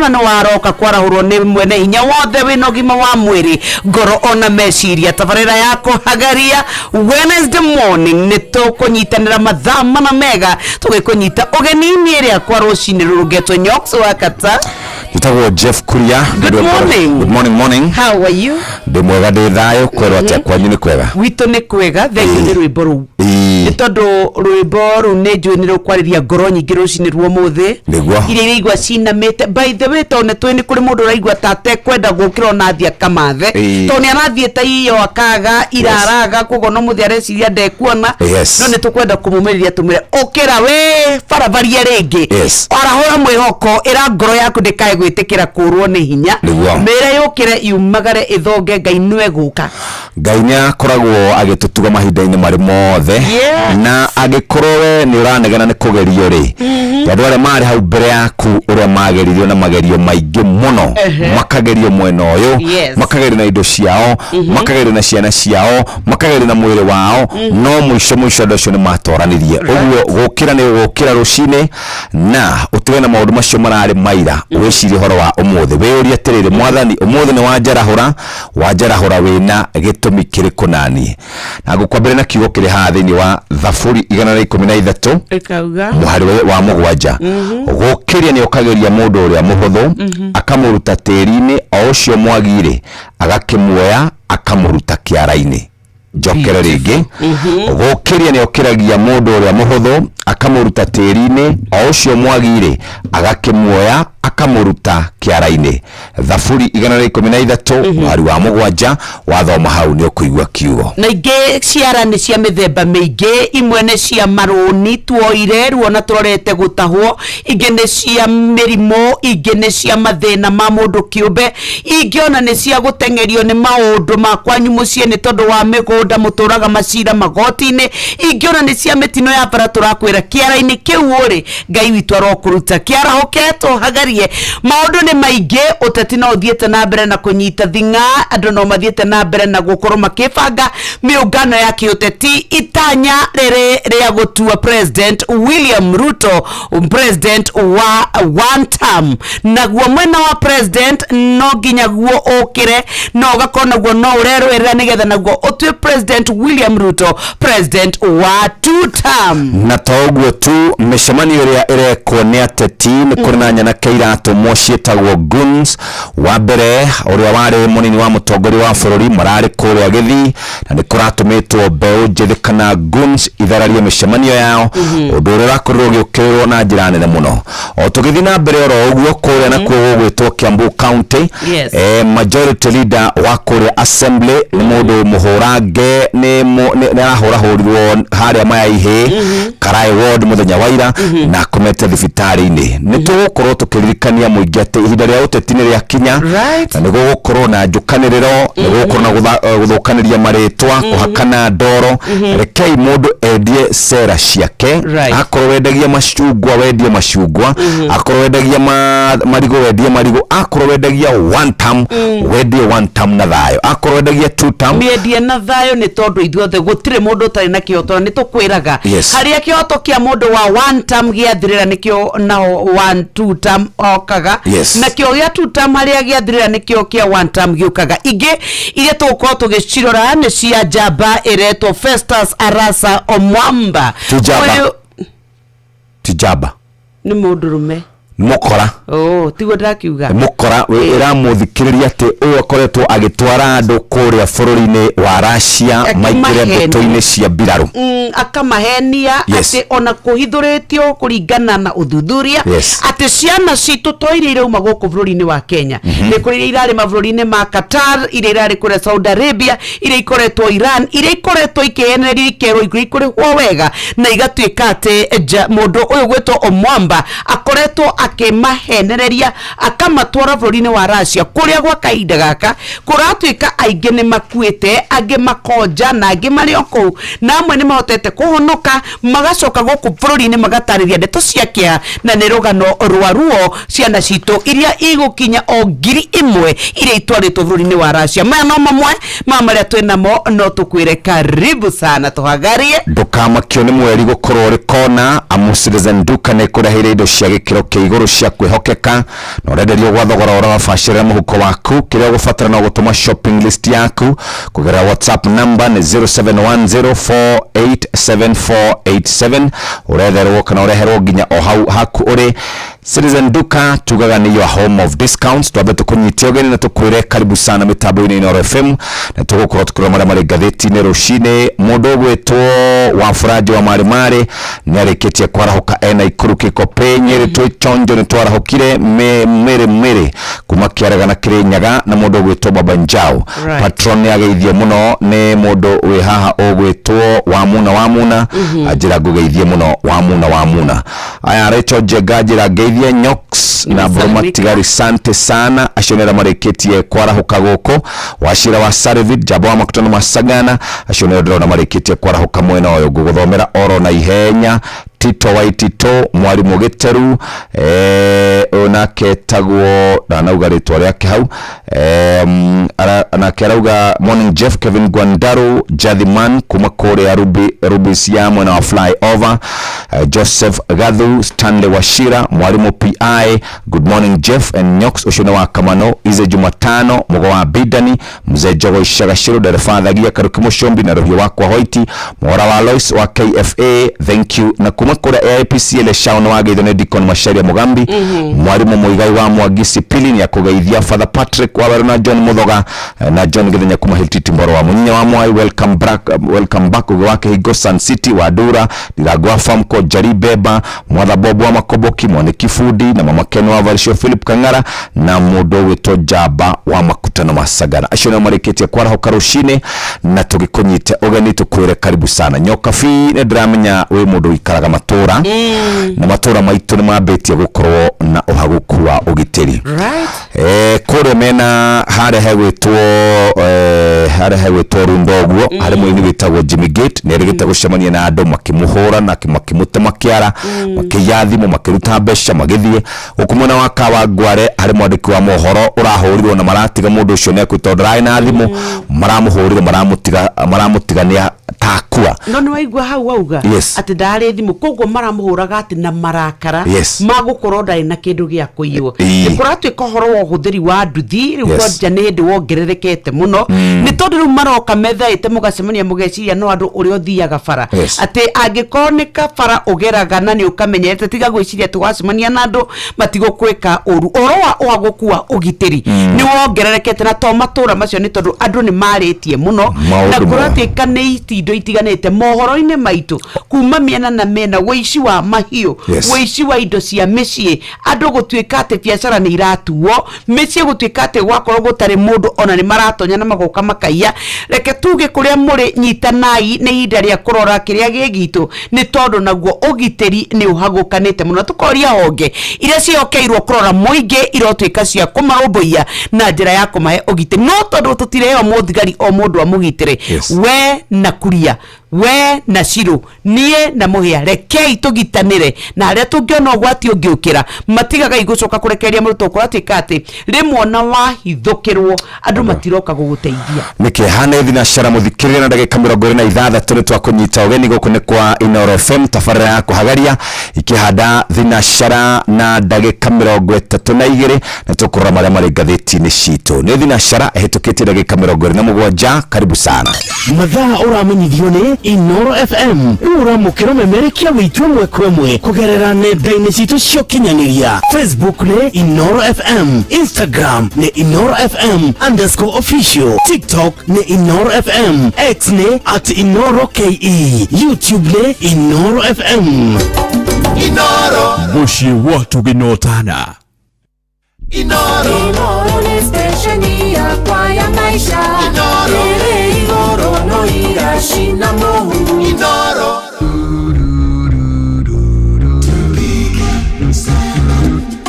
Ndona nĩ waroka kwarahũrwo nĩ mwene hinya wothe wĩna ũgima wa mwĩrĩ, ngoro ona meciria. Tabarĩra ya kũhagaria Wednesday morning nĩ tũkũnyitanĩra mathaa mana mega tũgĩkũnyita ũgeni-inĩ ĩrĩa kwa rũcinĩ rũrũngetwo Nyox wa Kata. Njĩtagwo Jeff Kuria. Good morning. Good morning, morning. How are you? Ndĩ mwega, ndĩ thayũ. Kwerwo atĩa kwanyu, nĩ kwega? Gwitũ nĩ kwega, thengiũ nĩ rwĩmbo rũu. Nĩ tondũ rwĩmbo rũu nĩ njũĩ nĩ rũkwarĩria ngoro nyingĩ rũcinĩ rwa ũmũthĩ. Iria iraigua cinamĩte. By the way, tondũ nĩ tũĩ nĩ kũrĩ mũndũ ũraigua ta atekwenda gũkĩra ona athiĩ akamathe. Tondũ nĩ arathiĩte iyo akaga ira araga, koguo no mũthĩ areciria ndekuona. No nĩ tũkwenda kũmũmĩrĩria tũmwĩre ũkĩra wĩ barabaria rĩngĩ. Arahũra mwĩhoko, ĩra ngoro yaku ndĩkae gwĩtĩkĩra kũrwo nĩ hinya. Mĩre yũkĩre yumagare ĩthonge, Ngai nĩwe gũka. Ngai nĩ akoragwo agĩtũtuga mahinda-inĩ marĩ mothe. Na angĩkorwo we nĩ ũranegena nĩ kũgerio rĩ, andũ arĩa marĩ hau mbere yaku ũrĩa mageririo na magerio maingĩ mũno, makagerio mwena ũyũ, makagerio na indo ciao, makagerio na ciana ciao, makagerio na mwĩrĩ wao, no mũico mũico andũ acio nĩ matoranirie. Ũguo gũkĩra nĩ gũkĩra rũcinĩ na ũtige na maũndũ macio mararĩ maira, wĩcirie ũhoro wa ũmũthĩ, wĩyũrie atĩrĩrĩ, Mwathani, ũmũthĩ nĩ wanjarahũra, wanjarahũra wĩna gĩtũmi kĩrĩkũ naniĩ? Na ngũkwambĩrĩria na kiugo kĩrĩ haha thĩinĩ wa Thaburi 113 ĩkauga mũhari wa 7: gũkĩria nĩ okagĩria mũndũ ũrĩa mũhũthũ, akamũruta tĩri-inĩ, o ũcio mwagi-rĩ, agakĩmuoya akamũruta kĩara-inĩ. Njokere rĩngĩ: gũkĩria nĩ okĩragia mũndũ ũrĩa mũhũthũ, akamũruta tĩri-inĩ, o ũcio mwagi-rĩ, agakĩmuoya akamũruta kĩara-inĩ. Thaburi 113 mũhari wa 7. Wathoma hau nĩ ũkũigua kiugo. Na ingĩ ciara nĩ cia mĩthemba mĩingĩ. Imwe nĩ cia marũni tuoire ruona tũrorete gũtahwo, ingĩ nĩ cia mĩrimũ, ingĩ nĩ cia mathĩna ma mũndũ kĩũmbe, ingĩ ona nĩ cia gũteng'erio nĩ maũndũ ma kwanyu mũciĩ nĩ tondũ wa mĩgũnda mũtũraga macira magoti-inĩ, ingĩ ona nĩ cia mĩtino ya bara. Tũrakwĩra kĩara-inĩ kĩu ũrĩ, Ngai witũ arokũruta kĩarahũketwo hagarie. Maũndũ nĩ maingĩ, ũteti no ũthiĩte na mbere na kũnyita thing'a, andũ no mathiĩte na mbere na gũkorwo makĩbanga mĩũngano ya kĩũteti, itanya rĩrĩ rĩa gũtua President William Ruto president wa one term. Naguo mwena wa president no nginya guo ũkĩre no ũgakorwo naguo no ũrerũĩrĩra nĩgetha naguo ũtue President William Ruto president wa two term. Na to ũguo tu, mĩcemanio ĩrĩa ĩrekwo nĩ ateti, nĩ kũrĩ na nyanake iratũmwo ciĩtagwo goons. Wa mbere, ũrĩa warĩ mũnini wa mũtongoria wa bũrũri mararĩ kũrĩa Gĩthii, na nĩ kũratũmĩtwo mbeũ njĩthĩ kana goons ithararie mĩcemanio yao, ũndũ ũrĩa ũrakorirwo ũgĩũkĩrĩrwo na njĩra nene mũno. O tũgĩthiĩ na mbere oro ũguo, kũrĩa nakuo gũgwĩtwo Kiambu County, majority leader wa kũrĩa assembly nĩ mũndũ mũhũrange, nĩ arahũrahũrirwo harĩa Maya Ihĩ, Karai Ward, mũthenya wa ira na akomete thibitarĩ-inĩ. Nĩ tũgũkorwo tũkĩririkania mũingĩ atĩ ihinda rĩa ũteti nĩ rĩakinya na nĩ gũgũkorwo na njũkanĩrĩro, nĩ gũgũkorwo na gũthũkanĩria marĩtwa, kũhakana ndoro. Rekei mũndũ endie cera ciake. Akorwo wendagia macungwa, wendie macungwa. Akorwo wendagia marigũ, wendie marigũ. Akorwo wendagia one term, wendie one term na thayũ. Akorwo wendagia two term, mĩendie na thayũ, nĩ tondũ ithuothe gũtirĩ mũndũ ũtarĩ na kĩhoto, na nĩ tũkwĩraga harĩa kĩhoto kĩa mũndũ wa one term gĩathirĩra, nĩkĩo nao one two term okaga. Nakĩo gĩa two term harĩa gĩathirĩra, nĩkĩo kĩa one term gĩũkaga. Ingĩ iria tũgũkorwo tũgĩcirora nĩ cia njamba ĩretwo Festus Arasa Omwamba. Ti njamba. Ti njamba. Nĩ mũndũrũme. Nĩ mũkora. Oh, tiguo ndakiuga. Nĩ mũkora. Ĩramũthikĩrĩria atĩ ũyũ akoretwo agĩtwara andũ kũrĩa bũrũri-inĩ wa Russia maingĩre Akĩmahenia. mbũtũ-inĩ cia mbirarũ. Akamahenia atĩ ona kũhithũrĩtio kũringana na ũthuthuria atĩ ciana citũ to iria irauma gũkũ bũrũri-inĩ wa Kenya, nĩ kũrĩ iria irarĩ mabũrũri-inĩ ma Qatar, iria irarĩ kũrĩa Saudi Arabia, iria ikoretwo Iran, iria ikoretwo ikĩhenererio ikerwo igũrũ ikũrĩhwo wega, na igatuĩka atĩ mũndũ ũyũ gwĩtwo Omwamba akoretwo akĩmahenereria akamatwara bũrũri-inĩ wa Russia, kũrĩa gwa kahinda gaka kũratuĩka aingĩ nĩ makuĩte, angĩ makonja, na angĩ marĩ o kũu, na amwe nĩ mahotete kũhonoka magacoka gũkũ bũrũri-inĩ magatarĩria ndeto cia kĩeha, na nĩ rũgano rwa ruo ciana citũ iria igũkinya o 1000 iria itwarĩtwo bũrũri-inĩ wa Russia. Maya no mamwe ma marĩa twĩ namo, no tũkwĩre karibu sana tũhagarie. Ndũkamakio nĩ mweri gũkorwo ũrĩ kona, amu Citizen Duka nĩ ĩkũreheire indo cia gĩkĩro kĩa igũrũ. igũrũ cia kwĩhokeka na ũrenderio gwa thogora ũrabacĩrĩra mũhuko waku. Kĩrĩa ũgũbatara no gũtũma shopping list yaku kũgerera WhatsApp number nĩ 0710487487, ũretherwo kana ũreherwo nginya o hau haku ũrĩ. Citizen Duka tugaga nĩ your home of discounts. Twambe tũkũnyitie ũgeni na tũkwĩre karibu sana mĩtambo-inĩ Inooro FM, na tũgũkorwo tũkĩrora marĩa marĩ ngathĩti-inĩ rũcinĩ. Mũndũ ũgwĩtwo Wabũranji wa Marĩ Marĩ nĩ arĩkĩtie kwarahũka ena Ikuru Kĩkopĩ. Nyĩrĩ twĩ chonjo nĩ twarahũkire mĩrĩ mĩrĩ kuma Kĩarega na Kĩrĩnyaga, na mũndũ ũgwĩtwo Baba Njau. Patron nĩ ageithio mũno nĩ mũndũ wĩ haha ũgwĩtwo Wamuna Wamuna, anjĩra ngũgeithie mũno Wamuna Wamuna. Aya, Rachel Njenga njĩra ngeithie Nyox na Buruma Tigari, sante sana. Acio nĩ arĩa marĩkĩtie kwarahũka gũkũ. Wacira wa Sarevit Jamba wa Makutano ma Sagana, acio nĩo ndĩrona marĩkĩtie kwarahũka mwena ũyũ. Ngũgũthomera oro na ihenya. Tito wa Tito mwarimũ Gĩteru, ũyũ nake tagwo ndanauga rĩtwa rĩake hau, nake arauga morning Jeff. Kevin Gwandaru Jathiman kuma kũrĩa Rubis ya mwena wa flyover, Joseph Gathu, Stanley Washira mwarimũ PI, good morning Jeff and Nyox, ũcio nĩ wa Kamano. Ize Jumatano mũgo wa Bidani, mzee Jogo Icagacĩrũ, ndereba Thagia Karuki Mũcombi na rũhiũ wakwa Hoiti Mwora wa Lois wa KFA, thank you. Na kuma kũrĩa AIPC Shaun wageithio nĩ Deacon Macharia Mugambi, mwarimũ Mũigai wa Mwangi Sipili nĩ akũgeithia, Father Patrick Waweru na John Muthoga, na John Githenya kuma Hiltiti Mboro wa Munyinya wa Mwai, welcome back, welcome back. Ũgĩ wa Kĩhingo Sun City wa Ndura Ndirango wa Famco Jari Beba Mwatha Bobo wa Makoboki Mwaniki Fundi na Mama Ken wa Varisho Philip Kang'ara na mũndũ ũgwĩtwo Njamba wa Makutano ma Sagana, acio nĩo marĩkĩtie kwarahũka rũcinĩ na tũgĩkũnyite ũgeni tũkwĩre karibu sana. Nyokabi, nĩ ndĩramenya wĩ mũndũ ũikaraga matũra, na matũra maitũ nĩ mambĩtie gũkorwo na ũhagũku wa ũgitĩri. Kũrĩa mena harĩa hegwĩtwo harĩa hegwĩtwo Runda ũguo, harĩ mũini wĩtagwo Jimmy Gate nĩ erĩgĩte gũcemania na andũ makĩmũhũra na makĩmũtema kĩara, makĩiya thimũ, makĩruta mbeca magĩthiĩ. Gũkũ mwena wa Kawangware harĩ mwandĩki wa mohoro ũrahũrirwo na maratiga mũndũ ũcio nĩ akuĩte tondũ ndararĩ na thimũ, maramũhũrire maramũtiga nĩ takua. No nĩ waigua hau wauga atĩ ndarĩ thimũ, koguo maramũhũraga atĩ na marakara magũkorwo ndarĩ na kĩndũ gĩa kũiywo. Nĩ kũratuĩka ũhoro wa ũhũthĩri wa nduthi rĩu kwanja nĩ hĩndĩ wongererekete mũno, nĩ tondũ rĩu maroka methaĩte mũgacemania mũgeciria no andũ ũrĩa ũthiaga bara, atĩ angĩkorwo nĩ kabara ũgeraga na nĩ ũkamenyerete, tiga gwĩciria atĩ wacemania na andũ matigũkwĩka ũru. Ũhoro wa ũhagũku wa ũgitĩri nĩ wongererekete, na to matũra macio, nĩ tondũ andũ nĩ marĩtie mũno na kũratuĩka nĩ itindo itiganĩte mohoro-inĩ maitũ kuma mĩena na mĩena, wĩici wa mahiũ, wĩici wa indo cia mĩciĩ, andũ gũtuĩka atĩ biacara nĩ iratuo, mĩciĩ gũtuĩka atĩ gwakorwo gũtarĩ mũndũ ona nĩ maratonya na magoka makaiya. Reke tuge kũrĩa mũrĩ nyitanai, nĩ ihinda rĩa kũrora kĩrĩa gĩ gitũ, nĩ tondũ naguo ũgitĩri nĩ ũhagũkanĩte mũno. Tũkoria honge iria ciĩhokeirwo kũrora mũingĩ irotuĩka cia kũmarũmbũiya na njĩra ya kũmahe ũgitĩri, no tondũ tũtireheo mũthigari o mũndũ amũgitĩre. We na kuria, we na Cirũ, niĩ na Mũhĩa, rekei tũgitanĩre na arĩa tũngĩona ũgwati ũngĩũkĩra matigagai gũcoka kũrekereria mũrutwo. Kũratuĩka atĩ rĩmwe ona wahithũkĩrwo andũ matiroka gũgũteithia. Nĩkĩ hana thinacara mũthikĩrĩria na ndagĩka 26 nĩ twakũnyita ũgeni. Gũkũ nĩ kwa Inooro FM, tabarĩra ya kũhagaria ikĩhanda thinacara na ndagĩka 32, na tũkũrora marĩa marĩ ngathĩti-inĩ citũ. Nĩ thinacara ĩhĩtũkĩtie ndagĩka 27. Karibu sana. Mathaa ũramenyithio nĩ Inooro FM. Rĩu ũramũkĩra ũmemerekia witũ ĩmwe kwa ĩmwe kũgerera nenda-inĩ citũ cia ũkinyanĩria. Facebook nĩ Inooro FM, Instagram nĩ Inooro FM underscore official, TikTok nĩ Inooro FM, X nĩ @InooroKE, YouTube nĩ Inooro FM. Mũciĩ wa tũgĩnotana. Inooro nĩ stesheni yakwa ya maisha ĩrĩ igũrũ no iracina mũhu. Inooro.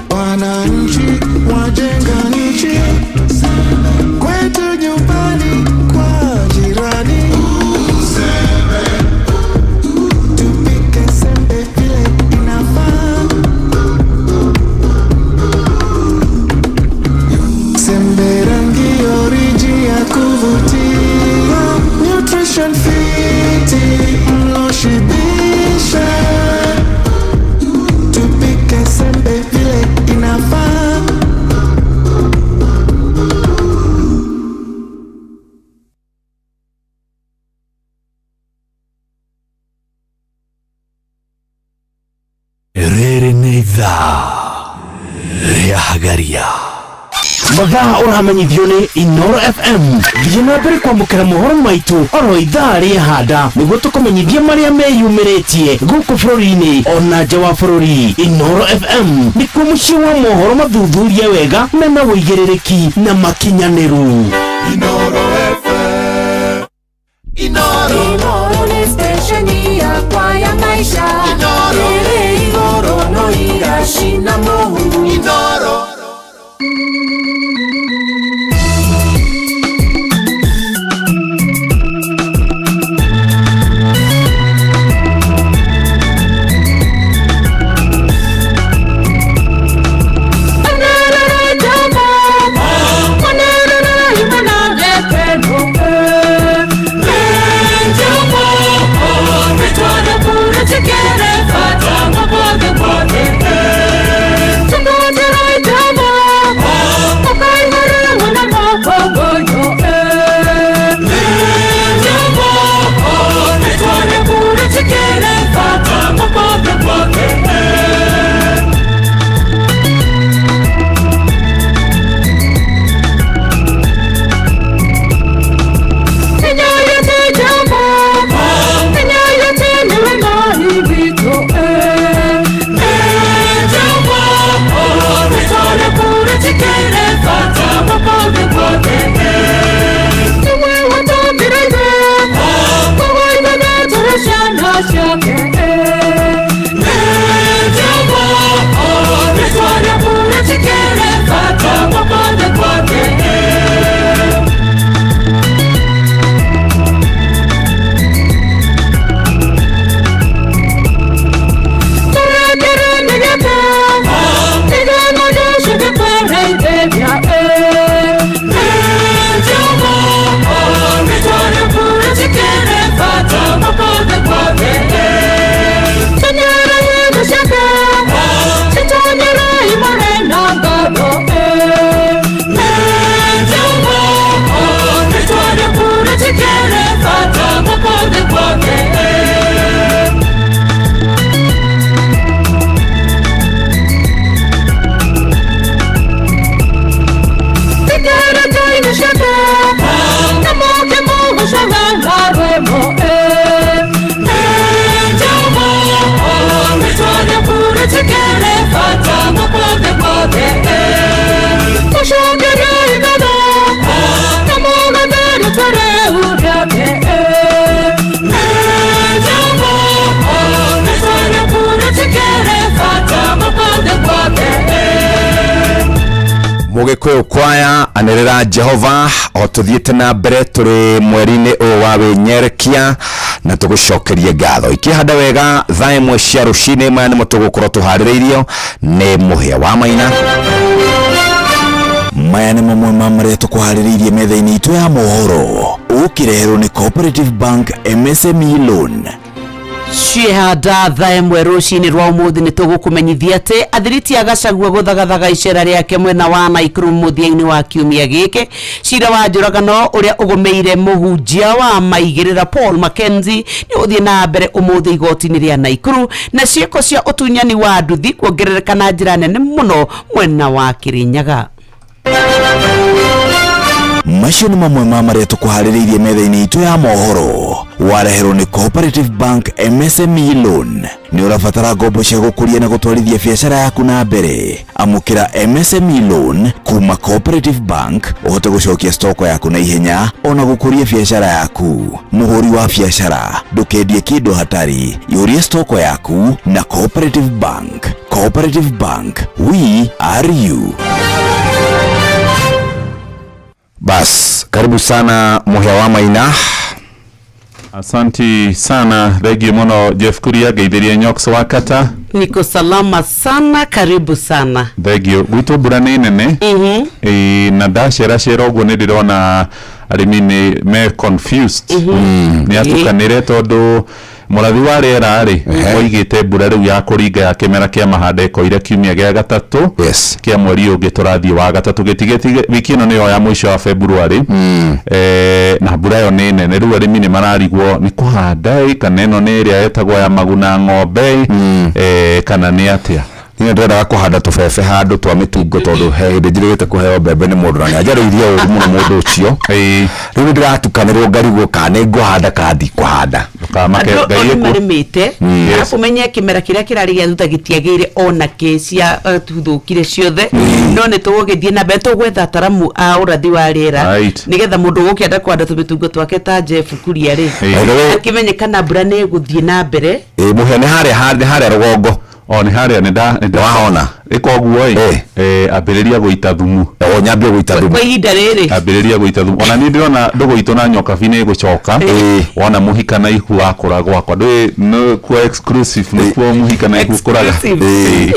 Wananchi wajenga nchi, kwetu nyumbani kwa jirani. Tupike sembe vile inafaa. Sembe rangi oriji ya kuvutia, nutrition fiti mlo shibisha. Tupike sembe vile Ithaa rĩa Hagaria. Mathaa ũramenyithio nĩ Inoro FM. Thiĩ na mbere kwamũkĩra mohoro maitũ oro ithaa rĩa handa nĩguo tũkũmenyithie marĩa meyumĩrĩtie gũkũ bũrũri-inĩ ona nja wa bũrũri. Inoro FM nĩkuo mũciĩ wa mohoro mathuthurie wega mena ũigĩrĩrĩki na makinyanĩru. Inoro FM. Inoro. Inoro nĩ stesheni yakwa ya maisha. Inoro. Ĩrĩ igũrũ no iracina mũhu. Inoro. Mũgĩkũyũ kwaya anĩrĩra Jehova o tũthiĩte na mbere tũrĩ mweri-inĩ ũyũ wa wĩnyerekia na tũgũcokerie ngatho. Ikĩhanda wega thaa 1 cia rũcinĩ, maya nĩmo tũgũkorwo tũharĩrĩirio nĩ Mũhĩa wa Maina. Maya nĩ mamwe ma marĩa tũkũharĩrĩirie metha-inĩ itũ ya mohoro, ũkĩreherwo nĩ Cooperative Bank MSME Loan. Ciehanda thaa 1 rũcinĩ rwa ũmũthĩ nĩ tũgũkũmenyithia atĩ athiriti a Gachagua gũthagathaga icera rĩake mwena wa Naikuru mũthia-inĩ wa kiumia gĩkĩ. Cira wa njũragano ũrĩa ũgũmĩire mũhunjia wa maigĩrĩra Paul Mackenzie nĩ ũgũthiĩ na mbere ũmũthĩ igoti-inĩ rĩa Naikuru, na ciĩko cia ũtunyani wa nduthi kuongerereka na njĩra nene mũno mwena wa Kĩrĩnyaga. Macio nĩ mamwe ma marĩa tũkũharĩrĩirie metha-inĩ itũ ya mohoro, wareherwo nĩ Cooperative Bank MSME Loan. Nĩ ũrabatara ngombo cia gũkũria na gũtwarithia biacara yaku na mbere. Amũkĩra MSME Loan kuma Cooperative Bank ũhote gũcokia stoko yaku na ihenya ona gũkũria biacara yaku. Mũhũri wa biacara, ndũkendie kĩndũ hatarĩ, ihũrie stoko yaku na Cooperative Bank. Cooperative Bank, we are you. Bas, karibu sana Mũhĩa wa Maina. Asanti sana, thengio muno Jeff Kuria, ngeithirie Nyox wa Kata. Niko salama sana, karibu sana. Thengio. Gwitũ mbura nĩ nene. Na ndaceracera ũguo nĩ ndĩrona arĩmi nĩ me confused. Nĩ atukanĩre tondũ mũrathi wa rĩera rĩ oigĩte mbura rĩu ya kũringa ya kĩmera kĩa mahanda ĩkoire kiumia gĩa gatatũ kĩa mweri ũngĩ tũrathiĩ wa gatatũ gĩtigĩtige wiki ĩno nĩyo ya mũico wa February. Na mbura ĩyo nĩ nene, rĩu arĩmi nĩ mararigwo nĩ kũhanda ĩ kana ĩno nĩ ĩrĩa ĩtagwo ya maguna ng'ombe kana nĩ atĩa. Niĩ ndĩrendaga kũhanda tũbebe handũ twa mĩtungo, tondũ he hĩndĩ njĩrĩgĩte kũheo mbembe nĩ mũndũ na nĩ anjarĩirie ũru mũno mũndũ ũcio. Rĩu nĩ ndĩratukanĩrwo, ngarigwo kana nĩ ngũhanda kana ndikũhanda. Ndũkamake. Andũ Ngai nĩ ekuo. marĩmĩte, arabu menye kĩmera kĩrĩa kĩrarĩ gĩa thutha gĩtiagĩire ona kĩ cia tuthũkire ciothe, no nĩ tũgũgĩthiĩ na mbere, tũgwetha ataramu a ũrathi wa rĩera nĩgetha mũndũ ũgũkĩenda kũhanda tũmĩtungo twake ta Jeff Kuria rĩ, By the way, akĩmenye kana mbura nĩ ĩgũthiĩ na mbere. Ĩ, mũhĩa nĩ harĩa nĩ harĩa rũgongo. O nĩ harĩa nĩ nda nĩ nda- Wahona? Ĩka ũguo ĩ. Ambĩrĩria gũita thumu. O nyambie gũita thumu. Kwa ihinda rĩrĩ. Ambĩrĩria gũita thumu. Ona niĩ ndĩrona ndũgũ itũ na nyokabi nĩ ĩgũcoka. Wona mũhika na ihu wakũra gwakwa, ndũĩ nĩkuo exclusive, nĩkuo mũhika na ihu kũraga. Exclusive.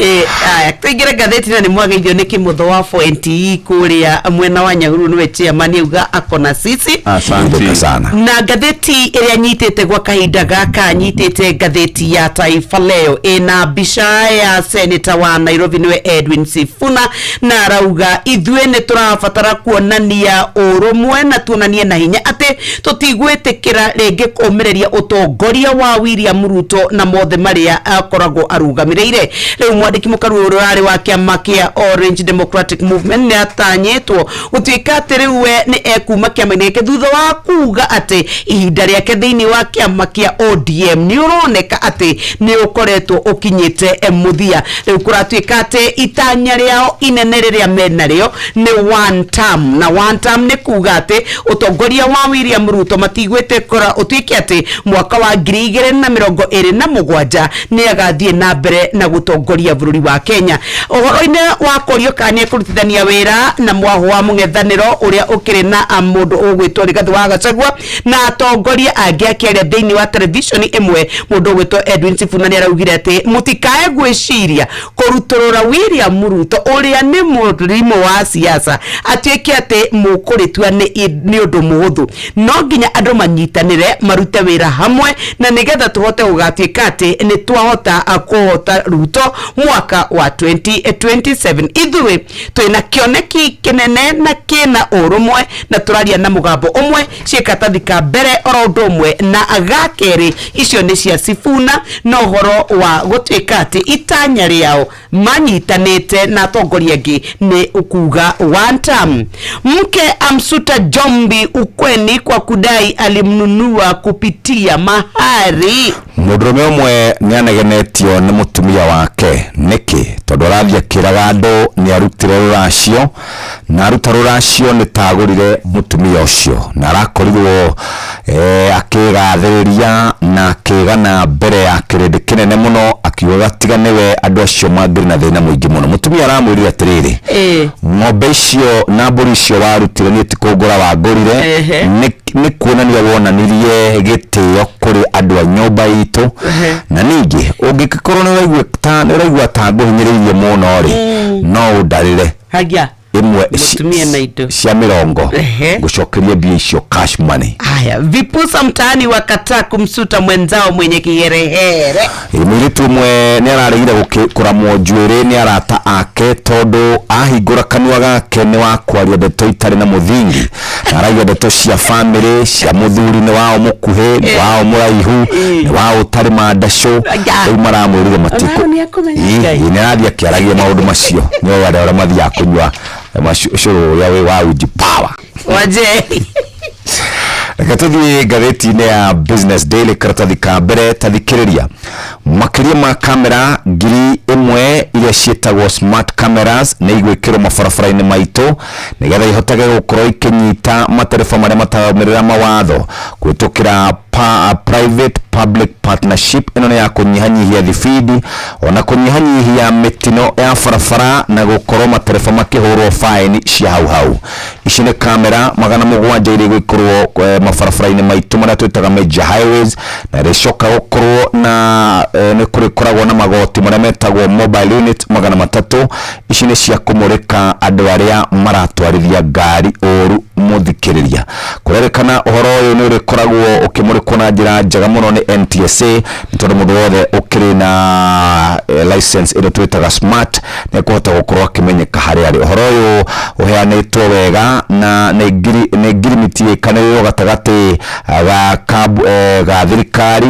Aya, tũingĩre ngathĩti na nĩ mwageithio nĩ Kĩmũtho wa 4NTE kũrĩa mwena wa Nyahururu, nĩwe chairman, auga akona sisi. Asante. Nduka sana. Na ngathĩti ĩrĩa nyitĩte gwa kahinda gaka, nyitĩte ngathĩti ya Taifa Leo ĩna mbica ya seneta wa Nairobi, nĩwe Edwin Sifuna, na arauga ithuĩ nĩ tũrabatara kuonania ũrũmwe na tuonanie na hinya atĩ tũtigwĩtĩkĩra rĩngĩ kũmĩrĩria ũtongoria wa William Ruto na mothe marĩa akoragwo arũgamĩrĩire. Rĩu mwandĩki mũkaru ũrĩa ũrarĩ wa kĩama kĩa Orange Democratic Movement nĩ atanyĩtwo gũtuĩka atĩ rĩu we nĩ ekuma kĩama-inĩ gĩake thutha wa kuga atĩ ihinda rĩake thĩinĩ wa kĩama kĩa ODM nĩ ũroneka atĩ nĩ ũkoretwo ũkinyĩte mũthia. Rĩu kũratuĩka atĩ itanya rĩao inene rĩrĩa menarĩo nĩ one term, na one term nĩ kuga atĩ ũtongoria wa William Ruto matigwĩtĩkĩra ũtuĩke atĩ mwaka wa 2027 nĩ agathiĩ na mbere na gũtongoria bũrũri wa Kenya. Ũhoro-inĩ wa kũrio kana nĩ ekũrutithania wĩra na mwaho wa mũng'ethanĩro ũrĩa ũkĩrĩ na mũndũ ũgwĩtwo Rigathĩ wa Gachagua na atongoria angĩ, akĩaria thĩinĩ wa televishoni ĩmwe, mũndũ ũgwĩtwo Edwin Sifuna nĩ araugire atĩ mũtikae gwĩciria kũrutũrũra William Ruto ũrĩa nĩ mũrimũ wa siasa atuĩke atĩ mũkũrĩtua nĩ ũndũ mũhũthũ. No nginya andũ manyitanĩre, marute wĩra hamwe, na nĩgetha tũhote gũgatuĩka atĩ nĩ twahota kũhota Ruto mwaka wa 2027. Ithuĩ twĩna kĩoneki kĩnene na kĩna ũrũmwe na tũraria na mũgambo ũmwe, ciĩkatathi ka mbere oro ũndũ ũmwe na ga kerĩ. Icio nĩ cia Sifuna na ũhoro wa gũtuĩka atĩ itanya rĩao manyitanĩte na atongoria angĩ nĩ kuga one term. Mke amsuta Jombi ukweni kwa kudai alimnunua kupitia mahari. Mũndũrũme ũmwe nĩ anegenetio nĩ mũtumia wake. Nĩkĩ? Tondũ arathiĩ akĩraga andũ nĩ arutire rũracio, na aruta rũracio nĩ tagũrire mũtumia ũcio, na arakorirwo akĩgathĩrĩria na akĩgana mbere ya kĩrĩndĩ kĩnene mũno, akiuga tiga nĩwe andũ acio mangĩrĩ na thĩna mũingĩ mũno. Mũtumia aramwĩrire atĩrĩrĩ, ng'ombe icio na mbũri icio warutire niĩ ti kũngũra wangũrire, nĩ kuonania wonanirie gĩtĩo kũrĩ andũ a nyũmba itũ, na ningĩ ũngĩkorwo nĩ ũraigua ta ngũhinyĩrĩirie mũno rĩ, no ũndarĩre Hagia ĩmwe Mũtumia na indo. cia mĩrongo, ngũcokerie mbia icio cash money. Haya, vipusa mtaani wakataa kumsuta mwenzao mwenye kiherehere. Mũirĩtu ũmwe nĩ araregire kũramwo njuĩrĩ nĩ arata ake tondũ ahingũra kanua gake nĩ wa kwaria ndeto itarĩ na mũthingi, na aragia ndeto cia bamĩrĩ cia mũthuri nĩ wao mũkuhĩ, nĩ wao mũraihu, nĩ wao ũtarĩ mandacũ. Rĩu maramwĩrire matikũ. Onao nĩ akũmenya Ngai. Ĩ, nĩ arathiĩ akĩaragia maũndũ macio, nĩ oĩ arĩa mathiaga kũnyua cũrũ ũrĩa wĩ wa Uji Power. Wajeri. Reke tũthiĩ ngathĩti-inĩ ya Business Daily, karatathi ka mbere. Tathikĩrĩria, makĩria ma kamera 1000 iria ciĩtagwo smart cameras nĩ igwĩkĩrwo mabarabara-inĩ maitũ nĩgetha ihotage gũkorwo ikĩnyita matereba marĩa matarũmĩrĩra mawatho kũhĩtũkĩra private public partnership. Ĩno nĩ ya kũnyihanyihia thibindi ona kũnyihanyihia mĩtino ya barabara na gũkorwo matereba makĩhũrwo faini cia hau hau. Ici nĩ kamera 700 iria igwĩkĩrwo mabarabara-inĩ maitũ marĩa twĩtaga major highways, na ĩrĩcoka gũkorwo na nĩ kũrĩkoragwo na magoti marĩa metagwo mobile unit 300. Ici nĩ cia kũmũrĩka andũ arĩa maratwarithia ngari ũru. Mũthikĩrĩria, kũrerĩkana ũhoro ũyũ nĩ ũrĩkoragwo ũkĩmũrĩkwo na njĩra njega mũno nĩ NTSA, nĩ tondũ mũndũ wothe ũkĩrĩ na license ĩrĩa twĩtaga smart nĩ ekũhota gũkorwo akĩmenyeka harĩa arĩ. Ũhoro ũyũ ũheanĩtwo wega na nĩ ngirimiti ĩkanĩrĩrwo gatagatĩ ga thirikari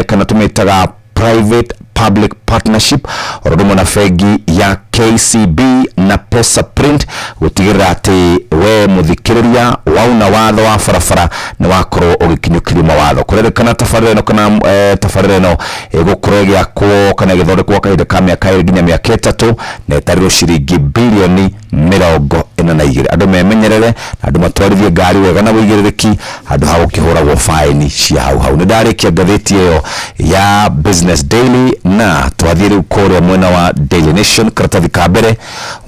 kana tũmĩtaga private Public Partnership oro ũndũ ũmwe na bengi ya KCB na Pesa Print gũtigĩrĩra atĩ we mũthikĩrĩria wauna watho wa barabara nĩ wakorwo ũgĩkinyũkĩrio mawatho. Kũrerĩkana tabarĩra ĩno kana tabarĩra ĩno ĩgũkorwo ĩgĩakwo kana ĩgĩthondekwo kahinda ka mĩaka 2 nginya mĩaka 3 na ĩtarĩrwo ciringi bilioni 42. Andũ memenyerere na andũ matwarithie ngari wega na wĩigĩrĩrĩki handũ ha gũkĩhũragwo faini cia hau hau. Nĩ ndarĩkia ngathĩti ĩyo ya Business Daily na twathiĩ rĩu kũrĩa mwena wa Daily Nation karatathi ka mbere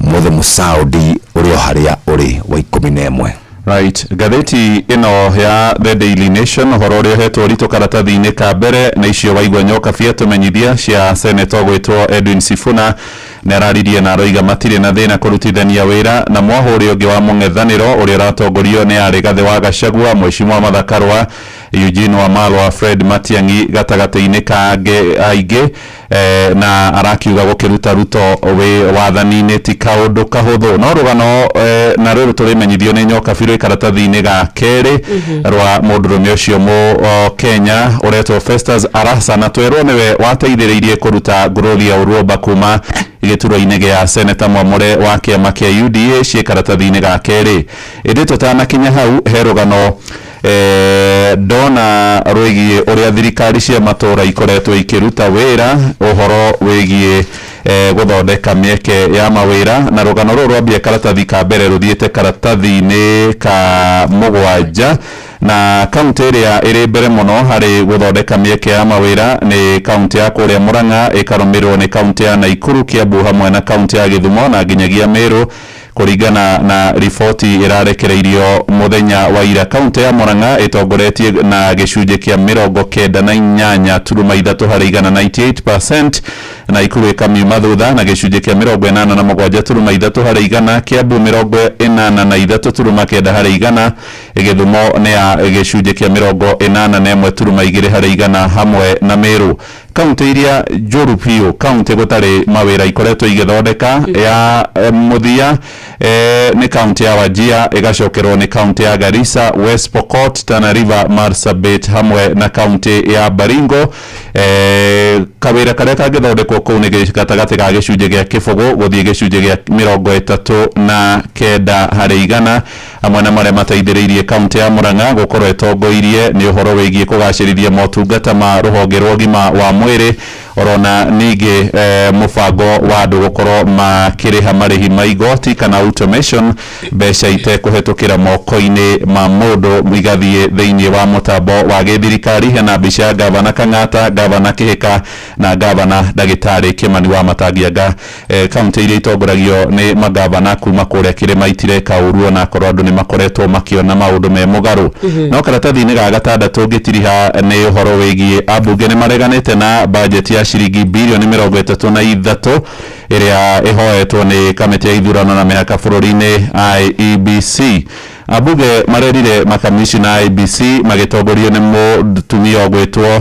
mũthĩ mũsaudi ũrĩ o harĩa ũrĩ wa 11. Right, ngathĩti ĩno ya The Daily Nation ũhoro ũrĩa ũhetwo ũritũ karatathi-inĩ ka mbere na icio waigua nyoka bia tũmenyithia cia senator gwĩtwo Edwin Sifuna nĩ araririe na aroiga matirĩ na thĩna kũrutithania wĩra na mwaho ũrĩa ũngĩ wa mũng'ethanĩro ũrĩa ũratongorio nĩ Rigathĩ wa Gachagua, Mheshimiwa Martha Karua, Eugene Wamalwa, Fred Matiang'i gatagatĩ-inĩ ka aingĩ na arakiuga gũkĩruta Ruto wĩ wathani-inĩ ti kaũndũ kahũthũ. No rũgano na rũrũ tũrĩmenyithio nĩ nyoka birũ karatathi-inĩ ga kerĩ rwa mũndũrũme ũcio mũ Kenya ũretwo Festus Arasa na twerwo nĩwe wateithĩrĩirie kũruta Gloria Orwoba kuma gĩturwa-inĩ gĩa seneta mwamũre wa kĩama kĩa UDA ciĩ karatathi-inĩ ga kerĩ. Ĩndĩ tũtanakinya hau he rũgano ndona rwĩgiĩ ũrĩa thirikari cia matũũra ikoretwo ikĩruta wĩra ũhoro wĩgiĩ gũthondeka mĩeke ya mawĩra na rũgano rũrũ rwambia karatathi ka mbere rũthiĩte karatathi-inĩ ka 7 na kaunti ĩrĩa ĩrĩ mbere mũno harĩ gũthondeka mĩeke ya mawĩra nĩ kaunti ya kũrĩa Murang'a ĩkarũmĩrĩrwo nĩ kaunti ya Nakuru, Kiambu hamwe na kaunti ya Gĩthumo na nginyagia Meru kũringana na riboti ĩrarekereirio mũthenya wa ira. Kaunti ya Murang'a ĩtongoretie na gĩcunjĩ kĩa 98.3 harĩ igana 98%, Nakuru ĩkamiuma thutha na gĩcunjĩ kĩa 87.3 harĩ igana, Kiambu 83.9 harĩ igana, Gĩthumo nĩ ya gĩcunjĩ kĩa 81.2 harĩ igana hamwe na Meru. Kaunti iria njũru biũ, kaunti gũtarĩ mawĩra ikoretwo igĩthondeka ya mũthia nĩ kaunti ya Wajir, ĩgacokerwo nĩ kaunti ya Garissa, West Pokot, Tana River, Marsabit hamwe na kaunti ya Baringo. Kawĩra karĩa kangĩthondekwo kũu nĩ gatagatĩ ga gĩcunjĩ gĩa 0 gũthiĩ gĩcunjĩ gĩa 39 harĩ igana. Hamwe na marĩa mateithĩrĩirie kaunti ya Murang'a gũkorwo ĩtongoirie nĩ ũhoro wĩgiĩ kũgacĩrithia motungata ma rũhonge rwa ũgima wa mwĩrĩ orona ningĩ mũbango wa andũ gũkorwo makĩrĩha marĩhi ma igoti kana automation mbeca itekũhetũkĩra moko-inĩ ma mũndũ igathiĩ thĩinĩ wa mũtambo wa gĩthirikari. Hena mbica ya gavana Kang'ata, gavana Kĩhĩka na gavana ndagĩtarĩ Kĩmani wa Matangianga. Kaunti iria itongoragio nĩ magavana kuma kũrĩa kĩrĩma itireka ũru ona akorwo andũ nĩ makoretwo makĩona maũndũ me mũgarũ. No karatathi-inĩ ga gatandatũ ngĩtiriha nĩ ũhoro wĩgiĩ ambunge nĩ mareganĩte na bajeti ya ciringi bilioni 33 ĩrĩa ĩhoetwo nĩ kamĩtĩ ya ithurano na mĩhaka bũrũri-inĩ IEBC. Ambunge marerire makamishina IEBC magĩtongorio nĩ mũtumia ũgwĩtwo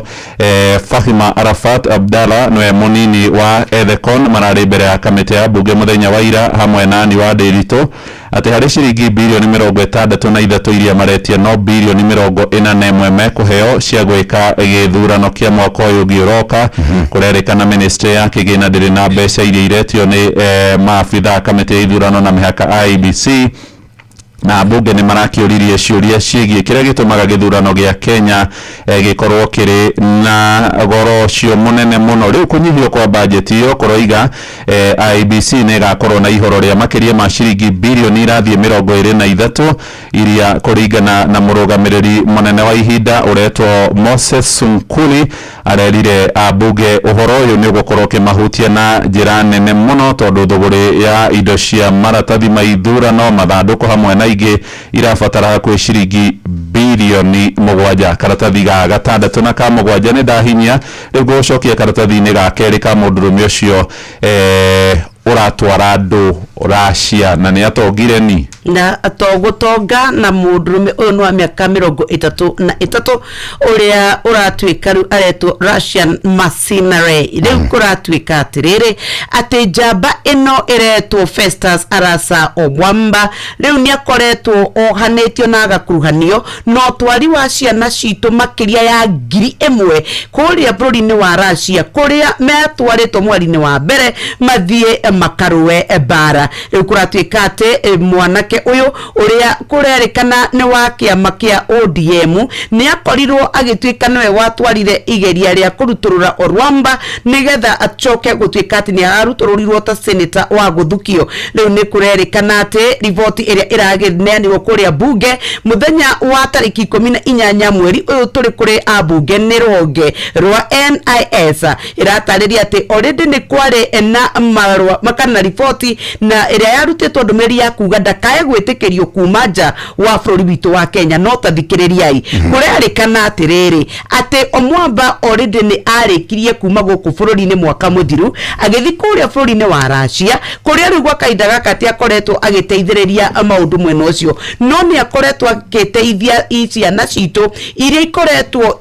Fahima Arafat Abdalla nĩwe mũnini wa Ethekon mararĩ mbere ya kamĩtĩ ya mbunge mũthenya wa ira hamwe na Anne wa Ndĩritũ atĩ harĩ ciringi bilioni 63 iria maretia no bilioni 41 mekũheo cia gwĩka gĩthurano kĩa mwaka ũyũ ũngĩ ũroka. Kũrerĩkana ministry ya kĩgĩna ndĩrĩ na mbeca iria iretio nĩ maabitha a kamĩtĩ ya ithurano na mĩhaka IEBC na ambunge nĩ marakĩũririe ciũria ciĩgiĩ kĩrĩa gĩtũmaga gĩthurano gĩa Kenya gĩkorwo kĩrĩ na goro ũcio mũnene mũno. Rĩu kũnyihio kwa bajeti ĩyo kũroiga IEBC nĩ ĩgakorwo na ihoro rĩa makĩria ma ciringi bilioni irathiĩ 23 iria kũringana na mũrũgamĩrĩri mũnene wa ihinda ũretwo Moses Sunkuli arerire ambunge ũhoro ũyũ nĩ ũgũkorwo ũkĩmahutia na njĩra nene mũno tondũ thũgũrĩ ya indo cia maratathi ma ithurano, mathandũkũ hamwe na ingĩ irabatara hakuhĩ ciringi bilioni 7. Karatathi ga 6 na ka 7 nĩ ndahinyia rĩu ngũcokia karatathi-inĩ ga kerĩ ka mũndũrũme ũcio ũratwara andũ Russia na nĩ atongire ni Na to gũtonga na mũndũrũme ũyũ nĩ wa mĩaka 33 ũrĩa ũratuĩka rĩu aretwo Russian mercenary. Rĩu kũratuĩka atĩrĩrĩ atĩ njamba ĩno ĩretwo Festus Arasa Omwamba rĩu nĩ akoretwo ohanĩtio na agakuruhanio na ũtwari wa ciana citũ makĩria ya 1000 kũrĩa bũrũri-inĩ wa Russia, kũrĩa metwarĩtwo mweri-inĩ wa mbere mathiĩ makarũe mbara. Rĩu kũratuĩka atĩ mwanake ũyũ ũrĩa kũrerĩkana nĩ wa kĩama kĩa ODM nĩ akorirwo agĩtuĩka nĩwe watwarire igeria rĩa kũrutũrũra Orwamba nĩgetha acoke gũtuĩka atĩ nĩ ararutũrũrirwo ta senator wa gũthukio. Rĩu nĩ kũrerĩkana atĩ riboti ĩrĩa ĩraneanirwo kũrĩa bunge mũthenya wa tarĩki 18 mweri ũyũ tũrĩ kũrĩ ambunge nĩ rũhonge rwa NIS ĩratarĩria atĩ already nĩ kwarĩ na marũa kana riboti na ĩrĩa yarutĩtwo ndũmĩrĩri ya kuga ndakae gwĩtĩkĩrio kuma nja wa bũrũri witũ wa Kenya. No ta thikĩrĩriai, kũrerĩkana atĩrĩrĩ atĩ Omwamba already nĩ arĩkirie kuma gũkũ bũrũri-inĩ mwaka mũthiru agĩthiĩ kũrĩa bũrũri-inĩ wa Russia, kũrĩa rĩu gwa kahinda gaka ti akoretwo agĩteithĩrĩria maũndũ mwena ũcio, no nĩ akoretwo agĩteithia ciana citũ iria ikoretwo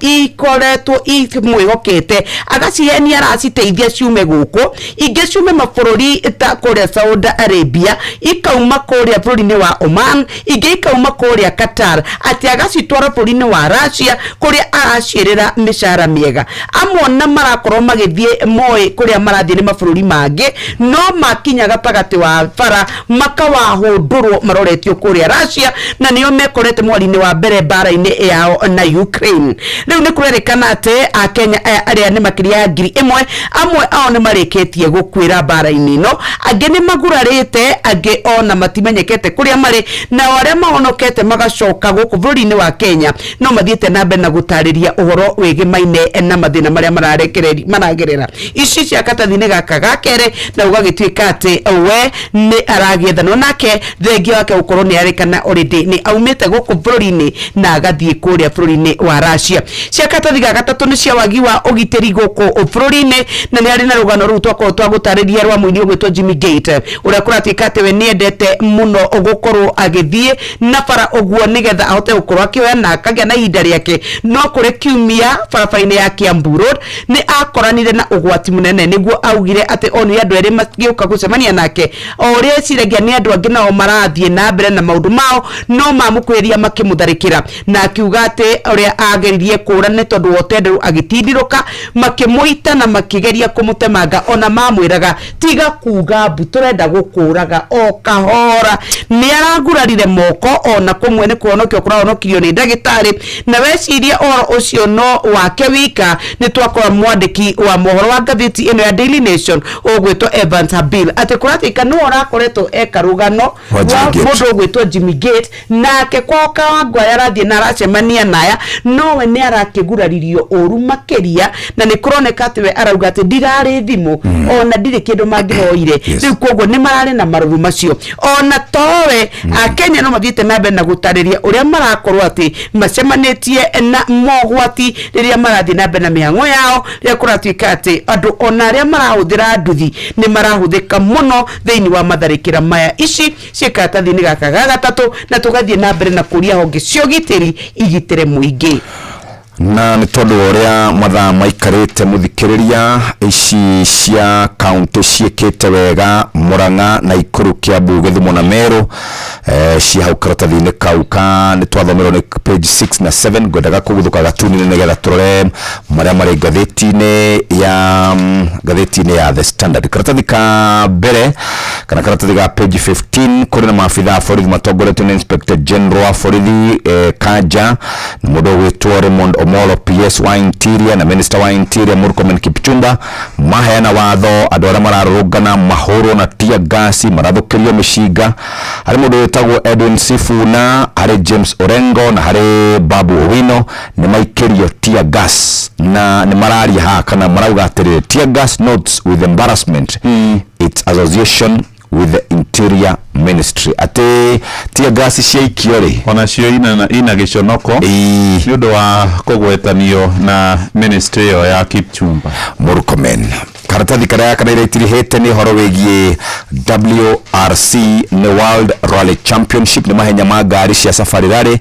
imwĩhokete, agacihenia araciteithia ciume gũkũ, ingĩ ciume mabũrũri ta kũrĩa Saudi Arabia, ikauma kũrĩa bũrũri-inĩ wa Oman, ingĩ ikauma kũrĩa Qatar, atĩ agacitwara bũrũri-inĩ wa Russia kũrĩa araciĩrĩra mĩcara mĩega. Amwe na marakorwo magĩthiĩ moĩ kũrĩa marathiĩ nĩ mabũrũri mangĩ, no makinya gatagatĩ wa bara makawahũndũrwo maroretio kũrĩa Russia, na nĩo mekorete mweri-inĩ wa mbere mbara-inĩ yao na Ukraine. Rĩu nĩ kũrerĩkana atĩ Akenya aya arĩa nĩ makĩria ya 1000, amwe ao nĩ marĩkĩtie gũkuĩra mbara-inĩ ĩno, angĩ nĩ magurarĩte, angĩ ona matimenyekete kũrĩa marĩ, nao arĩa mahonokete magacoka gũkũ bũrũri-inĩ wa Kenya no mathiĩte na mbere na gũtarĩria ũhoro wĩgĩmaine na mathĩna marĩa maragerera. Ici cia katathi-inĩ gaka ga kerĩ, na ũgagĩtuĩka atĩ we nĩ aragĩethanwo nake thengia wake gũkorwo nĩ arĩkana already nĩ aumĩte gũkũ bũrũri-inĩ na agathiĩ kũrĩa bũrũri-inĩ wa Russia. Cia katathi ga gatatũ nĩ cia wagi wa ũgitĩri gũkũ bũrũri-inĩ, na nĩ arĩ na rũgano rũu twakorwo twagũtarĩria rwa mũini ũgwĩtwo Jimmy Gate ũrĩa kũratuĩka atĩ we nĩendete mũno gũkorwo agĩthiĩ na bara ũguo nĩgetha ahote gũkorwo akĩoya na akagĩa na ihinda rĩake. No kũrĩ kiumia barabara-inĩ ya Kiambu Road nĩ akoranire na ũgwati mũnene, nĩguo augire atĩ onire andũ erĩ magĩũka gũcemania nake, o ũrĩa eciragia nĩ andũ angĩ nao marathiĩ na mbere na maũndũ mao, no mamũkuhĩrĩria makĩmũtharĩkĩra, na akiuga atĩ ũrĩa ageririe kũra nĩ tondũ wa ũtenderũ agĩtindirũka, makĩmũita na makĩgeria kũmũtemanga, ona mamwĩraga tiga kuga mbu tũrenda gũkũraga o kahora. Nĩ aragurarire moko ona kũmwe nĩ kũhonokio kũrahonokirio nĩ ndagĩtarĩ, na weciria ũhoro ũcio no wake wika. Nĩ twakora mwandĩki wa mohoro wa ngathĩti ĩno ya Daily Nation ũgwĩtwo Evans Habil atĩ kũratuĩka nĩwe ũrakoretwo eka rũgano Wa Jimmy rwa Gate. mũndũ ũgwĩtwo Jimmy Gate, nake kwao Kawangware arathiĩ na aracemania naya, nowe nĩ arakĩguraririo ũru makĩria, na nĩ kũroneka atĩ we arauga atĩ ndirarĩ thimũ ona ndirĩ kĩndũ mangĩhoire. Rĩu koguo nĩ mararĩ na marũrũ macio, ona towe Akenya no mathiĩte na mbere na gũtarĩria ũrĩa marakorwo atĩ macemanĩtie na mogwati rĩrĩa marathiĩ na mbere na mĩhang'o yao, rĩrĩa kũratuĩka atĩ andũ ona arĩa marahũthĩra nduthi nĩ marahũthĩka mũno thĩinĩ wa matharĩkĩra maya. Ici ciĩ karatathi-inĩ gaka ga gatatũ, na tũgathiĩ na mbere na kũria honge cia ũgitĩri igitĩre mũingĩ. Na nĩ tondũ wa ũrĩa mathaa maikarĩte mũthikĩrĩria, ici cia kaunti ciĩkĩte wega Murang'a, Nakuru, Kiambu, Gĩthumo na Meru, cia hau karatathi-inĩ kau ka nĩ twathomerwo nĩ page 6 na 7. Ngwendaga kũguthũka gatuni nĩgetha tũrore marĩa marĩ ngathĩti-inĩ ya ngathĩti-inĩ ya The Standard. Karatathi ka mbere kana karatathi ga page 15, kũrĩ na maabitha a borithi matongoretio nĩ Inspector General wa borithi Kanja na mũndũ ũgwĩtwo Raymond Omolo, PS wa Interior, na Minister wa Interior Murkomen Kipchumba, maheana watho andũ arĩa mararũrũngana mahũrwo na tear gas, marathũkĩrio mĩcinga. Harĩ mũndũ wĩtagwo Edwin Sifuna, harĩ James Orengo na harĩ Babu Owino nĩ maikĩrio tear gas, na nĩ mararia haha kana marauga atĩrĩrĩ, "Tear gas notes with embarrassment its association with the Interior Ministry," atĩ tear gas ciaikio rĩ, onacio ina gĩconoko nĩ ũndũ wa kũgwetanio na ministry ĩyo ya Kipchumba. Murkomen. Karatathi karĩa kana iria itirihĩte nĩ ũhoro wĩgiĩ WRC, nĩ World Rally Championship, nĩ mahenya ma ngari cia safari rally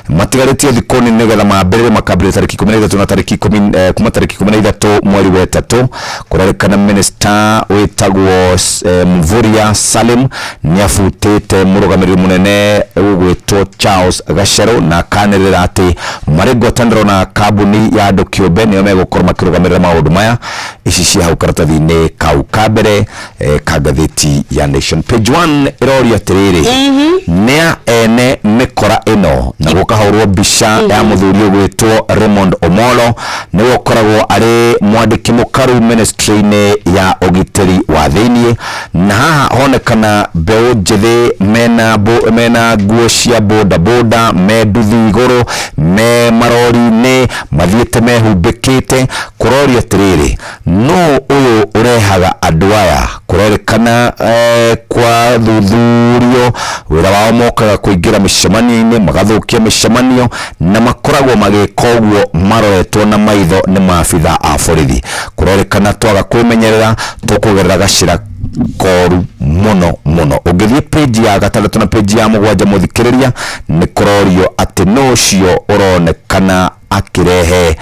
matigarĩtie thikũ nini nĩgetha mambĩrĩrie. Makambĩrĩria tarĩki 13 na tarĩki 10, kuma tarĩki 13 mweri wa 3. Kũrerĩkana minister wĩtagwo Mvurya Salim nĩ abutĩte mũrũgamĩrĩri mũnene ũgwĩtwo Charles Gacheru, na akanĩrĩra atĩ marĩ ngwatanĩro na kambuni ya andũ kĩũmbe nĩo megũkorwo makĩrũgamĩrĩra maũndũ maya. Ici cia hau karatathi-inĩ kau ka mbere ka ngathĩti ya Nation, page 1 ĩroria atĩrĩrĩ, nĩa ene mĩkora ĩno? Na gũkahũrwo mbica ya mũthuri ũgwĩtwo Raymond Omolo, nĩwe ũkoragwo arĩ mwandĩki mũkaru ministry-inĩ ya ũgitĩri wa thĩiniĩ. Na haha honekana mbeũ njĩthĩ mena nguo cia boda boda, me nduthi igũrũ, me marori-inĩ, mathiĩte mehumbĩkĩte. Kũroria atĩrĩrĩ, no ũyũ ũrehaga andũ aya? Kũrerĩkana kwa thuthurio wĩra wao mokaga kũingĩra mĩcemanio-inĩ, magathũkia mĩcemanio, na makoragwo magĩka ũguo maroretwo na maitho nĩ maabitha a borithi. Kũrerĩkana twaga kwĩmenyerera tũkũgerera gacĩra koru mũno mũno. Ũngĩthiĩ page ya 6 na page ya 7, mũthikĩrĩria, nĩ kũrorio atĩ nũ ũcio ũronekana akĩrehe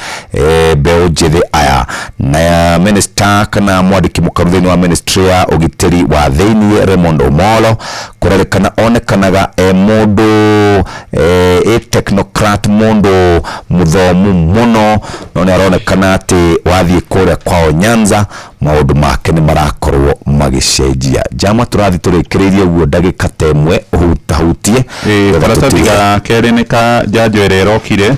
mbeũ njĩthĩ aya. Na minister kana mwandĩki mũkaru thĩinĩ wa ministry ya ũgitĩri wa thĩiniĩ Raymond Omolo kũrerĩkana onekanaga e mũndũ a technocrat, mũndũ mũthomu mũno, no nĩ aronekana atĩ wathiĩ kũrĩa kwao Nyanza maũndũ make nĩ marakorwo magĩcenjia. Jama, tũrathiĩ tũrĩkĩrĩirie ũguo, ndagĩka ta 1 ũhutahutie nĩgetha Karatathi tũtige. Ga kerĩ nĩ ka njanjo ĩrĩa ĩrokire,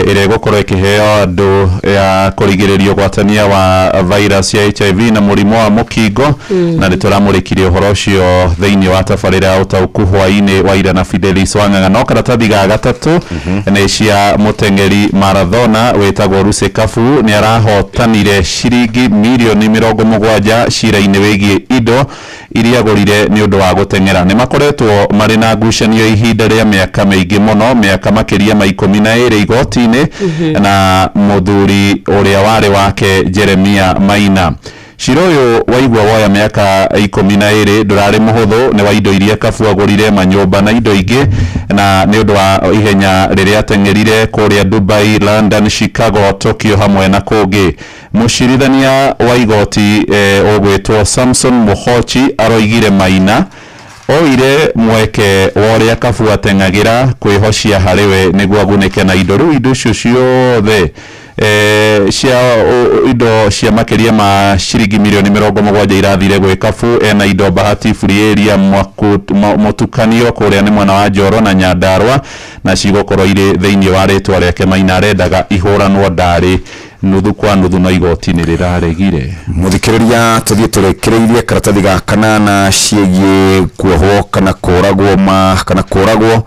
ĩrĩa ĩgũkorwo ĩkĩheo andũ ya kũrigĩrĩria ũgwatania wa virus ya HIV na mũrimũ wa mũkingo. Na nĩ tũramũrĩkirie ũhoro ũcio thĩinĩ wa tabarĩra ya Ũtaũku hwaĩ-inĩ wa ira na Fidelis Wang'ang'a. No karatathi ga gatatũ nĩ cia mũteng'eri marathona wĩtagwo Lucy Kabu. Nĩ arahotanire ciringi mirioni 70 cira-inĩ wĩgiĩ indo iria agũrire nĩ ũndũ wa gũteng'era. Nĩ makoretwo marĩ na ngucanio ihinda rĩa mĩaka mĩingĩ mũno, mĩaka makĩria ma 12 igoti-inĩ na mũthuri ũrĩa warĩ wake Jeremia Maina. Cira ũyũ waigua woya mĩaka 12 ndũrarĩ mũhũthũ. Nĩ wa indo iria Kabu agũrire, manyũmba na indo ingĩ, na nĩ ũndũ wa ihenya rĩrĩa ateng'erire kũrĩa Dubai, London, Chicago, Tokyo hamwe na kũngĩ. Mũcirithania wa igoti ũgwĩtwo Samson Muhochi aroigire Maina oire mweke wa ũrĩa Kabu ateng'agĩra kwĩhocia harĩ we nĩguo agunĩke na indo. Rĩu indo icio ciothe cia indo cia makĩria ma ciringi mirioni 70 irathire gwĩ Kabu. Ena indo Bahati Free Area, Mũtukanio kũrĩa nĩ mwena wa Njoro na Nyandarua, na cigũkorwo irĩ thĩinĩ wa rĩtwa rĩake. Maina arendaga ihũranwo ndarĩ nuthu kwa nuthu, no igoti nĩ rĩraregire. Mũthikĩrĩria, tũthiĩ tũrĩkĩrĩirie karatathi ga kanana ciĩgiĩ kuohwo kana kũragwo ma kana kũragwo.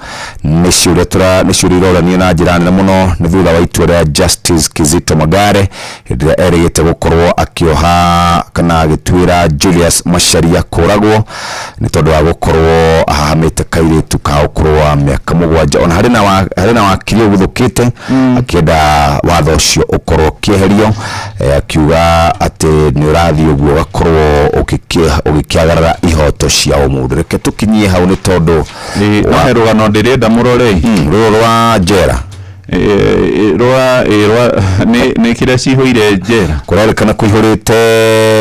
Nĩ ciũria tũra nĩ ciũria iroranio na njĩra nene mũno nĩ thutha wa itua rĩa Justice Kizito Magare hĩndĩ ĩrĩa erĩgĩte gũkorwo akĩoha kana agĩtuĩra Julius Macharia kũragwo nĩ tondũ wa gũkorwo ahahamĩte kairĩtu ka ũkũrũ wa mĩaka 7. Ona harĩ na wakiri ũguthũkĩte akĩenda watho ũcio ũkorwo ũkĩeherio, akiuga atĩ nĩ ũrathiĩ ũguo ũgakorwo ũgĩkĩagarara ihoto cia ũmũndũ. Reke tũkinyie hau nĩ tondũ No he rũgano ndĩrenda mũrore. Rũrũ rwa njera. Rwa nĩ kĩrĩa cihũire njera. Kũrerĩkana kũihũrĩte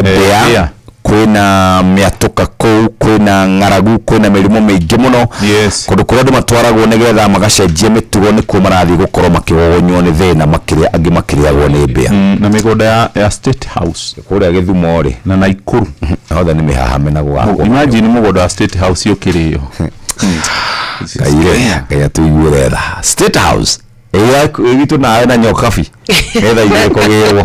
mbĩa. Mbĩa. Kwĩna mĩatũka kũu, kwĩna ng'aragu, kwĩna mĩrimũ mĩingĩ mũno. Kũndũ kũrĩa andũ matwaragwo nĩgetha magacenjia mĩtugo nĩkuo marathiĩ gũkorwo makĩgogonywo nĩ thĩna, makĩrĩa angĩ makĩrĩagwo nĩ mbĩa. Na mĩgũnda ya State House kũrĩa Gĩthumo rĩ na Naikuru hothe nĩ mĩhahame na gũgakwo. Imagine mũgũnda wa State House ũkĩrĩo. Ngai rĩ, Ngai atũiguĩre tha. State House ĩgitũ nawe na nyokabi nĩgetha ithuĩ kũgĩrwo.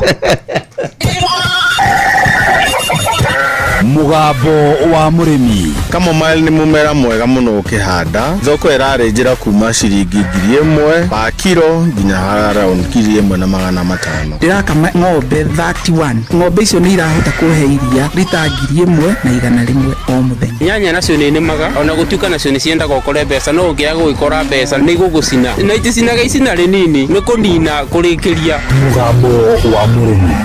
Mũgambo wa mũrĩmi. Chamomile nĩ mũmera mwega mũno ũkĩhanda. Thoko ĩrarĩ njĩra kuma ciringi 1000 pa kiro nginya around 1500. Ndĩrakama ng'ombe 31. Ng'ombe icio nĩ irahota kũhe iria rita 1100 o mũthenya. Nyanya nacio nĩ nĩmaga, ona gũtuĩka nacio nĩ ciendaga ũkore mbeca, no ũngĩaga gũgĩkora mbeca nĩ igũgũcina, na iticinaga icina rĩnini, nĩ kũnina kũrĩkĩria. Mũgambo wa mũrĩmi.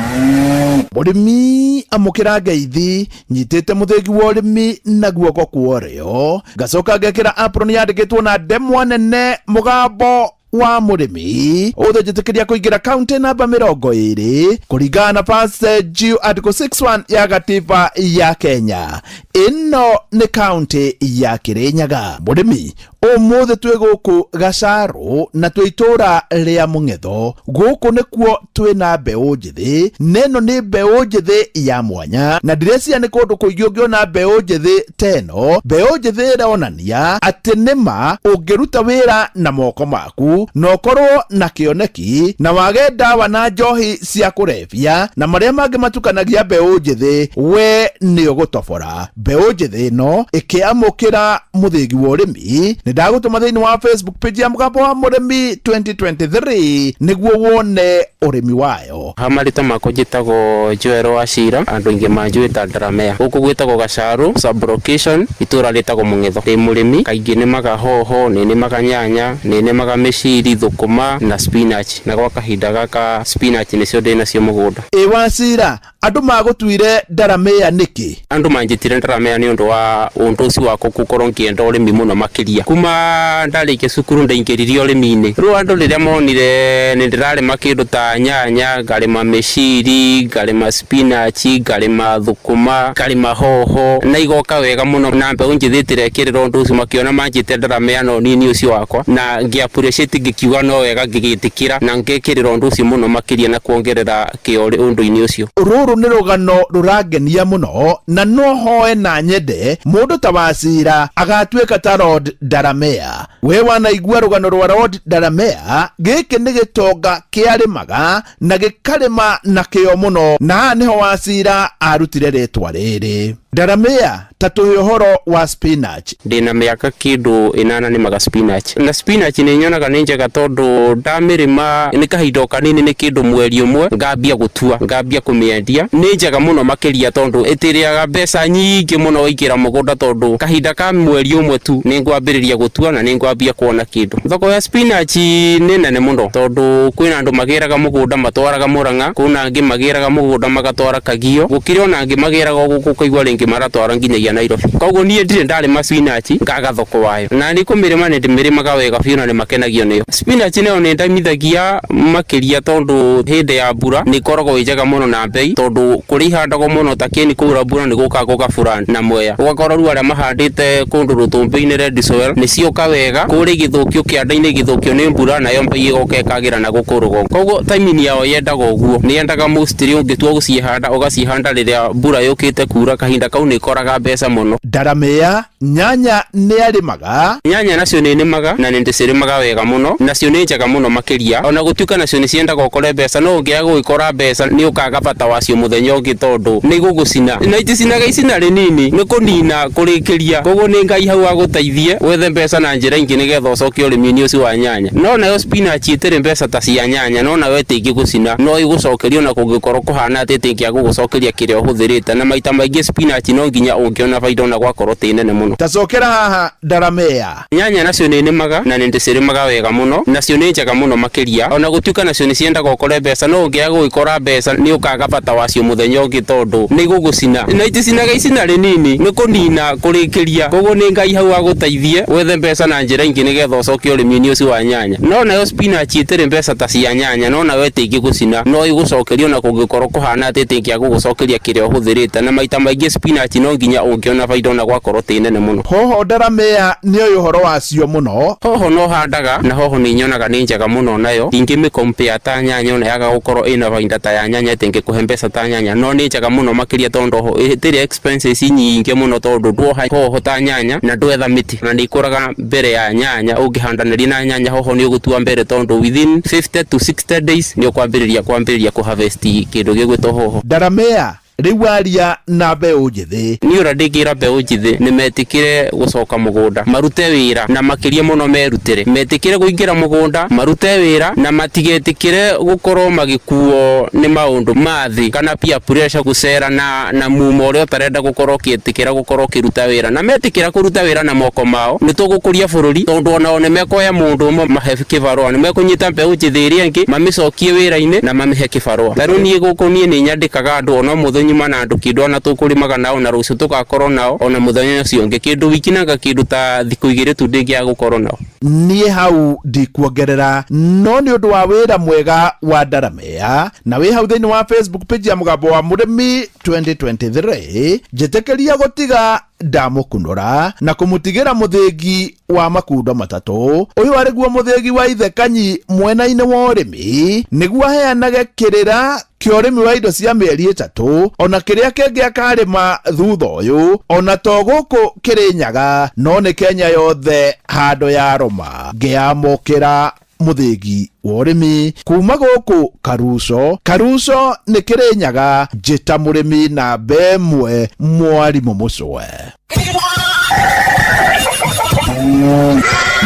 Mũrĩmi amũkĩra ngeithi nyitĩte mũthĩgi wa ũrĩmi na guoko kwa ũrĩo, ngacoka ngekĩra apron yandĩkĩtwo na ndemwa nene mũgambo wa mũrĩmi. Ũthĩ njĩtĩkĩria kũingĩra kaunti namba 20 kũringana na passage article 61 ya gatiba ya Kenya. Ĩno nĩ kaunti ya Kirinyaga. Mũrĩmi, ũmũthĩ twĩ gũkũ Gacarũ na twĩ itũra rĩa Mũng'etho. Gũkũ nĩkuo twĩna mbeũ njĩthĩ, na ĩno nĩ mbeũ njĩthĩ ya mwanya, na ndĩreciria nĩ kũndũ kũingĩ ũngĩona mbeũ njĩthĩ ta ĩno. Mbeũ njĩthĩ ĩronania atĩ nĩma ũngĩruta wĩra na moko maku na ũkorwo na kĩoneki na wage ndawa na njohi cia kũrebia na marĩa mangĩ matukanagia mbeũ njĩthĩ, we nĩ ũgũtobora. Mbeũ njĩthĩ ĩno ĩkĩamũkĩra mũthĩgi wa ũrĩmi, nĩ ndagũtũma thĩinĩ wa Facebook page ya Mũgambo wa Mũrĩmi 2023 nĩguo wone ũrĩmi wayo. Ha marĩtwa makwa njĩtagwo Joel Wachira, andũ aingĩ manjũĩ ta Ndaramea. Gũkũ gwĩtagwo Gacarũ, sub-location, itũra rĩtagwo Mũng'etho. Ndĩ mũrĩmi, kaingĩ nĩmaga hoho, nĩnĩmaga nyanya, nĩnĩmaga mĩciri, thũkũma na spinach. Na gwa kahinda gaka spinach nĩcio ndĩnacio mũgũnda. Ĩ Wachira, andũ magũtuire Ndaramea nĩkĩ? Andũ manjĩtire Ndaramea nĩ ũndũ wa ũndũ ũcio wakwa gũkorwo ngĩenda ũrĩmi mũno makĩria. Kuma ndarĩkia cukuru ndaingĩririe ũrĩmi-inĩ. Rĩu andũ rĩrĩa monire nĩ ndĩrarĩma kĩndũ ta nyanya, ngarĩma mĩciri, ngarĩma spinach, ngarĩma thũkũma, ngarĩma hoho, na igoka wega mũno, na mbeũ njĩthĩ ĩtĩrekĩrĩra ũndũ ũcio, makĩona manjĩte Ndaramea no nini ũcio wakwa, na ngĩ appreciate ngĩkiuga no wega, ngĩgĩtĩkĩra na ngekĩrĩra ũndũ ũcio mũno makĩria na kuongerera kĩo ũndũ-inĩ ũcio. Rũrũ nĩ rũgano rũrangenia mũno, na no hoe na nyende mũndũ ta Wachira agatuĩka ta Lord Ndaramea. We wanaigua rũgano rwa Lord Ndaramea, gĩkĩ nĩ gĩtonga kĩarĩmaga na gĩkarĩma na kĩo mũno, na haha nĩho Wachira arutire rĩtwa rĩrĩ Ndaramea. Ta tũhe ũhoro wa spinach. Ndĩna mĩaka kĩndũ 8 nĩmaga spinach, na spinach nĩ nyonaga nĩ njega tondũ ndamĩrĩma nĩ kahinda o kanini, nĩ kĩndũ mweri ũmwe ngambia gũtua, ngambia kũmĩendia. Nĩ njega mũno makĩria tondũ ĩtĩrĩaga mbeca nyingĩ mũno waingĩra mũgũnda, tondũ kahinda ka mweri ũmwe tu nĩ ngwambĩrĩria gũtua na nĩ ngwambia kuona kĩndũ. Thoko ya spinach nĩ nene mũno tondũ kwĩna andũ magĩraga mũgũnda matwaraga Mũrang'a, kwĩna angĩ magĩraga mũgũnda magatwara Kagio, gũkĩrĩ ona angĩ magĩraga gũkũ ũkaigua rĩngĩ maratwara nginyagia Nairobi. Koguo niĩ ndirĩ ndarĩma spinach ngaga thoko wayo, na nĩ kũmĩrĩma nĩ ndĩmĩrĩmaga wega biũ na nĩ makenagio nĩyo. Spinach nayo nĩ ndamithagia makĩria tondũ hĩndĩ ya mbura nĩ ĩkoragwo ĩ njega mũno na mbei, tondũ kũrĩa ihandagwo mũno ta Kieni kwaura mbura nĩ gũkaga gũgabura na Mwea, ũgakora rĩu arĩa mahandĩte kũndũ rũtũmbĩ-inĩ red soil nĩ cioka wega, kũrĩa igĩthũkio kĩanda-inĩ igĩthũkio nĩ mbura nayo mbei ĩgoka ĩkagĩra na gũkũ rũgongo. Koguo timing yao yendaga ũguo, nĩ yendaga mostly ũngĩtua gũcihanda ũgacihanda rĩrĩa mbura yũkĩte kura, kahinda kau nĩ ĩkoraga mbeca mũno. Ndaramea, nyanya nĩ arĩmaga. Nyanya nacio nĩ nĩmaga na nĩ ndĩcirĩmaga wega mũno, nacio nĩ njega mũno makĩria, ona gũtuĩka nacio nĩ ciendaga ũkore mbeca, no ũngĩaga gũgĩkora mbeca nĩ ũkaga bata wacio mũthenya ũngĩ tondũ nĩ igũgũcina, na iticinaga icina rĩnini, nĩ kũnina kũrĩkĩria. Koguo nĩ Ngai hau agũteithie wethe mbeca na njĩra ingĩ nĩgetha ũcoke ũrĩmi-inĩ ũcio wa nyanya. No nayo spinach ĩtĩrĩ mbeca ta cia nyanya, no nayo ĩtingĩgũcina, no ĩgũcokeria ona kũngĩkorwo kũhana atĩa ĩtingĩaga gũgũcokeria kĩrĩa ũhũthĩrĩte, na maita maingĩ spinach no nginya ũngĩona baida ona gwakorwo tĩ nene mũno. Ta cokera haha Ndaramea. Nyanya nacio nĩ nĩmaga na nĩ ndĩcirĩmaga wega mũno, nacio nĩ njega mũno makĩria, ona gũtuĩka nacio nĩ ciendaga ũkore mbeca, no ũngĩaga gũgĩkora mbeca nĩ ũkaga bata wacio mũthenya ũngĩ tondũ nĩ igũgũcina, na iticinaga icina rĩnini, nĩ kũnina kũrĩkĩria. Koguo nĩ Ngai hau agũteithie wethe mbeca na njĩra ingĩ nĩgetha ũcoke ũrĩmi-inĩ ũcio wa nyanya. No nayo spinach ĩtĩrĩ mbeca ta cia nyanya, no nayo ĩtingĩgũcina, no ĩgũcokeria ona kũngĩkorwo kũhana atĩa ĩtingĩaga gũgũcokeria kĩrĩa ũhũthĩrĩte, na maita maingĩ spinach no nginya ũngĩona baida ona gwakorwo tĩ nene mũno. Hoho Ndaramea nĩ oĩ ũhoro wacio mũno. Hoho no handaga na hoho nĩ nyonaga nĩ njega mũno, nayo ndingĩmĩ compare ta nyanya, ona yaga gũkorwo ĩna baida ta ya nyanya ĩtingĩkũhe mbeca ta nyanya, no nĩ njega mũno makĩria tondũ hoho ĩtĩrĩ expenses nyingĩ mũno, tondũ ndwoha hoho ta nyanya na ndwetha mĩtĩ, na nĩ ikũraga mbere ya nyanya. Ũngĩhandanĩria na nyanya, hoho nĩ ũgũtua mbere tondũ within 50 to 60 days nĩ ũkwambĩrĩria kwambĩrĩria kũ harvest kĩndũ gĩgwĩtwo hoho. Ndaramea. Rĩu aria na mbeũ njĩthĩ. Niĩ ũrĩa ndĩngĩra mbeũ njĩthĩ nĩ metĩkĩre gũcoka mũgũnda marute wĩra, na makĩria mũno merutĩre, metĩkĩre kũingĩra mũgũnda marute wĩra, na matigetĩkĩre gũkorwo magĩkuo nĩ maũndũ ma thĩ kana peer pressure, gũcera na mumo ũrĩa ũtarenda gũkorwo ũkĩĩtĩkĩra gũkorwo ũkĩruta wĩra. Na metĩkĩra kũruta wĩra na moko mao, nĩ tũgũkũria bũrũri, tondũ onao nĩ mekuoya mũndũ ũmwe mahe kĩbarũa, nĩ mekũnyita mbeũ njĩthĩ ĩrĩa ĩngĩ mamĩcokie wĩra-inĩ na mamĩhe kĩbarũa. Ta rĩu niĩ gũkũ niĩ nĩ nyandĩkaga andũ, ona ũmũthĩ nyuma na andũ kĩndũ ona tũkũrĩmaga nao, na rũciũ tũgakorwo nao ona mũthenya ũcio ũngĩ, kĩndũ wiki nanga kĩndũ ta thikũ 2 tu ndĩngĩaga gũkorwo nao. Niĩ hau ndikuongerera, no nĩ ũndũ wa wĩra mwega wa Ndaramea na wĩ hau thĩinĩ wa Facebook page ya Mũgambo wa Mũrĩmi 2023, njĩtĩkĩria gũtiga ndamũkunũra na kũmũtigĩra mũthĩgi wa makundo matatũ. Ũyũ arĩ guo mũthĩgi wa Ithe Kanyi mwena-inĩ wa ũrĩmi, nĩguo aheanage kĩrĩra kĩa ũrĩmi wa indo cia mĩeri 3, ona kĩrĩa kĩngĩ akarĩma thutha ũyũ, ona to gũkũ Kĩrĩnyaga, no nĩ Kenya yothe handũ ya Roma. Ngĩamũkĩra mũthĩgi wa ũrĩmi kuma gũkũ Karuco. Karuco nĩ Kĩrĩnyaga, njĩta mũrĩmi namba 1, mwarimũ Mũcwe.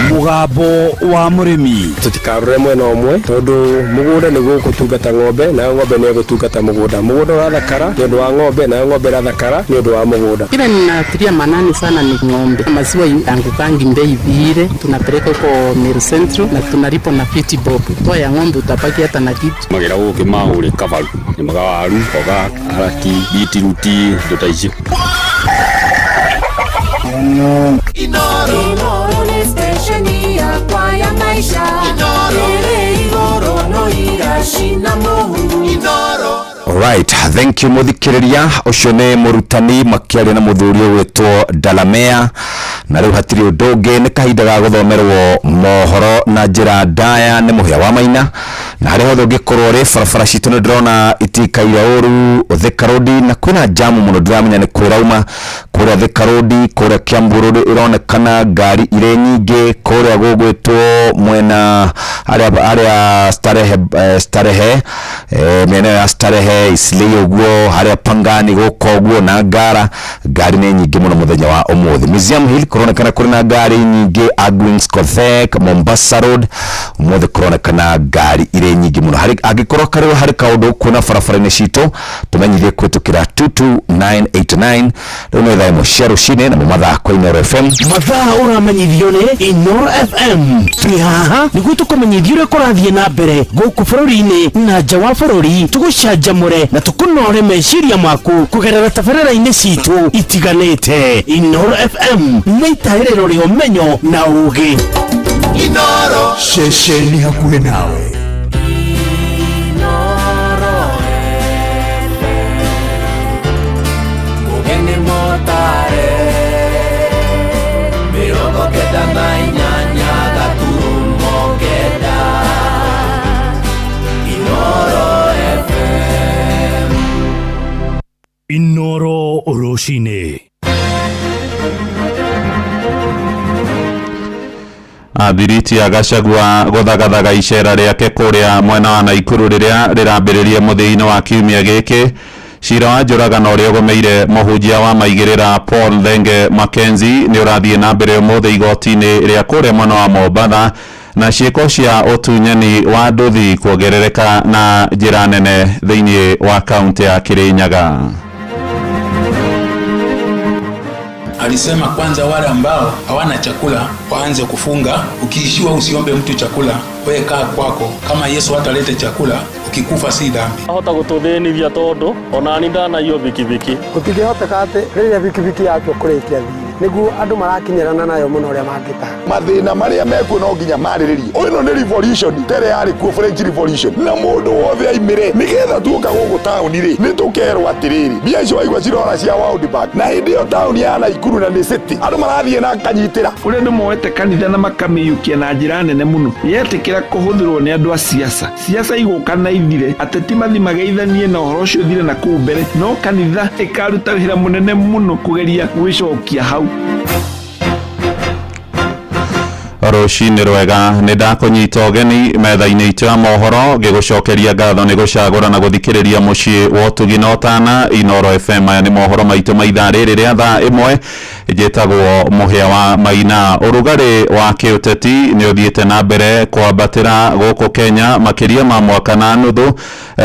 Mũgambo wa mũrĩmi. Tũtikarore mwena ũmwe, tondũ mũgũnda nĩguo ũgũtungata ng'ombe, nayo ng'ombe nĩ ĩgũtungata mũgũnda. Mũgũnda ũrathakara nĩ ũndũ wa ng'ombe, nayo ng'ombe ĩrathakara nĩ ũndũ wa mũgũnda. Kile ninatilia manani sana ni ng'ombe. Maziwa angukangi bei vile, tunapeleka huko Meru Central na tunalipa na 50 bob. Toa ya ng'ombe utabaki hata na kitu. Magera gũkĩ maũrĩ kabaru, nĩ maga waru, mboga, karati, beetroot, indo ta icio. Inoro. Inoro nĩ stesheni yakwa ya maisha. Inoro. Ĩrĩ igũrũ no iracina mũhu. Inoro. Alright, thank you muthikiriria. Ucio ni murutani makiaria na muthuri ugwitwo Dalamea, na riu hatiri undu ungi, ni kahinda ga guthomerwo mohoro na njira ndaya ni Muhia wa Maina. Na haria hothe ungikorwo uri, barabara citu ni ndirona itikaire uru Thika Road, na kwina jamu muno, ndiramenya ni kwirauma kuria Thika Road, kuria Kiambu Road ironekana ngari ire nyingi, kuria gugwitwo mwena aria Starehe, Starehe, mĩena ya Starehe, Islay ũguo, harĩa Pangani gũka ũguo, na Ngara, ngari nĩ nyingĩ mũno mũthenya wa ũmũthĩ. Museum Hill kũronekana kũrĩ na ngari nyingĩ, Argwings Kothek, Mombasa Road ũmũthĩ kũronekana ngari irĩ nyingĩ mũno. Angĩkorwo karĩ harĩ kaũndũ ũkuona barabara-inĩ citũ, tũmenyithie kũhĩtũkĩra 22989. Rĩu nĩ thaa 1 cia rũcinĩ, namo mathaa kwa Inooro FM. Mathaa ũramenyithio nĩ Inooro FM. Twĩ haha nĩguo tũkũmenyithie ũrĩa kũrathiĩ na mbere gũkũ bũrũri-inĩ na nja wa bũrũri, tũgũcanjamũre na tũkũnore meciria maku kũgerera tabarĩra-inĩ citũ itiganĩte. Inooro FM nĩ itaĩrĩro rĩa ũmenyo na ũũgĩ. Inooro. Ceceni hakuhĩ nawe. Inooro FM. Mũgeni mũtare. 98.9. Inooro FM. Inooro rũcinĩ. Athiriti a Gachagua gũthagathaga icera rĩake kũrĩa mwena wa Naikuru rĩrĩa rĩrambĩrĩria mũthia-inĩ wa kiumia gĩkĩ. Cira wa njũragano ũrĩa ũgũmĩire mũhunjia wa maigĩrĩra Paul Thenge Mackenzie nĩ ũrathiĩ na mbere ũmũthĩ igoti-inĩ rĩa kũrĩa mwena wa Mombatha, na ciĩko cia ũtunyani wa nduthi kuongerereka na njĩra nene thĩinĩ wa kaunti ya Kirinyaga. Alisema kwanza wale ambao hawana chakula waanze kufunga. Ukiishiwa usiombe mtu chakula, wewe kaa kwako. Kama Yesu hatalete chakula, ukikufa si dhambi. Ahota gũtũthĩnithia tondũ ona ni ndanaiywo bikibiki. Gũtingĩhoteka atĩ rĩrĩa bikibiki yatua kũrĩkia thirĩ nĩguo andũ marakinyĩrana nayo mũno ũrĩa mangĩtaha. Mathĩna marĩa mekuo no nginya marĩrĩrie. Ĩno nĩ revolution tere yarĩ kuo French Revolution, na mũndũ wothe aimĩre nĩgetha tuoka gũkũ taũni rĩ, nĩ tũkerwo atĩrĩrĩ, mbia icio waigua cirora cia World Bank, na hĩndĩ ĩyo taũni ya Naikuru na nĩ city andũ marathiĩ na kanyitĩra. Kũrĩ andũ moete kanitha na makamĩiyũkia na njĩra nene mũno, yetĩkĩra kũhũthĩrwo nĩ andũ a siasa, siasa igũka na ithire, ateti mathi mageithanie na ũhoro ũcio ũthire na kũu mbere, no kanitha ĩkaruta wĩra mũnene mũno kũgeria gwĩcokia hau. Rũcinĩ rwega, nĩ ndakũnyita ũgeni metha-inĩ itũ ya mohoro, ngĩgũcokeria ngatho nĩ gũcagũra na gũthikĩrĩria mũciĩ wa ũtugi na ũtana Inoro FM. Maya nĩ mohoro maitũ ma ithaa rĩrĩ rĩa thaa 1. Njĩtagwo Mũhĩa wa Maina. Ũrugarĩ wa kĩũteti nĩ ũthiĩte na mbere kwambatĩra gũkũ Kenya makĩria ma mwaka na nuthu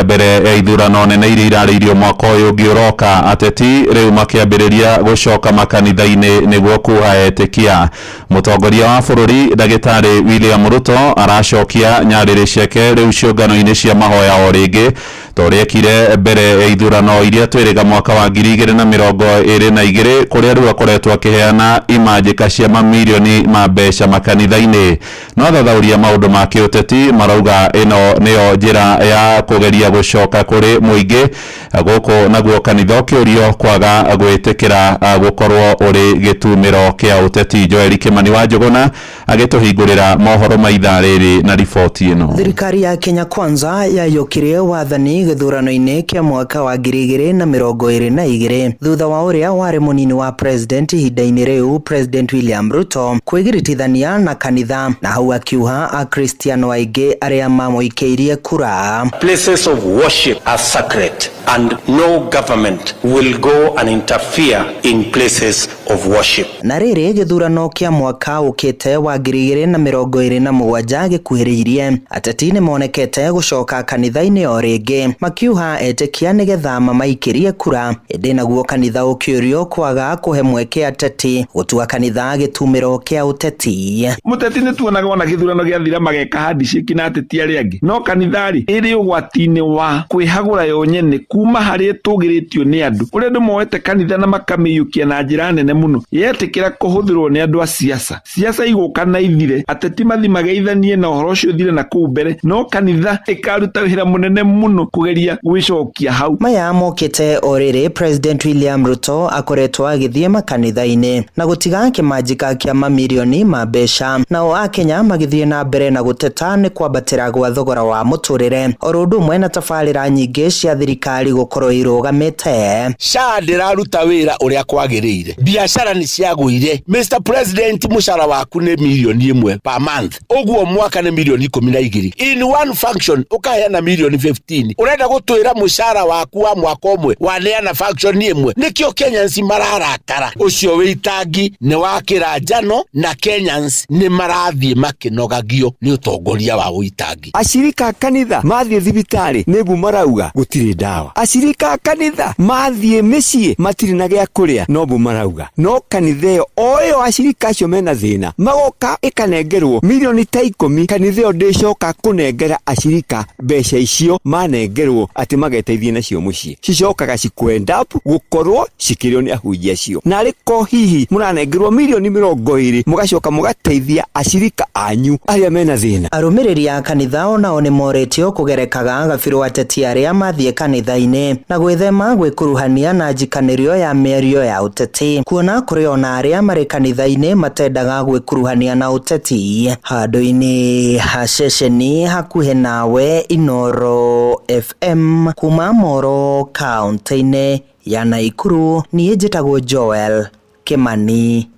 mbere ya ithurano nene iria irarĩirio mwaka ũyũ ũngĩ ũroka. Ateti rĩu makĩambĩrĩria gũcoka makanitha-inĩ nĩguo kuha etĩkia. Mũtongoria wa bũrũri Ndagĩtarĩ William Ruto aracokia nyarĩrĩ ciake rĩu ciũngano-inĩ cia mahoya o rĩngĩ ta ũrĩa ekire mbere ya ithurano iria twĩrĩga mwaka wa 2022, kũrĩa rĩu akoretwo akĩheana imanjĩka cia mamirioni ma mbeca makanitha-inĩ. No athathaũria maũndũ ma kĩũteti marauga ĩno nĩyo njĩra ya kũgeria gũcoka kũrĩ mũingĩ gũkũ, naguo kanitha ũkĩũrio kwaga gwĩtĩkĩra gũkorwo ũrĩ gĩtumĩro kĩa ũteti. Joel Kimani wa Njũgũna agĩtũhingũrĩra mohoro ma ithaa rĩrĩ na riboti ĩno. Thirikari ya Kenya Kwanza yayũkirie wathani gĩthurano-inĩ kĩa mwaka wa 2022 thutha wa ũrĩa warĩ mũnini wa president ihinda-inĩ rĩu President William Ruto kwĩgiritithania na kanitha, na hau akiuha akristiano aingĩ arĩa mamũikĩirie kura. Places of worship are sacred and no government will go and interfere in places of worship. Na rĩrĩ gĩthurano kĩa mwaka ũkĩte wa 2027 gĩkuhĩrĩirie, ateti nĩmonekete gũcoka kanitha-inĩ o rĩngĩ makiuha etĩkia nĩgetha mamaikĩrie kura, ĩndĩ naguo kanitha ũkĩũrio kwaga kũhe mweke ateti gũtua kanitha gĩtumĩro kĩa ũteti. Mũteti nĩ tuonaga ona gĩthurano gĩathira mageka handshake na ateti arĩa angĩ, no kanitha-rĩ ĩrĩ ũgwati-inĩ wa kwĩhagũra yo nyene kuma harĩa ĩtũgĩrĩtio nĩ andũ. Ũrĩa andũ moete kanitha na makamĩiyũkia na njĩra nene mũno, yetĩkĩra kũhũthĩrwo nĩ andũ a siasa, siasa igũka na ithire, ateti mathi mageithanie na ũhoro ũcio ũthire na kũu mbere, no kanitha ĩkaruta wĩra mũnene mũno kũgeria gwĩcokia hau. Maya mokĩte o rĩrĩ President William Ruto akoretwo agĩthiĩ makanitha-inĩ na gũtiga kĩmanjĩka kĩa mamirioni ma mbeca, nao akenya magĩthiĩ na mbere na gũteta nĩ kwambatĩra gwa thogora wa mũtũrĩre oro ũndũ ũmwe na tabarĩra nyingĩ cia thirikari gũkorwo irũgamĩte. SHA ndĩraruta wĩra ũrĩa kwagĩrĩire, biacara nĩ ciagũire. Mr President, mũcara waku nĩ mirioni 1 per month, ũguo mwaka nĩ mirioni 12. In one function ũkaheana mirioni 15. Ũrenda gũtwĩra mũcara waku wa mwaka ũmwe waneana function ĩmwe? Nĩkĩo Kenyans mararakara. Ũcio wĩitangi nĩ wa kĩranjano na Kenyans nĩ marathiĩ makĩnogagio nĩ ũtongoria wa ũitangi. Acirika a kanitha mathiĩ thibitarĩ nĩ mbu marauga gũtirĩ ndawa. Acirika a kanitha mathiĩ mĩciĩ matirĩ na gĩa kũrĩa no mbu marauga. No kanitha ĩyo o ĩyo acirika acio mena thĩna magoka ĩkanengerwo mirioni ta 10, kanitha ĩyo ndĩcoka kũnengera acirika mbeca icio manengerwo atĩ mageteithie nacio mũciĩ. Cicokaga cikwenda up gũkorwo cikĩrĩo nĩ ahunjia acio. Na arĩ ko hihi mũranengerwo mirioni 20 mũgacoka mũgateithia acirika anyu arĩa mena thĩna. Arũmĩrĩri a kanitha onao nĩ morĩtio kũgerekaga gabirũ ateti arĩa mathiĩ kanitha-inĩ na gwĩthema gwĩkuruhania na njikanĩrio ya mĩario ya ũteti, kuona kũrĩ ona arĩa marĩ kanitha-inĩ matendaga gwĩkuruhania na ũteti. Handũ-inĩ ha ceceni hakuhĩ nawe Inoro FM kuma Moro kaunti-inĩ ya Naikuru, niĩ njĩtagwo Joel Kimani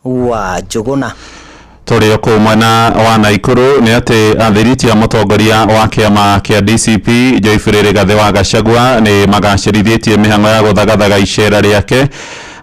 wa Njũgũna. Tũrĩ o kũu mwena wa Naikuru nĩ atĩ athiriti a mũtongoria wa kĩama kĩa DCP Joyfrey Rigathĩ wa Gachagua nĩ magacĩrithĩtie mĩhang'o ya gũthagathaga icera rĩake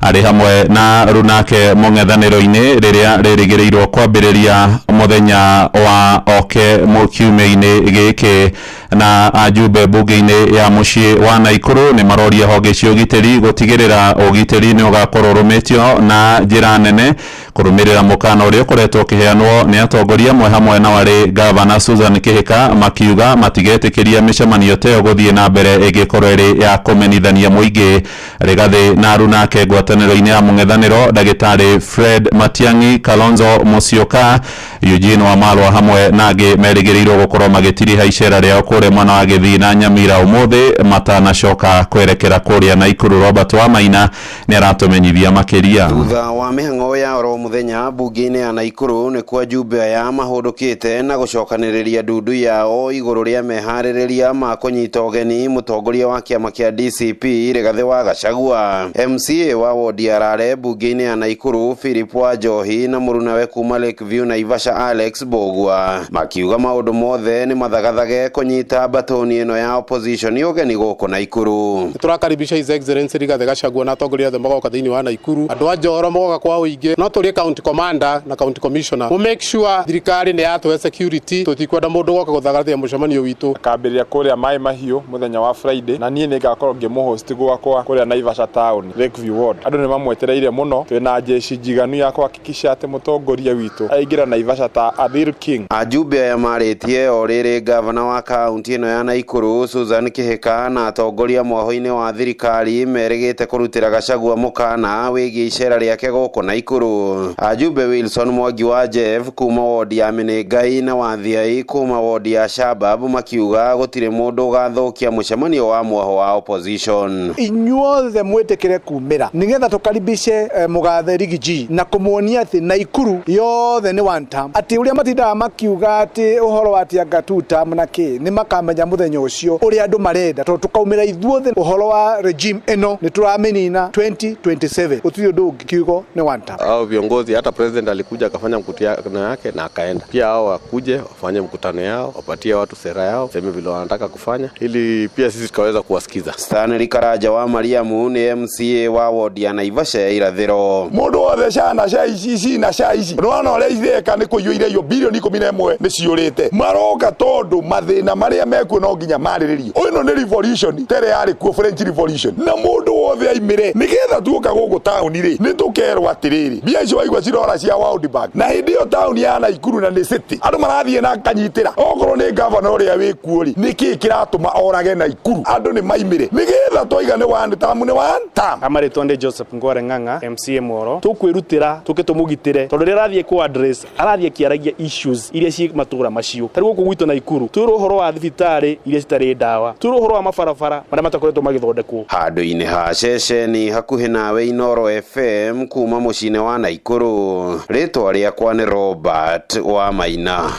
arĩ hamwe na runake mũng'ethanĩro-inĩ rĩrĩa rĩrĩgĩrĩirwo kwambĩrĩria mũthenya wa oke kiumia-inĩ gĩkĩ. Na ajumbe mbunge-inĩ ya mũciĩ wa Naikuru nĩ maroria honge cia ũgitĩri gũtigĩrĩra ũgitĩri nĩ ũgakorwo ũrũmĩtio na njĩra nene kũrũmĩrĩra mũkana ũrĩa ũkoretwo ũkĩheanwo nĩ atongoria amwe hamwe na warĩ gavana Susan Kihika makiuga matigetĩkĩria mĩcemanio ta ĩyo gũthiĩ na mbere ĩngĩkorwo ĩrĩ ya kũmenithania mũingĩ. Rigathĩ na arunake ngwatanĩro-inĩ ya mũng'ethanĩro ndagĩtarĩ Fred Matiang'i, Kalonzo Musyoka, Eugene Wamalwa hamwe na angĩ merĩgĩrĩirwo gũkorwo magĩtiriha icera rĩao kũrĩa mwena wa Gĩthii na Nyamira ũmũthĩ matanacoka kwerekera kũrĩa Naikuru. Robert Wamaina nĩ aratũmenyithia makĩria. Thutha wa mĩhang'o ya oro mũthenya mbunge-inĩ ya Naikuru nĩkuo ajumbe aya mahũndũkĩte na gũcokanĩrĩria ndundu yao igũrũ rĩa meharĩrĩria ma kũnyita ũgeni mũtongoria wa kĩama kĩa DCP Rigathĩ wa Gachagua. MCA wa wodi ya Rare mbunge-inĩ ya Naikuru Philip Wanjohi na mũrunawe kuma Lakeview Naivasha Alex Mbugua makiuga maũndũ mothe nĩ mathagathage kũnyita mbatũni ĩno ya opposition ũgeni gũkũ Naikuru. Tũrakaribisha His Excellency Rigathi Gachagua na atongoria othe magoka thĩinĩ wa Naikuru, andũ a Njoro magoka kwa ũingĩ, no tũrie county commander na county commissioner mu make sure thirikari nĩ yatũhe security, tũtikwenda mũndũ goka gũthagathia mũcemanio witũ. Akambĩrĩria kũrĩa Maĩ Mahiũ mũthenya wa Friday, na niĩ nĩngakorwo ngĩmũhost gwakwa kũrĩa Naivasha town Lakeview Ward. Andũ nĩ mamwetereire mũno, twĩna jeshi njiganu ya kuhakikisha atĩ mũtongoria witũ aingĩra Naivasha ta a real king. Ajumbe aya marĩtie o rĩrĩ gavana wa kaunti ĩno ya Naikuru Susan Kihika na atongoria mwaho-inĩ wa thirikari merĩgĩte kũrutĩra Gachagua mũkana wĩgiĩ icera rĩake gũkũ Naikuru. Ajumbe Wilson Mwangi wa Jeff kuma wodi ya Menengai na Wathiai kuma wodi ya Shabab makiuga gũtirĩ mũndũ ũgathũkia mũcemanio wa mwaho wa opposition. Inyuothe mwĩtĩkĩre kumĩra nĩgetha tũkaribishe mũgathe Riggy na kũmuonia atĩ Naikuru yothe nĩ one term, atĩ ũrĩa matindaga makiuga atĩ ũhoro wa anga two term na kĩ, nĩ makamenya mũthenya ũcio ũrĩa andũ marenda, tondũ tũkaumĩra ithuothe ũhoro wa regime ĩno nĩ tũramĩnina 2027, gũtirĩ ũndũ ũngĩ, kiugo nĩ one term. Hao viongozi, hata president alikuja akafanya mkutano yake na akaenda, pia hao wakuje wafanye mkutano yao, wapatie watu sera yao, sema vile wanataka kufanya, ili pia sisi tukaweza kuwasikiza. Stanley Karanja wa Mariamu ni MCA wa wodi ya Naivasha ya irathĩro. Mũndũ wothe cana cia ici na cia ici nĩwona ũrĩa itheka nĩ kũiyũire iyo bilioni 11 nĩ ciũrĩte, maroka tondũ mathĩna marĩa mekuo no nginya marĩrĩrio. Ĩno nĩ revolution tere yarĩ kuo French Revolution, na mũndũ wothe aimĩre nĩgetha tuoka gũkũ taũni rĩ nĩ tũkerwo atĩrĩrĩ, mbia icio waigua cirora cia World Bank, na hĩndĩ ĩyo taũni ya Naikuru na nĩ city andũ marathiĩ na kanyitĩra, okorwo nĩ gavana ũrĩa wĩkuo rĩ nĩkĩĩ kĩratũma orage Naikuru? Andũ nĩ maimĩre nĩgetha twaiga nĩ one term, nĩ one term. Amarĩtwa ndĩ Joseph Ngore Ng'ang'a MCA Mworo, tũkwĩrutĩra tũke tũmũgitĩre tondũ rĩrĩa arathiĩ kũ address arathiĩ akĩaragia issues iria ciĩ matũra macio. Ta rĩu gũkũ gwitũ Naikuru twĩrwo ũhoro wa thibitarĩ iria citarĩ ndawa, twĩrwo ũhoro wa mabarabara marĩa matakoretwo magĩthondekwo. Handũ-inĩ ha ceceni hakuhĩ nawe Inooro FM kuma mũciĩ-inĩ wa Naikuru, rĩtwa rĩakwa nĩ Robert wa Maina.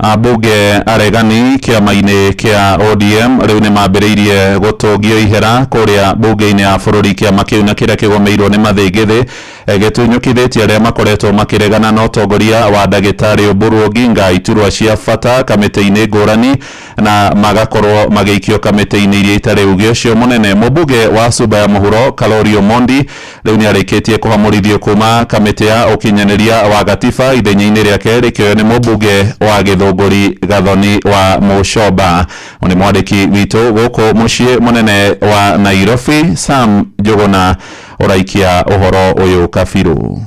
Ambunge aregani kĩama-inĩ kĩa ODM rĩu nĩ mambĩrĩirie gũtũngio ihera kũrĩa bunge-inĩ ya bũrũri. Kĩama kĩu na kĩrĩa kĩgomeirwo nĩ mathĩngĩthĩ gĩtunyũkithĩtie arĩa makoretwo makĩregana na ũtongoria wa ndagĩtarĩ Oburu Oginga iturwa cia bata kamĩtĩ-inĩ ngũrani na magakorwo magĩikio kamĩtĩ-inĩ iria itarĩ uge ũcio mũnene. Mũmbunge wa Suba ya Mũhuro Kalori Omondi rĩu nĩ arĩkĩtie kũhamũrithio kuma kamĩtĩ ya ũkinyanĩria wa gatiba, ithenya-inĩ rĩake rĩkĩoywo nĩ mũmbunge wa Gĩthũngũri Gathoni wa Mũcomba. Nĩ mwandĩki witũ gũkũ mũciĩ mũnene wa Nairobi Sam Njuguna ũraikia ũhoro ũyũ kabirũ.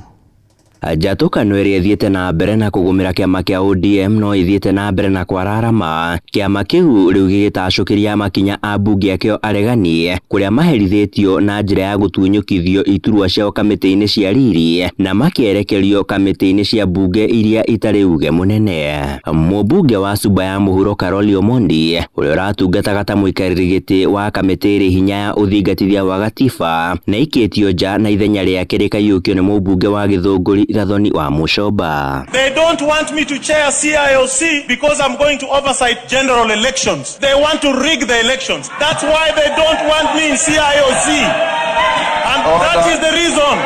Njatũkano ĩrĩa ĩthiĩte na mbere na kũgũmĩra kĩama kĩa ODM no ĩthiĩte na mbere na kwararama. Kĩama kĩu rĩu gĩgĩtacũkĩria makinya ambunge akĩo aregani kũrĩa maherithĩtio na njĩra ya gũtunyũkithio iturwa ciao kamĩtĩ-inĩ cia riri na makĩerekerio kamĩtĩ-inĩ cia mbunge iria itarĩ uge mũnene. Mũmbunge wa Suba ya Mũhuro Caroli Omondi ũrĩa ũratungataga ta mũikarĩri gĩtĩ wa kamĩtĩ ĩrĩ hinya ya ũthingatithia wa gatiba na ikĩtio nja na ithenya rĩake rĩkaiyũkio nĩ mũmbunge wa Gĩthũngũri Gathoni wa Mũcomba. They don't want me to chair CIOC because I'm going to oversight general elections. They want to rig the elections. That's why they don't want me in CIOC. And that is the reason.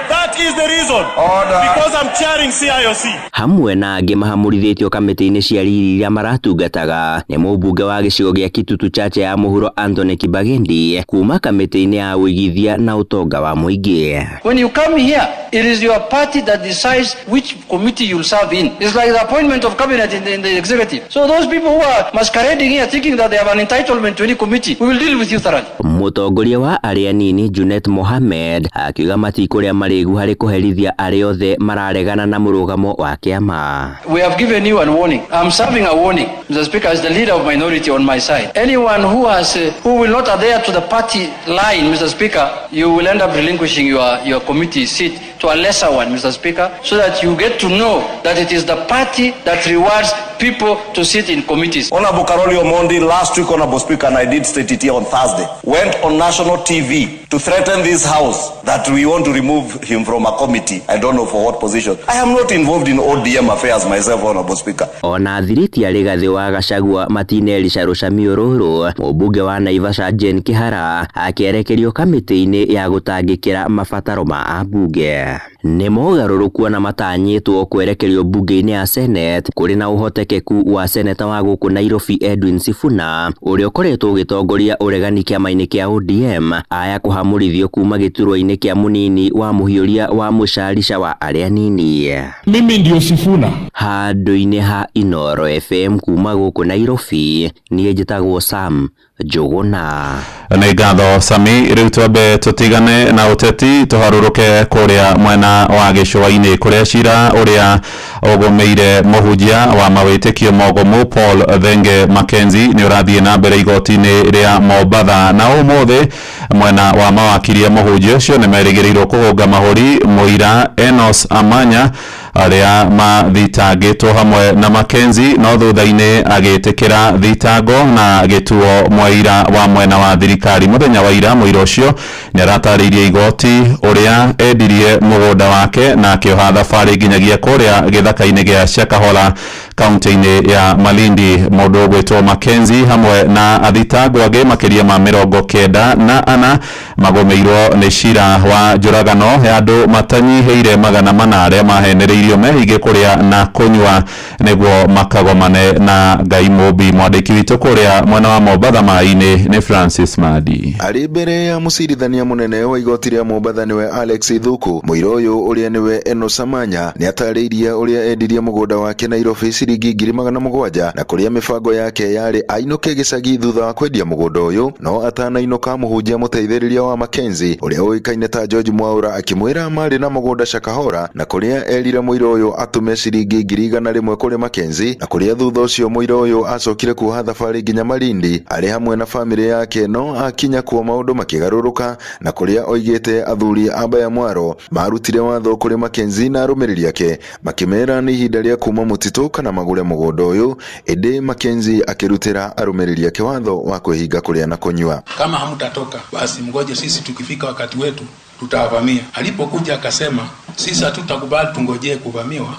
That is the reason. Order. Because I'm chairing CIOC. Hamwe na angĩ mahamũrithĩtio kamĩtĩ-inĩ cia riri iria maratungataga nĩ mũmbunge wa gĩcigo gĩa Kitutu Chache ya Mũhuro Anthony Kibagendi kuma kamĩtĩ-inĩ ya ũigithia na ũtonga wa mũingĩ. When you come here, it is your party that decides which committee you'll serve in. It's like the appointment of cabinet in the executive. So those people who are masquerading here thinking that they have an entitlement to any committee, we will deal with you thoroughly. Mũtongoria wa arĩa nini Junet Mohamed akiuga matikũrĩa marĩgu harĩ kũherithia arĩa othe mararegana na mũrũgamo wa kĩama. We have given you a warning. I'm serving a warning, Mr. Speaker, as the leader of minority on my side. Anyone who has who will not adhere to the party line, Mr. Speaker, you will end up relinquishing your committee seat to a lesser one, Mr. Speaker, so that you get to know that it is the party that rewards people to sit in committees. Honorable Caroli Omondi, last week, Honorable Speaker, and I did state it here on Thursday, went on national TV to threaten this house that we want to remove him from a committee. I don't know for what position. I am not involved in ODM affairs myself, Honorable Speaker. Ona thiriti ya Rigathi wa Gachagua matinerisha rũcamio rũrũ, mũmbunge wa Naivasha Jane Kihara akĩerekerio kamĩtĩ-inĩ ya gũtangĩkĩra mabataro ma ambunge. Nĩ mogarũrũku ona matanyĩtwo kwerekerio mbunge-inĩ ya Senate kũrĩ na ũhotekeku wa seneta wa gũkũ Nairobi Edwin Sifuna ũrĩa ũkoretwo ũgĩtongoria ũregani kĩama-inĩ kĩa ODM aya kũhamũrithio kuma gĩturwa-inĩ kĩa mũnini wa mũhiũria wa mũcarica wa arĩa anini. Mimi ndio Sifuna. Handũ-inĩ ha Inooro FM kuma gũkũ Nairobi, niĩ njĩtagwo Sam Njũgũna. Nĩ ngatho Sami. Rĩu twambe tũtigane na ũteti tũharũrũke kũrĩa mwena wa gĩcũa-inĩ kũrĩa cira ũrĩa ũgũmĩire mũhunjia wa mawĩtĩkio mogomu Paul Thenge Mackenzie nĩ ũrathiĩ na mbere igoti-inĩ rĩa Mombatha, na ũmũthĩ mwena wa mawakiri a mũhunjia ũcio nĩ merĩgĩrĩirwo kũhũnga mahũri mũira Enos Amanya arĩa mathitangĩtwo hamwe na Mackenzie, no thutha-inĩ agĩtĩkĩra thitango na gĩtuo mwaira wa mwena wa thirikari. Mũthenya wa ira mũira ũcio nĩ aratarĩirie igoti ũrĩa endirie mũgũnda wake na akĩoha thabarĩ nginyagia kũrĩa gĩthaka-inĩ gĩa Shakahola kaunti-inĩ ya Malindi. Mũndũ ũgwĩtwo Mackenzie hamwe na athitangwo angĩ makĩria ma 94 magũmĩirwo nĩ cira wa njũragano ya andũ matanyihĩire 400 arĩa mahenereirio mehinge kũrĩa na kũnyua nĩguo makagomane na Ngai mũmbi. Mwandĩki witũ kũrĩa mwena wa Mombatha maĩ-inĩ nĩ Francis Madi. Arĩ mbere ya mũcirithania mũnene wa igoti rĩa Mombatha nĩwe Alex Ithuku, mũira ũyũ ũrĩa nĩwe Enos Amanya nĩ atarĩirie ũrĩa endirie mũgũnda wake Nairobi ciringi 700,000 na kũrĩa mĩbango yake yarĩ ainũke gĩcagi thutha wa kwendia mũgũnda ũyũ, no atanainũka mũhunjia mũteithĩrĩria wa Mackenzie ũrĩa ũĩkaine ta George Mwaura akĩmwĩra marĩ na mũgũnda Shakahola, na kũrĩa erire mũira ũyũ atũme ciringi 100,000 kũrĩ Mackenzie, na kũrĩa thutha ũcio mũira ũyũ acokire kuoha thabarĩ nginya Malindi arĩ hamwe na famĩlĩ yake, no akinya kuo maũndũ makĩgarũrũka, na kũrĩa oigĩte athuri a Bayamwaro marutire watho kũrĩ Mackenzie na arũmĩrĩri ake makĩmera nĩ ihinda rĩa kuma mũtitũ kana magũre mũgũnda ũyũ, ĩndĩ Mackenzie akĩrutĩra arũmĩrĩri ake watho wa kwĩhinga kũrĩa na kũnyua. Kama hamtatoka basi mgoje, sisi tukifika wakati wetu tutawavamia. Alipokuja akasema sisi hatutakubali tungojee kuvamiwa.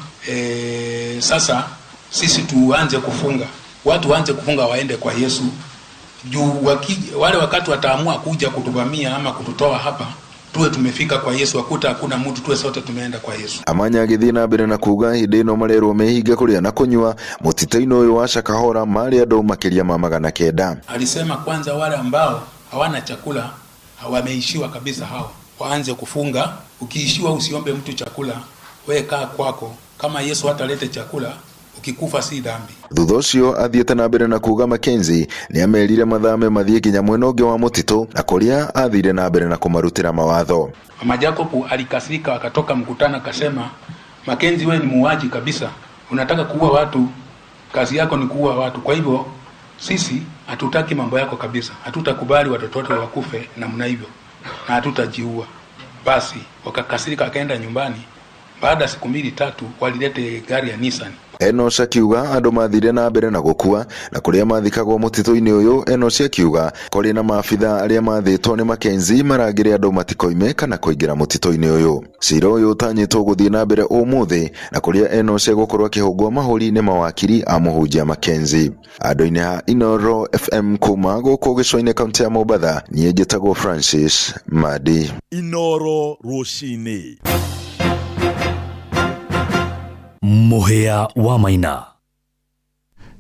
Sasa sisi tuanze kufunga, watu waanze kufunga waende kwa Yesu juu wale wakati wataamua kuja kutuvamia ama kututoa hapa, tuwe tumefika kwa Yesu, akuta hakuna mtu, tuwe sote tumeenda kwa Yesu. Amanya agĩthiĩ na mbere na kuga hĩndĩ ĩno marerwo mehinge kũrĩa na kũnyua mũtitũ-inĩ ũyũ wa Shakahola marĩ andũ makĩria ma 900. Alisema kwanza wale ambao hawana chakula wameishiwa kabisa, hao waanze kufunga. Ukiishiwa usiombe mtu chakula, wewe kaa kwako, kama Yesu hatalete chakula ukikufa si dhambi. Thutha ũcio athiĩte na mbere na kuga Mackenzie nĩ amerire mathame mathiĩ nginya mwena ũngĩ wa mũtitũ na kũrĩa athire na mbere na kũmarutĩra mawatho. Mama Jacob alikasirika, akatoka mkutano akasema, Mackenzie wewe ni muuaji kabisa, unataka kuua watu, kazi yako ni kuua watu, kwa hivyo sisi hatutaki mambo yako kabisa, hatutakubali watoto wetu wakufe namna hivyo na hatutajiua. Basi wakakasirika akaenda nyumbani. Baada siku 2 3 walilete gari ya Nissan. Enos akiuga andũ mathire na mbere na gũkua na kũrĩa mathikagwo mũtitũ-inĩ ũyũ. Enos akiuga kũrĩ na maabitha arĩa mathĩtwo nĩ Mackenzie marangĩre andũ matikoime kana kũingĩra mũtitũ-inĩ ũyũ. Cira ũyũ ũtanyĩtwo gũthiĩ na mbere ũmũthĩ na kũrĩa Enos egũkorwo akĩhũngwo mahũri nĩ mawakiri a mũhunjia Mackenzie. Andũ-inĩ ha Inooro FM kuma gũkũ gĩcũa-inĩ kaunti ya Mombatha, niĩ njĩtagwo Francis Madi. Inooro rũcinĩ. Mũhĩa wa Maina.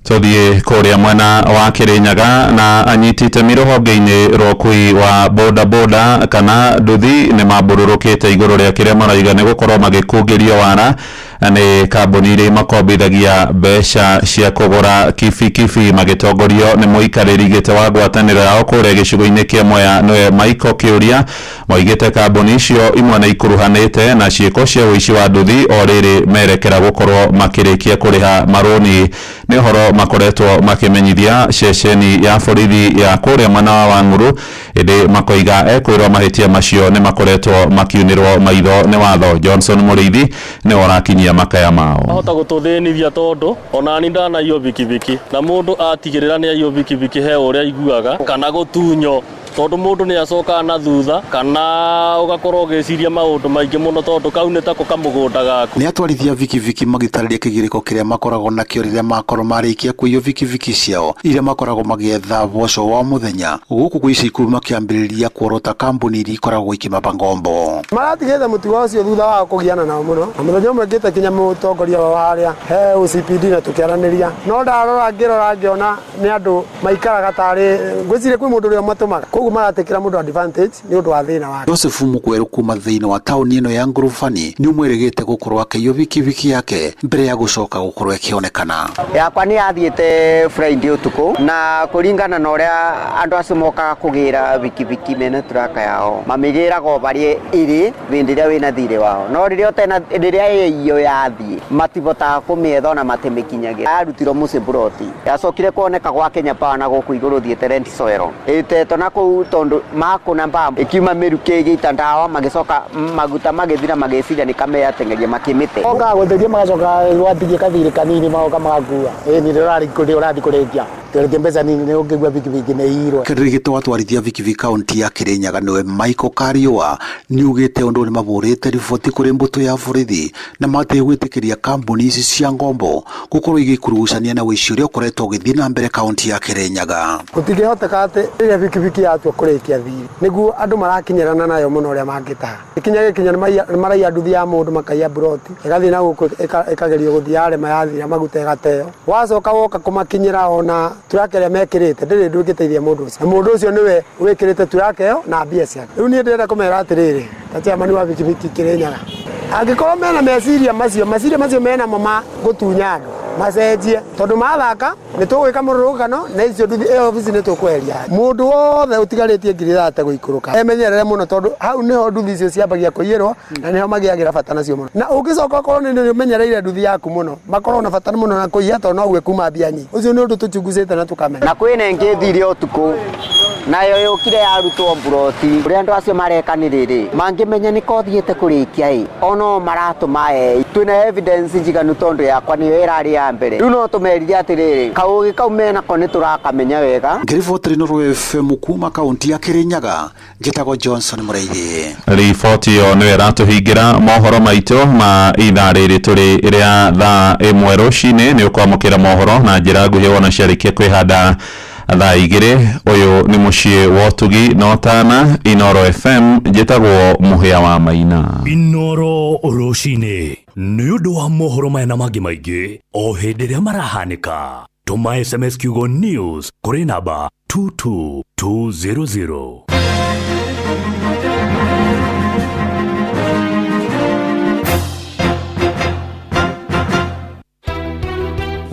Tuthiĩ kũrĩa mwena wa Kĩrĩnyaga na anyiti itemi rũhonge-inĩ rwa ũkui wa boda boda kana nduthi nĩ mambũrũrũkĩte igũrũ rĩa kĩrĩa marauga nĩ gũkorwo magĩkungĩrio wara nĩ kambuni iria imakombithagia mbeca cia kũgũra kibikibi, magĩtongorio nĩ mũikarĩri gĩtĩ wa ngwatanĩro yao kũrĩa gĩcigo-inĩ kĩa Mwea nĩwe Michael Kĩũria. Moigĩte kambuni icio imwe nĩ ikuruhanĩte na ciĩko cia ũici wa nduthi o rĩrĩ merekera gũkorwo makĩrĩkia kũrĩha marũni. Nĩ ũhoro makoretwo makĩmenyithia ceceni ya borithi ya kũrĩa mwena wa Wang'ũrũ, ĩndĩ makoiga ekwĩrwo mahĩtia macio nĩ makoretwo makiunĩrwo maitho nĩ watho. Johnson Mũrĩithi nĩwe ũrakinyia makaya mao. Ahota gũtũthĩnithia tondũ ona ni ndanaiywo bikibiki, na mũndũ atigĩrĩra nĩ aiywo bikibiki he ũrĩa aiguaga, kana gũtunyo Tondu mundu ni acokaga na thutha kana ugakorwo ugiciria maundu maingi muno tondu kau ni tako kamugunda gaku. Ni atwarithia vikiviki magitarĩria kĩgirĩko kĩrĩa makoragwo nakĩo rĩrĩa makorwo marĩkia kũiywo vikiviki ciao iria makoragwo magĩetha boco wa mũthenya gũkũ kwa ica ikuhĩ makĩambĩrĩria kuorota kambuni iria ikoragwo ikĩmaba ngombo. Maratigĩte mũtugo ũcio thutha wa kũgiana nao mũno na mũthenya ũmwe ngĩte kinya mũtongoria wao harĩa he OCPD na tũkĩaranĩria, no ndarora ngĩrora ngĩona nĩ andũ maikaraga tarĩ ngwĩciria kwĩ mũndũ ũrĩa matũmaga, koguo maratĩkĩra mũndũ advantage nĩ ũndũ wa thĩna wake. Joseph Mukweru kuma thĩinĩ wa taũni ĩno ya Ngurubani nĩ ũmwĩrĩgĩte gũkorwo akĩiywo bikibiki yake mbere ya gũcoka gũkorwo ĩkĩonekana. Yakwa nĩ yathiĩte Friday ũtukũ na kũringana na ũrĩa andũ acio mokaga kũgĩra bikibiki mena turaka yao mamĩgĩraga o barĩa ĩrĩ hĩndĩ ĩrĩa wĩna thirĩ wao, no rĩrĩa ũtena rĩrĩa ĩyo yathiĩ matibotaga kũmĩetha ona matimĩkinyagĩra. Yarutirwo mũciĩ buroti yacokire kuoneka gwa Kenya Power na gũkũ igũrũ thiĩte rent soil ĩtetwo na kũu tondũ makũna mbambo ĩkiuma mĩrukĩ ĩgĩita ndawa magĩcoka maguta magĩthira magĩciria nĩ kameateng'eria makĩmĩte. Mokaga gũtheria magacoka gwatigie kathirĩ kanini magoka magakua. Ĩni ũrathiĩ kũrĩkia tũrĩkie mbeca nini nĩ ũngĩgua bikibiki nĩ iyirwo. Kĩrĩgĩtwo atwarithia bikibiki kaunti ya Kirinyaga nĩwe Michael Kariũa nĩugĩte ũndũ nĩ mabũrĩte riboti kũrĩ mbũtũ ya borithi na mategwĩtĩkĩria kambuni ici cia ngombo gũkorwo igĩkurugucania na ũici ũrĩa ũkoretwo ũgĩthiĩ na mbere kaunti ya Kirinyaga. Gũtingĩhoteka atĩ rĩrĩa bikibiki yatua kũrĩkia thirĩ nĩguo andũ marakinyĩrana nayo mũno ũrĩa mangĩtaha. Ĩkinya gĩkinya nĩ maraiya nduthi ya mũndũ makaiya buroti ĩgathiĩ na gũkũ ĩkagerio gũthiĩ yarema yathira maguta ĩgateo, wacoka woka kũmakinyĩra ona turaka ĩrĩa mekĩrĩte ndĩrĩ ũndũ ĩngĩteithia mũndũ ũcio, na mũndũ ũcio nĩwe wĩkĩrĩte turaka ĩyo na mbia ciake. Rĩu niĩ ndĩrenda kũmera atĩrĩrĩ ta chairman wa bikibiki Kirinyaga, angĩkorwo mena meciria macio, meciria macio menamo ma gũtunya andũ macenjie, tondũ mathaka nĩ tũgwĩka mũrũrũngano na icio nduthi ĩyo obici nĩ tũkweheria. Mũndũ wothe ũtigarĩtie 30,000 gũikũrũka emenyerere mũno, tondũ hau nĩho nduthi icio ciambagia kũiyĩrwo na nĩho magĩagĩra bata nacio mũno, na ũngĩcoka ũkorwo nĩ ũmenyereire nduthi yaku mũno makorwo na bata mũno na kũiya tondũ no ũgue kuma mbia nyingĩ. Ũcio nĩ ũndũ tũchungucĩte na tũkamenya. Na kwĩna ĩngĩ ĩthire ũtukũ nayo yũkire yarutwo mburoti ũrĩa andũ acio mareka nĩ rĩrĩ mangĩmenya nĩ kothiĩte kũrĩkia ĩ ono maratũma ĩ twĩna evidence njiganu tondũ yakwa nĩyo ĩrarĩ ya mbere. Rĩu no tũmerire atĩrĩrĩ kaũgĩ kau menako nĩ tũrakamenya wega. Ngĩribotĩra Inooro FM kuma kaunti ya Kirinyaga njĩtagwo Johnson Mũraithi. Riboti ĩyo nĩyo ĩratũhingĩra mohoro maitũ ma ithaa rĩrĩ tũrĩ rĩa thaa 1 rũcinĩ. Nĩ ũkwamũkĩra mohoro na njĩra nguhĩ wona ciarĩkia kwĩhanda thaa 2. Ũyũ nĩ mũciĩ wa ũtugi na ũtana Inooro FM, njĩtagwo Mũhĩa wa Maina. Inooro rũcinĩ nĩ ũndũ wa mohoro maya na mangĩ maingĩ o hĩndĩ ĩrĩa marahanĩka. Tũma SMS kiugo news kũrĩ namba 22200.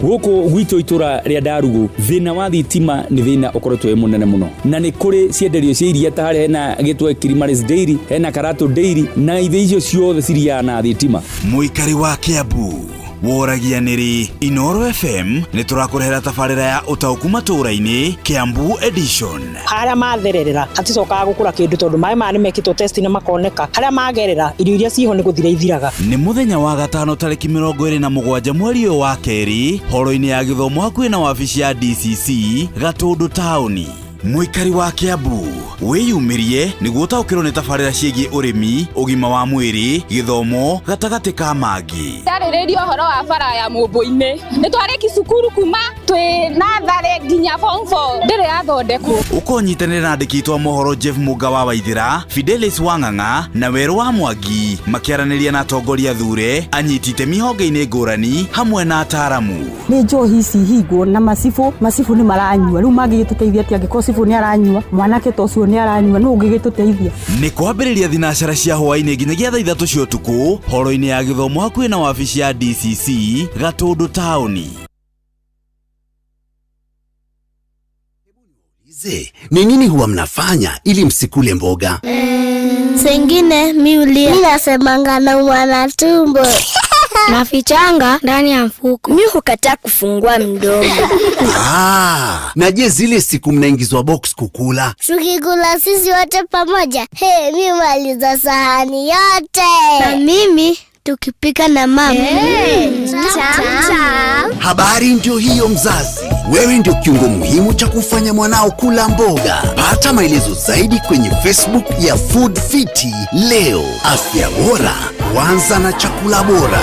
Gũkũ gwitũ itũra rĩa Ndarugu thĩna wa thitima nĩ thĩna ũkoretwo wĩ mũnene mũno, na nĩ kũrĩ cienderio cia iria ta harĩa hena gĩtwe Kilimaris Dairy, hena Karatu Dairy, na ithe icio ciothe ciriaga na thitima. Mũikari wa Kiambu woragia nĩrĩ Inooro FM nĩ tũrakũrehera tabarĩra ya ũtaũku matũũra-inĩ Kiambu edition. Harĩa mathererera haticokaga gũkũra kĩndũ tondũ maĩ maya nĩ mekĩtwo test na makoneka, harĩa magerera irio iria ciho nĩ gũthira ithiraga. Nĩ mũthenya wa gatano tarĩki 27 mweri ũyũ wa kerĩ horo-inĩ ya gĩthomo hakuhĩ na wabici ya DCC Gatũndũ taũni. Mũikari wa Kiambu wĩyumĩrie nĩguo ũtaũkĩrwo nĩ tabarĩra ciĩgiĩ ũrĩmi, ũgima wa mwĩrĩ, gĩthomo gatagatĩ ka mangĩ. Ndarĩrĩria ũhoro wa bara ya Mũmbũ-inĩ, nĩ twarĩki cukuru kuma twĩ natharĩ nginya form 4 ndĩrĩ yathondekwo. Ũkonyitanĩra na andĩki aitũ a mohoro Jeff Mũnga wa Waithĩra, Fidelis Wang'ang'a na Werũ wa Mwangi makĩaranĩria na atongoria thure, anyiti itemi honge-inĩ ngũrani hamwe na ataaramu. Nĩ njohi ici hingwo na macibũ nĩ maranyua, rĩu mangĩgĩtũteithia atĩa angĩkorwo cibũ nĩ aranyua, mwanake ta ũcio nĩ aranyua, nũ ũngĩgĩtũteithia? Nĩ kwambĩrĩria thinacara cia hwaĩ-inĩ nginyagia thaa 3 cia ũtukũ horo-inĩ ya gĩthomo hakuhĩ na wabici ya DCC Gatũndũ taũni. Ni nini huwa mnafanya ili msikule mboga? Sengine miulia. Mimi nasemanga na mwana tumbo. Nafichanga ndani ya mfuko. Mimi hukataa kufungua mdomo. Na je zile siku mnaingizwa box kukula? Tukikula sisi wote pamoja. Hey, mimi maliza sahani yote. Na mimi Tukipika na mama. Tamu. Habari ndio hiyo mzazi. Wewe ndio kiungo muhimu cha kufanya mwanao kula mboga. Pata maelezo zaidi kwenye Facebook ya Food Fiti leo. Afya bora huanza na chakula bora.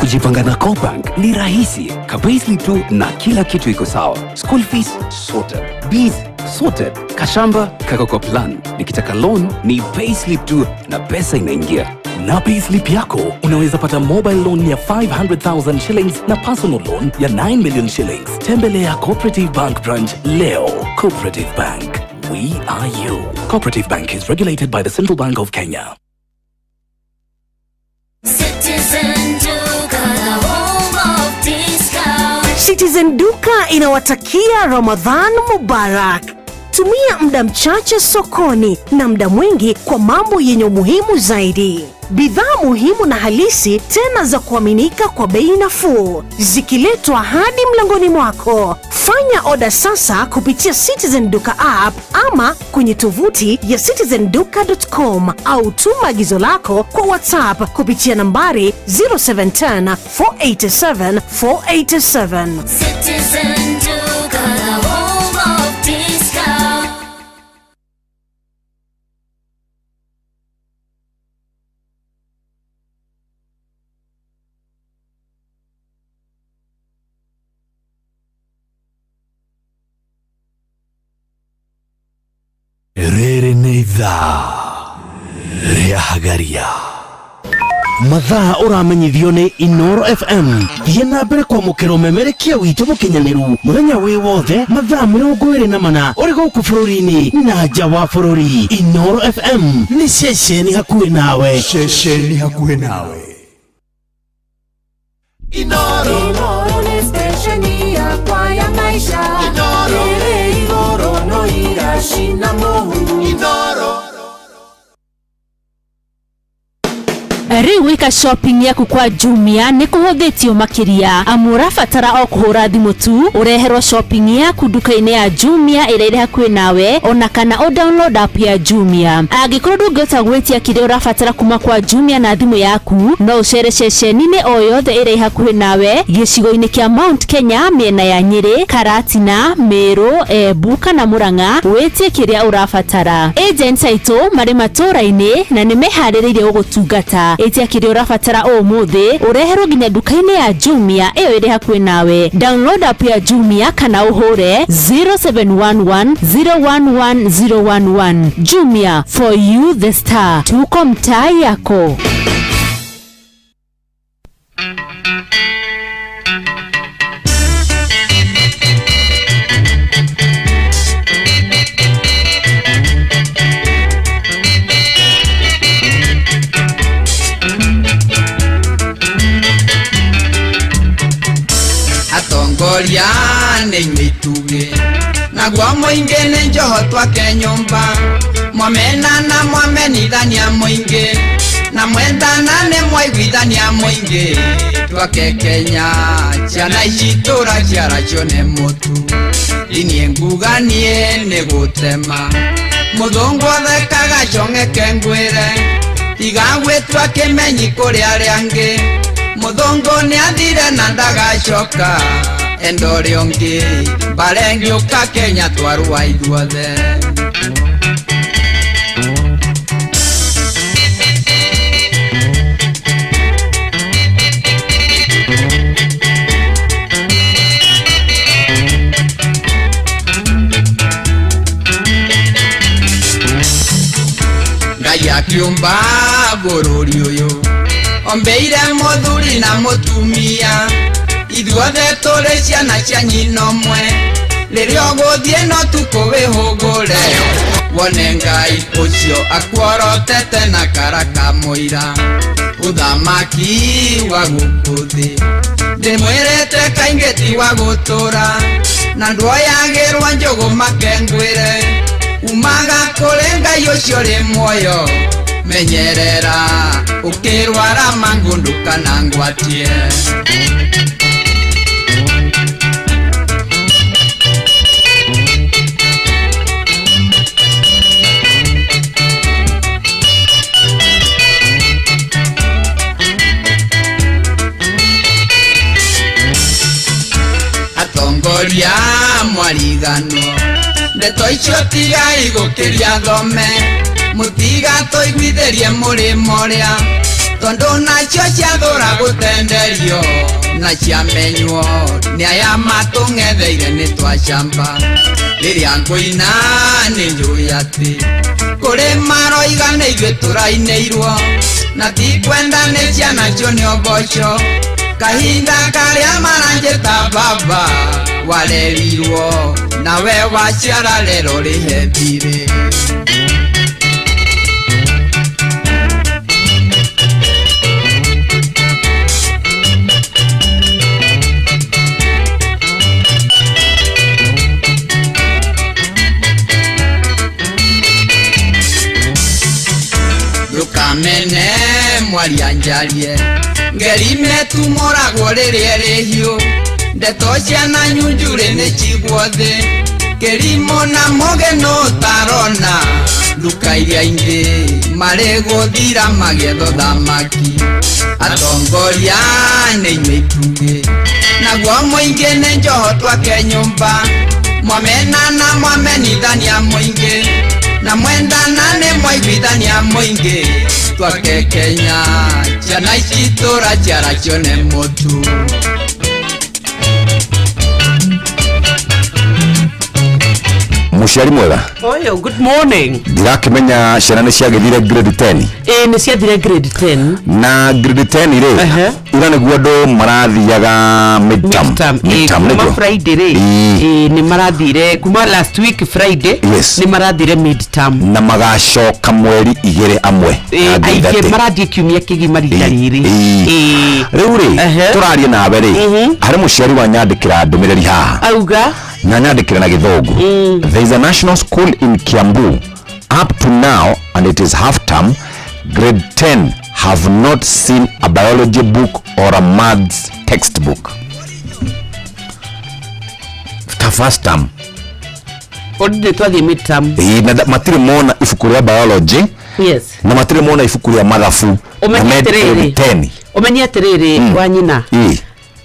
Kujipanga na CoBank ni rahisi kabisa tu na kila kitu iko sawa. School fees sorted, bills sorted, kashamba kako kwa plan. Nikitaka loan ni payslip tu na pesa inaingia. Na payslip yako unaweza pata mobile loan ya 500,000 shillings na personal loan ya 9 million shillings. Tembelea Cooperative Bank branch leo. Cooperative Bank, we are you. Cooperative Bank is regulated by the Central Bank of Kenya. Citizen Duka, the home of discount. Citizen Duka inawatakia Ramadhan Mubarak. Tumia muda mchache sokoni na muda mwingi kwa mambo yenye umuhimu zaidi. Bidhaa muhimu na halisi tena za kuaminika kwa bei nafuu, zikiletwa hadi mlangoni mwako. Fanya oda sasa kupitia Citizen Duka app ama kwenye tovuti ya citizenduka.com au tuma agizo lako kwa WhatsApp kupitia nambari 0710 487 487. Citizen Duka, the home of discount. Rĩrĩ nĩ ithaa rĩa Hagaria. Mathaa ũramenyithio nĩ Inoro FM. Thiĩ na mbere kwamũkĩra ũmemerekia witũ mũkinyanĩru mũthenya wĩ wothe mathaa 24 ũrĩ gũkũ bũrũri-inĩ na nja wa bũrũri. Inoro FM nĩ ceceni hakuhĩ nawe. Ceceni hakuhĩ nawe. Inoro. Inoro nĩ stesheni yakwa ya maisha. Inoro. Ĩrĩ igũrũ no iracina mũhu. Inoro. Rĩu gwĩka shopping yaku kwa Jumia nĩ kũhũthĩtio makĩria, amu ũrabatara o kũhũra thimũ tu ũreherwo shopping yaku nduka-inĩ ya Jumia ĩrĩa ĩrĩ hakuhĩ nawe, ona kana ũ download app ya Jumia. Angĩkorwo ndũngĩhota gwĩtia kĩrĩa ũrabatara kuma kwa Jumia na thimũ yaku, no ũcere ceceni-inĩ o yothe ĩrĩa ĩ hakuhĩ nawe gĩcigo-inĩ kĩa Mount Kenya, mĩena ya Nyĩrĩ, Karatina, Meru, Embu kana Murang'a, wĩtie kĩrĩa ũrabatara. Agents aitũ marĩ matũũra-inĩ na nĩ meharĩrĩirie gũgũtungata. Ĩtia kĩrĩa ũrabatara ũmũthĩ ũreherwo nginya nduka-inĩ ya Jumia ĩyo ĩrĩ hakuhĩ nawe. Download app ya Jumia kana ũhũre 0711 011 011. Jumia, for you the star. Tuko mtaa yako. Atongoria nĩ inyuĩ itugĩ naguo mũingĩ nĩ njoho twake nyũmba, mwamena na mwamenithania mũingĩ na mwendana nĩ mwaiguithania mũingĩ, twake Kenya ciana ici tũra ciaracio nĩ mũtu, niĩ nguga niĩ nĩ gũtema mũthũngũ athekaga cong'eke ngwĩre, tiga gwĩtua kĩmenyi kũrĩ arĩa angĩ, mũthũngũ nĩ athire na ndagacoka, enda ũrĩa ũngĩ mbara ĩngĩũka Kenya twarũa ithuothe. Ngai akiũmba bũrũri ũyũ ombeire mũthuri na mũtumia, ithuothe tũrĩ ciana cia nyina ũmwe, rĩrĩa ũgũthiĩ no tukũ wĩhũgũre wone Ngai ũcio akuorotete na karaka mũira, ũthamaki wa gũkũ thĩ ndĩmwĩrĩte kaingĩ ti wa gũtũra, na ndwoyagĩrwo njũgũ makengwĩre, umaga kũrĩ Ngai ũcio ũrĩ muoyo, menyerera ũkĩrwara mangũ ndũkanangwatie. kũriganwo ndeto icio tigai gũkĩria thome mũtigatũiguithĩrie mũrĩmo ũrĩa tondũ nacio ciathũra gũtenderio na ciamenywo nĩ aya matũng'etheire nĩ twacamba rĩrĩa ngũina nĩ njũĩ atĩ kũrĩ maroiga nĩ ithuĩ tũrainĩirwo na tikwenda nĩ ciana cio nĩ ũboco kahinda karĩa maranjĩta baba warerirwo nawe waciara rero rĩhe thirĩ. Ndũkamene mwaria njarie ngeri metumũragwo rĩrĩa ĩrĩ hiũ ndeto ciana nyunjurĩ nĩ cigwo thĩ kĩrimũ na mũgeno ũtarona nduka iria ingĩ marĩ gũthira magĩetha thamaki atongoria nĩ inyuĩ itugĩ naguo mũingĩ nĩ njoho twake nyũmba mwamena na mwamenithania mũingĩ na mwendana nĩ mwaiguithania mũingĩ twake Kenya ciana ici tũraciara cione mũtu. Mũciari mwega. Oyo, good morning. Ndirakĩmenya ciana nĩ ciagĩthire grade 10. Ĩĩ nĩ ciathire grade 10. Na grade 10 rĩ, ira nĩguo andũ marathiaga midterm. Midterm, ĩĩ, Midterm, kuma nĩguo? Friday rĩ, ĩĩ nĩ marathire kuma last week Friday. Yes. Nĩ marathire midterm. Na magacoka mweri igĩrĩ amwe. Ĩĩ, Na grade aingĩ 30. marathiĩ kiumia kĩgima rita rĩrĩ. Ĩĩ. Rĩu rĩ, tũrarie nawe rĩ, harĩ mũciari wanyandĩkĩra ndũmĩrĩri haha. Auga Na nyandĩkĩra na gĩthũngũ. There is a national school in Kiambu up to now and it is half term. Grade 10 have not seen a biology book or a maths textbook. Ta first term. Already twathiĩ midterm. Ĩĩ, na matirĩ mona ibuku rĩa biology. Yes. Na matirĩ mona ibuku rĩa mathabu. Na Ũmenye me atĩrĩrĩ. grade 10. Ũmenye atĩrĩrĩ wa nyina. Ĩĩ.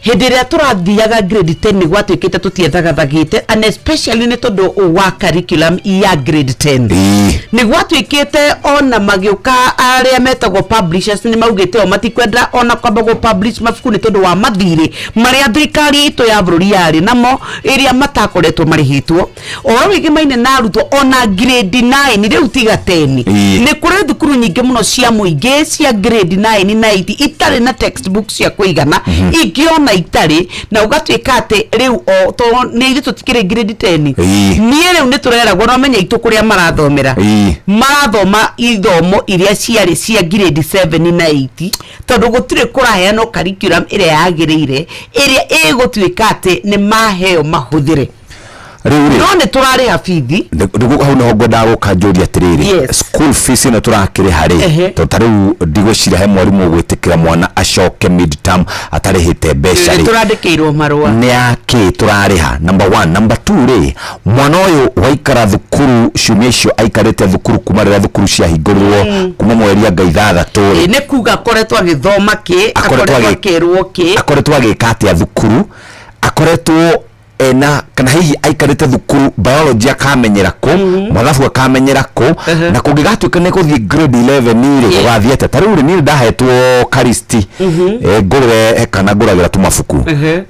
Hĩndĩ ĩrĩa tũrathiaga grade 10 nĩ gwatuĩkĩte tũtiethagathagĩte and especially nĩ tondũ wa curriculum ya grade 10. Nĩ gwatuĩkĩte ona magĩũka arĩa metagwo publishers nĩ maugĩte o matikwenda ona kwamba gũ publish mabuku nĩ tondũ wa mathirĩ marĩa thirikari itũ ya bũrũri yarĩ namo ĩrĩa matakoretwo marĩhĩtwo. Ũhoro wĩgĩmaine na arutwo ona grade 9 rĩu tiga 10. Nĩ kũrĩ thukuru nyingĩ mũno cia mũingĩ cia grade 9 na 8 itarĩ na textbook cia kũigana, ingĩ ona itarĩ, na ũgatuĩka atĩ rĩu o to nĩ ithuĩ tũtikĩrĩ grade 10. Niĩ rĩu nĩ tũreragwo no menye itũ kũrĩa marathomera. Marathoma ithomo iria ciarĩ cia grade 7 na 8 tondũ gũtirĩ kũraheanwo curriculum ĩrĩa yagĩrĩire ĩrĩa ĩgũtuĩka atĩ nĩ maheo mahũthĩre. Rĩu rĩ, No nĩ tũrarĩha bithi. Nĩguo hau nĩho ngwendaga gũka njũria atĩrĩrĩ, Yes. school fees ĩno tũrakĩrĩha rĩ, tondũ ta rĩu ndigwĩciria he mwarimũ ũgwĩtĩkĩra mwana acoke midterm atarĩhĩte mbeca Nĩ rĩ. tũrandĩkĩirwo marũa. Nĩ yakĩ tũrarĩha? Number one. Number two rĩ, mwana ũyũ waikara thukuru ciumia icio aikarĩte thukuru kuma rĩrĩa thukuru ciahingũrirwo, kuma mweri anga ithathatũ rĩ. Ĩĩ, nĩ kuga akoretwo agĩthoma kĩ, Akoretwo akoretwo akĩrwo kĩ. Akoretwo agĩka atĩa thukuru, akoretwo ena kana hihi aikarĩte thukuru biology akamenyera kũ, mathabu akamenyera kũ, na kũngĩgatuĩka nĩ gũthiĩ grade 11 rĩ, gũgathiĩ atĩa? Ta rĩu rĩ, niĩ ndahetwo karisti, ngũrĩre kana ngũragĩra tũmabuku,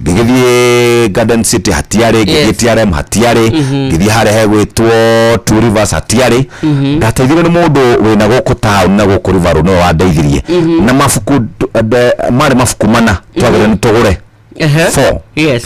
ngĩgĩthiĩ Garden City hatiarĩ, ngĩthiĩ TRM hatiarĩ, ngĩthiĩ harĩa hegwĩtwo Two Rivers hatiarĩ. Ndateithirio nĩ mũndũ wĩna gũkũ town na gũkũ River nĩwe wandeithirie na mabuku marĩ mabuku mana twagĩrĩire nĩ tũgũre. 4. Yes.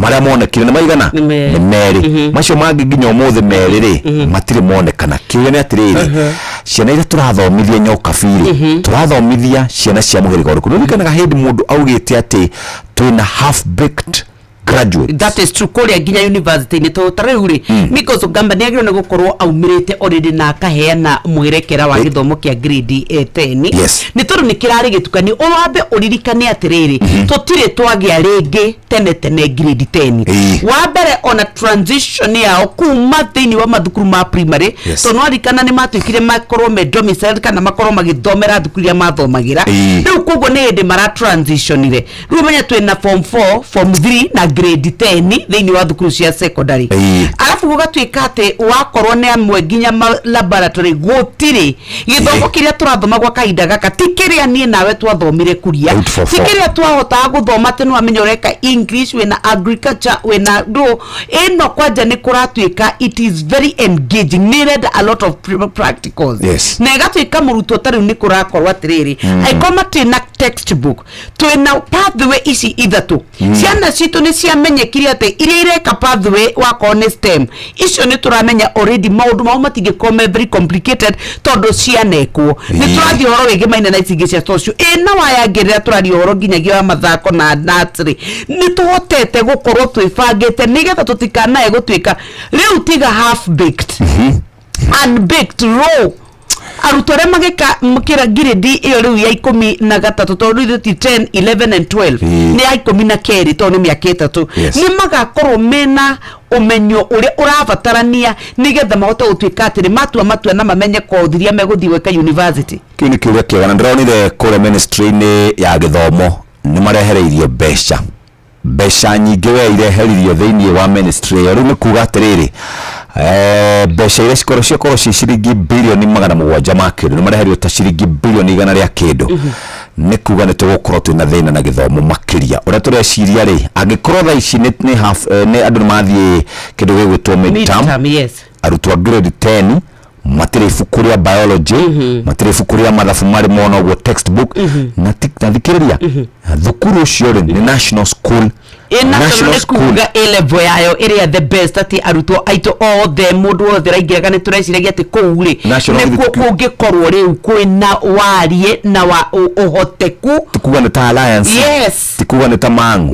Marĩa monekire nĩ maigana? Nĩ merĩ. Nĩ merĩ. Macio mangĩ nginya ũmũthĩ merĩ rĩ, matirĩ monekana. Kĩũria nĩ atĩrĩrĩ, ciana iria tũrathomithia nyokabi rĩ, tũrathomithia ciana cia mũhĩrĩga ũrĩkũ? Nĩũririkanaga hĩndĩ mũndũ augĩte atĩ twĩna half baked graduates. That is true. Kũrĩa nginya university nĩ tondũ ta rĩu rĩ, Michael Ogamba nĩ agĩrĩirwo nĩ gũkorwo aumĩrĩte already na akaheana mwerekera wa gĩthomo kĩa grade 10. Yes. Nĩ tondũ nĩ kĩrarĩ gĩtukanio. Ũwambe ũririkane atĩrĩrĩ, tũtirĩ twagĩa rĩngĩ tene tene grade 10. Wa mbere ona transition yao kuma thĩinĩ wa mathukuru ma primary, Yes. tondũ nĩwaririkana nĩ matuĩkire makorwo me domiciled kana makorwo magĩthomera thukuru iria mathomagĩra. Rĩu koguo nĩ hĩndĩ mara transitionire. Rĩu ũmenye twĩna form 4, form 3 na Grade 10 thĩinĩ wa thukuru cia secondary. Arabu gũgatuĩka atĩ wakorwo nĩ amwe nginya laboratory gũtirĩ. Gĩthomo kĩrĩa tũrathoma gwa kahinda gaka ti kĩrĩa niĩ nawe twathomire kuria, 844. ti kĩrĩa twahotaga gũthoma atĩ nĩwamenya ũreka English, wĩna agriculture, wĩna ndũ ĩno. Kwanja nĩ kũratuĩka it is very engaging, nĩ ĩrenda a lot of practicals. Na ĩgatuĩka mũrutwo ta rĩu nĩ kũrakorwo atĩrĩrĩ, angĩkorwo matirĩ na textbook, twĩna pathway ici ithatũ. Ciana citũ nĩ ciamenyekire atĩ iria ireka pathway wakorwo nĩ STEM, icio nĩ tũramenya already maũndũ mao matingĩkorwo me very complicated tondũ cianekwo. Nĩ tũrathiĩ ũhoro wĩgĩmaine na ici ingĩ cia social ĩna wayangĩ. Rĩrĩa tũraria ũhoro nginyagia wa mathako na natri, nĩ tũhotete gũkorwo twĩbangĩte nĩgetha tũtikanae gũtuĩka rĩu tiga half baked, unbaked, raw arutwo arĩa magĩka kĩra ngirĩndi ĩyo rĩu ya 13, tondũ ithuĩ ti 10, 11 and 12, nĩ ya 12 tondũ nĩ mĩaka 3. Nĩ magakorwo mena ũmenyo ũrĩa ũrabatarania nĩgetha mahote gũtuĩka atĩ nĩ matua matua na mamenye kothi iria megũthiĩ gwĩka university. Kĩu nĩ kĩũria kĩega, na ndĩronire kũrĩa ministry-inĩ ya gĩthomo nĩ marehereirio mbeca, mbeca nyingĩ we ireheririo thĩinĩ wa ministry ĩyo. Rĩu nĩ kuga atĩrĩrĩ, mbeca iria cikorwo ciakorwo ci ciringi bilioni 700 ma kĩndũ, nĩ mareherio ta ciringi bilioni 100 rĩa kĩndũ. Nĩ kuga nĩ tũgũkorwo twĩna thĩna na gĩthomo makĩria ũrĩa tũreciria rĩ, angĩkorwo thaa ici nĩ half, nĩ andũ nĩ mathiĩ kĩndũ gĩgwĩtwo midterm. Midterm, yes. Arutwo a grade 10 matirĩ ibuku rĩa biology, matirĩ ibuku rĩa mathabu marĩ mona ũguo textbook. Na thikĩrĩria, thukuru ũcio rĩ nĩ national school. National nĩ kuga A level yayo ĩrĩa the best, atĩ arutwo aitũ othe, mũndũ wothe ũraingĩraga, nĩ tũreciragia atĩ kũu rĩ National nĩkuo kũngĩkorwo rĩu kwĩna wariĩ na wa ũhoteku. Ti kuga nĩ ta Alliance, ti kuga nĩ ta Mang'u,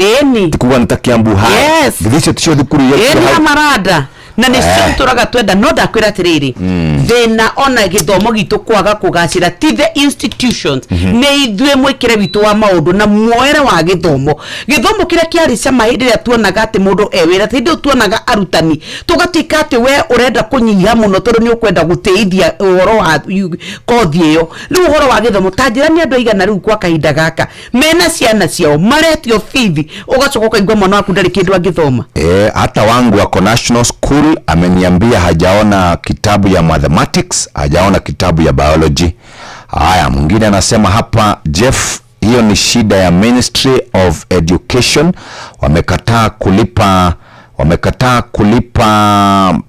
ti kuga nĩ ta Kiambu High. Githĩ icio ticio thukuru iria Ĩni cirĩ na hau? Maranda na nĩ cio tũraga twenda. No ndakwĩra atĩrĩrĩ, thĩna ona gĩthomo gitũ kwaga kũgacĩra ti the institutions, nĩ ithuĩ mwĩkĩre witũ wa maũndũ na muoere wa gĩthomo. Gĩthomo kĩrĩa kĩarĩ cama hĩndĩ ĩrĩa tuonaga atĩ mũndũ e wĩra, hĩndĩ ĩyo tuonaga arutani tũgatuĩka atĩ we ũrenda kũnyiha mũno tondũ nĩ ũkwenda gũtĩithia ũhoro wa kothi ĩyo. Rĩu ũhoro wa gĩthomo, ta njĩra nĩ andũ aigana rĩu kwa kahinda gaka mena ciana ciao maretio bithi, ũgacoka ũkaigua mwana waku ndarĩ kĩndũ angĩthoma? Hata wangu ako national school, ameniambia hajaona kitabu ya mathematics, hajaona kitabu ya biology. Haya, mwingine anasema hapa, Jeff, hiyo ni shida ya Ministry of Education, wamekataa kulipa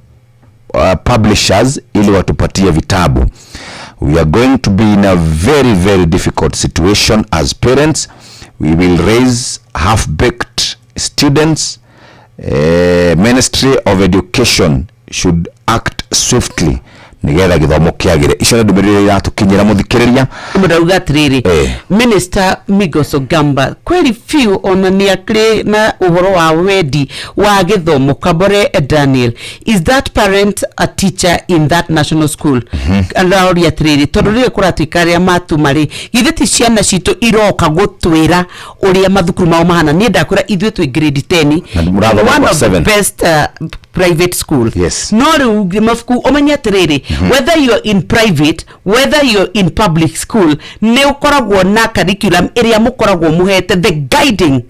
publishers ili watupatie vitabu. We are going to be in a very very difficult situation as parents. We will raise half baked students. Ministry of Education should act swiftly nigetha gĩthomo kĩagĩre. Icio nĩ ndũmĩrĩri iratũkinyĩra, mũthikĩrĩria. Ndauga atĩrĩrĩ, Minister Migos Ogamba kweli biũ ona nĩ akĩrĩ na ũhoro wa wendi wa gĩthomo. Kabore Daniel, is that parent a teacher in that national school? Araũria atĩrĩrĩ, tondũ rĩrĩ kũratuĩka arĩa matuma rĩ, githĩ ti ciana citũ iroka gũtwĩra ũrĩa mathukuru mao mahana? Niĩ ndakwĩra ithuĩ twĩ grade 10 Na mũrathoma one kwa of the seven. best private school. No rĩu mabuku, ũmenye atĩrĩrĩ, whether you're in private, whether you're in public school, nĩ ũkoragwo na curriculum ĩrĩa mũkoragwo mũhete, the guiding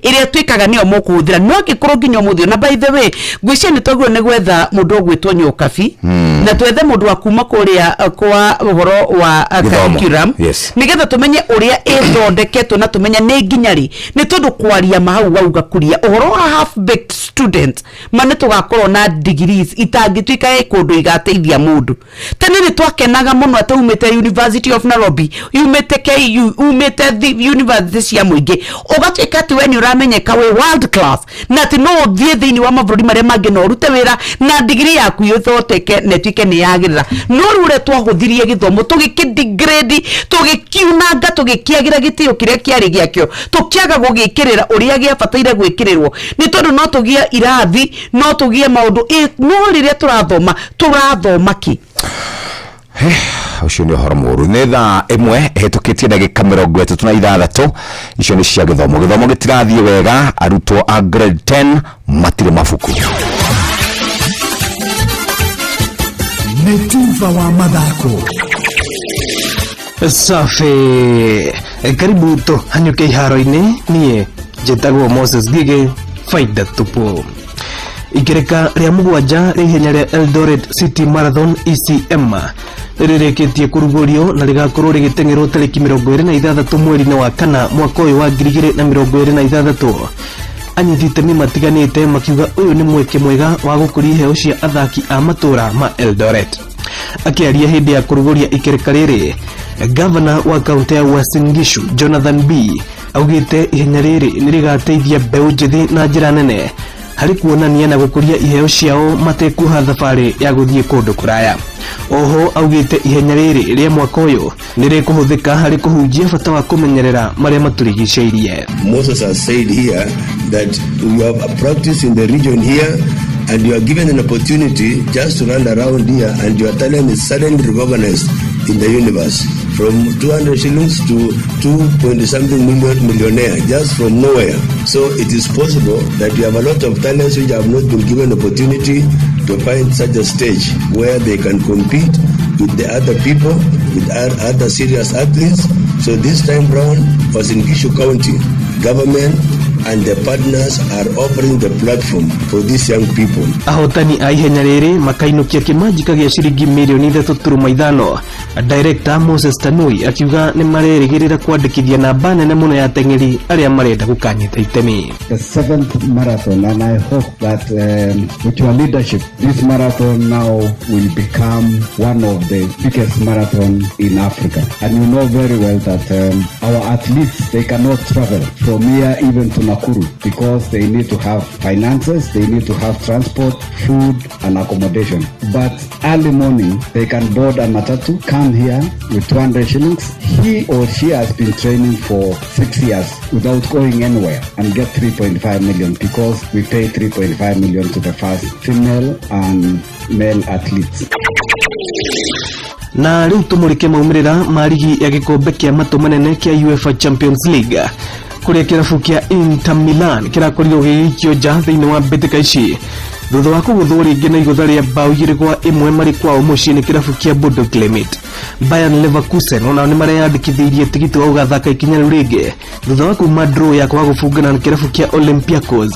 ĩrĩa twĩkaga nĩyo mũkũhũthĩra. No angĩkorwo nginya ũmũthĩ, na by the way, ngwĩciria nĩ twagĩrĩirwo nĩ gwetha mũndũ ũgwĩtwo Nyokabi, na twethe mũndũ wa kuma kũrĩa kwa ũhoro wa Gĩthomo. curriculum, nĩgetha tũmenye ũrĩa ĩthondeketwo na tũmenye nĩ nginya rĩ, nĩ tondũ kwaria mahau wauga kuria ũhoro wa half baked student ma nĩ tũgakorwo na degrees itangĩtuĩka ĩ kũndũ igateithia mũndũ. Tene nĩ twakenaga mũno atĩ umĩte University of Nairobi, umĩte KU, umĩte the university cia mũingĩ, ũgatuĩka atĩ we nĩ ũramenyeka wĩ world class, na atĩ no ũthiĩ thĩinĩ wa mabũrũri marĩa mangĩ na ũrute wĩra na digiri yaku ĩthondeke na ĩtuĩke nĩ yagĩrĩra. No rĩu ũrĩa twahũthirie gĩthomo, tũgĩkĩdegrade, tũgĩkiunanga, tũgĩkĩagĩra gĩtĩo kĩrĩa kĩarĩ gĩakĩo, tũkĩaga gũgĩkĩrĩra ũrĩa gĩabataire gwĩkĩrĩrwo, nĩ tondũ no tũgĩe irathi, no tũgĩe maũndũ no rĩrĩa tũrathoma, tũrathoma kĩ? Ũcio nĩ ũhoro mũũru. Nĩ thaa 1 ĩhĩtũkĩtie ndagĩka 36. Icio nĩ cia gĩthomo. Gĩthomo gĩtirathiĩ wega, arutwo a grade 10 matirĩ mabuku. Nĩ tuba wa mathako. Safi, karibu tũhanyũke iharo-inĩ. Niĩ njĩtagwo Moses Gige. Faida Tupu. Ikereka rĩa mũgwanja rĩa ihenya rĩa Eldoret City Marathon ECM rĩrĩkĩtie kũrugũrio na rĩgakorwo rĩgĩteng'erwo tarĩki 26 mweri-inĩ wa kana mwaka ũyũ wa 2026. Anyiti itemi matiganĩte makiuga ũyũ nĩ mweke mwega wa gũkũria iheo cia athaki a matũra ma Eldoret. Akĩaria hĩndĩ ya kũrugũria ikereka rĩrĩ, gavana wa kaunti ya Uasin Gishu Jonathan B augĩte ihenya rĩrĩ nĩ rĩgateithia mbeũ njĩthĩ na njĩra nene harĩ kuonania na gũkũria iheo ciao matekuoha thabarĩ ya gũthiĩ kũndũ kũraya. Oho augĩte ihenya rĩrĩ rĩa mwaka ũyũ nĩ rĩkũhũthĩka harĩ kũhunjia bata wa kũmenyerera marĩa matũrigicĩirie. Moses has said here that you have a practice in the region here and you are given an opportunity just to run around here and your talent is suddenly recognized in the universe from 200 shillings to 2 point something million millionaire just from nowhere. So it is possible that you have a lot of talents which have not been given opportunity to find such a stage where they can compete with the other people, with other serious athletes. So this time round, Uasin Gishu County government and the partners are offering the platform for these young people. Ahotani a ihenya rĩrĩ makainũkia kĩmanjika gĩa ciringi mirioni 3.5. Director Moses Tanui akiuga nĩ marerĩgĩrĩra kwandĩkithia namba nene mũno ya ateng'eri arĩa marenda gũkanyita itemi. The seventh marathon, and I hope that with your leadership, this marathon now will become one of the biggest marathon in Africa. And you know very well that our athletes, they cannot travel from here even to Nakuru because they need to have finances, they need to have transport, food, and accommodation. But early morning, they can board a matatu, come here with 200 shillings. He or she has been training for 6 years without going anywhere and get 3.5 million because we pay 3.5 million to the first female and male athletes. Na rĩu tũmũrĩke maumĩrĩra ma rigi ya gĩkombe kĩa matũ manene kĩa UEFA Champions League kũrĩa kĩrabu kĩa Inter Milan kĩrakorirwo gĩgĩikio nja thĩinĩ wa mbĩtĩka ici thutha wa kũgũthwo rĩngĩ na igũtha rĩa bao 2-1 marĩ kwao mũciĩ nĩ kĩrabu kĩa Bodo Glimt. Bayern Leverkusen onao nĩ mareyandĩkithĩirie tigiti wa gũgathaka ikinya rĩu rĩngĩ thutha wa kuma draw ya kwaga gũbungana na kĩrabu kĩa Olympiacos.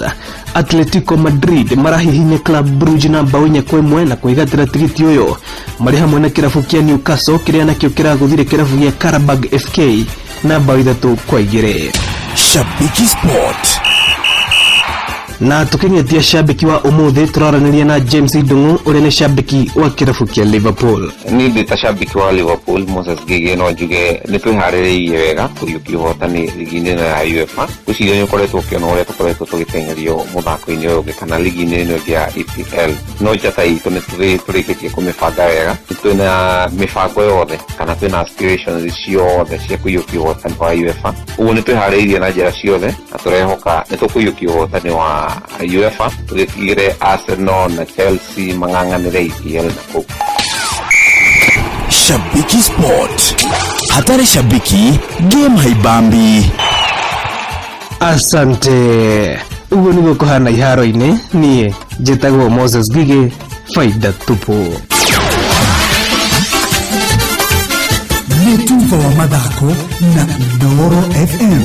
Atletico Madrid marahihinya Club Brugge na bao 4-1 na kwĩgatĩra tigiti ũyũ marĩ hamwe na kĩrabu kĩa Newcastle kĩrĩa nakĩo kĩragũthire kĩrabu gĩa Karabag FK na bao 3-2. Shabiki Sport. Na tuking'etia shabiki wa umuthi tũraranĩria na James Ndung'u ũrĩa nĩ shabiki wa kĩrabu kĩa Liverpool. Niĩ ndĩ ta shabiki wa Liverpool Moses Ngĩgĩ no njuge nĩ twĩharĩrĩirie wega kũiyũkia ũhotani ligi-inĩ ĩno ya UEFA. Ngwĩciria nĩ ũkoretwo ũkĩona ũrĩa tũkoretwo tũgĩteng'erio mũthako-inĩ ũyũ ũngĩ kana ligi-inĩ ĩno ĩngĩ ya EPL. No njata itũ nĩ tũrĩkĩtie kũmĩbanga wega, nĩ twĩna mĩbango yothe kana twĩna aspirations ciothe cia kũiyũkia ũhotani wa UEFA. Ũguo nĩ twĩharĩirie na njĩra ciothe na tũrehoka nĩ tũkũiyũkia ũhotani wa UEFA tũgĩtigĩre Arsenal na Chelsea mang'ang'anĩre EPL na kũu. Shabiki Sport. Hatari shabiki, game haibambi. Asante. Ũguo nĩguo kũhana iharo-inĩ. Niĩ njĩtagwo Moses Ngigĩ, faida tupu. Nĩ tuba wa mathako na Inooro FM.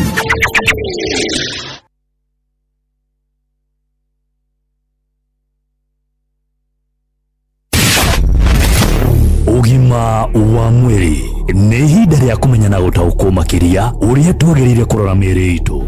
Ũgima wa mwĩrĩ nĩ ihinda rĩa kũmenya na gũtaũkwo makĩria ũrĩa twagĩrĩire kũrora mĩĩrĩ itũ.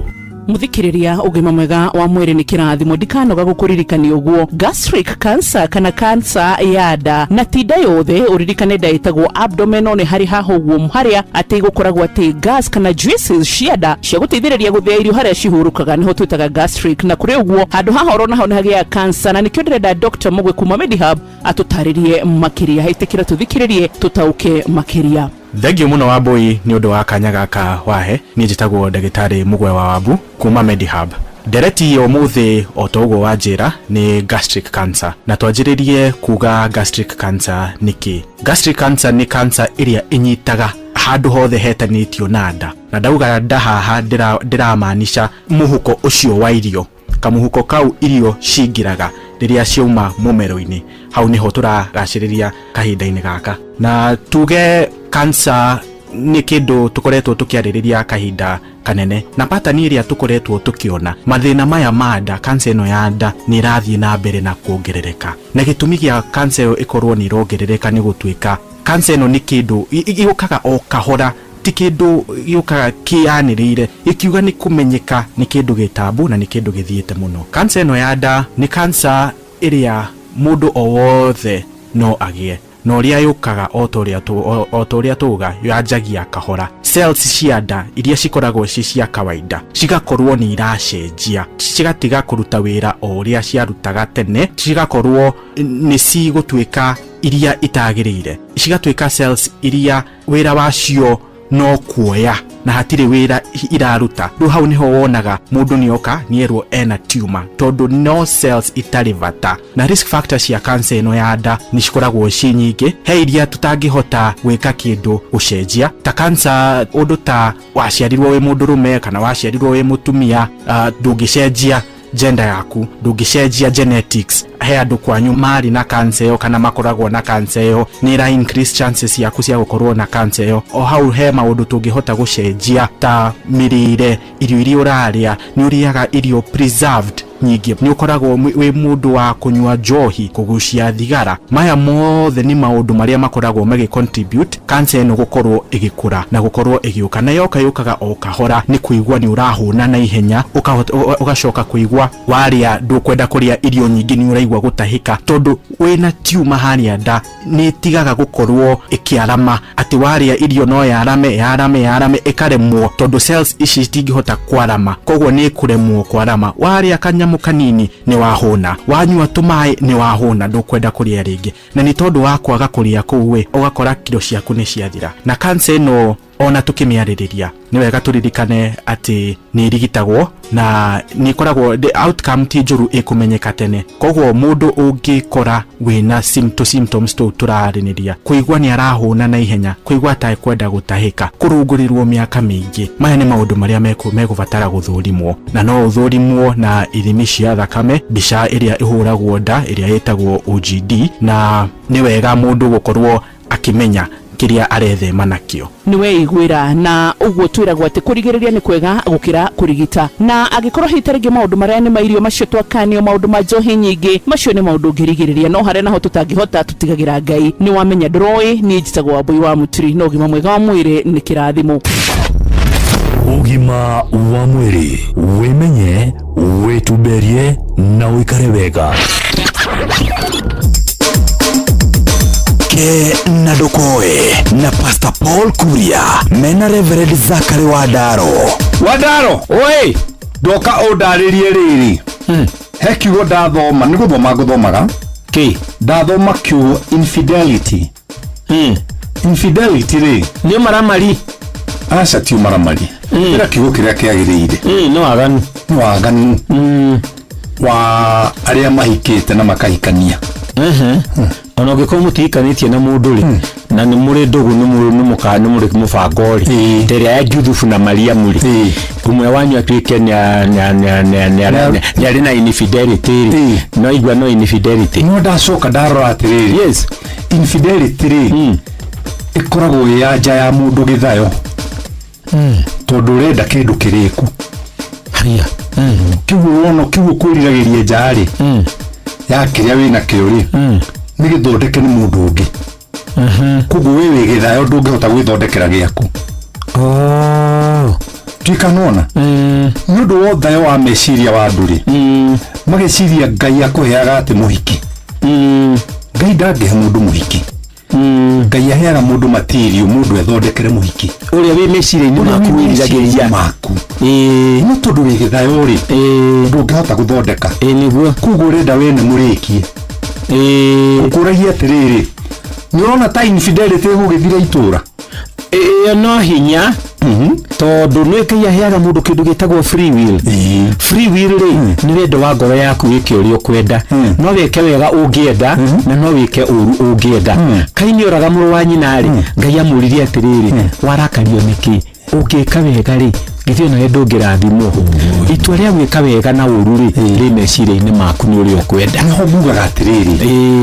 Muthikiriria, ugima mwega wa mwĩrĩ nĩ kĩrathimo, ndikanoga gũkũririkania ũguo. Gastric cancer kana cancer ya nda na ti nda yothe, ũririkane nda ĩtagwo abdominal, nĩ harĩ haha ũguo harĩa atĩ gũkoragwo atĩ gas kana juices cia nda cia gũteithĩrĩria gũthĩa irio harĩa cihurũkaga nĩho twĩtaga gastric, na kũrĩ ũguo handũ haha oro naho nĩ hagĩaga cancer, na nĩkĩo ndĩrenda Dr. Mugwe kuma Medihub atũtarĩrie makĩria. Ĩtĩkĩra tũthikĩrĩrie tũtaũke makĩria. Thengio mũno Wambui nĩ ũndũ wa kanya gaka wahe. Niĩ njĩtagwo ndagĩtarĩ Mũgwe wa Wambu kuma Medihub. Ndereti ya ũmũthĩ o ta ũguo wanjĩra nĩ gastric cancer, na twanjĩrĩrie kuga gastric cancer nĩkĩ. Gastric cancer nĩ cancer ĩrĩa ĩnyitaga handũ hothe hetanĩtio na nda, na ndauga nda haha ndĩramaanisha mũhuko ũcio wa irio, kamũhuko kau irio cingĩraga rĩrĩa ciauma mũmero-inĩ, hau nĩho tũragacĩrĩria kahinda-inĩ gaka. Na tuge cancer Nĩ kĩndũ tũkoretwo tũkĩarĩrĩria kahinda kanene, na pattern ĩrĩa tũkoretwo tũkĩona, mathĩna maya ma nda, cancer ĩno ya nda nĩ ĩrathiĩ na mbere na kuongerereka. Na gĩtũmi gĩa cancer ĩyo ĩkorwo nĩ ĩrongerereka nĩ gũtuĩka cancer ĩno nĩ kĩndũ gĩũkaga o kahora, ti kĩndũ gĩũkaga kĩanĩrĩire gĩkiuga nĩ kũmenyeka nĩ kĩndũ gĩtambu na nĩ kĩndũ gĩthiĩte mũno. Cancer ĩno ya nda nĩ cancer ĩrĩa mũndũ o wothe no agĩe, na ũrĩa yũkaga o ta ũrĩa tuga, yanjagia kahora. Cells cia nda iria cikoragwo ci cia kawaida cigakorwo nĩ iracenjia, cigatiga kũruta wĩra o ũrĩa ciarutaga tene, cigakorwo nĩ cigũtuĩka iria itagĩrĩire, cigatuĩka cells iria wĩra wacio no kuoya na hatirĩ wĩra iraruta. Rĩu hau nĩho wonaga mũndũ nĩoka nĩerwo ena tumor, tondũ no cells itarĩ bata. Na risk factor cia cancer ĩno ya nda nĩ cikoragwo ci nyingĩ. He iria tũtangĩhota gwĩka kĩndũ gũcenjia, ta cancer ũndũ ta waciarirwo wĩ mũndũrũme kana waciarirwo wĩ mũtumia, ndũngĩcenjia gender yaku, ndũngĩcenjia genetics. He andũ kwanyu marĩ na cancer ĩyo kana makoragwo na cancer ĩyo, nĩ ĩra increase chances ciaku cia gũkorwo na cancer ĩyo. O hau he maũndũ tũngĩhota gũcenjia, ta mĩrĩre, irio iria ũrarĩa, nĩ ũrĩaga irio preserved nyingĩ, nĩ ũkoragwo wĩ mũndũ wa kũnyua njohi, kũgucia thigara. Maya mothe nĩ maũndũ marĩa makoragwo magĩ contribute cancer ĩno gũkorwo ĩgĩkũra na gũkorwo ĩgĩũka. Na yoka yũkaga o kahora, nĩ kũigua nĩ ũrahũna na ihenya, ũgacoka kũigua warĩa ndũkwenda kũrĩa irio nyingĩ, nĩ ũraigua gũtahĩka, tondũ wĩna tumor harĩa nda nĩ ĩtigaga gũkorwo ĩkĩarama, atĩ warĩa irio no yarame yarame yarame ĩkaremwo, tondũ cells ici itingĩhota kwarama, koguo nĩ ĩkũremwo kwarama. Warĩa kanyamũ kanini nĩ wahũna, wanyua tũmaĩ nĩ wahũna, ndũkwenda kũrĩa rĩngĩ. Na nĩ tondũ wa kwaga kũrĩa kũu ĩ, ũgakora kiro ciaku nĩ ciathira. Na cancer ĩno, ona tũkĩmĩarĩrĩria, nĩ wega tũririkane atĩ nĩ ĩrigitagwo na nĩ ĩkoragwo the outcome ti njũru ĩkũmenyeka tene. Koguo mũndũ ũngĩkora wĩna symptoms tũu tũrarĩrĩria, kũigua nĩ arahũna na ihenya, kũigua ta ekwenda gũtahĩka, kũrũngũrĩrwo mĩaka mĩingĩ, maya nĩ maũndũ marĩa megũbatara gũthũrimwo. Na no ũthũrimwo na ithimi cia thakame, mbica ĩrĩa ĩhũragwo nda ĩrĩa ĩtagwo OGD. Na nĩ wega mũndũ gũkorwo akĩmenya kĩrĩa arethema nakĩo. Nĩ weiguĩra, na ũguo twĩragwo atĩ kũrigĩrĩria nĩ kwega gũkĩra kũrigita. Na angĩkorwo hihi ta rĩngĩ maũndũ marĩa nĩ mairio macio twakanio, maũndũ ma njohi nyingĩ, macio nĩ maũndũ ũngĩrigĩrĩria, no harĩa naho tũtangĩhota tũtigagĩra Ngai. Nĩ wamenya ndũroĩ. Niĩ njĩtagwo Wambui wa Mũturi, na ũgima mwega wa mwĩrĩ nĩ kĩrathimo. Ũgima wa mwĩrĩ, wĩmenye, wĩtumberie na ũikare wega. Ke na ndũkoe na Pastor Paul Kuria mena Reverend Zakari Wandaro. Wandaro, oi, ndoka ũndarĩrie rĩrĩ, he kiugo ndathoma, nĩ gũthoma ngũthomaga kĩ ndathoma kiugo infidelity. Infidelity rĩ, nĩ ũmaramari? Aca, ti ũmaramari. Ĩra kiugo kĩrĩa kĩagĩrĩire. Nĩ waganu. Nĩ waganu wa arĩa mahikĩte na makahikania. Ona ũngĩkorwo mũtihikanĩtie na mũndũ rĩ, na nĩ mũrĩ ndũgũ, nĩ mũrĩ nĩ mũka nĩ mũrĩ mũbango rĩ, ta ĩrĩa ya Juthubu na Mariamu rĩ, ũmwe wanyu atuĩke nĩ arĩ na infidelity rĩ, no igua no infidelity. No ndacoka ndarora atĩrĩrĩ, infidelity rĩ, ĩkoragwo ĩ ya nja ya mũndũ gĩthayo, tondũ ũrenda kĩndũ kĩrĩku. Haya. Kiugo wona kiugo kwĩriragĩria nja rĩ, ya kĩrĩa wĩna kĩo rĩ, nĩ gĩthondeke nĩ mũndũ ũngĩ. Koguo wĩ wĩ gĩthayo, ndũngĩhota gwĩthondekera gĩaku. Tuĩka nona nĩ ũndũ wa ũthayo wa meciria wa andũ rĩ, mageciria Ngai akũheaga atĩ mũhiki. Ngai ndangĩhe mũndũ mũhiki. Ngai aheaga mũndũ material mũndũ ethondekere mũhiki. Ũrĩa wĩ meciria-inĩ maku wĩriragĩria. Maku. No tondũ wĩ gĩthayo rĩ, ndũngĩhota gũthondeka. Nĩguo. Koguo ũrenda wene mũrĩkie. Ũkũragia atĩrĩrĩ, nĩ ũrona ta infidelity ĩgũgĩthira itũra? Ĩyo no hinya, tondũ nĩ Ngai aheaga mũndũ kĩndũ gĩtagwo free will. Free will rĩ, nĩ wendo wa ngoro yaku wĩke ũrĩa ũkwenda. No wĩke wega ũngĩenda na no wĩke ũru ũngĩenda. Kaini oraga mũrũ wa nyina rĩ, Ngai amũririe atĩrĩrĩ, warakario nĩkĩ? Ũngĩka wega rĩ, githĩ onawe ndũngĩrathimwo? Itua rĩa gwĩka wega na ũru rĩ, rĩ meciria-inĩ maku, nĩ ũrĩa ũkwenda. Nĩho ngugaga atĩrĩrĩ,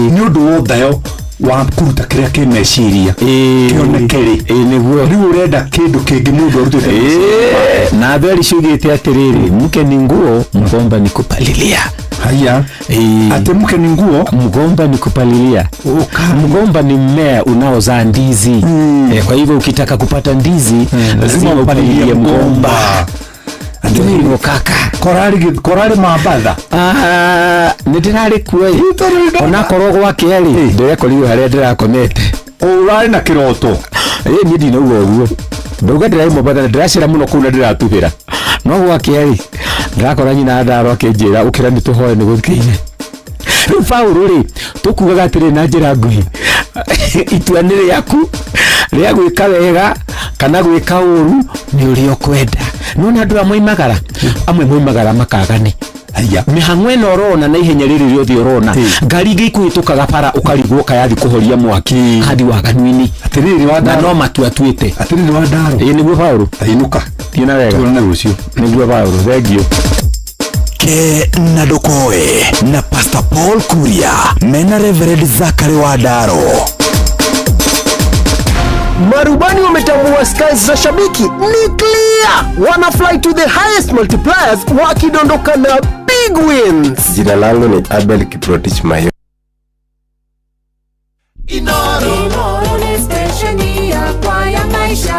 nĩ ũndũ wa ũthayo. Wa kũruta kĩrĩa kĩ meciria kĩoneke rĩ, nĩguo rĩu ũrenda kĩndũ kĩngĩ mũndũ arutĩte meciria. Na thweri ciugĩte atĩrĩrĩ, mke ni nguo, mgomba ni kupalilia. Haya, ati mke ni nguo, mgomba ni kupalilia. Mgomba ni mmea unaozaa ndizi. Kwa hivyo ukitaka kupata ndizi lazima upalilie mgomba. Ndio kaka. Korarĩ mambatha. Nĩ ndĩrarĩ kuo ĩ, onakorwo gwake rĩ, ndĩrekorirwo harĩa ndĩrakomete. Ũrarĩ na kĩroto? Ĩ, niĩ ndinauga ũguo, ndauga ndĩrarĩ Mombatha na ndĩracera mũno kũu na ndĩratubĩra, no gwake rĩ, ndĩrakora nyina ndaro akĩnjĩra ũkĩra nĩ tũhoe nĩ gũkinya. Rĩu Paũlũ rĩ, tũkugaga atĩrĩ na njĩra nguhĩ, itua nĩ rĩaku rĩa gwĩka wega kana gwĩka ũru, nĩ ũrĩa ũkwenda. Nona andũ amwe moimagara, amwe moimagara makagane mĩhang'o ĩno ũrona na ihenya rĩrĩ rĩothe ũrona, ngari ingĩ ikũhĩtũkaga bara ũkarigwo kayathi kũhoria mwaki kathi waganu-inĩ. Atĩrĩrĩ, Na no matua atuĩte. Atĩrĩrĩ wa ndaro. Ĩ, nĩguo Paũlũ. Ainũka. Thiĩ na wega. Tuonane rũciũ. Nĩguo Paũlũ, thengiũ. Ke na Ndũkoe na Pastor Paul Kuria mena Reverend Zachary Wandaro. Marubani wametambua skies za shabiki ni clear, wana fly to the highest multipliers wakidondoka na big wins. Jina langu ni Abel Kiprotich Mayo. Inoro nĩ stesheni yakwa ya maisha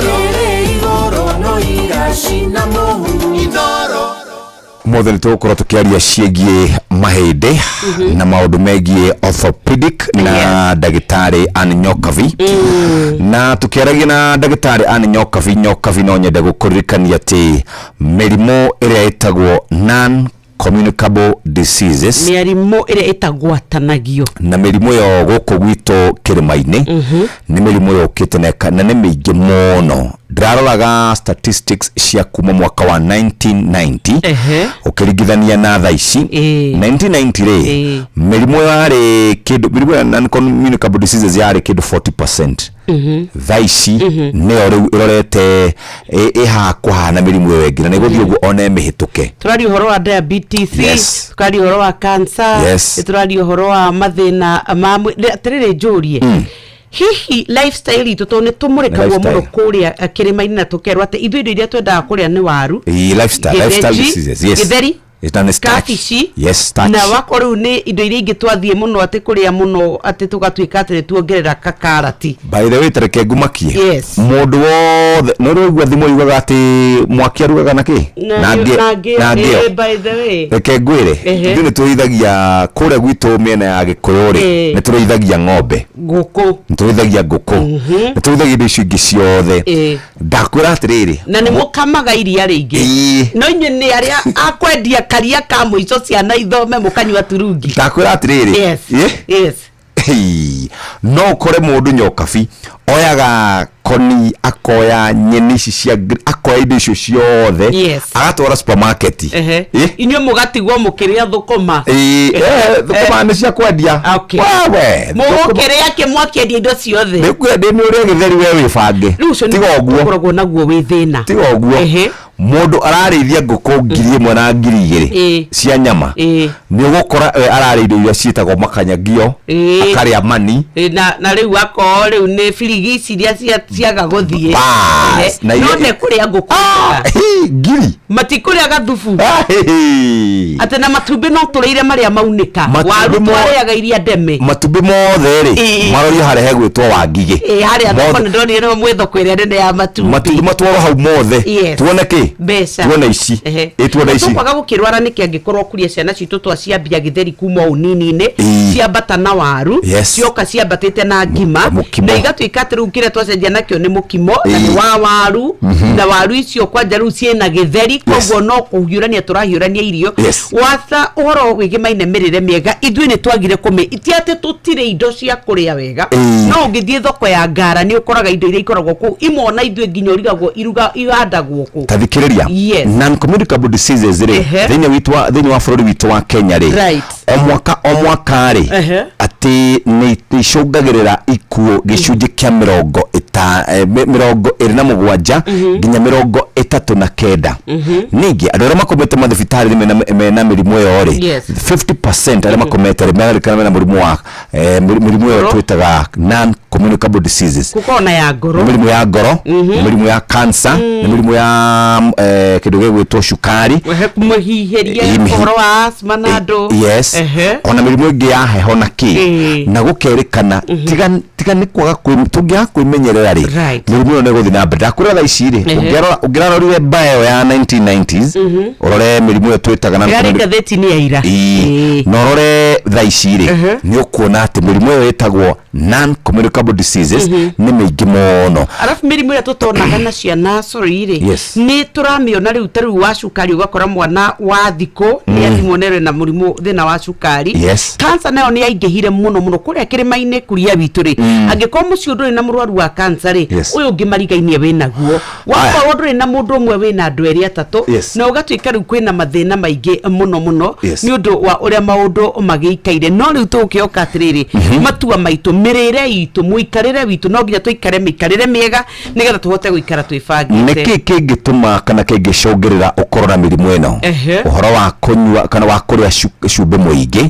ĩrĩ igũrũ no iracina mũhu. Mothe nĩ tũgũkorwo tũkĩaria ciĩgiĩ mahĩndĩ na maũndũ megiĩ orthopedic na ndagĩtarĩ Ann Nyokabi. Na tũkĩaragia na ndagĩtarĩ Ann Nyokabi, no nyende gũkũririkania atĩ mĩrimũ ĩrĩa ĩtagwo non communicable diseases, mĩrimũ ĩrĩa ĩtagwatanagio, na mĩrimũ ĩyo gũkũ gwitũ kĩrĩma-inĩ nĩ mĩrimũ yũkĩte na nĩ mĩingĩ mũno. Ndĩraroraga statistics cia kuma mwaka wa 1990 ũkĩringithania na thaa ici. 1990 rĩ, mĩrimũ yarĩ kĩndũ, mĩrimũ ya non communicable diseases yarĩ kĩndũ 40%. Thaa ici nĩyo rĩu ĩrorete ĩhaha kũhana mĩrimũ ĩyo ĩngĩ na nĩ gũthiĩ ũguo ona ĩmĩhĩtũke. Tũraria ũhoro wa diabetes, tũkaria ũhoro wa cancer, tũraria ũhoro wa mathĩna ma atĩrĩrĩ, njũrie, hihi lifestyle itũ, tondũ nĩ tũmũrĩkagwo Lifestyle. mũno kũrĩa kĩrĩma-inĩ na tũkerwo atĩ ithuĩ indo iria twendaga kũrĩa nĩ waru, Ĩ, lifestyle gĩthĩnji, diseases, yes. gĩtheri, It's na starch. kabici, Yes, starch. Na wakorwo rĩu nĩ indo iria ingĩ twathiĩ mũno atĩ kũrĩa mũno atĩ tũgatuĩka atĩ nĩ tuongerera kakarati. By the way, tareke ngumakie. Mũndũ wothe no rĩu thimũ yugaga atĩ mwaki arugaga na kĩ na na ngĩo. By the way, Reke ngwĩre, ithuĩ nĩ tũrĩithagia kũrĩa gwitũ mĩena ya Gĩkũyũ rĩ, nĩ tũrĩithagia ng'ombe, ngũkũ, nĩ tũrĩithagia ngũkũ, nĩ tũrĩithagia indo icio ingĩ ciothe. Ndakwĩra atĩrĩrĩ, na nĩ mũkamaga iria rĩingĩ, no inyuĩ nĩ arĩa akwendia karia ka mũico ciana ithome mũkanyua turungi. Ndakwĩra atĩrĩrĩ, Hei, no ũkore mũndũ nyokabi oyaga koni, akoya nyeni ici cia akoya indo icio ciothe, agatwara supermarket. Inyuĩ mũgatigwo mũkĩrĩa thũkũma. Ĩ, thũkũma nĩ cia kwendia. Wewe, mũgũkĩrĩa kĩ mwakĩendia indo ciothe? Nĩ kwendia, nĩ ũrĩa gĩtheri, we wĩbange. Rĩu ũcio Tiga nĩguo ũguo. ũkoragwo naguo wĩ thĩna. Tiga ũguo, mũndũ ararĩithia ngũkũ 1000 na 2000 cia nyama, nĩ ũgũkora we ararĩa indo iria ciĩtagwo makanyagio, akarĩa mani. Ĩ, na rĩu akorwo rĩu nĩ birigi ici iria ciaga gũthiĩ. Bas, na no iria- nĩ kũrĩa ngũkũ njega. Ngiri. Matikũrĩa gathubu. Hĩ. Atĩ na matumbĩ no tũrĩire marĩa maunĩka. Matumbĩ Waru twarĩaga iria ndeme. Matumbĩ mothe rĩ, marorio harĩa hegwĩtwo Wangigĩ. Ĩ, harĩa thoko Mothe. nĩ ndonire nĩho mwĩ thoko ĩrĩa nene ya matumbĩ. Matumbĩ matwarwo hau mothe. Tuone kĩ? Mbeca. Tuone ici. Ĩ, tuone ici. Tũkwaga gũkĩrwara nĩkĩ angĩkorwo kũria ciana citũ twaciambia gĩtheri kuma ũnini-inĩ, ciambata na waru, cioka ciambatĩte na ngima, Mũkimo. na igatuĩka atĩ rĩu kĩrĩa twacenjia nakĩo nĩ mũkimo na nĩ wa waru, na waru icio kwanja rĩu ciĩna gĩtheri, koguo no kũhiũrania tũrahiũrania irio. Watha ũhoro wĩgĩmaine mĩrĩre mĩega, ithuĩ nĩ twagire kũmĩ ti atĩ tũtirĩ indo cia kũrĩa wega, no ũngĩthiĩ thoko ya Ngara nĩ ũkoraga indo iria ikoragwo kũu imwe ona ithuĩ nginya ũrigagwo iruga ihandagwo kũ. Ta thikĩrĩria, non communicable diseases rĩ, thĩinĩ witũ thĩinĩ wa bũrũri witũ wa Kenya rĩ, o mwaka o mwaka rĩ, Atĩ nĩ icũngagĩrĩra ikuũ gĩcunjĩ kĩa 27 nginya 39. Ningĩ andũ arĩa makomete mathibitarĩ mena mĩrimũ ĩyo rĩ, 50% arĩa makomete rĩ, merarĩkana mena mũrimũ wa mĩrimũ ĩyo Ngoro. twĩtaga non communicable diseases. Gũkorwo na ya ngoro. Nĩ mĩrimũ ya ngoro, nĩ mĩrimũ ya cancer, nĩ mĩrimũ ya kĩndũ gĩgwĩtwo cukari. Kũmũhihĩria ũhoro wa asthma na andũ. Yes. Ona mĩrimũ ĩngĩ ya heho na kĩ. Na gũkerĩkana tiga nĩ kwaga tũngĩaga kwĩmenyerera rĩ, mĩrimũ ĩyo nĩ ĩgũthiĩ na mbere. Ndakwĩra thaa ici rĩ, ũngĩrarorire mbayo ya 1990s, ũrore mĩrimũ ĩyo twĩtaga na Ĩrarĩ ngathĩti-inĩ ya ira. Ĩĩ. Na ũrore thaa ici rĩ, nĩ ũkuona atĩ mĩrimũ ĩyo ĩtagwo non communicable diseases nĩ mĩingĩ mũno. Arabu mĩrimũ ĩrĩa tũtonaga na ciana, sorry rĩ, nĩ tũramĩona rĩu, ta rĩu wa cukari, ũgakora mwana wa thikũ nĩ athimwo nĩ na mũrimũ thĩna wa cukari. Cancer nayo nĩ yaingĩhire mũno mũno kũrĩa kĩrĩma-inĩ kuria witũ rĩ. Angĩkorwo mũciĩ ndũrĩ na mũrwaru wa cancer rĩ, ũyũ ũngĩ marigainie wĩ naguo. Wakorwo ndũrĩ na mũndũ ũmwe, wĩna andũ erĩ atatũ. Na ũgatuĩka rĩu kwĩna mathĩna maingĩ mũno mũno nĩ ũndũ wa ũrĩa maũndũ magĩikaire. No rĩu tũgũkĩoka atĩrĩrĩ, matua maitũ, mĩrĩre itũ, mũikarĩre witũ, no nginya tũikare mĩikarĩre mĩega nĩgetha tũhote gũikara twĩbangĩte. Nĩkĩ kĩngĩtũma kana kĩngĩcũngĩrĩra ũkorwo na mĩrimũ ĩno? Ũhoro wa kũnyua kana wa kũrĩa cumbĩ mũingĩ,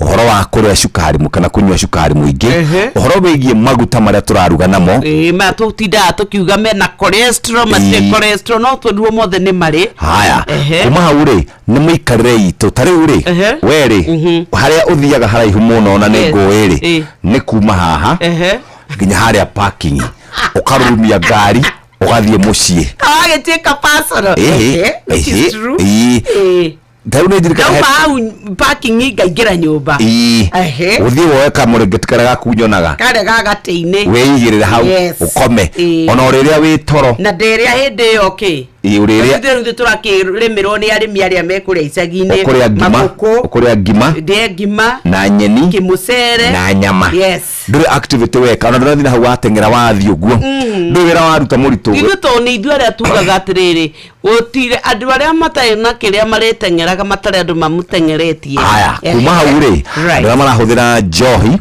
ũhoro wa kũrĩa cukari kana kũnyua cukari mũingĩ, ũhoro wĩgiĩ maguta marĩa tũraruga namo. Ĩĩ, maya tũtindaga tũkiuga mena cholesterol, matirĩ cholesterol, no tũruo mothe nĩ marĩ. Haya, kuma hau rĩ, nĩ mĩikarĩre itũ. Ta rĩu rĩ, we rĩ, harĩa ũthiaga haraihu mũno na nĩ ngũĩ rĩ, nĩ kuma haha nginya harĩa parking, ũkarurumia ngari ũgathiĩ mũciĩ. Agĩtuĩka personal. Which is true. Ta rĩu nĩ ndirikanaga Ndauma hau parking ngaingĩra nyũmba. Ũthiĩ woe kamũrĩngĩti karĩa gaku nyonaga karĩa ga gatĩ-inĩ, wĩigĩrĩre hau, ũkome. Ona ũrĩrĩa wĩ toro. Na ndĩrĩa hĩndĩ ĩyo kĩ. Ĩĩ, ũrĩrĩa Ithuĩ rĩu tũrakĩrĩmĩrwo nĩ arĩmi arĩa me kũrĩa icagi-inĩ. Ũkũrĩa ngima. Makũkũ. Ũkũrĩa ngima ndĩe ngima na nyeni kĩmũcere na nyama. Ndũrĩ activity weka, ona ndũrathiĩ na hau wateng'era wathiĩ ũguo, ndũrĩ wĩra waruta mũritũ. Ithuĩ tondũ nĩ ithuĩ arĩa tugaga atĩrĩrĩ, gũtirĩ andũ arĩa matarĩ na kĩrĩa marĩteng'eraga matarĩ andũ mamũteng'eretie. Haya, kuma hau rĩ, andũ arĩa marahũthĩra njohi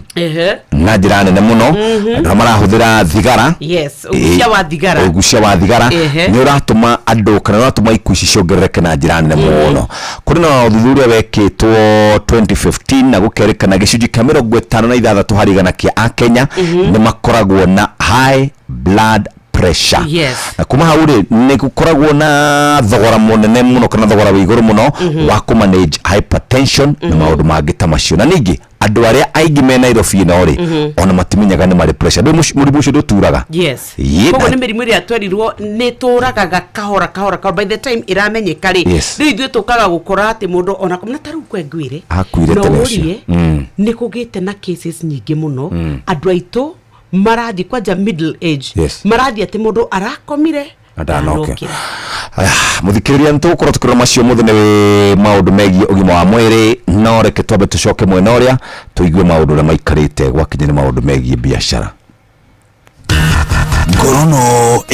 na njĩra nene mũno, andũ arĩa marahũthĩra thigara. Yes, ũgucia wa thigara. Ũgucia wa thigara nĩ ũratũma andũ kana ũratũma ikuũ ici ciongerereke na njĩra nene mũno. Kũrĩ na ũthuthuria wekĩtwo 2015 na gũkerĩkana gĩcunjĩ kĩa 56 harĩ igana kĩa akenya nĩ makoragwo na high blood pressure. Na kuma hau rĩ, nĩ gũkoragwo na thogora mũnene mũno kana thogora wĩ igũrũ mũno wa kũ manage hypertension na maũndũ mangĩ ta macio. Na ningĩ andũ arĩa aingĩ me Nairobi ĩno rĩ, ona matimenyaga nĩ marĩ pressure. Ndũĩ mũrimũ ũcio ndũturaga. Koguo nĩ mĩrimũ ĩrĩa twerirwo nĩ tũragaga kahora kahora kahora, by the time ĩramenyeka rĩ, rĩu ithuĩ tũkaga gũkora atĩ mũndũ ona na ta rĩu kwe ngwĩre, Akuire no tene ũcio. ũrie, nĩ kũgĩte na cases nyingĩ mũno. Andũ aitũ marathiĩ kwanja middle age, marathiĩ atĩ mũndũ arakomire na ndanokĩra. Aya, mũthikĩrĩria, nĩ tũgũkorwo tũkĩrora macio mũthĩ nĩ maũndũ megiĩ ũgima wa mwĩrĩ, no reke twambe tũcoke mwena ũrĩa tũigue maũndũ ũrĩa maikarĩte gwakinya nĩ maũndũ megiĩ biacara. Ngorono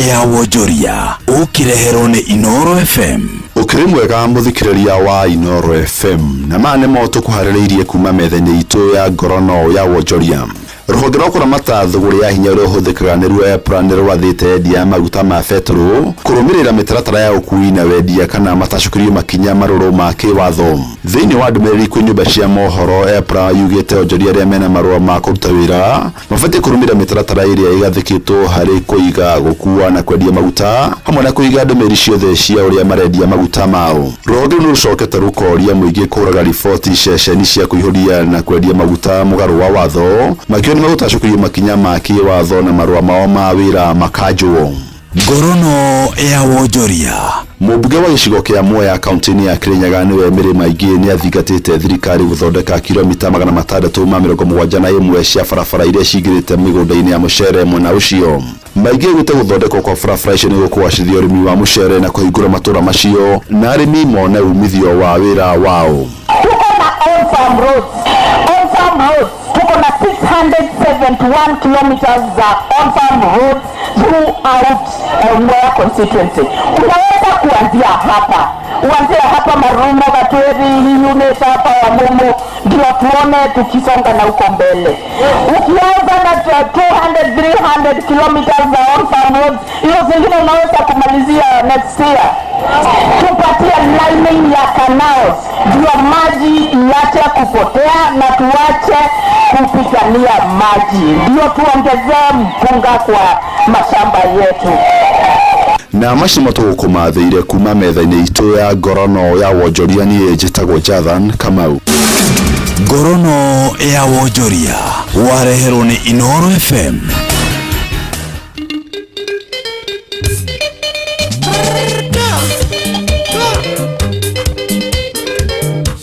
ya wonjoria ũkĩreherwo nĩ Inoro FM. Ũkĩrĩ mwega mũthikĩrĩria wa Inoro FM, na maya nĩmo tũkũharĩrĩirie kuma metha-inĩ itũ ya ngorono ya wonjoria. Rũhonge rwa kũramata thũgũrĩ ya hinya ũrĩa ũhũthĩkaga nĩruo EPRA nĩ rwathĩte endia a maguta ma betũrũ kũrũmĩrĩra mĩtaratara ya ũkui na wendia kana matacũkĩrio makinya marũrũ ma kĩwatho. Thĩinĩ wa ndũmĩrĩri kwĩ nyũmba cia mohoro, EPRA yugĩte onjoria arĩa mena marũa ma kũruta wĩra mabatiĩ kũrũmĩrĩra mĩtaratara ĩrĩa ĩgathĩkĩtwo harĩ kũiga, gũkua na kwendia maguta hamwe na kũiga ndũmĩrĩri ciothe cia ũrĩa marendia maguta mao. Rũhonge rũu nĩ rũcokete rũkoria mũingĩ kũhũraga riboti ceceni cia kũihũria na kwendia maguta mũgarũ wa watho, makiuga nĩ megũtacũkĩrio makinya ma kĩwatho na marũa mao ma wĩra makanjwo. Ngorono ya wonjoria. Mũmbunge wa gĩcigo kĩa Mwea kaunti-inĩ ya Kirinyaga nĩwe Mĩrĩ Maingĩ nĩ athingatĩte thirikari gũthondeka kilomita 671 cia barabara iria cingĩrĩte mĩgũnda-inĩ ya mũcere mwena ũcio. Maingĩ augĩte gũthondekwo kwa barabara icio nĩ gũkũgacĩrithia ũrĩmi wa mũcere na kũhingũra matũra macio na arĩmi mone umithio wa wĩra wao. Tuko na on farm roads. On farm roads tuko na 671 kilometers za on farm roads. throughout Mwea constituency. Unaweza kuanzia hapa, uanzie hapa Marumo, Gatweri, hii unit hapa ya Mumu, ndio tuone tukisonga na huko mbele. Ukianza na 200 300 kilometers za on farm roads, hiyo zingine unaweza kumalizia next year. Tupatie lining ya canals ndio maji iache kupotea na tuache kupigania maji, ndio tuongezee mpunga kwa mashamba yetu. Na macio matũgũkũmathĩire kuma metha-inĩ itũ ya ngorono ya wonjoria. Niĩ njĩtagwo Jathan Kamau. Ngorono ya wonjoria wareherwo nĩ Inoro FM.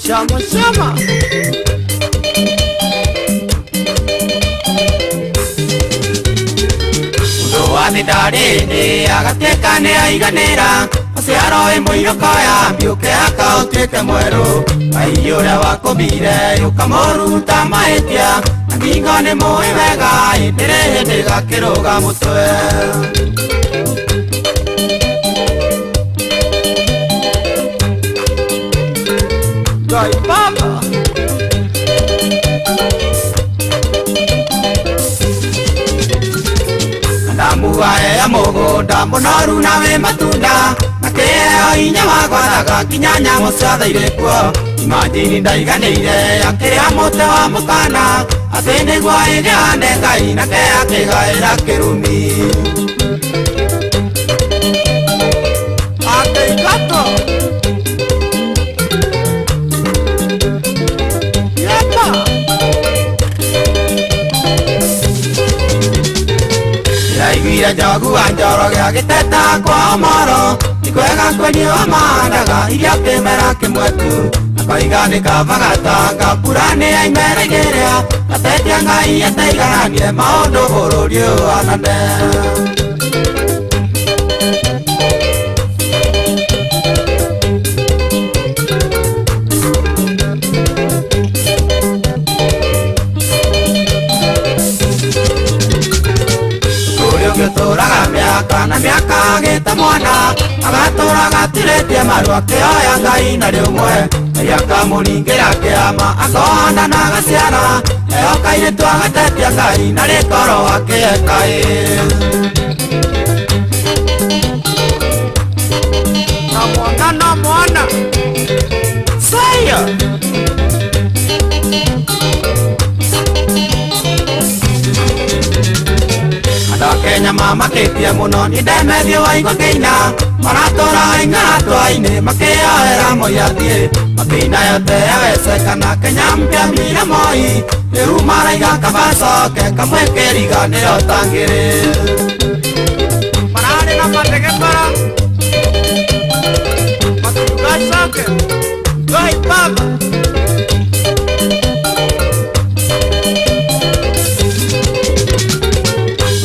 Shama shama. Mũndũ wa thitarĩ-inĩ agatuĩka nĩ aiganĩra, maciaro ĩ mũirũko ya mbiũke akaũtuĩke mwerũ. Ngai ũrĩa wakũmbire ũkamũruta mahĩtia, na ngingo nĩ mũĩ wega, ĩndĩrĩ hĩndĩ gakĩrũga mũtwe. Ngai Baba. Adamu aheo mũgũnda mũnoru na wĩ matunda, na kĩheo hinya wa gwathaga nginya nyamũ ciothe irĩ kuo. Imagine ndaiganĩire akĩrĩa mũtĩ wa mũkana, atĩ nĩguo ĩgĩane Ngai, nake akĩgaĩra kĩrumi. Akĩingatwo. Yepa. Ndĩraiguire njogu wa Njoroge agĩteta kwa Omoro, ti kwega kwenio amandaga irio kĩmera kĩmwe tu, akoiga nĩ kaba gatanga mbura nĩ yaimera igĩrĩa, gatetia Ngai ataigananie maũndũ bũrũri ũyũ anane. Ũrĩa ũngĩ ũtũraga mĩaka na mĩaka agĩte mwana, agatũraga atirĩtie maru akĩhoya Ngai na rĩmwe, Ngai akamũringĩra kĩama akona na agaciara, ehoka airĩtu agatetia Ngai na rĩkorwo akĩeka ĩ. Na mwana na mwana. Saya. Andũ a Kenya mamakĩtie mũno nĩ ndemethio waigua kĩina, maratũra ing'aratwa-inĩ makĩoera Moi athiĩ, makĩina yote yawezekana Kenya mpya bila Moi, rĩu maraiga kaba acoke kamwĩkĩriganĩro tangĩrĩ. Mararĩ na matege bara, makiuga acoke. Ngai Baba.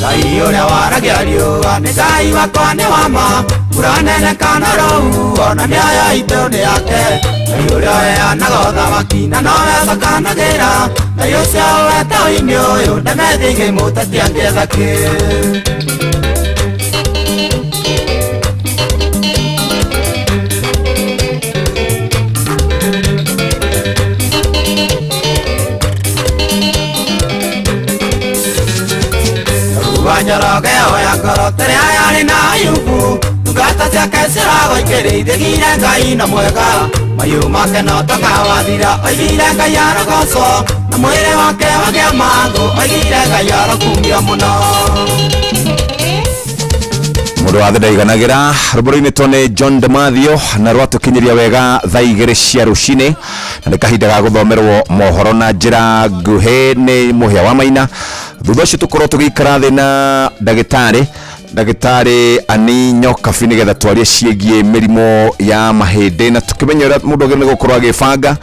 Ngai ũrĩa waragia riũa nĩ Ngai wakwa nĩ wa ma, mbura nene kana rũhuho ona mĩoyo itũ nĩ yake. Ngai ũrĩa ũheanaga ũthamaki na nowe ũcokanagĩra, Ngai ũcio ũwete ũini ũyũ ndemethi ngĩmũtetia ngĩetha kĩ. Wa Njoroge oya ngoro tĩrĩa yarĩ na Ayubu, ndungata ciake cirogo ikĩrĩithĩgire Ngai na mwega, mahiũ make no takawathira, oigire Ngai arogocwo, na mwĩrĩ wake wagĩa mangũ, oigire Ngai arokumio mũno. Mũndũ wa thĩ ndaiganagĩra. Rwĩmbo rũinĩtwo nĩ John Demathio na rwatũkinyĩria wega thaa 2 cia rũcinĩ, na nĩ kahinda ga gũthomerwo mohoro na njĩra nguhĩ nĩ Mũhĩa wa Maina. Thutha ũcio tũkorwo tũgĩikara thĩ na ndagĩtarĩ Ani Nyokabi nĩgetha twarie ciĩgiĩ mĩrimũ ya mahĩndĩ na tũkĩmenya ũrĩa mũndũ agĩrĩirwo nĩ gũkorwo agĩbanga.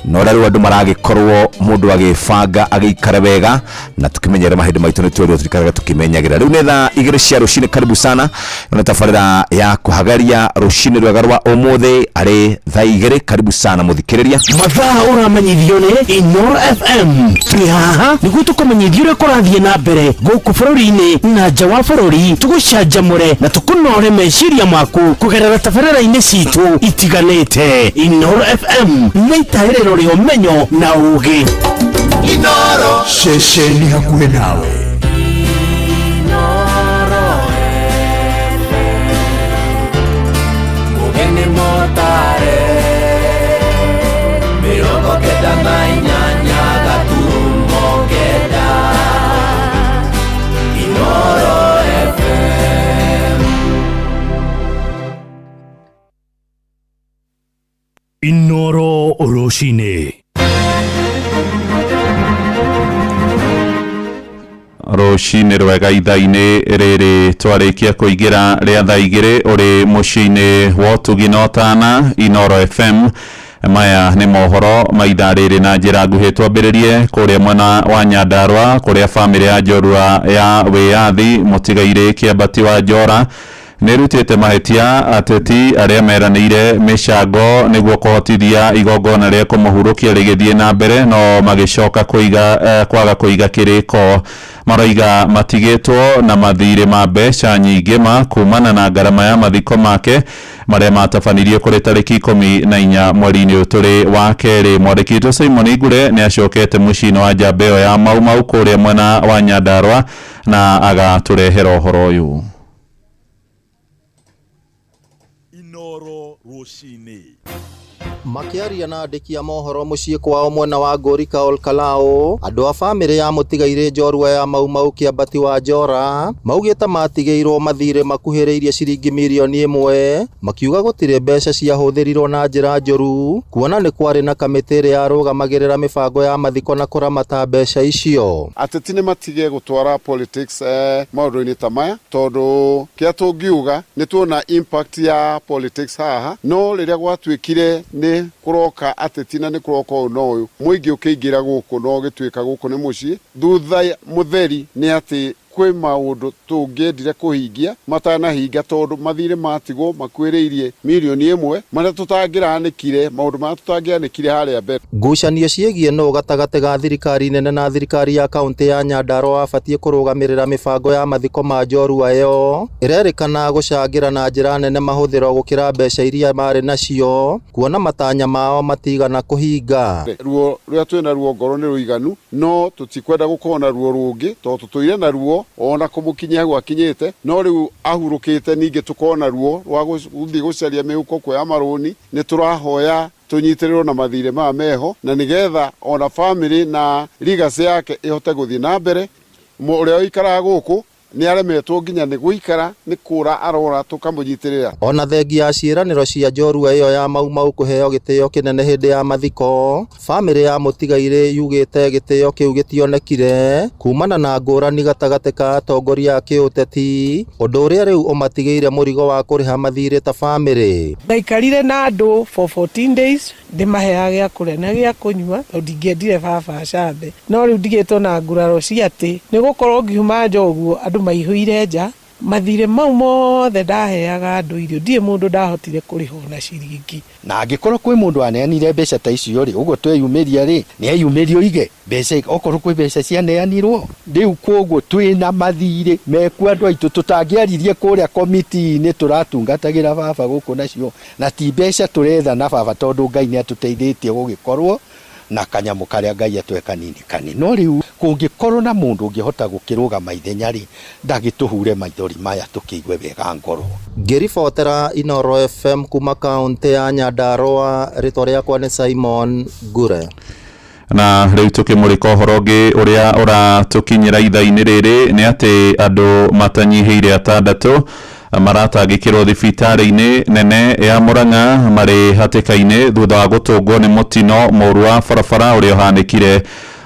Na ũrĩa rĩu andũ maragĩkorwo mũndũ agĩbanga agĩikare wega na tũkĩmenyere mahinda maitũ nĩ twerirwo tũikarage tũkĩmenyagĩra. Rĩu nĩ thaa 2 cia rũcinĩ, karibu sana nĩ tabarĩra ya kũhagaria rũcinĩ rwega rwa ũmũthĩ arĩ thaa 2. Karibu sana mũthikĩrĩria. Mathaa ũramenyithio nĩ Inoro FM. Twĩ haha nĩguo tũkũmenyithia ũrĩa kũrathiĩ na mbere gũkũ bũrũri-inĩ na nja wa bũrũri, tũgũcanjamũre na tũkũnore meciria maku kũgerera tabarĩra-inĩ citũ itiganĩte. Inoro FM nĩ itaĩrĩro rĩa ũmenyo na ũgĩ. Inoro ceceni hakuhĩ nawe. Mugeni motare 98.9 Inoro FM. Inoro rũcinĩ. Rũcinĩ rwega ithaa-inĩ rĩrĩ twarĩkia kũingĩra rĩa thaa 2 ũrĩ mũciĩ-inĩ wa ũtugi na ũtana Inoro FM. Maya nĩ mohoro ma ithaa rĩrĩ na njĩra nguhĩ. Twambĩrĩrie kũrĩa mwena wa Nyandarua kũrĩa bamĩrĩ ya njorua ya wĩyathi mũtigairĩ Kĩambati wa Njora nĩrutĩte mahĩtia ateti arĩa meranĩire mĩcango nĩguo kũhotithia igongona rĩa kũmũhurũkia rĩgĩthiĩ na mbere, no magĩcoka kwaga kũiga kĩrĩko. Maroiga matigĩtwo na mathirĩ ma mbeca nyingĩ ma kumana na ngarama ya mathiko make marĩa matabanirio kũrĩ tarĩki 14 mweri-inĩ ũyũ tũrĩ wa kerĩ. Mwandĩki witũ Simon Ngure nĩ acokete mũciĩ-inĩ wa njamba ĩyo ya Mau Mau kũrĩa mwena wa Nyandarua na agatũrehera ũhoro ũyũ. Inoro rũcinĩ. Makĩaria na andĩki a mohoro mũciĩ kwao mwena wa Ngũrika Ol Kalou, andũ a bamĩrĩ ya mũtigairĩ njorua ya Mau Mau Kĩambati wa Njora maugĩte matigĩirwo mathirĩ makuhĩrĩirie ciringi mirioni 1, makiuga gũtirĩ mbeca ciahũthĩrirwo na njĩra njũru kuona nĩ kwarĩ na kamĩtĩ ĩrĩa yarũgamagĩrĩra mĩbango ya mathiko na kũramata mbeca icio. Ateti nĩ matige gũtwara politics maũndũ-inĩ ta maya, tondũ kĩrĩa tũngiuga nĩ tuona impact ya politics haha, no rĩrĩa gwatuĩkire nĩ kũroka ateti na nĩ kũroka ũyũ na ũyũ, mũingĩ ũkĩingĩra gũkũ na ũgĩtuĩka gũkũ nĩ mũciĩ. Thutha mũtheri nĩ atĩ kwĩ maũndũ tũngĩendire kũhingia matanahinga, tondũ mathirĩ matigwo makuhĩrĩirie mirioni 1 marĩa tũtangĩranĩkire, maũndũ marĩa tũtangĩanĩkire harĩa mbere. Ngucanio ciĩgiĩ nũ gatagatĩ ga thirikari nene na thirikari ya kaũntĩ ya Nyandarua abatiĩ kũrũgamĩrĩra mĩbango ya mathiko ma njorua ĩyo ĩrerĩkana gũcangĩra na njĩra nene mahũthĩro gũkĩra mbeca iria marĩ nacio, kuona matanya mao matigana kũhinga. Ruo rũrĩa twĩna ruo ngoro nĩ rũiganu, no tũtikwenda gũkorwo na ruo rũngĩ tondũ tũtũire na ruo ona kũmũkinyia hau akinyĩte, no rĩu ahurũkĩte ningĩ tũkona ruo rwa gũthiĩ gũcaria mĩhuko kuoya marũni. Nĩ tũrahoya tũnyitĩrĩrwo na mathirĩ maya meho, na nĩgetha ona family na legacy yake ĩhote gũthiĩ na mbere. Ũrĩa ũikaraga gũkũ nĩ aremetwo nginya nĩ gũikara, nĩ kũra arora, tũkamũnyitĩrĩra. Ona thengia ya ciĩranĩro cia njorua ĩyo ya Mau Mau kũheo gĩtĩo kĩnene hĩndĩ ya mathiko, bamĩrĩ ya mũtigairĩ yugĩte gĩtĩo kĩu gĩtionekire kumana na ngũrani gatagatĩ ka atongoria a kĩũteti, ũndũ ũrĩa rĩu ũmatigĩire mũrigo wa kũrĩha mathirĩ ta bamĩrĩ. Ndaikarire na andũ for 14 days ndĩmaheaga gĩa kũrĩa na gĩa kũnyua, tondũ ndingĩendire baba acambe, no rĩu ndigĩtwo na nguraro cia atĩ nĩ gũkorwo ngiuma nja ũguo andũ maihũire nja. Mathirĩ mau mothe ndaheaga andũ irio, ndirĩ mũndũ ndahotire kũrĩha ona ciringi. Na angĩkorwo kwĩ mũndũ aneanire mbeca ta icio rĩ, ũguo tweyumĩria rĩ, nĩ eyumĩrie oige mbeca, okorwo kwĩ mbeca cianeanirwo. Rĩu koguo twĩna mathirĩ mekuo andũ aitũ tũtangĩaririe kũrĩa komiti-inĩ tũratungatagĩra baba gũkũ nacio, na ti mbeca tũretha na baba, tondũ Ngai nĩ atũteithĩtie gũgĩkorwo na kanyamũ karĩa Ngai atũhe kanini kanini. No rĩu kũngĩkorwo na mũndũ ũngĩhota gũkĩrũgama ithenya rĩ, ndagĩtũhure maithori maya tũkĩigue wega ngoro. Ngĩribotera Inoro FM kuma kaũntĩ ya Nyandarua, rĩtwa rĩakwa nĩ Simon Ngure. Na rĩu tũkĩmũrĩka ũhoro ũngĩ ũrĩa ũratũkinyĩra ithaa-inĩ rĩrĩ nĩ atĩ andũ matanyihĩire 6 maratangĩkĩrwo thibitarĩ-inĩ nene ya Murang'a marĩ hatĩka-inĩ thutha wa gũtũngwo nĩ mũtino mũũru wa barabara ũrĩa ũhanĩkire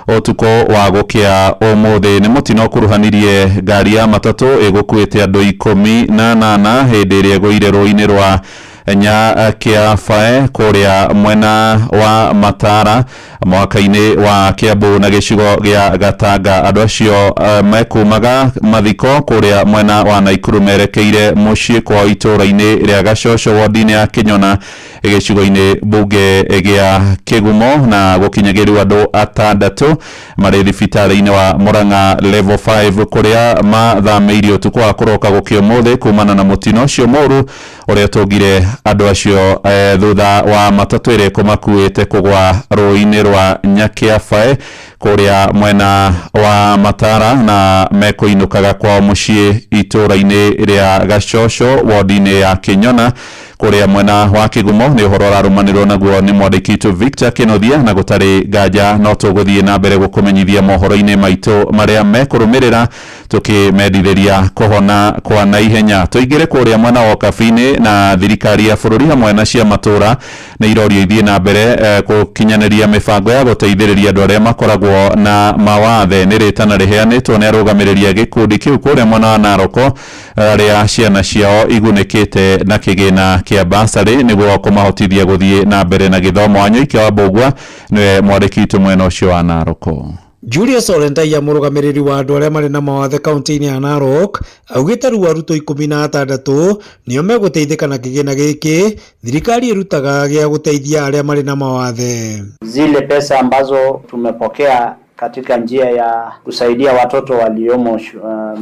ũtukũ wa gũkĩa ũmũthĩ. Nĩ mũtino ũkuruhanirie ngari ya matatũ ĩgũkuĩte andũ 18 hĩndĩ ĩrĩa ĩgũire rũĩ-inĩ rwa Nyakiabae kũrĩa mwena wa Matara mwaka-inĩ wa Kiambu na gĩcigo gĩa Gatanga. Andũ acio mekumaga mathiko kũrĩa mwena wa Naikuru merekeire mũciĩ kwao itũũra-inĩ rĩa Gacoco wodi-inĩ ya Kĩnyona gĩcigo-inĩ mbunge gĩa Kĩgumo na gũkinyagĩrio andũ atandatũ marĩ thibitarĩ-inĩ wa Murang'a level 5 kũrĩa mathamĩirio ũtukũ wa kũroka gũkĩa ũmũthĩ kumana na mũtino ũcio mũru ũrĩa ũtũngire andũ acio thutha wa matatũ ĩrĩa ĩkũmakuĩte kũgwa rũĩ-inĩ rwa Nyakiabae kũrĩa mwena wa Matara na mekũinũkaga kwao mũciĩ itũũra-inĩ rĩa Gacoco wodi-inĩ ya Kĩnyona kũrĩa mwena wa Kĩgumo. Nĩ ũhoro ũrarũmanĩrwo naguo nĩ mwandĩki witũ Victor Kĩnuthia, na gũtarĩ nganja no tũgũthiĩ na mbere gũkũmenyithia mohoro-inĩ maitũ marĩa mekũrũmĩrĩra tũkĩmendithĩria kũhona kwa naihenya. Tũingĩre kũrĩa mwena wa Ũkabi-inĩ, na thirikari ya bũrũri hamwe na cia matũra nĩ irorio ithiĩ na mbere gũkinyanĩria mĩbango ya gũteithĩrĩria andũ arĩa makoragwo na mawathe. Nĩ rĩtana rĩheanĩtwo nĩ arũgamĩrĩri a gĩkundi kĩu kũrĩa mwena wa Naroko arĩa ciana ciao igunĩkĩte na kĩgĩna kĩa basarĩ nĩguo kũmahotithia gũthiĩ na mbere na gĩthomo. Wanyoike wa Mbũgua nĩwe mwandĩki witũ mwena ũcio wa Naroko. Julius Olentaiya, mũrũgamĩrĩri wa andũ arĩa marĩ na mawathe kaunti-inĩ ya Narok, augĩte rĩu arutwo 16 nĩo megũteithĩka na kĩgĩna gĩkĩ thirikari ĩrutaga gĩa gũteithia arĩa marĩ na mawathe. Zile pesa ambazo tumepokea katika njia ya kusaidia watoto waliomo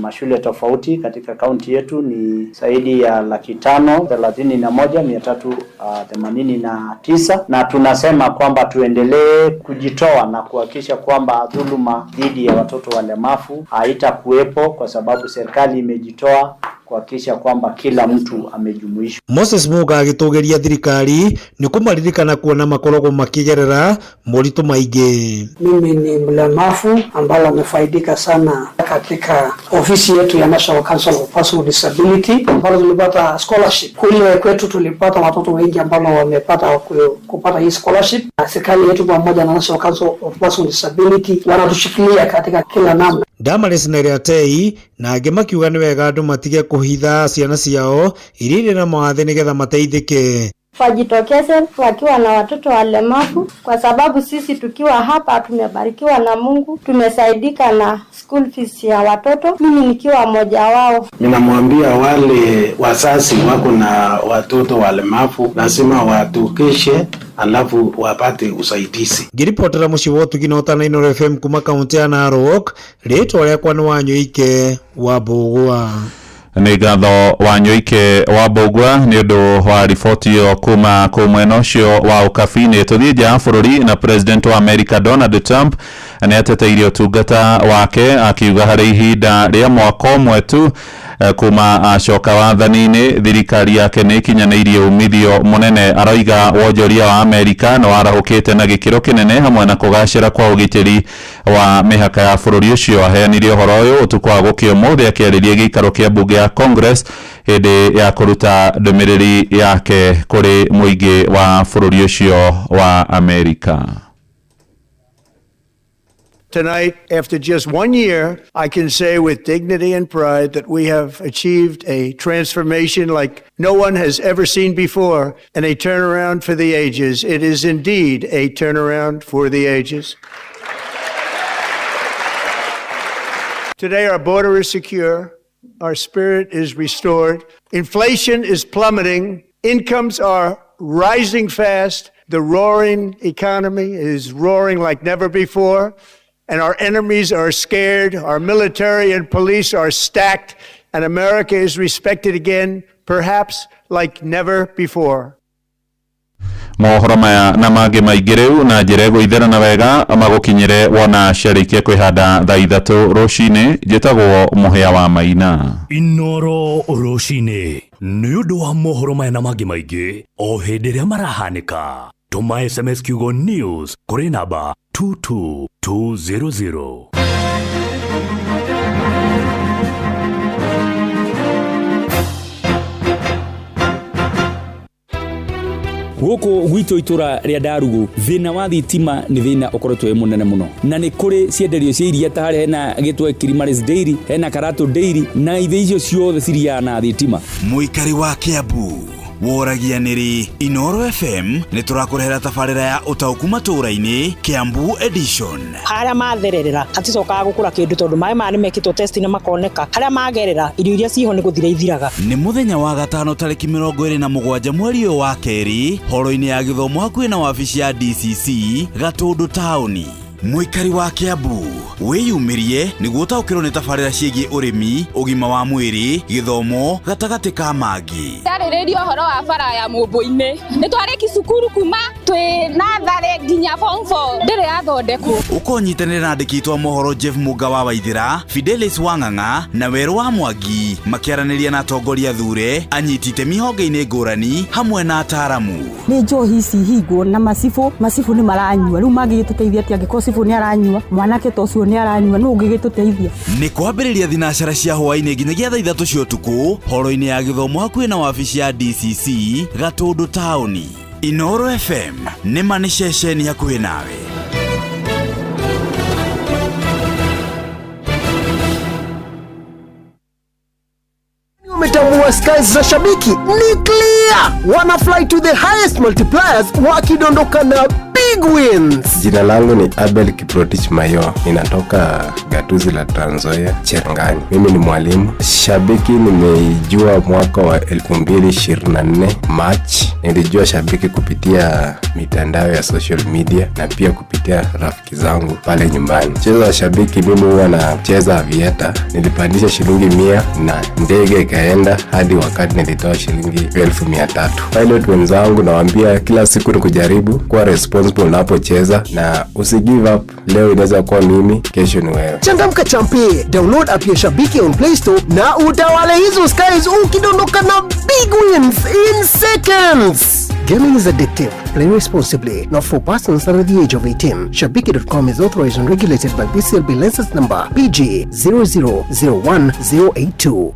mashule tofauti katika kaunti yetu ni zaidi ya 531,389, na tunasema kwamba tuendelee kujitoa na kuhakikisha kwamba dhuluma dhidi ya watoto walemavu haitakuwepo, kwa sababu serikali imejitoa kuhakikisha kwamba kila mtu amejumuishwa. Moses Muga agĩtũgĩria thirikari nĩ kũmaririkana kuona makoragwo makĩgerera moritũ maingĩ. Mimi ni mlemavu ambalo amefaidika sana katika ofisi yetu ya National Council of Persons with Disability, ambalo tulipata scholarship. Kule kwetu tulipata watoto wengi ambalo wamepata kupata hii scholarship. Na serikali yetu pamoja na National Council of Persons with Disability wanatushikilia katika kila namna. Damaris Neriatei na angĩ makiuga nĩ wega andũ matige kũhitha ciana ciao iria irĩ na mawathe nĩgetha mateithĩke. Wajitokeze wakiwa na watoto walemavu, kwa sababu sisi tukiwa hapa tumebarikiwa na Mungu, tumesaidika na school fees ya watoto, mimi nikiwa mmoja wao. Ninamwambia wale wazazi wako na watoto walemavu lazima watukishe alafu wapate usaidizi. Ngĩribotera mũciĩ wa ũtugi na ũtana Inooro FM kuma kaunti ya Narok, rĩtwa rĩakwa nĩ Wanyoike wa Mbũgua. Nĩ ngatho Wanyoike wa Mbũgua nĩ ũndũ wa riboti ĩyo kuma kũu mwena ũcio wa Ũkabi-inĩ. Tũthiĩ nja ya bũrũri, na President wa America Donald Trump nĩ ateteire ũtungata wake akiuga harĩ ihinda rĩa mwaka ũmwe tu kuma acoka wathani-inĩ thirikari yake nĩ ĩkinyanĩirie umithio mũnene. Aroiga wonjoria wa Amerika nĩ warahũkĩte na gĩkĩro kĩnene hamwe na kũgacĩra kwa ũgitĩri wa mĩhaka ya bũrũri ũcio. Aheanire ũhoro ũyũ ũtukũ wa gũkĩa ũmũthĩ akĩarĩria gĩikaro kĩa mbunge ya Congress hĩndĩ ya kũruta ndũmĩrĩri yake kũrĩ mũingĩ wa bũrũri ũcio wa Amerika. Tonight, after just 1 year, I can say with dignity and pride that we have achieved a transformation like no one has ever seen before and a turnaround for the ages. It is indeed a turnaround for the ages. Today, our border is secure. Our spirit is restored. Inflation is plummeting. Incomes are rising fast. The roaring economy is roaring like never before. And our enemies are scared. Our military and police are stacked. And America is respected again, perhaps like never before. Mohoro maya na mangĩ maingĩ rĩu na njĩra ĩgũitherana wega magũkinyĩre wona ciarĩkia kwĩhanda thaa 3 rũcinĩ. Njĩtagwo Mũhĩa wa Maina. Inooro rũcinĩ nĩ ũndũ wa mohoro maya na mangĩ maingĩ o hĩndĩ ĩrĩa marahanĩka. Tũma SMS kiugo news kũrĩ namba 22200. Gũkũ gwitũ itũra rĩa Ndarugu, thĩna wa thitima nĩ thĩna ũkoretwo wĩ mũnene mũno, na nĩ kũrĩ cienderio cia iria ta harĩa hena gĩtwe Kilimaris Dairy, hena Karatu Dairy, na ithe icio ciothe ciriaga na thitima. Mũikari wa Kiambu, Woragia nĩrĩ? Inooro FM nĩ tũrakũrehera tabarĩra ya ũtaũku matũũra-inĩ Kiambu Edition. Harĩa mathererera haticokaga gũkũra kĩndũ tondũ maĩ maya nĩ mekĩtwo test na makoneka harĩa magerera irio iria ciho nĩ gũthira ithiraga. Nĩ mũthenya wa gatano tarĩki 27 mweri ũyũ wa kerĩ horo-inĩ ya gĩthomo hakuhĩ na wabici ya DCC Gatũndũ taũni. Mũikari wa Kiambu wĩyumĩrie nĩguo ũtaũkĩrwo nĩ tabarĩra ciĩgiĩ ũrĩmi, ũgima wa mwĩrĩ, gĩthomo gatagatĩ ka mangĩ. Ndarĩrĩria ũhoro wa bara ya Mũmbũ-inĩ. Nĩ twarĩki cukuru kuma twĩ natharĩ nginya form 4 ndĩrĩ yathondekwo. Ũkonyitanĩra na andĩki aitũ a mohoro Jeff Mũnga wa Waithĩra, Fidelis Wang'ang'a na Werũ wa Mwangi makĩaranĩria na atongoria thure, anyiti itemi honge-inĩ ngũrani hamwe na ataaramu. Nĩ njohi ici hingwo na macibũ, macibũ nĩ maranyua, rĩu mangĩgĩtũteithia atĩa angĩkorwo cibũ nĩ aranyua, mwanake ta ũcio nĩ aranyua, nũ ũngĩgĩtũteithia? Nĩ kwambĩrĩria thinacara cia hwaĩ-inĩ nginyagia thaa 3 cia ũtukũ horo-inĩ ya gĩthomo hakuhĩ na wabici ya DCC Gatũndũ taũni. Inooro FM nĩ ma nĩ ceceni hakuhĩ nawe. Umetambua skies za shabiki ni clear, wana fly to the highest multipliers wakidondoka na big wins. Jina langu ni Abel Kiprotich Mayoa, ninatoka gatuzi la Trans Nzoia, Cherangani. Mimi ni mwalimu. Shabiki nimeijua mwaka wa 2024 March. Nilijua shabiki kupitia mitandao ya social media na pia kupitia rafiki zangu pale nyumbani. Mchezo wa shabiki mimi huwa nacheza avieta. Nilipandisha shilingi 100 na ndege ikaenda hadi wakati nilitoa shilingi 300,000. Pilot wenzangu nawaambia kila siku ni kujaribu kuwa responsible unapocheza na usi give up. Leo inaweza kuwa mimi, kesho ni wewe. Changamka champe, download app ya Shabiki on Play Store na utawale hizo skies ukidondoka na big wins in seconds. Gaming is addictive. Play responsibly. Not for persons under the age of 18. Shabiki.com is authorized and regulated by BCLB license number PG 0001082.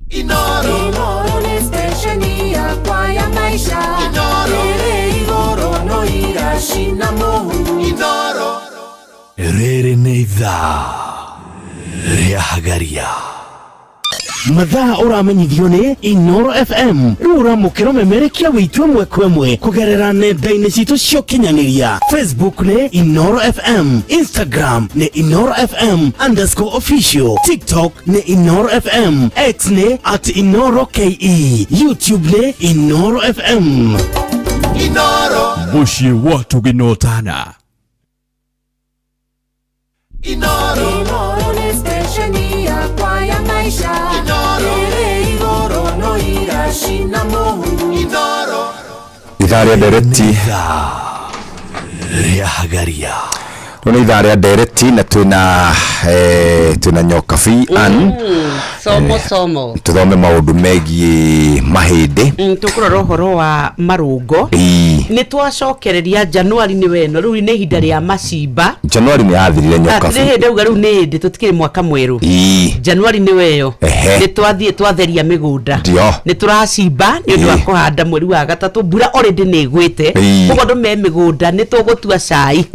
Inooro nĩ stesheni yakwa ya maisha. Inooro ĩrĩ igũrũ no iracina mũhu. Inooro. Rĩrĩ nĩ ithaa rĩa Hagaria. Mathaa ũramenyithio nĩ Inooro FM. Rĩu ũramũkĩra ũmemerekia witũ ĩmwe kwa ĩmwe kũgerera nenda-inĩ citũ cia ũkinyanĩria. Facebook nĩ Inooro FM, Instagram nĩ Inooro FM underscore official, TikTok nĩ Inooro FM, X nĩ at Inooro KE, YouTube nĩ Inooro FM. Inooro. Mũciĩ wa Tũgĩnotana. Inooro. Inooro nĩ stesheni yakwa ya maisha. Inooro ĩrĩ igũrũ no iracina mũhu. Inooro. Ithaa rĩa ndereti rĩa Hagaria. Rĩu nĩ ithaa rĩa ndereti na twĩna Nyokabi Ann. Somo somo. Tũthome maũndũ megiĩ mahĩndĩ. Tũkũrora ũhoro wa marũngo. Nĩ twacokereria Januari nĩ weno, rĩu nĩ ihinda rĩa macimba. Januari nĩ yathirire Nyokabi. Nĩ hĩndĩ auga rĩu nĩ hĩndĩ tũtikĩrĩ mwaka mwerũ. Januari nĩ weyo. Nĩ twathiĩ twatheria mĩgũnda. Nĩ tũracimba nĩ ũndũ wa kũhanda mweri wa gatatũ, mbura already nĩ ĩgwĩte. Koguo andũ me mĩgũnda nĩ tũgũtua cai.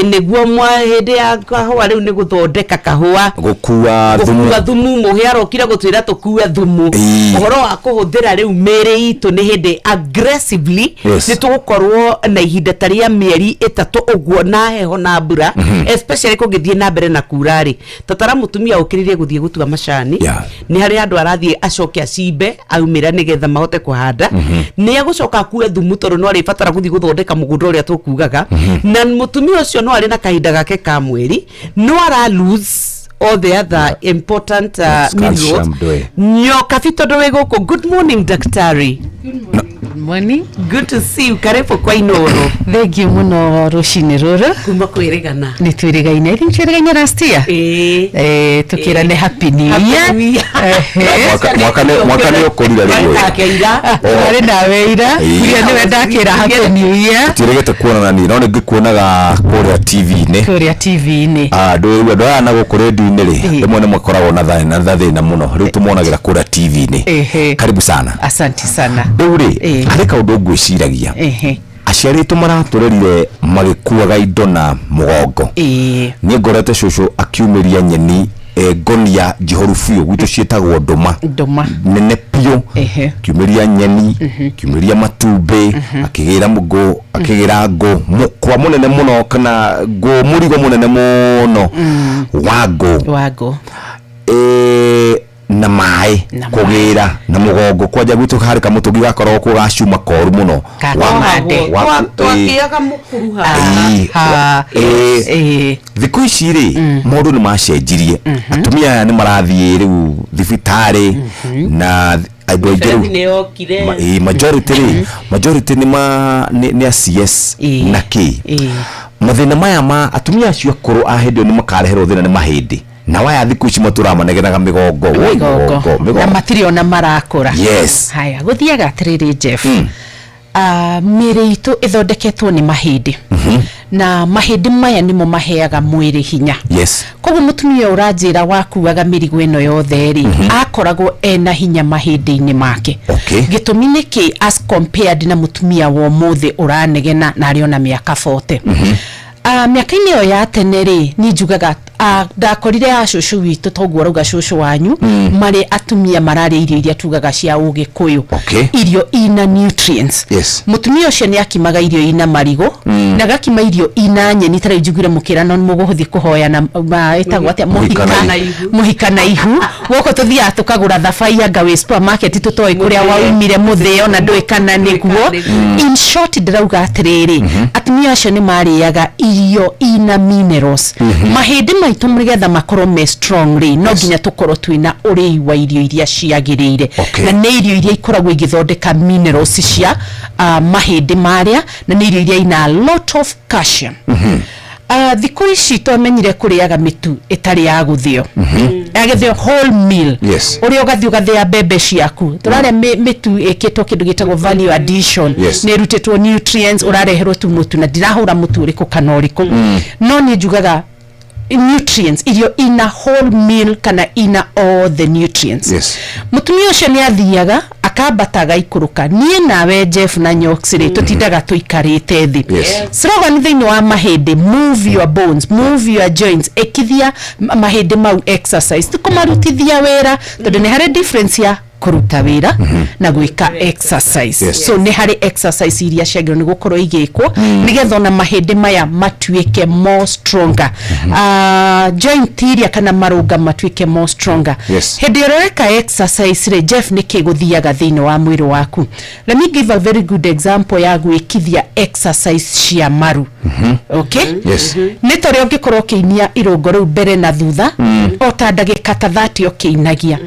Nĩguo hĩndĩ ya kahũa rĩu nĩ gũthondeka kahũa. Gũkua thumu. Gũkua thumu, mũhĩa arokire gũtwĩra tũkue thumu. Ũhoro wa kũhũthĩra rĩu mĩĩrĩ itũ nĩ hĩndĩ aggressively nĩ tũgũkorwo na ihinda ta rĩa mĩeri 3 ũguo na heho na mbura, especially kũngĩthiĩ na mbere na kura rĩ. Tatara mũtumia ũkĩrĩrie gũthiĩ gũtua macani, nĩ harĩ andũ arathiĩ acoke acimbe aumĩra nĩgetha mahote kũhanda. Nĩ egũcoka akue thumu tondũ no arĩbatara gũthiĩ gũthondeka mũgũnda ũrĩa tũkugaga. Na mũtumia ũcio no arĩ na kahinda gake ka mweri, no ara lose all the other important minerals. Nyokabi tondũ wĩ gũkũ. Good morning, daktari. Good morning. Good to see you. Karibu kwa Inooro. Thank you muno rũcinĩ rũrũ. Kuma kwĩrĩgana. Nĩ twĩrĩgaine. I think twĩrĩgaine last year. Tũkĩra nĩ Happy New Year. Mwaka nĩ ũkũrire rĩu. Twarĩ nawe ira. Kuria nĩwe ndakĩra Happy New Year. Tũtiĩrĩgĩte kuonana niĩ, no nĩ ngĩkuonaga kũrĩa TV-inĩ. Kũrĩa TV-inĩ. Andũ aya na gũkũ radio-inĩ rĩ, rĩmwe nĩ makoragwo na thĩna mũno. Rĩu tũmonagĩra kũrĩa TV-inĩ. Karibu sana. Asante sana. Rĩu rĩ, harĩ kaũndũ ngwĩciragia. Aciari aitũ maratũrerire magĩkuaga indo na mũgongo. Niĩ ngorete cũcũ akiumĩria nyeni Ngonia njihũru biũ gwitũ ciĩtagwo ndũma. Ndũma. Nene biũ. Kiumĩria nyeni, kiumĩria matumbĩ, akĩgĩra ngũ, akĩgĩra ngũ, mũkwa mũnene mũno kana ngũ, mũrigo mũnene mũno wa ngũ. Wa ngũ. Na maĩ kũgĩra na mũgongo kwanja gwitũ harĩ kamũtũngi gakoragwo kuo ga cuma koru mũno. Gakamande. Twakĩaga mũkuru haha. Ĩĩ, thikũ ici rĩ, maũndũ nĩ macenjirie. Atumia aya nĩ marathiĩ rĩu thibitarĩ na andũ aingĩ mĩberethi rĩu nĩ yokire. Majority rĩ, majority nĩ ma nĩ a CS na kĩ mathĩna maya ma atumia acio akũrũ a hĩndĩ ĩyo nĩ makareherwo thĩna nĩ mahĩndĩ, na waya thikũ ici matũraga manegenaga mĩgongo. Woi, mĩgongo mĩgongo na mĩgongo. Matirĩ ona marakũra. Haya, gũthiaga atĩrĩrĩ, Jeff, mĩĩrĩ itũ ĩthondeketwo nĩ mahĩndĩ, na mahĩndĩ maya nĩmo maheaga mwĩrĩ hinya. Koguo mũtumia ũyũ ũranjĩra wakuaga mĩrigo ĩno yothe rĩ, akoragwo ena hinya mahĩndĩ-inĩ make. Gĩtũmi nĩ kĩ, as compared na mũtumia wa ũmũthĩ ũranegena na arĩ ona mĩaka 40? Mĩaka-inĩ ĩyo ya tene rĩ, niĩ njugaga ndakorire a cũcũ witũ, toguo ũrauga cũcũ wanyu, marĩ atumia mararĩa irio iria tugaga cia ũgĩkũyũ, irio ina nutrients. Mũtumia ũcio nĩ akimaga irio ina marigũ, na agakima irio ina nyeni. Ta rĩu njiguire mũkĩra no mũgũthiĩ kũhoya na ĩtagwo atĩa? Mũhika na Mũhika. Mũhika na ihu. Gũkũ tũthiaga tũkagũra thabai anga wĩ supermarket, tũtoĩ kũrĩa waumire, mũthĩo na ndũĩ kana nĩguo. In short, ndĩrauga atĩrĩrĩ, atumia acio nĩ marĩaga irio ina minerals. Mahĩndĩ maitũ nĩgetha makorwo me strong rĩ, no nginya tũkorwo twĩna ũrĩi wa irio iria ciagĩrĩire, na nĩ irio iria ikoragwo igĩthondeka minerals cia mahĩndĩ marĩa, na nĩ irio iria ina a lot of calcium. Thikũ ici twamenyire kũrĩaga mĩtu ĩtarĩ ya gũthĩo, ya gĩthĩo, whole meal, ũrĩa ũgathiĩ ũgathĩa mbembe ciaku. Tũrarĩa mĩtu ĩkĩtwo kĩndũ gĩtagwo value addition, nĩ ĩrutĩtwo nutrients, ũrareherwo tu mũtu, na ndirahũra mũtu ũrĩkũ kana ũrĩkũ, no niĩ njugaga nutrients, irio ina whole meal kana ina all the nutrients. Mũtumia ũcio nĩ athiaga akambata agaikũrũka. Niĩ nawe, Jeff, na Nyox rĩ, tũtindaga tũikarĩte thĩ. Slogan thĩinĩ wa mahĩndĩ: move your bones, move your joints. Ĩkithia mahĩndĩ mau exercise, ti kũmarutithia wĩra, tondũ nĩ harĩ difference ya kũruta wĩra na gwĩka exercise. So nĩ harĩ exercise iria ciagĩrĩirwo nĩ gũkorwo igĩkwo, nĩgetha ona mahĩndĩ maya matuĩke more stronger, joint iria kana marũnga matuĩke more stronger. Hĩndĩ ĩrĩa ũreka exercise rĩ, Jeff, nĩ kĩ gũthiaga thĩinĩ wa mwĩrĩ waku? Let me give a very good example ya gwĩkithia exercise cia maru, okay? Nĩ ta ũrĩa ũngĩkorwo ũkĩinia irũngo rĩu mbere na thutha, o ta ndagĩka ta 30 ũkĩinagia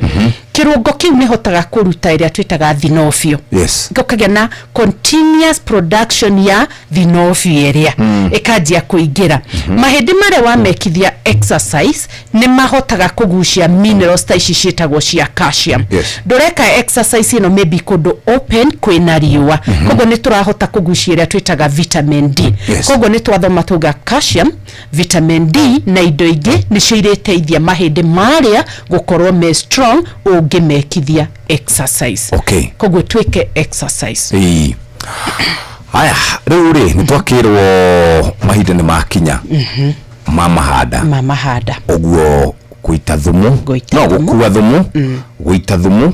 kĩrũngo kĩu, nĩ hotaga kũruta ĩrĩa twĩtaga thinofio, ũkagĩa na continuous production ya thinofio ĩrĩa ĩkanjia kũingĩra mahĩndĩ marĩa. Wamekithia exercise, nĩ mahotaga kũgucia minerals ta ici ciĩtagwo cia calcium. Ndũreka exercise ĩno maybe kũndũ open kwĩna riũa, koguo nĩ tũrahota kũgucia ĩrĩa twĩtaga vitamin D. Koguo nĩ twathoma tuga calcium, vitamin D na indo ingĩ nĩcio irĩteithia mahĩndĩ marĩa gũkorwo me strong ũngĩmekithia exercise. Koguo twĩke exercise. Ĩĩ. Haya, rĩu rĩ, nĩ twakĩrwo mahinda nĩ makinya ma mahanda. Ma mahanda. Ũguo gũita thumu, no gũkua thumu, gũita thumu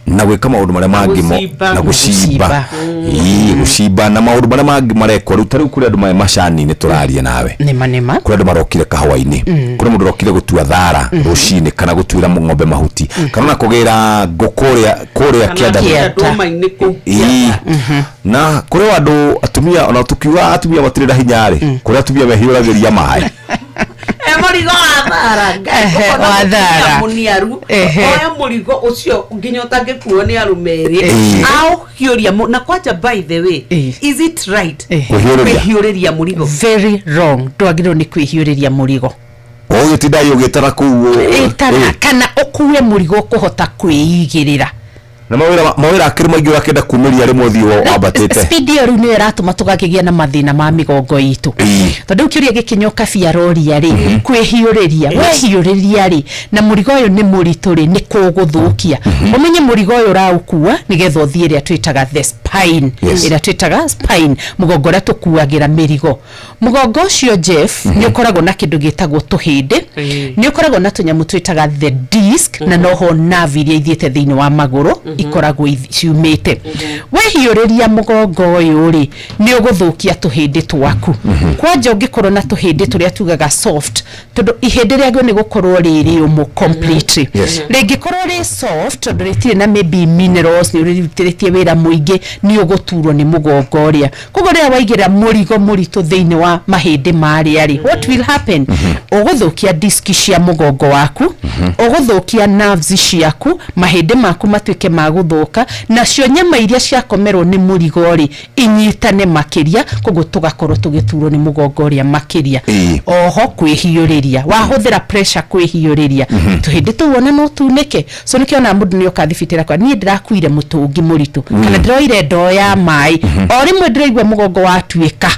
na gwĩka maũndũ marĩa mangĩ Gũcimba. Na gũcimba. Gũcimba. Ĩĩ, gũcimba na maũndũ marĩa mangĩ marekwo rĩu. Ta rĩu kũrĩ andũ marĩ macani-inĩ tũraria nawe. Nĩma nĩma. Kũrĩ andũ marokire kahũa-inĩ, kũrĩ mũndũ ũrokire gũtua thara rũcinĩ, kana gũtuĩra ng'ombe mahuti, kana ona kũgĩra ngũ kũrĩa kĩanda. Ndũma-inĩ kũu. Ĩĩ. Na kũrĩ andũ atumia, ona tũkiuga atumia matirĩ na hinya rĩ, kũrĩ atumia mehiũragĩria maĩ. E mũrigo wa thara. Ehe, wa thara. Mũniaru. Oya mũrigo ũcio nginya ũtangĩkuo nĩ arũme erĩ, aũhiũria na kwanja. By the way, is it right Kwĩhiũrĩria? Kwĩhiũrĩria mũrigo? Very wrong. Ndwagĩrĩirwo nĩ kwĩhiũrĩria mũrigo. Ũgĩtinda ũgĩtara kũu. Ĩtara kana ũkue mũrigo ũkũhota kwĩigĩrĩra. Na mawĩra akĩrĩ maingĩ, ũrakĩenda kumĩria rĩmwe ũthiĩ wambatĩte. Speed ĩyo rĩu nĩyo ĩratũma tũgakĩgĩa na mathĩna ma mĩgongo itũ, tondũ rĩu kĩũria gĩkĩnyoka biaroria rĩ, kwĩhiũrĩria, wehiũrĩria rĩ, na mũrigo ũyũ nĩ mũritũ rĩ, nĩ kũgũthũkia. Ũmenye mũrigo ũyũ ũraũkua nĩgetha ũthiĩ ĩrĩa twĩtaga the spine, ĩrĩa twĩtaga spine, mũgongo ũrĩa tũkuagĩra mĩrigo. Mũgongo ũcio, Jeff, nĩ ũkoragwo na kĩndũ gĩtagwo tũhĩndĩ. Nĩ ũkoragwo na tũnyamũ twĩtaga the disc, na noho nerve iria ithiĩte thĩinĩ wa magũrũ ikoragwo ciumĩte. Wehiũrĩria mũgongo ũyũ rĩ, nĩ ũgũthũkia tũhĩndĩ twaku. Kwanja ũngĩkorwo na tũhĩndĩ tũrĩa tugaga soft, tondũ ihĩndĩ rĩagĩrĩirwo nĩ gũkorwo rĩ rĩũmũ completely. Rĩngĩkorwo rĩ soft, tondũ rĩtirĩ na maybe minerals, nĩ ũrĩrutĩrĩtie wĩra mũingĩ, nĩ ũgũturwo nĩ mũgongo ũrĩa. Koguo rĩrĩa waigĩrĩra mũrigo mũritũ thĩinĩ wa mahĩndĩ marĩa rĩ, what will happen? Ũgũthũkia diski cia mũgongo waku, ũgũthũkia nerves ciaku, mahĩndĩ maku matuĩke ma gũthũka, nacio nyama iria ciakomerwo nĩ mũrigo rĩ, inyitane makĩria, koguo tũgakorwo tũgĩturwo nĩ mũgongo ũrĩa makĩria. Oho kwĩhiũrĩria, wahũthĩra pressure kwĩhiũrĩria, tũhĩndĩ tũu ona no tunĩke. So nĩkĩo ona mũndũ nĩoka thibitarĩ akwa, niĩ ndĩrakuire mũtũngi mũritũ, kana ndĩroire ndoo ya maĩ, o rĩmwe ndĩraigua mũgongo watuĩka,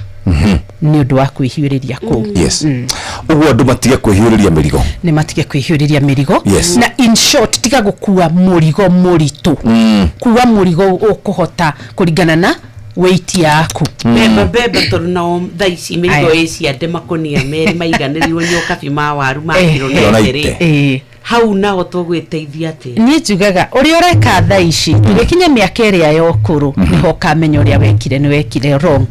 nĩ ũndũ wa kwĩhiũrĩria kũu. Yes, ũguo andũ matige kwĩhiũrĩria mĩrigo. Nĩ matige kwĩhiũrĩria mĩrigo. Na in short, tiga gũkua mũrigo mũritũ. Kua mũrigo ũkũhota kũringana na weight yaku. Beba beba, tondũ nao thaa ici mĩrigo ĩ ciande, makũnia merĩ maiganĩrirwo nĩ ũkabi ma waru ma kiro 90 rĩ, hau nao tũgwĩteithia atĩa? Niĩ njugaga ũrĩa ũreka thaa ici, tũgĩkinya mĩaka ĩrĩa ya ũkũrũ, nĩho ũkamenya ũrĩa wekire nĩ wekire wrong.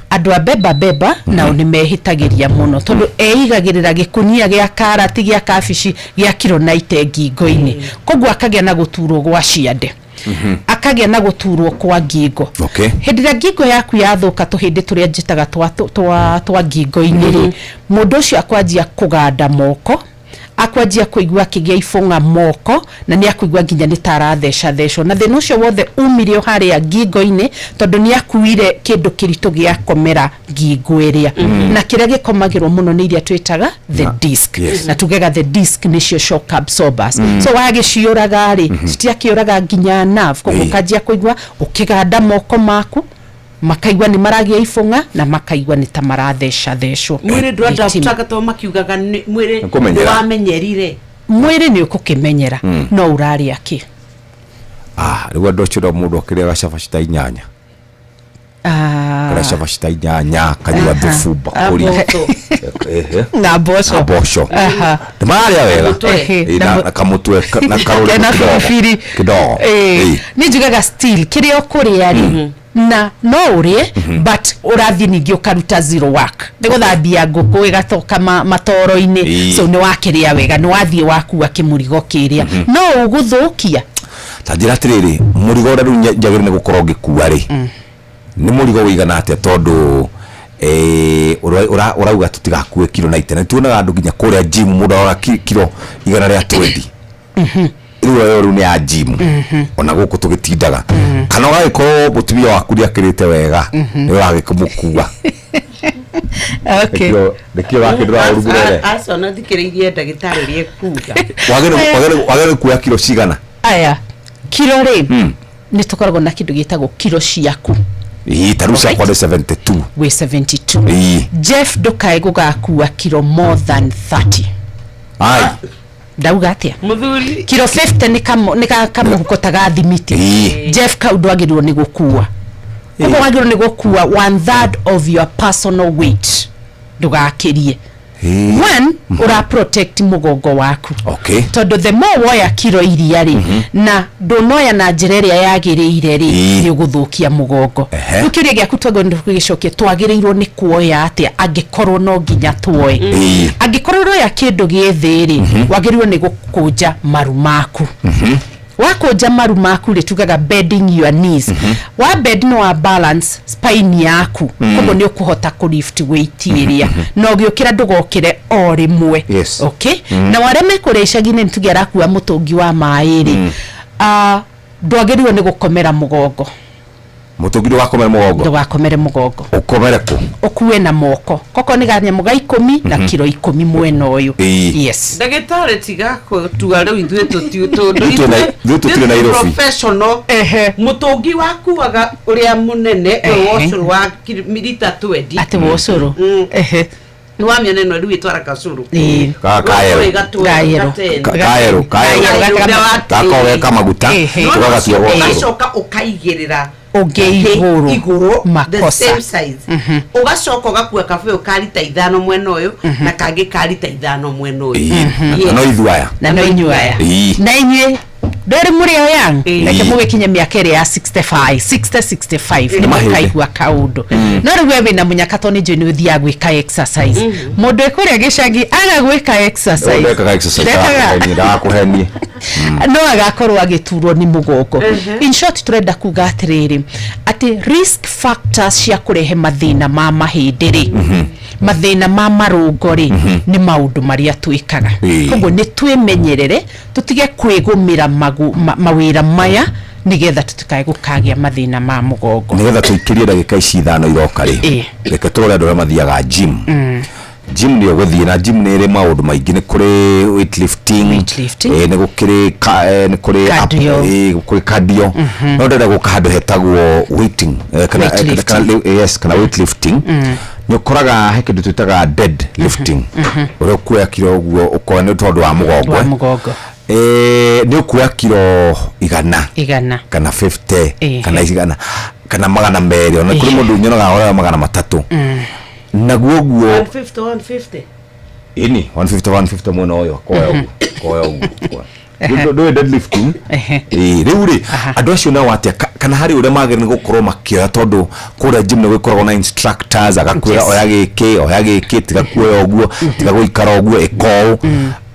Andũ a beba beba nao nĩ mehĩtagĩria mũno, tondũ eigagĩrĩra gĩkunia gĩa karati, gĩa kabici, gĩa kiro 90 ngingo-inĩ, koguo akagĩa na gũturwo gwa ciande, akagĩa na gũturwo kwa ngingo. Hĩndĩ ĩrĩa ngingo yaku yathũka, tũhĩndĩ tũrĩa njĩtaga twa ngingo-inĩ rĩ, mũndũ ũcio akwanjia kũganda moko, akwanjia kũigua akĩgĩa ibũng'a moko, na nĩ akũigua nginya nĩ ta aratheca thecwo, na thĩna ũcio wothe umire o harĩa ngingo-inĩ, tondũ nĩ akuire kĩndũ kĩritũ gĩa komera ngingo ĩrĩa. Na kĩrĩa gĩkomagĩrwo mũno nĩ iria twĩtaga the disc. Na tugaga the disc nĩcio shock absorbers. So wagĩciũraga rĩ, citiakĩũraga nginya nerve, koguo ũkanjia kũigua ũkĩganda moko maku, makaigua nĩ maragĩa ibũng'a na makaigua nĩ ta maratheca thecwo. Mwĩrĩ ndũadaptaga, to makiugaga mwĩrĩ Nĩ kũmenyera. wamenyerire. Mwĩrĩ nĩ ũkũkĩmenyera, no ũrarĩa kĩ? Ah, rĩu andũ acio no mũndũ akĩrĩaga cabaci ta 8. Karĩa cabaci ta 8, kanyua thubu mbakũri. Mboco. Ehe. Na mboco. Na mboco. Nĩ mararĩa wega. Ehe, Ĩ, na kamũtwe na karũrĩmĩ kena kidogo. biribiri. Kidogo. Nĩ njugaga still kĩrĩa ũkũrĩa rĩ, na no ũrĩe, but ũrathiĩ ningĩ ũkaruta zero work, nĩ gũthambia ngũkũ ĩgatoka matoro-inĩ. So nĩ wakĩrĩa wega, nĩ wathiĩ wakua kĩmũrigo kĩrĩa no ũgũthũkia. Ta njĩra atĩrĩrĩ, mũrigo ũrĩa rĩu njagĩrĩire nĩ gũkorwo ngĩkua rĩ, nĩ mũrigo ũigana atĩa? Tondũ ũrauga tũtigakue kiro 90, na tuonaga andũ nginya kũrĩa gym, mũndũ arora kiro 120. Rĩu ĩyo rĩu nĩ ya gym, ona gũkũ tũgĩtindaga, kana ũgagĩkorwo mũtumia waku nĩ akĩrĩte wega, nĩ ũragĩkĩmũkua. Nĩkĩo wakĩndũra ũru mũnene. Aca, ona thikĩrĩirie ndagĩtarĩ ũrĩa ekuga. Wagĩrĩire kuoya kiro cigana? Aya, kiro rĩ, nĩ tũkoragwo na kĩndũ gĩtagwo kiro ciaku. Ĩĩ, ta rĩu ciakwa nĩ 72. Wĩ 72? Ĩĩ. Jeff, ndũkae gũgakua kiro more than 30. Ai. Ndauga atĩa? Mũthuri. Kiro 50 nĩ kamũhuko ta ga thimiti. Jeff, kau ndwagĩrĩirwo nĩ gũkua. Koguo wagĩrĩirwo nĩ gũkua one third of your personal weight, ndũgakĩrie. One, ũra protect mũgongo waku, tondũ the more woya kiro iria rĩ, na ndũnoya na njĩra ĩrĩa yagĩrĩire rĩ, nĩ ũgũthũkia mũgongo. Rĩu kĩũria gĩaku twagĩrĩirwo nĩ gũgĩcokia, twagĩrĩirwo nĩ kuoya atĩa angĩkorwo no nginya tuoe? Angĩkorwo ũroya kĩndũ gĩ thĩ rĩ, wagĩrĩirwo nĩ gũkũnja maru maku. Wakũnja maru maku rĩ, tugaga bending your knees, wa bend no wa balance spine yaku, koguo nĩ ũkũhota kũ lift weight ĩrĩa, na ũgĩũkĩra ndũgokĩre o rĩmwe. Okay. Na arĩa mekũrĩa icagi-inĩ, nĩ tuge arakua mũtũngi wa maĩ rĩ, ndwagĩrĩirwo nĩ gũkomera mũgongo. Mũtũngi ndũgakomere mũgongo. Ndũgakomere mũgongo. Ũkomere kũ? Ũkue na moko, koko nĩ kanyamũ ga 10 na kiro 10 mwena ũyũ. Yes. Ndagĩtarĩ, tiga gũtua rĩu, ithuĩ tũti tondũ Ithuĩ tũtirĩ Nairobi. Professional. Mũtũngi wakuaga ũrĩa mũnene, ũyũ wa ũcũrũ wa rita 20. Atĩ wa ũcũrũ? Ehe. Nĩ wamĩona ĩno rĩu ĩtwara kacũrũ. Ĩĩ. Kaero. Kaero. Kaero, kaero. Gakoragwo ge kamaguta, Ehe. tũgagatua gwa ũcũrũ. Ũgacoka ũkaigĩrĩra Ũngĩ igũrũ. Igũrũ, the Makosa. same size. Ũgacoka ũgakua kabũyũ ka rita 5 mwena ũyũ na kangĩ ka rita 5 mwena ũyũ. Na no ithuĩ aya. Na no inyuĩ aya. Ĩĩ. Na inyuĩ ndwĩrĩ mũrĩ o young, reke mũgĩkinye mĩaka ĩrĩa ya 65, 60, 65, nĩ Mahĩndĩ. mũkaigua kaũndũ. No rĩu we wĩna mũnyaka tondũ nĩ njũĩ nĩ ũthiaga gwĩka exercise. Mũndũ ĩkũrĩa gĩcagi aga gwĩka exercise. Ndekaga exercise. Ndekaga. Ndagakũhenie. No agakorwo agĩturwo nĩ mũgongo. In short, tũrenda kuga atĩrĩrĩ, atĩ risk factors cia kũrehe mathĩna ma mahĩndĩ rĩ, mathĩna ma marũngo rĩ, nĩ maũndũ marĩa twĩkaga. Koguo nĩ twĩmenyerere, tũtige kwĩgũmĩra mawĩra maya, nĩgetha tũtikae gũkagĩa mathĩna ma mũgongo. Nĩgetha tũikĩrie ndagĩka ici 5 iroka rĩ, reke tũrore andũ arĩa mathiaga gym. Gym nĩ ũgũthiĩ na gym nĩ ĩrĩ maũndũ maingĩ, nĩ kũrĩ weight lifting, nĩ gũkĩrĩ nĩ kũrĩ Cardio. Kũrĩ cardio. No ndĩrenda gũka handũ hetagwo weighting, kana Weight lifting. Yes, kana weight lifting. Nĩ ũkoraga he kĩndũ twĩtaga dead lifting, ũrĩa ũkuoya kiro ũguo ũkoya nĩ tondũ wa mũgongo. Wa mũgongo. Nĩ ũkuoya kiro 100 100. Kana 50, kana 100, kana 200, ona kũrĩ mũndũ nyonaga oya 300. Naguo guo 150, 150. Ĩni 150, 150 mwena ũyũ, akoya ũguo, akoya ũguo, akoya. Ndũĩ deadlifting? Ĩĩ, rĩu rĩ, andũ acio nao atĩa, kana harĩ ũrĩa magĩrĩire nĩ gũkorwo makĩoya, tondũ kũrĩa gym nĩ gũkoragwo na instructors, agakwĩra oya gĩkĩ, oya gĩkĩ, tiga kuoya ũguo, tiga gũikara ũguo, ĩka ũũ.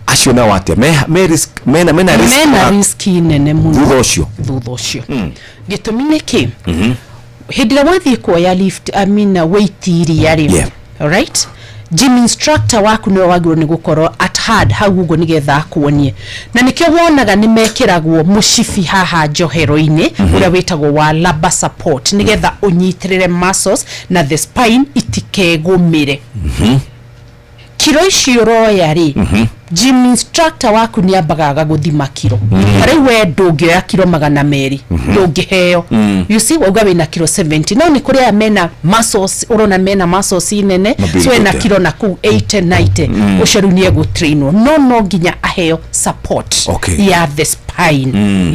Acio nao atĩa? Me risk, mena risk Mena risk nene mũno thutha ũcio. Thutha ũcio. Gĩtũmi nĩ kĩ? Hĩndĩ ĩrĩa wathiĩ kuoya lift, I mean, weight iria rĩ, alright, gym instructor waku nĩwe wagĩrĩirwo nĩ gũkorwo at hand hau ũguo nĩgetha akuonie, na nĩkĩo wonaga nĩ mekĩragwo mũcibi haha njohero-inĩ, ũrĩa wĩtagwo wa lumbar support, nĩgetha ũnyitĩrĩre muscles na the spine itikegũmĩre. Kiro ici ũroya rĩ, gym instructor waku nĩ ambaga agagũthima kiro. Ta rĩu we ndũngĩoya kiro 200, ndũngĩheo. You see, wauga wĩna kiro 70, no nĩ kũrĩ aya mena muscles, ũrona mena muscles nene, so ena Mabirikĩte. kiro na kũu 80, 90. Ũcio rĩu nĩ egũtrainwo, no no nginya aheo support ya the spine.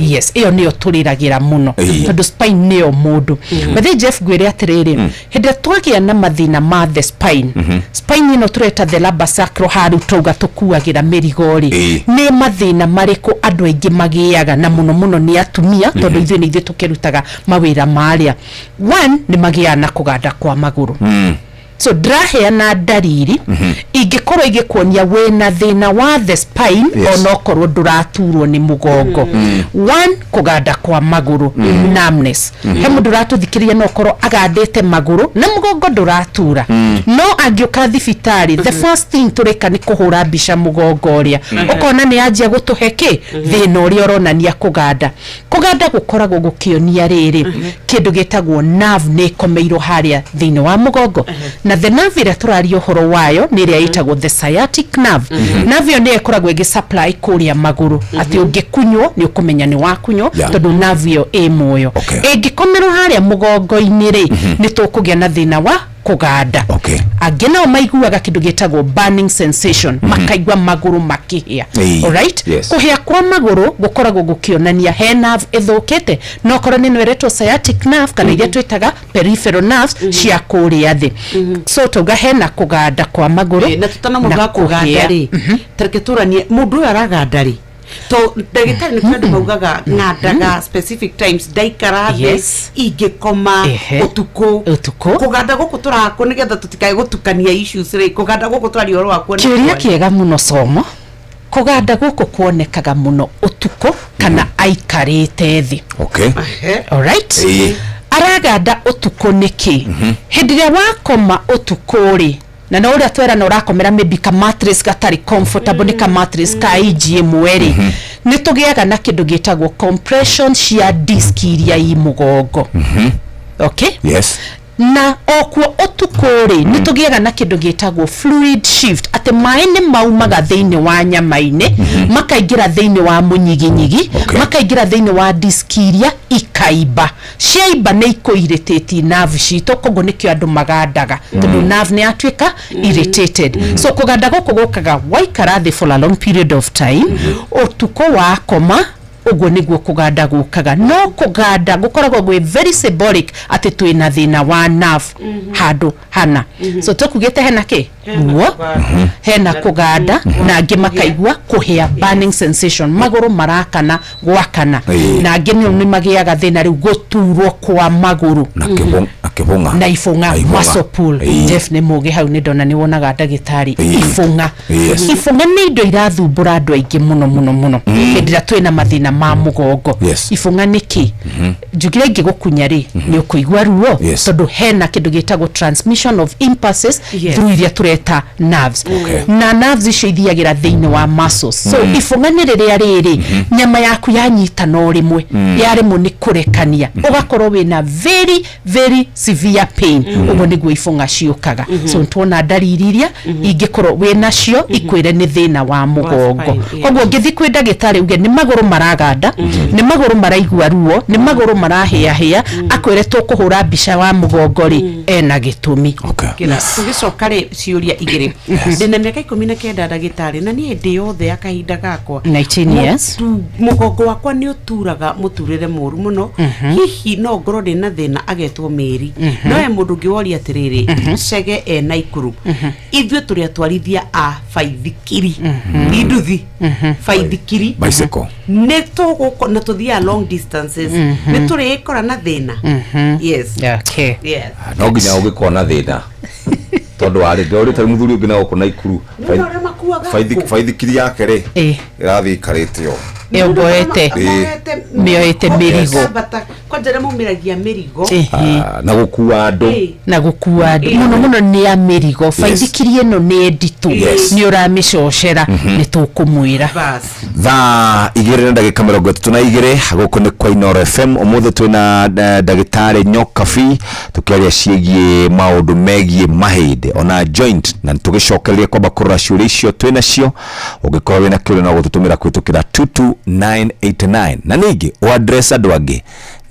Yes, ĩyo nĩyo tũrĩragĩra mũno, tondũ spine nĩyo mũndũ. But Jeff, ngwĩre atĩrĩrĩ, hĩndĩ ĩrĩa twagĩa na mathĩna ma the spine, spine ĩno tũreta the lumbar sacral, harĩa tauga tũkuagĩra mĩrigo rĩ, nĩ mathĩna marĩkũ andũ aingĩ magĩaga na mũno mũno nĩ atumia, tondũ ithuĩ nĩ ithuĩ tũkĩrutaga mawĩra marĩa? One, nĩ magĩaga na kũganda kwa magũrũ. So ndĩraheana ndariri ingĩkorwo igĩkuonia wĩna thĩna wa the spine, onokorwo ndũraturwo nĩ mũgongo. One, kũganda kwa magũrũ, numbness. He mũndũ ũratũthikĩrĩria no ũkorwo agandĩte magũrũ na mũgongo ndũratura, no angĩũka thibitarĩ, the first thing tũrĩka nĩ kũhũra mbica mũgongo ũrĩa, ũkona nĩ yanjia gũtũhe kĩ thĩna ũrĩa ũronania kũganda. Kũganda gũkoragwo gũkĩonia rĩrĩ, kĩndũ gĩtagwo nerve nĩ ĩkomeirwo harĩa thĩinĩ wa mũgongo, na the nerve ĩrĩa tũraria ũhoro wayo nĩ ĩrĩa ĩtagwo the sciatic nerve. Nerve ĩyo nĩyo ĩkoragwo ĩgĩ supply kũrĩa magũrũ, atĩ ũngĩkunywo nĩ ũkũmenya nĩ wakunywo, tondũ nerve ĩyo ĩ muoyo. Ĩngĩkomerwo harĩa mũgongo-inĩ rĩ, nĩ tũkũgĩa na thĩna wa kũganda. Angĩ nao maiguaga kĩndũ gĩtagwo burning sensation, makaigua magũrũ makĩhĩa. Alright? Kũhĩa kwa magũrũ gũkoragwo gũkĩonania he nerve ĩthũkĩte, no korwo nĩ ĩno ĩretwo sciatic nerve kana iria twĩtaga peripheral nerves cia kũrĩa thĩ. So tauga hena kũganda kwa magũrũ Na tũtanamũga na kũganda kũhĩa. rĩ, tareke tũranie mũndũ ũyũ araganda rĩ, to ndagĩtarĩ nĩ kũrĩ andũ maugaga ng'andaga specific times ndaikara thĩ, ingĩkoma, ũtukũ. Ũtukũ. Kũganda gũkũ tũrakũ, nĩgetha tũtikae gũtukania issues rĩ, kũganda gũkũ tũraria ũhoro wakuo nĩ Kĩũria kũrĩ? kĩega mũno. Somo kũganda gũkũ kuonekaga mũno ũtukũ kana aikarĩte thĩ. Alright? Araganda ũtukũ nĩkĩ? Hĩndĩ ĩrĩa wakoma ũtukũ rĩ, na no ũrĩa twerana ũrakomera maybe ka mattress gatarĩ comfortable, nĩ ka mattress ka inji 1 rĩ, nĩ tũgĩaga na kĩndũ gĩtagwo compression cia disc iria i mũgongo. Okay? Na okuo ũtukũ rĩ, nĩ tũgĩaga na kĩndũ gĩtagwo fluid shift, atĩ maĩ nĩ maumaga thĩinĩ wa nyama-inĩ, makaingĩra thĩinĩ wa mũnyiginyigi, makaingĩra thĩinĩ wa disk iria ikaimba. Ciaimba nĩ ikũ-irritate nerve citũ, koguo nĩkĩo andũ magandaga, tondũ nerve nĩ yatuĩka irritated. So kũganda gũkũ gũkaga waikara thĩ for a long period of time, ũtukũ wakoma, ũguo nĩguo kũganda gũkaga. No kũganda gũkoragwo gwĩ very symbolic atĩ twĩna thĩna wa nerve handũ hana. So tũkugĩte hena kĩ ruo, hena kũganda, na angĩ makaigua kũhĩa, burning sensation, magũrũ marakana gwakana, na angĩ nĩ magĩaga thĩna rĩu gũturwo kwa magũrũ. Na kĩbũng'a. Na ibũng'a. Na ibũng'a. Muscle pull. Jeff nĩ mũgĩ hau, nĩ ndona nĩ wonaga ndagĩtarĩ. Ibũng'a. Ibũng'a nĩ indo irathumbũra andũ aingĩ mũno mũno mũno hĩndĩ ĩrĩa twĩna mathĩna ma mũgongo. Ibũng'a nĩ kĩ? Njugire ingĩgũkunya rĩ, nĩ ũkũigua ruo, tondũ hena kĩndũ gĩtagwo transmission of impulses through iria tũreta nerves, na nerves icio ithiagĩra thĩinĩ wa muscles. So ibũng'a nĩ rĩrĩa rĩrĩ nyama yaku yanyitana o rĩmwe, yaremwo nĩ kũrekania, ũgakorwo wĩna very very severe pain. Ũguo nĩguo ibũng'a ciũkaga. So tuona ndariri iria ingĩkorwo wĩnacio ikwĩre nĩ thĩna wa mũgongo. Spine, yeah. Koguo ũngĩthiĩ kwĩ ndagĩtarĩ uge nĩ magũrũ maraganda, nĩ magũrũ maraigua ruo, nĩ magũrũ marahĩahĩa, akwĩre tũkũhũra mbica wa mũgongo rĩ, ena gĩtũmi. Yes. Tũgĩcoka rĩ, ciũria igĩrĩ. Ndĩna mĩaka 19, ndagĩtarĩ, na niĩ hĩndĩ yothe ya kahinda gakwa 19 years. Mũgongo wakwa nĩ ũturaga mũturĩre mũru mũno. Hihi no ngorwo ndĩna thĩna agetwo mĩri? No he mũndũ ũngĩ woria atĩrĩrĩ, Cege e Naikuru, ithuĩ tũrĩ atwarithia a baithikiri, nduthi, baithikiri, Bicycle. Nĩ tũgũko na tũthiaga long distances, nĩ tũrĩkora na thĩna? Yes. Yes. No nginya ũngĩkorwo na thĩna, tondũ warĩ ndorĩte mũthuri ũngĩ na gũkũ Naikuru. Nĩ ũrĩa makuaga. Baithikiri yake rĩ, ĩrathiĩ ikarĩte o Ĩomboete. Mĩoete mĩrigo. Kwanja arĩa maumĩragia mĩrigo. Ah, na gũkua andũ. Na gũkua andũ mũno mũno nĩ ya mĩrigo. Baithikiri ĩno nĩ nditũ, nĩ ũramĩcocera, nĩ tũkũmwĩra. Thaa 2:32, gũkũ nĩ kwa Inoro FM. Ũmũthĩ twĩna ndagĩtarĩ Nyokabi, tũkĩaria ciĩgiĩ maũndũ megiĩ mahĩndĩ ona joint, na tũgĩcokereria kwamba kũrora ciũria icio twĩ nacio. Ũngĩkorwo wĩna kĩũria, no gũtũtũmĩra kũhĩtũkĩra 22989, na ningĩ ũaddress andũ angĩ.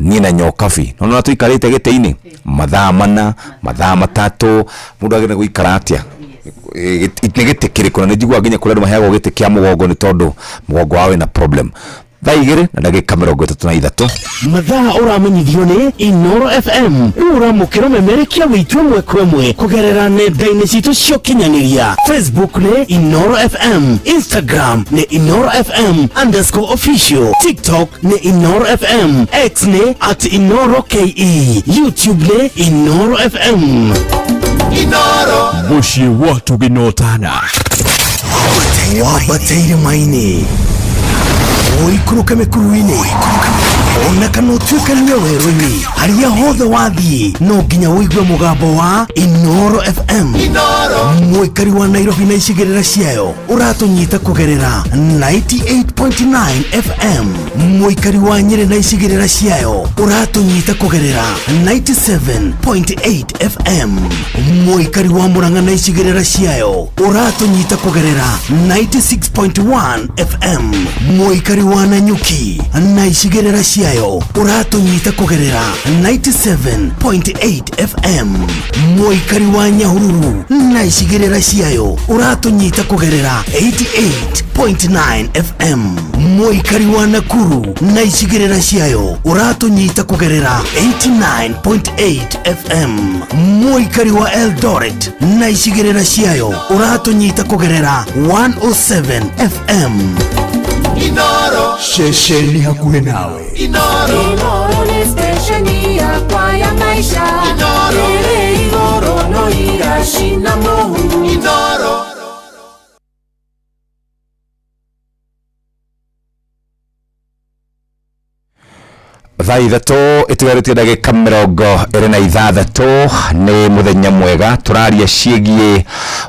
Niĩ na Nyokabi no nona tũikarĩte gĩtĩ-inĩ mathaa 4, mathaa 3. Mũndũ agĩrĩire gũikara atĩa? Nĩ gĩtĩ kĩrĩkũ? Na nĩ njiguaga nginya kũrĩ andũ maheagwo gĩtĩ kĩa mũgongo nĩ tondũ mũgongo wao wĩna problem. Thaa 2:33. Mathaa ũramenyithio nĩ Inoro FM. Rĩu ũramũkĩra ũmemerekia witũ ĩmwe kwa ĩmwe kũgerera nenda-inĩ citũ cia ũkinyanĩria. Facebook nĩ Inoro FM, Instagram nĩ InoroFM_official, TikTok nĩ Inoro FM, X nĩ @InoroKE, YouTube nĩ Inoro FM. Inoro. Mũciĩ wa tũgĩnotana. Wambateire maini, ũikũrũke mĩkuru-inĩ, ona kana ũtuĩkanie werũ-inĩ, harĩa hothe wathiĩ no nginya ũigue mũgambo wa Inoro FM. Mũikari wa Nairobi na icigĩrĩra ciayo, ũratũnyita kũgerera 98.9 FM. Mũikari wa Nyĩrĩ na icigĩrĩra ciayo, ũratũnyita kũgerera 97.8 FM. Mũikari wa Mũrang'a na icigĩrĩra ciayo, ũratũnyita kũgerera 96.1 FM. Mũikari wa Nanyuki na icigĩrĩra ciayo, ũratũnyita kũgerera 97.8 FM. Mũikari wa Nyahururu na icigĩrĩra ciayo, ũratũnyita kũgerera 88.9 FM. Mũikari wa Nakuru na icigĩrĩra ciayo, ũratũnyita kũgerera 89.8 FM. Mũikari wa Eldoret na icigĩrĩra ciayo, ũratũnyita kũgerera 107 FM. Inoro. Ceceni hakuhĩ nawe. Inoro. Inoro nĩ stesheni yakwa ya maisha. Inoro. Ĩrĩ igũrũ no iracina mũhu. Inoro. Thaa 3 ĩtigarĩtie ndagĩka 26, nĩ mũthenya mwega tũraria ciĩgiĩ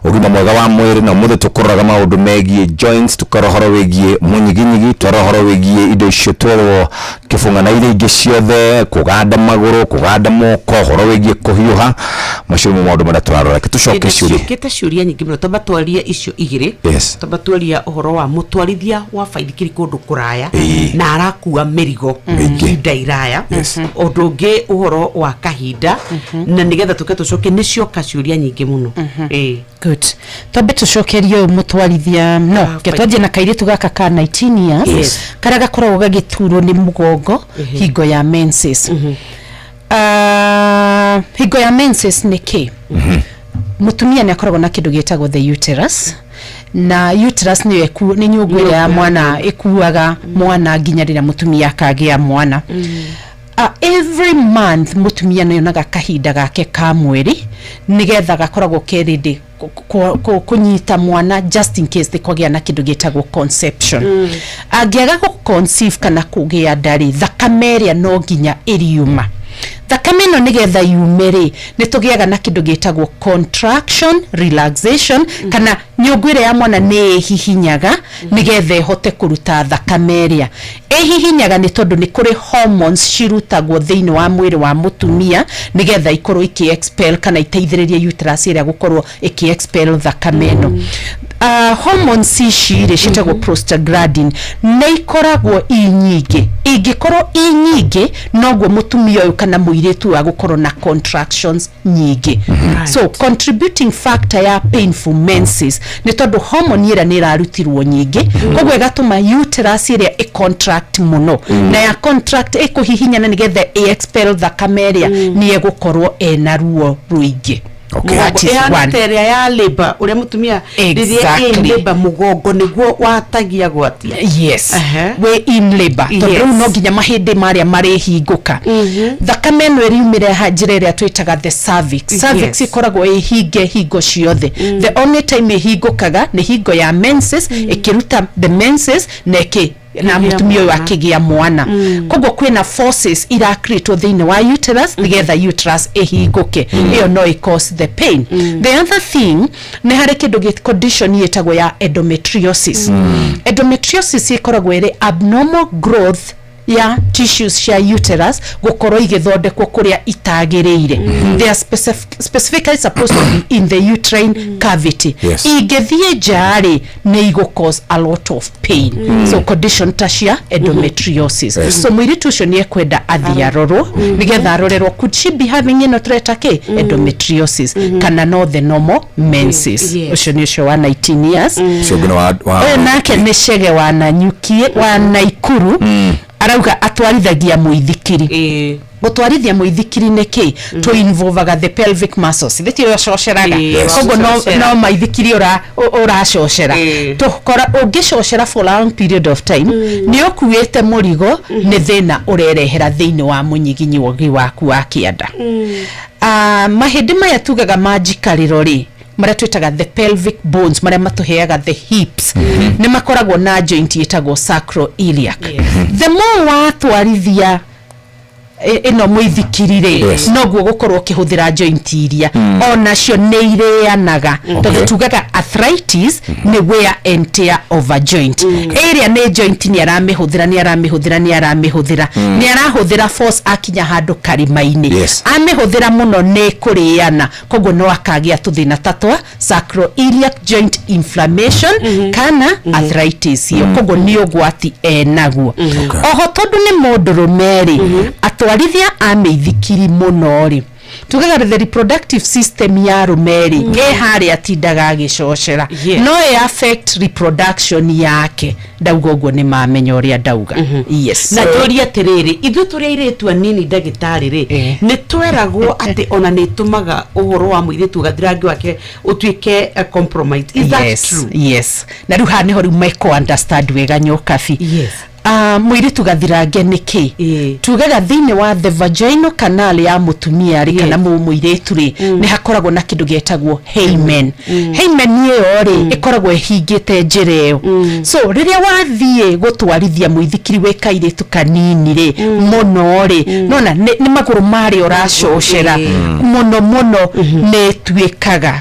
ũgima mwega wa mwĩrĩ, na ũmũthĩ tũkũroraga maũndũ megiĩ joints, tũkarora ũhoro wĩgiĩ mũnyiginyigi, twarora ũhoro wĩgiĩ indo icio twerwo kĩbũng'a na iria ingĩ ciothe, kũganda magũrũ, kũganda moko, ũhoro wĩgiĩ kũhiũha, macio nĩmo maũndũ marĩa tũrarora. Reke tũcoke ciũria. Ciũkĩte ciũria nyingĩ mũno, twamba twarie icio igĩrĩ. Twamba twaria ũhoro wa mũtwarithia wa baithikiri kũndũ kũraya na arakua mĩrigo ihinda iraya. Ũndũ ũngĩ, ũhoro wa kahinda, na nĩgetha tũke tũcoke nĩ cioka ciũria nyingĩ mũno. Ĩĩ. Good. Twambe tũcokerie ũyũ mũtwarithia, no ke twanjie na kairĩtu gaka ka 19 years karĩa gakoragwo gagĩturwo nĩ mũgongo hingo ya menses. Ah, hingo ya menses nĩ kĩ? Mũtumia nĩ akoragwo na kĩndũ gĩtagwo the uterus, na uterus nĩyo nĩ nyũngũ ĩrĩa ya mwana ĩkuaga mwana nginya rĩrĩa mũtumia akagĩa mwana. Every month mũtumia nĩ onaga kahinda gake ka mweri nĩgetha gakoragwo ke ready kũnyita mwana just in case kwagĩa na kĩndũ gĩtagwo conception. Angĩaga gũ conceive kana kũgĩa nda rĩ, thakame ĩrĩa no nginya ĩriuma. Thakame ĩno nĩgetha yume rĩ, nĩ tũgĩaga na kĩndũ gĩtagwo contraction relaxation, kana nyũngũ ĩrĩa ya mwana nĩ ĩhihinyaga nĩgetha ĩhote kũruta thakame ĩrĩa ĩhihinyaga, nĩ tondũ nĩ kũrĩ hormones cirutagwo thĩinĩ wa mwĩrĩ wa mũtumia nĩgetha ikorwo ikĩ expel kana iteithĩrĩrie uterus ĩrĩa gũkorwo ĩkĩ expel thakame ĩno. Hormones ici rĩ ciĩtagwo prostaglandin, nĩ ikoragwo i nyingĩ. Ingĩkorwo i nyingĩ, noguo mũtumia ũyũ kana mũirĩtu ũyũ agũkorwo na contractions nyingĩ. So contributing factor ya painful menses nĩ tondũ hormone ĩrĩa nĩ ĩrarutirwo nyingĩ, koguo ĩgatũma uterus ĩrĩa ĩ contract mũno, na ya contract ĩkũhihinyana nĩgetha ĩ expel thakame ĩrĩa, nĩ ĩgũkorwo ĩna ruo rũingĩ. That is Ĩhana one. ta ĩrĩa ya labor, ũrĩa mũtumia rĩrĩa ĩ labor mũgongo nĩguo watagia gwatia. Yes, wĩ in labor, tondũ rĩu no nginya mahĩndĩ marĩa marĩhingũka, thakame ĩno ĩriumĩre ha njĩra ĩrĩa twĩtaga the cervix. Cervix ĩkoragwo ĩhinge hingo ciothe. The only time ĩhingũkaga nĩ hingo ya menses, ĩkĩruta the menses na ĩkĩ na Kĩgĩa mũtumia ũyũ mwana. akĩgĩa mwana. Koguo kwĩna forces iracreatwo thĩinĩ wa uterus nĩgetha uterus ĩhingũke. Ĩyo no ĩ cause the pain. The other thing, nĩ harĩ kĩndũ gĩ condition ĩtagwo ya endometriosis. Endometriosis ĩkoragwo ĩrĩ abnormal growth ya tissues cia uterus gũkorwo igĩthondekwo kũrĩa itagĩrĩire. They are specifically supposed to be in the uterine cavity. Ingĩthiĩ nja rĩ, nĩ igũ cause a lot of pain. So condition ta cia endometriosis. So mũirĩtu ũcio nĩ ekwenda athiĩ arorwo nĩgetha arorerwo could she be having ĩno tũreta kĩ endometriosis kana no the normal menses. Ũcio nĩ ũcio wa 19 years. Ũcio ũngĩ nĩ wa Ũyũ nake nĩ Cege wa Nanyuki wa Naikuru, arauga atwarithagia mũithikiri. Gũtwarithia mũithikiri nĩ kĩ? Tũ involvaga the pelvic muscles, thĩ ũrĩa ũcoceraga. Koguo no, Wacocera. no maithikiri ũracocera. Tũkora ũngĩcocera for long period of time, nĩ ũkuĩte mũrigo, nĩ thĩna ũrerehera thĩinĩ wa mũnyiginyi waku wa kĩanda. Ah, mahĩndĩ maya tugaga ma njikarĩro rĩ, marĩa twĩtaga the pelvic bones, marĩa matũheaga the hips, nĩ makoragwo na joint ĩtagwo sacroiliac. The more watwarithia ĩno mũithikiri rĩ, noguo gũkorwo ũkĩhũthĩra joint iria, onacio nĩ irĩanaga, tondũ tugaga arthritis nĩ wear and tear of a joint. Ĩrĩa nĩ joint nĩ aramĩhũthĩra, nĩ aramĩhũthĩra, nĩ aramĩhũthĩra, nĩ arahũthĩra force, akinya handũ karima-inĩ, amĩhũthĩra mũno, nĩ kũrĩana, koguo no akagĩa tũthĩna ta twa sacroiliac joint inflammation kana arthritis ĩyo. Koguo nĩ ũgwati enaguo. Oho tondũ nĩ mũndũrũme rĩ, atwarithia a mĩithikiri mũno rĩ, tugaga the reproductive system ya arũme rĩ, ĩ harĩa atindaga agĩcocera, no ĩ affect reproduction yake. Ndauga ũguo nĩ mamenya ũrĩa ndauga. Yes. Na njũrie atĩrĩrĩ, ithuĩ tũrĩ airĩtu anini, ndagĩtarĩ rĩ, nĩ tweragwo atĩ ona nĩ ĩtũmaga ũhoro wa mũirĩtu gathirangi wake ũtuĩke compromised. Is that true? Yes, na rĩu haha nĩho rĩu meko understand wega nyokabi. Mũirĩtu gathirange nĩ kĩ? Tugaga thĩinĩ wa the vaginal canal ya mũtumia rĩ, kana mũirĩtu rĩ, nĩ hakoragwo na kĩndũ gĩtagwo hymen. Hymen ĩyo rĩ, ĩkoragwo ĩhingĩte njĩra ĩyo. So rĩrĩa wathiĩ gũtwarithia mũithikiri wĩ kairĩtu kanini rĩ, mũno rĩ, nona nĩ magũrũ marĩa ũracocera mũno mũno, nĩ ĩtuĩkaga,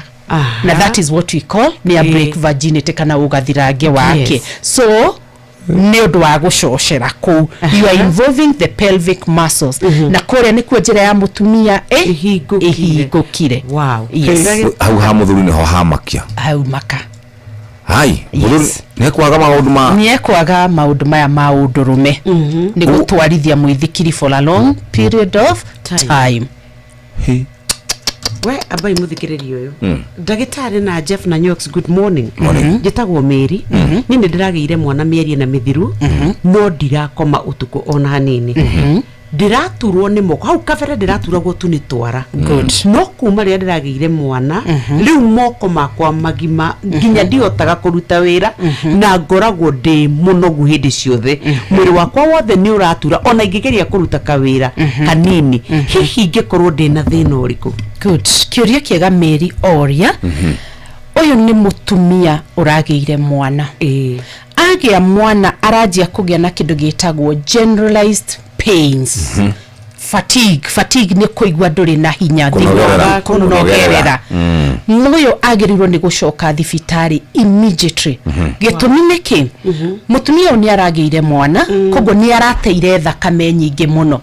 na that is what we call nĩ a break virginity kana ũgathirange wake. So nĩ ũndũ wa gũcocera kũu, you are involving the pelvic muscles, na kũrĩa nĩkuo njĩra ya mũtumia ĩhingũkire. Yes. Hau ha muthuri niho hamakia. Hau maka. Hai muthuri nĩ kwaga maũndũ ma nĩ ekwaga maũndũ maya ma ũndũrũme, nĩ gũtwarithia mũithikiri for a long period of time. We ambai muthikiriria uyu, ndagĩtarĩ na Jeff na Nyox, good morning. Njĩtagwo Mary. Niĩ nĩ ndĩragĩire mwana mĩeri na mĩthiru, no ndirakoma ũtukũ ona hanini. Ndĩraturwo nĩ moko. Hau kabere ndĩraturagwo tu nĩ twara. Good. No kuma rĩrĩa ndĩragĩire mwana, rĩu moko makwa magima nginya ndihotaga kũruta wĩra, na ngoragwo ndĩ mũnogu hĩndĩ ciothe. Mwĩrĩ wakwa wothe nĩ ũratura ona ingĩgeria kũruta kawĩra kanini. Hihi ingĩkorwo ndĩ na thĩna ũrĩkũ? Good, kĩũria kĩega, Mary. Oria ũyũ nĩ mũtumia ũragĩire mwana. Agĩa mwana, aranjia kũgĩa na kĩndũ gĩtagwo generalized pains, fatigue. Fatigue nĩ kũigua ndũrĩ na hinya thĩinĩ Kũnogerera. wa kũnogerera. Ũyũ agĩrĩirwo nĩ gũcoka thibitarĩ immediately. Gĩtũmi nĩ kĩ? Mũtumia ũyũ nĩ aragĩire mwana, koguo nĩ arateire thakame nyingĩ mũno.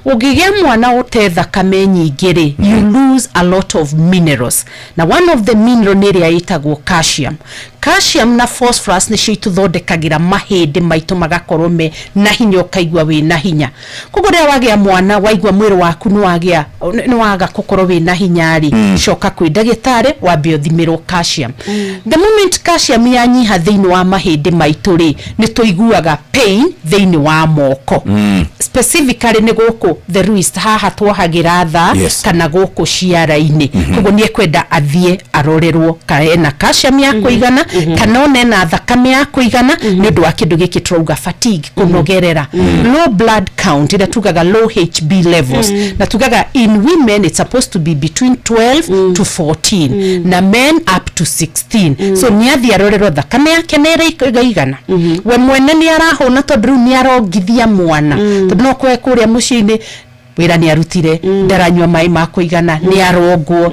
Ũngĩgĩa mwana ũte thakame nyingĩ rĩ, you lose a lot of minerals, na one of the mineral nĩ ĩrĩa ĩtagwo calcium. Calcium na phosphorus nĩcio itũthondekagĩra mahĩndĩ maitũ magakorwo me na hinya, ũkaigua wĩ na hinya. Koguo rĩrĩa wagĩa mwana, waigua mwĩrĩ waku nĩ wagĩa nĩ waga gũkorwo wĩ na hinya rĩ, coka kwĩ ndagĩtarĩ wambe ũthimĩrwo calcium. The moment calcium yanyiha thĩinĩ wa mahĩndĩ maitũ rĩ, nĩ tũiguaga pain thĩinĩ wa moko, specifically nĩ gũkũ the wrist, haha twohagĩra thaa, kana gũkũ ciara-inĩ. Koguo nĩ ekwenda athiĩ arorerwo kana ena calcium ya kũigana, kana ona ena thakame ya kũigana, nĩ ũndũ wa kĩndũ gĩkĩ tũrauga fatigue, kũnogerera, low blood count ĩrĩa tugaga low HB levels. Na tugaga in women it's supposed to be between 12 to 14, na men up to 16. So nĩ athiĩ arorerwo thakame yake nĩ ĩraigana, we mwene nĩ arahũna, tondũ rĩu nĩ arongithia mwana, tondũ no kwe kũrĩa mũciĩ-inĩ wĩra nĩ arutire, ndaranyua maĩ ma kũigana, nĩ arongwo,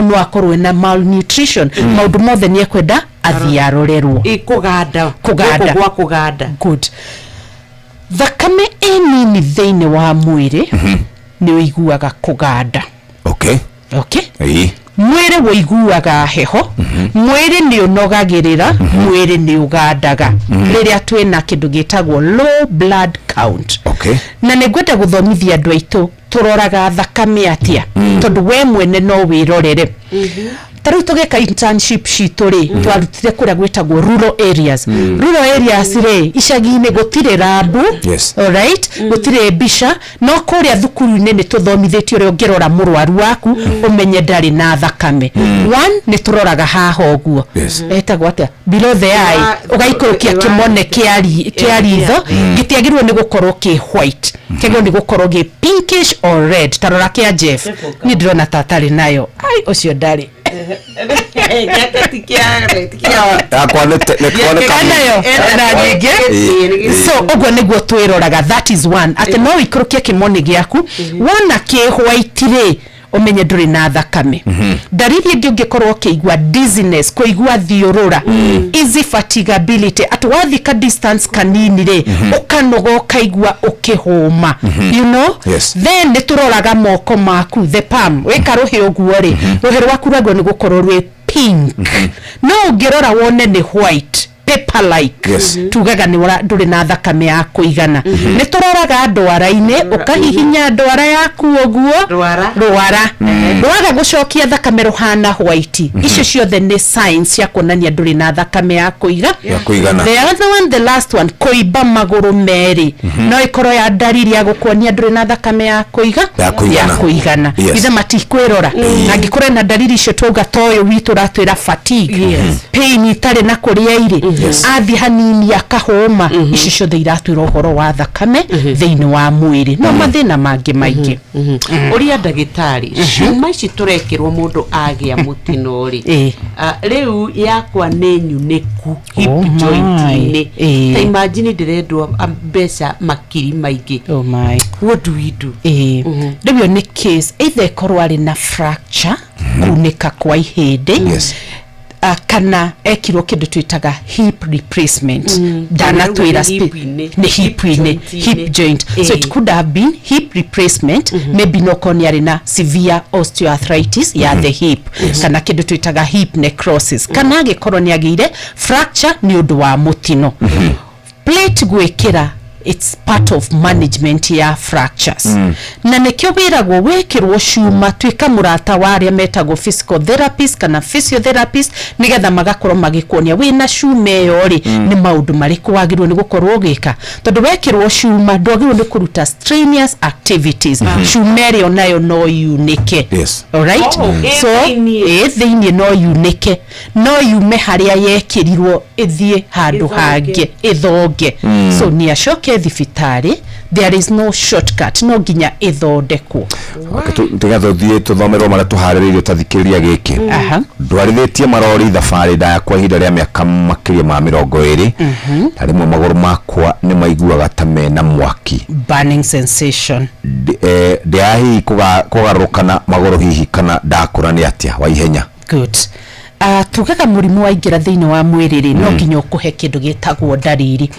no akorwo na malnutrition. Maũndũ mothe nĩ ekwenda athiĩ arorerwo. Ĩ, kũganda. Kũganda. Gũkũ gwa kũganda. Good. Thakame ĩ nini thĩinĩ wa mwĩrĩ, nĩ ũiguaga kũganda. Okay. Mwĩrĩ wũiguaga heho, mwĩrĩ nĩ ũnogagĩrĩra, mwĩrĩ nĩ ũgandaga rĩrĩa twĩna kĩndũ gĩtagwo low blood count. Na nĩ ngwenda gũthomithia andũ aitũ tũroraga thakame atĩa, tondũ we mwene no wĩrorere. Ta rĩu tũgĩka internship citũ rĩ, twarutire kũrĩa gwĩtagwo rural areas. Rural areas rĩ, icagi-inĩ gũtirĩ lab. Alright, gũtirĩ mbica, no kũrĩa thukuru-inĩ nĩ tũthomithĩtio ũrĩa ũngĩrora mũrwaru waku ũmenye ndarĩ na thakame. One, nĩ tũroraga haha ũguo, etagwo atĩa, below the eye, ũgaikũrũkia kĩmone kĩa ritho. Gĩtiagĩrĩirwo nĩ gũkorwo kĩ white, kĩagĩrĩirwo nĩ gũkorwo gĩ pinkish or red. Ta rora kĩa Jeff, niĩ ndĩrona ta atarĩ nayo. Ai, ũcio ndarĩ. Yakwa nĩ Kanayo na nyingĩ. So ũguo nĩguo twĩroraga. That is one, atĩ no ũikũrũkie kĩmone gĩaku, wona kĩ white rĩ, ũmenye ndũrĩ na thakame. Ndariri ĩngĩ, ũngĩkorwo ũkĩigua dizziness, kũigua thiũrũra, easy fatigability, atĩ wathiĩ ka distance kanini rĩ, ũkanoga, ũkaigua ũkĩhũma. Then nĩ tũroraga moko maku, the palm. Wĩka rũhĩ ũguo rĩ, rũhĩ rwaku rwagĩrĩirwo nĩ gũkorwo rwĩ pink, no ũngĩrora wone nĩ white, paper like, tugaga nĩ ndũrĩ na thakame ya kũigana. Nĩ tũroraga ndwara-inĩ, ũkahihinya ndwara yaku ũguo, rwara rwaga gũcokia thakame rũhana white. Icio ciothe nĩ signs cia kuonania ndũrĩ na thakame ya kũiga. Ya kũigana. The other one, the last one, kũimba magũrũ merĩ, no ĩkorwo ya ndariri ya gũkuonia ndũrĩ na thakame ya kũiga. Ya kũigana. Ya kũigana. Ithe matikwĩrora angĩkorwo na ndariri icio twauga, ta ũyũ witũ ũratwĩra fatigue, pain itarĩ na kũrĩa irĩ. Athiĩ hanini akahũma. Icio ciothe iratwĩra ũhoro wa thakame thĩinĩ wa mwĩrĩ, no mathĩna mangĩ maingĩ. Ũria ndagĩtarĩ, ciuma ici tũrekĩrwo mũndũ agĩa mũtino rĩ, rĩu yakwa nĩ nyunĩku hip Oh my. joint-inĩ. Ta imagine ndĩrendwo mbeca makiri maingĩ. Oh my. What do we do? Ĩĩ, rĩu ĩyo nĩ case either ĩkorwo arĩ na fracture, kunĩka kwa ihĩndĩ, kana ekirwo kĩndũ twĩtaga hip replacement. Ndanatwĩra Nĩ hip-inĩ. nĩ hip-inĩ. Joint-inĩ. Hip joint, so it could have been hip replacement. Maybe no korwo nĩ arĩ na severe osteoarthritis ya the hip, kana kĩndũ twĩtaga hip necrosis, kana angĩkorwo nĩ agĩire fracture nĩ ũndũ wa mũtino. Plate gwĩkĩra, it's part of management ya fractures. Na nĩkĩo wĩragwo wĩkĩrwo cuma, tuĩka mũrata wa arĩa metagwo physical therapist kana physiotherapist, nĩgetha magakorwo magĩkuonia wĩna cuma ĩyo rĩ, nĩ maũndũ marĩkũ wagĩrĩirwo nĩ gũkorwo ũgĩka, tondũ wekĩrwo cuma ndwagĩrĩirwo nĩ kũruta strenuous activities. Cuma ĩrĩa onayo no yunĩke. Alright? Oh, ĩ So thĩiniĩ. Ĩ thĩiniĩ, no yunĩke, no yume harĩa yekĩrirwo ĩthiĩ handũ Ĩthonge. Hangĩ ĩthonge. So nĩ acoke thibitarĩ, there is no shortcut, no nginya ĩthondekwo. Tigatha ũthiĩ tũthomerwo marĩa tũharĩrĩirio. Tathikĩrĩria gĩkĩ. Ndwarithĩtie marori thabarĩ ndaya kwa ihinda rĩa mĩaka makĩria ma 20, na rĩmwe magũrũ makwa nĩ maiguaga ta mena mwaki. Burning sensation. Ndĩaga hihi kũgarũrũkana magũrũ hihi kana ndakũra nĩ atĩa wa ihenya? Good. Tugaga mũrimũ waingĩra thĩinĩ wa mwĩrĩ rĩ, no nginya ũkũhe kĩndũ gĩtagwo ndariri.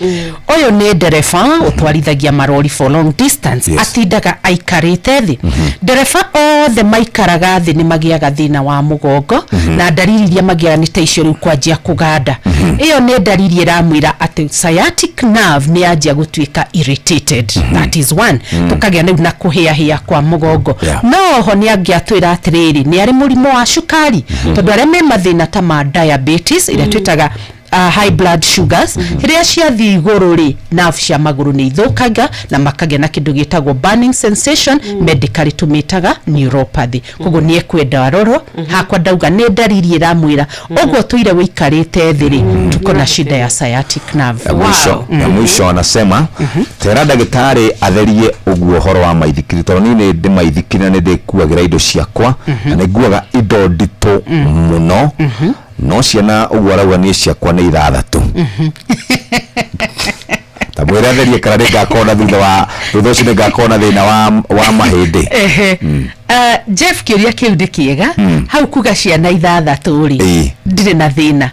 Ũyũ nĩ ndereba ũtwarithagia marori for long distance. Atindaga aikarĩte thĩ. Ndereba othe maikaraga thĩ nĩ magĩaga thĩna wa mũgongo, na ndariri iria magĩaga nĩ ta icio rĩu, kwanjia kũganda. Ĩyo nĩ ndariri ĩramwĩra atĩ sciatic nerve nĩ yanjia gũtuĩka irritated. That is one. Tũkagĩa rĩu na kũhĩahĩa kwa mũgongo. No oho nĩ angĩatwĩra atĩrĩrĩ, nĩ arĩ mũrimũ wa cukari, tondũ arĩa me mathĩna ta ma diabetes, ĩrĩa twĩtaga high blood sugars, rĩrĩa ciathiĩ igũrũ rĩ, nerve cia magũrũ nĩ ithũkaga na makagĩa na kĩndũ gĩtagwo burning sensation. Medically tũmĩtaga neuropathy. Koguo nĩ ekwenda arorwo. Hakwa ndauga nĩ ndariri ĩramwĩra ũguo tũire wĩikarĩte thĩ rĩ, tuko na shida ya sciatic nerve. Ya mwisho, ya mwisho anasema, tera ndagĩtarĩ atherie ũguo ũhoro wa maithikiri, tondũ niĩ nĩ ndĩ maithikiri na nĩ ndĩkuagĩra indo ciakwa na nĩ nguaga indo nditũ mũno, no ciana ũguo arauga niĩ ciakwa nĩ ithathatũ. Ta mwĩre atherie kana nĩ ngakorwo na thutha ũcio nĩ ngakorwo na thĩna wa mahĩndĩ. Ehe. Jeff, kĩũria kĩu nĩ kĩega. Hau kuga ciana ithathatũ rĩ, ndirĩ na thĩna.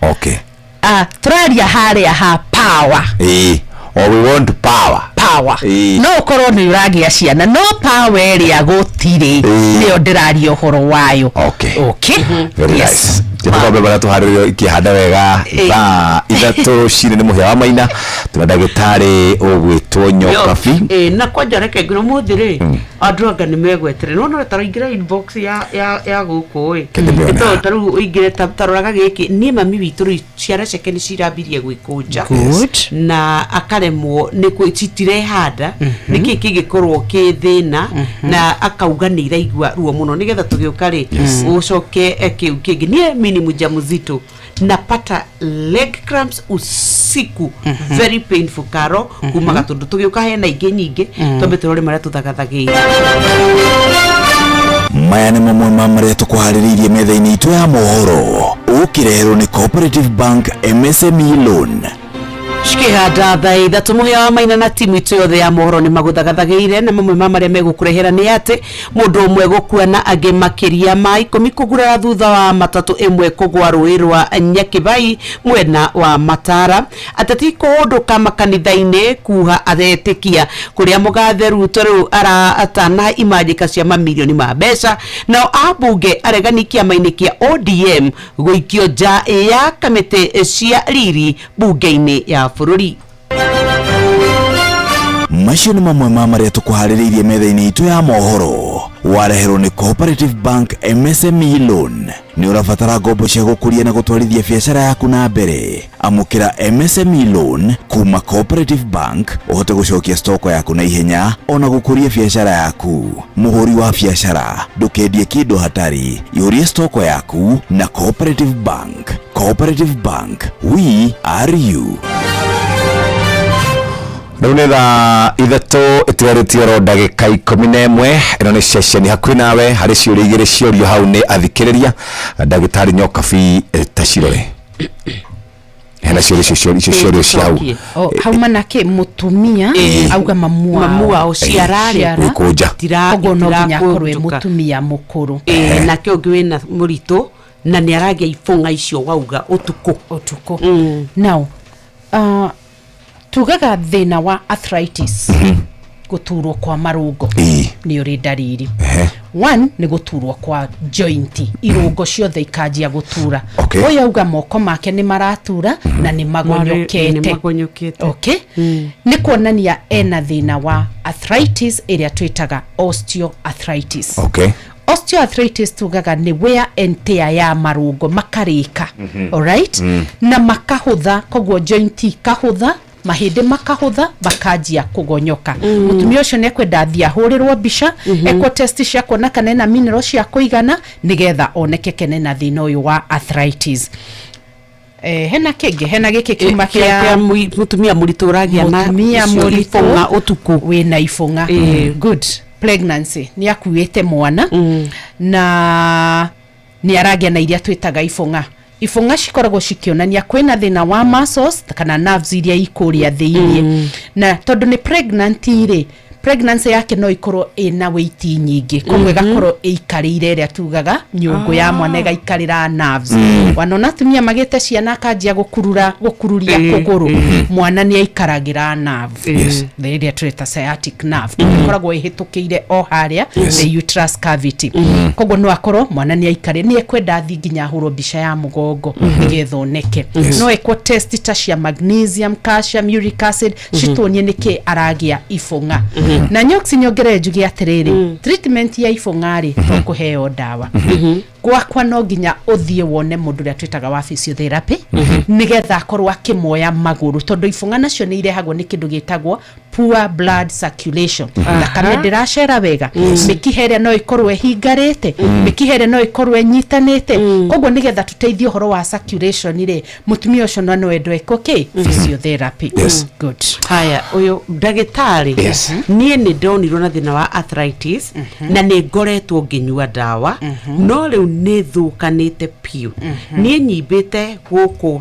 Tũraria harĩa ha power. Ĩĩ, or we want power. Power. No ũkorwo nĩ ũragĩa ciana, no power ĩrĩa gũtirĩ, nĩyo ndĩraria ũhoro wayo. Okay. Very nice. Tũkombe marĩa tũharĩrĩrio ikĩhanda wega. Thaa 3 rũcinĩ nĩ mũhĩa wa maina, tuna ndagĩtarĩ ũgwĩtwo Nyokabi. Ĩ, na kwanja reke ngwĩre, ũmũthĩ rĩ, andũ anga nĩ megwetere nona taraingĩra inbox ya gũkũ ĩ. Kĩndĩmĩone. Nĩ tondũ ta rĩu ũingĩre ta roraga gĩkĩ, niĩ mami witũ rĩu ciana ciake nĩ cirambirie gwĩkũnja. Good. Na akaremwo nĩ citirehanda, nĩkĩ kĩngĩkorwo kĩ thĩna? Na akauga nĩ iraigua ruo mũno. Nĩgetha tũgĩũka rĩ, ũcoke kĩu kĩngĩ, niĩ mi ni mjamzito, napata leg cramps usiku, very painful. Karo kuma gatũndũ tũgĩũka hena ingĩ nyingĩ. Twambe tũrore marĩa tũthagathagĩire. Maya nĩ mamwe ma marĩa tũkũharĩrĩirie metha-inĩ itũ ya mohoro, ũkĩreherwo nĩ Cooperative Bank MSME Loan. Cikĩhanda thaa 3, mũhĩa wa maina na timu itũ yothe ya mohoro nĩ magũthagathagĩire, na mamwe ma marĩa megũkũrehera nĩ atĩ mũndũ ũmwe gũkua na angĩ makĩria ma 10 kũgurara thutha wa matatũ ĩmwe kũgwa rũĩ rwa Nyakĩbai mwena wa Matara. Ateti kũhũndũka makanitha-inĩ kuha aretĩkia kũrĩa mũgathe Ruto rĩu aratana imanjĩka cia mamirioni ma mbeca. Nao ambunge aregani kĩama-inĩ kĩa ODM gũikio nja ya kamĩtĩ cia riri bunge-inĩ ya bũrũri. Macio nĩ mamwe ma marĩa tũkũharĩrĩirie metha-inĩ itũ ya mohoro. Wareherwo nĩ Cooperative Bank MSME Loan. Nĩ ũrabatara ngombo cia gũkũria na gũtwarithia biacara yaku na mbere. Amũkĩra MSME Loan kuma Cooperative Bank ũhote gũcokia stoko yaku na ihenya ona gũkũria biacara yaku. Mũhũri wa biacara ndũkendie kĩndũ hatarĩ, ihũrie stoko yaku na Cooperative Bank. Cooperative Bank, we are you. Rĩu nĩ thaa 3 ĩtigarĩtie oro ndagĩka 11. Ĩno nĩ ceceni hakuhĩ nawe. Harĩ ciũria igĩrĩ ciorio hau nĩ athikĩrĩria. Ndagĩtarĩ Nyokabi, ta cirore hena ciũria icio icio ciorio cia hau. Oh, hauma nake mutumia auga mamu wao. Mamu wao ciara rĩ. Gwĩkũnja. Koguo no nginya akorwo e itirakũnjũka. Mutumia mũkũrũ. Ĩĩ, nake ũngĩ wĩna mũritũ na nĩ aragĩa ibũng'a icio wauga ũtukũ. Ũtukũ. Now tugaga thĩna wa arthritis, gũturwo kwa marũngo, nĩ ũrĩ ndariri. One nĩ gũturwo kwa joint, irũngo ciothe ikanjia gũtura. Ũyũ auga moko make nĩ maratura na nĩ magonyokete. Nĩ magonyokete. Okay, nĩ kuonania ena thĩna wa arthritis ĩrĩa twĩtaga osteoarthritis. Osteoarthritis tugaga nĩ wear and tear ya marũngo makarĩka. Alright? Na makahũtha, koguo joint ikahũtha, mahĩndĩ makahũtha, makanjia kũgonyoka. Mũtumia ũcio nĩ ekwenda athiĩ ahũrĩrwo mbica, ekwo test cia kuona kana ena mineral cia kũigana, nĩgetha oneke kana ena thĩna ũyũ wa arthritis. Hena kĩngĩ, hena gĩkĩ kiuma kĩa mũtumia mũritũ ũragĩa na mũtumia icio mũritũ ibũng'a ũtukũ. Wĩna ibũng'a. Good. Pregnancy, nĩ akuĩte mwana na nĩ aragĩa na iria twĩtaga ibũng'a. Ibũng'a cikoragwo cikĩonania kwĩna thĩna wa muscles kana nerves iria ikũrĩa thĩiniĩ. Na tondũ nĩ pregnant rĩ, pregnancy yake no ikorwo ĩna weight nyingĩ, koguo ĩgakorwo ĩikarĩire ĩrĩa tugaga nyũngũ ya mwana, ĩgaikarĩra nerves. Wanona atumia magĩte ciana akanjia gũkurura, gũkururia kũgũrũ, mwana nĩ aikaragĩra nerve. Ĩrĩa tũreta sciatic nerve, ĩkoragwo ĩhĩtũkĩire o harĩa the uterus cavity. Koguo no akorwo mwana nĩ aikare, nĩ ekwenda athiĩ nginya ahũrwo mbica ya mũgongo nĩgetha oneke. No ekwo test ta cia magnesium, calcium, uric acid, cituonie nĩkĩ aragĩa ibũng'a. Na nyox nyongerere njuge atĩrĩrĩ, treatment ya ibũng'a rĩ, to kũheo ndawa. Gwakwa no nginya ũthiĩ wone mũndũ ũrĩa twĩtaga wa physiotherapy, nĩgetha akorwo akĩmoya magũrũ, tondũ ibũng'a nacio nĩ irehagwo nĩ kĩndũ gĩtagwo poor blood circulation. Thakame ndĩracera wega. Mĩkiha ĩrĩa no ĩkorwo ĩhingarĩte, mĩkiha ĩrĩa no ĩkorwo ĩnyitanĩte. Koguo nĩgetha tũteithie ũhoro wa circulation rĩ, mũtumia ũcio no endwo ĩkwo kĩ? Physiotherapy. Good. Haya, ũyũ ndagĩtarĩ. Niĩ nĩ ndonirwo na thĩna wa arthritis na nĩ ngoretwo ngĩnyua ndawa, no rĩu nĩ thũkanĩte biũ. Niĩ nyimbĩte gũkũ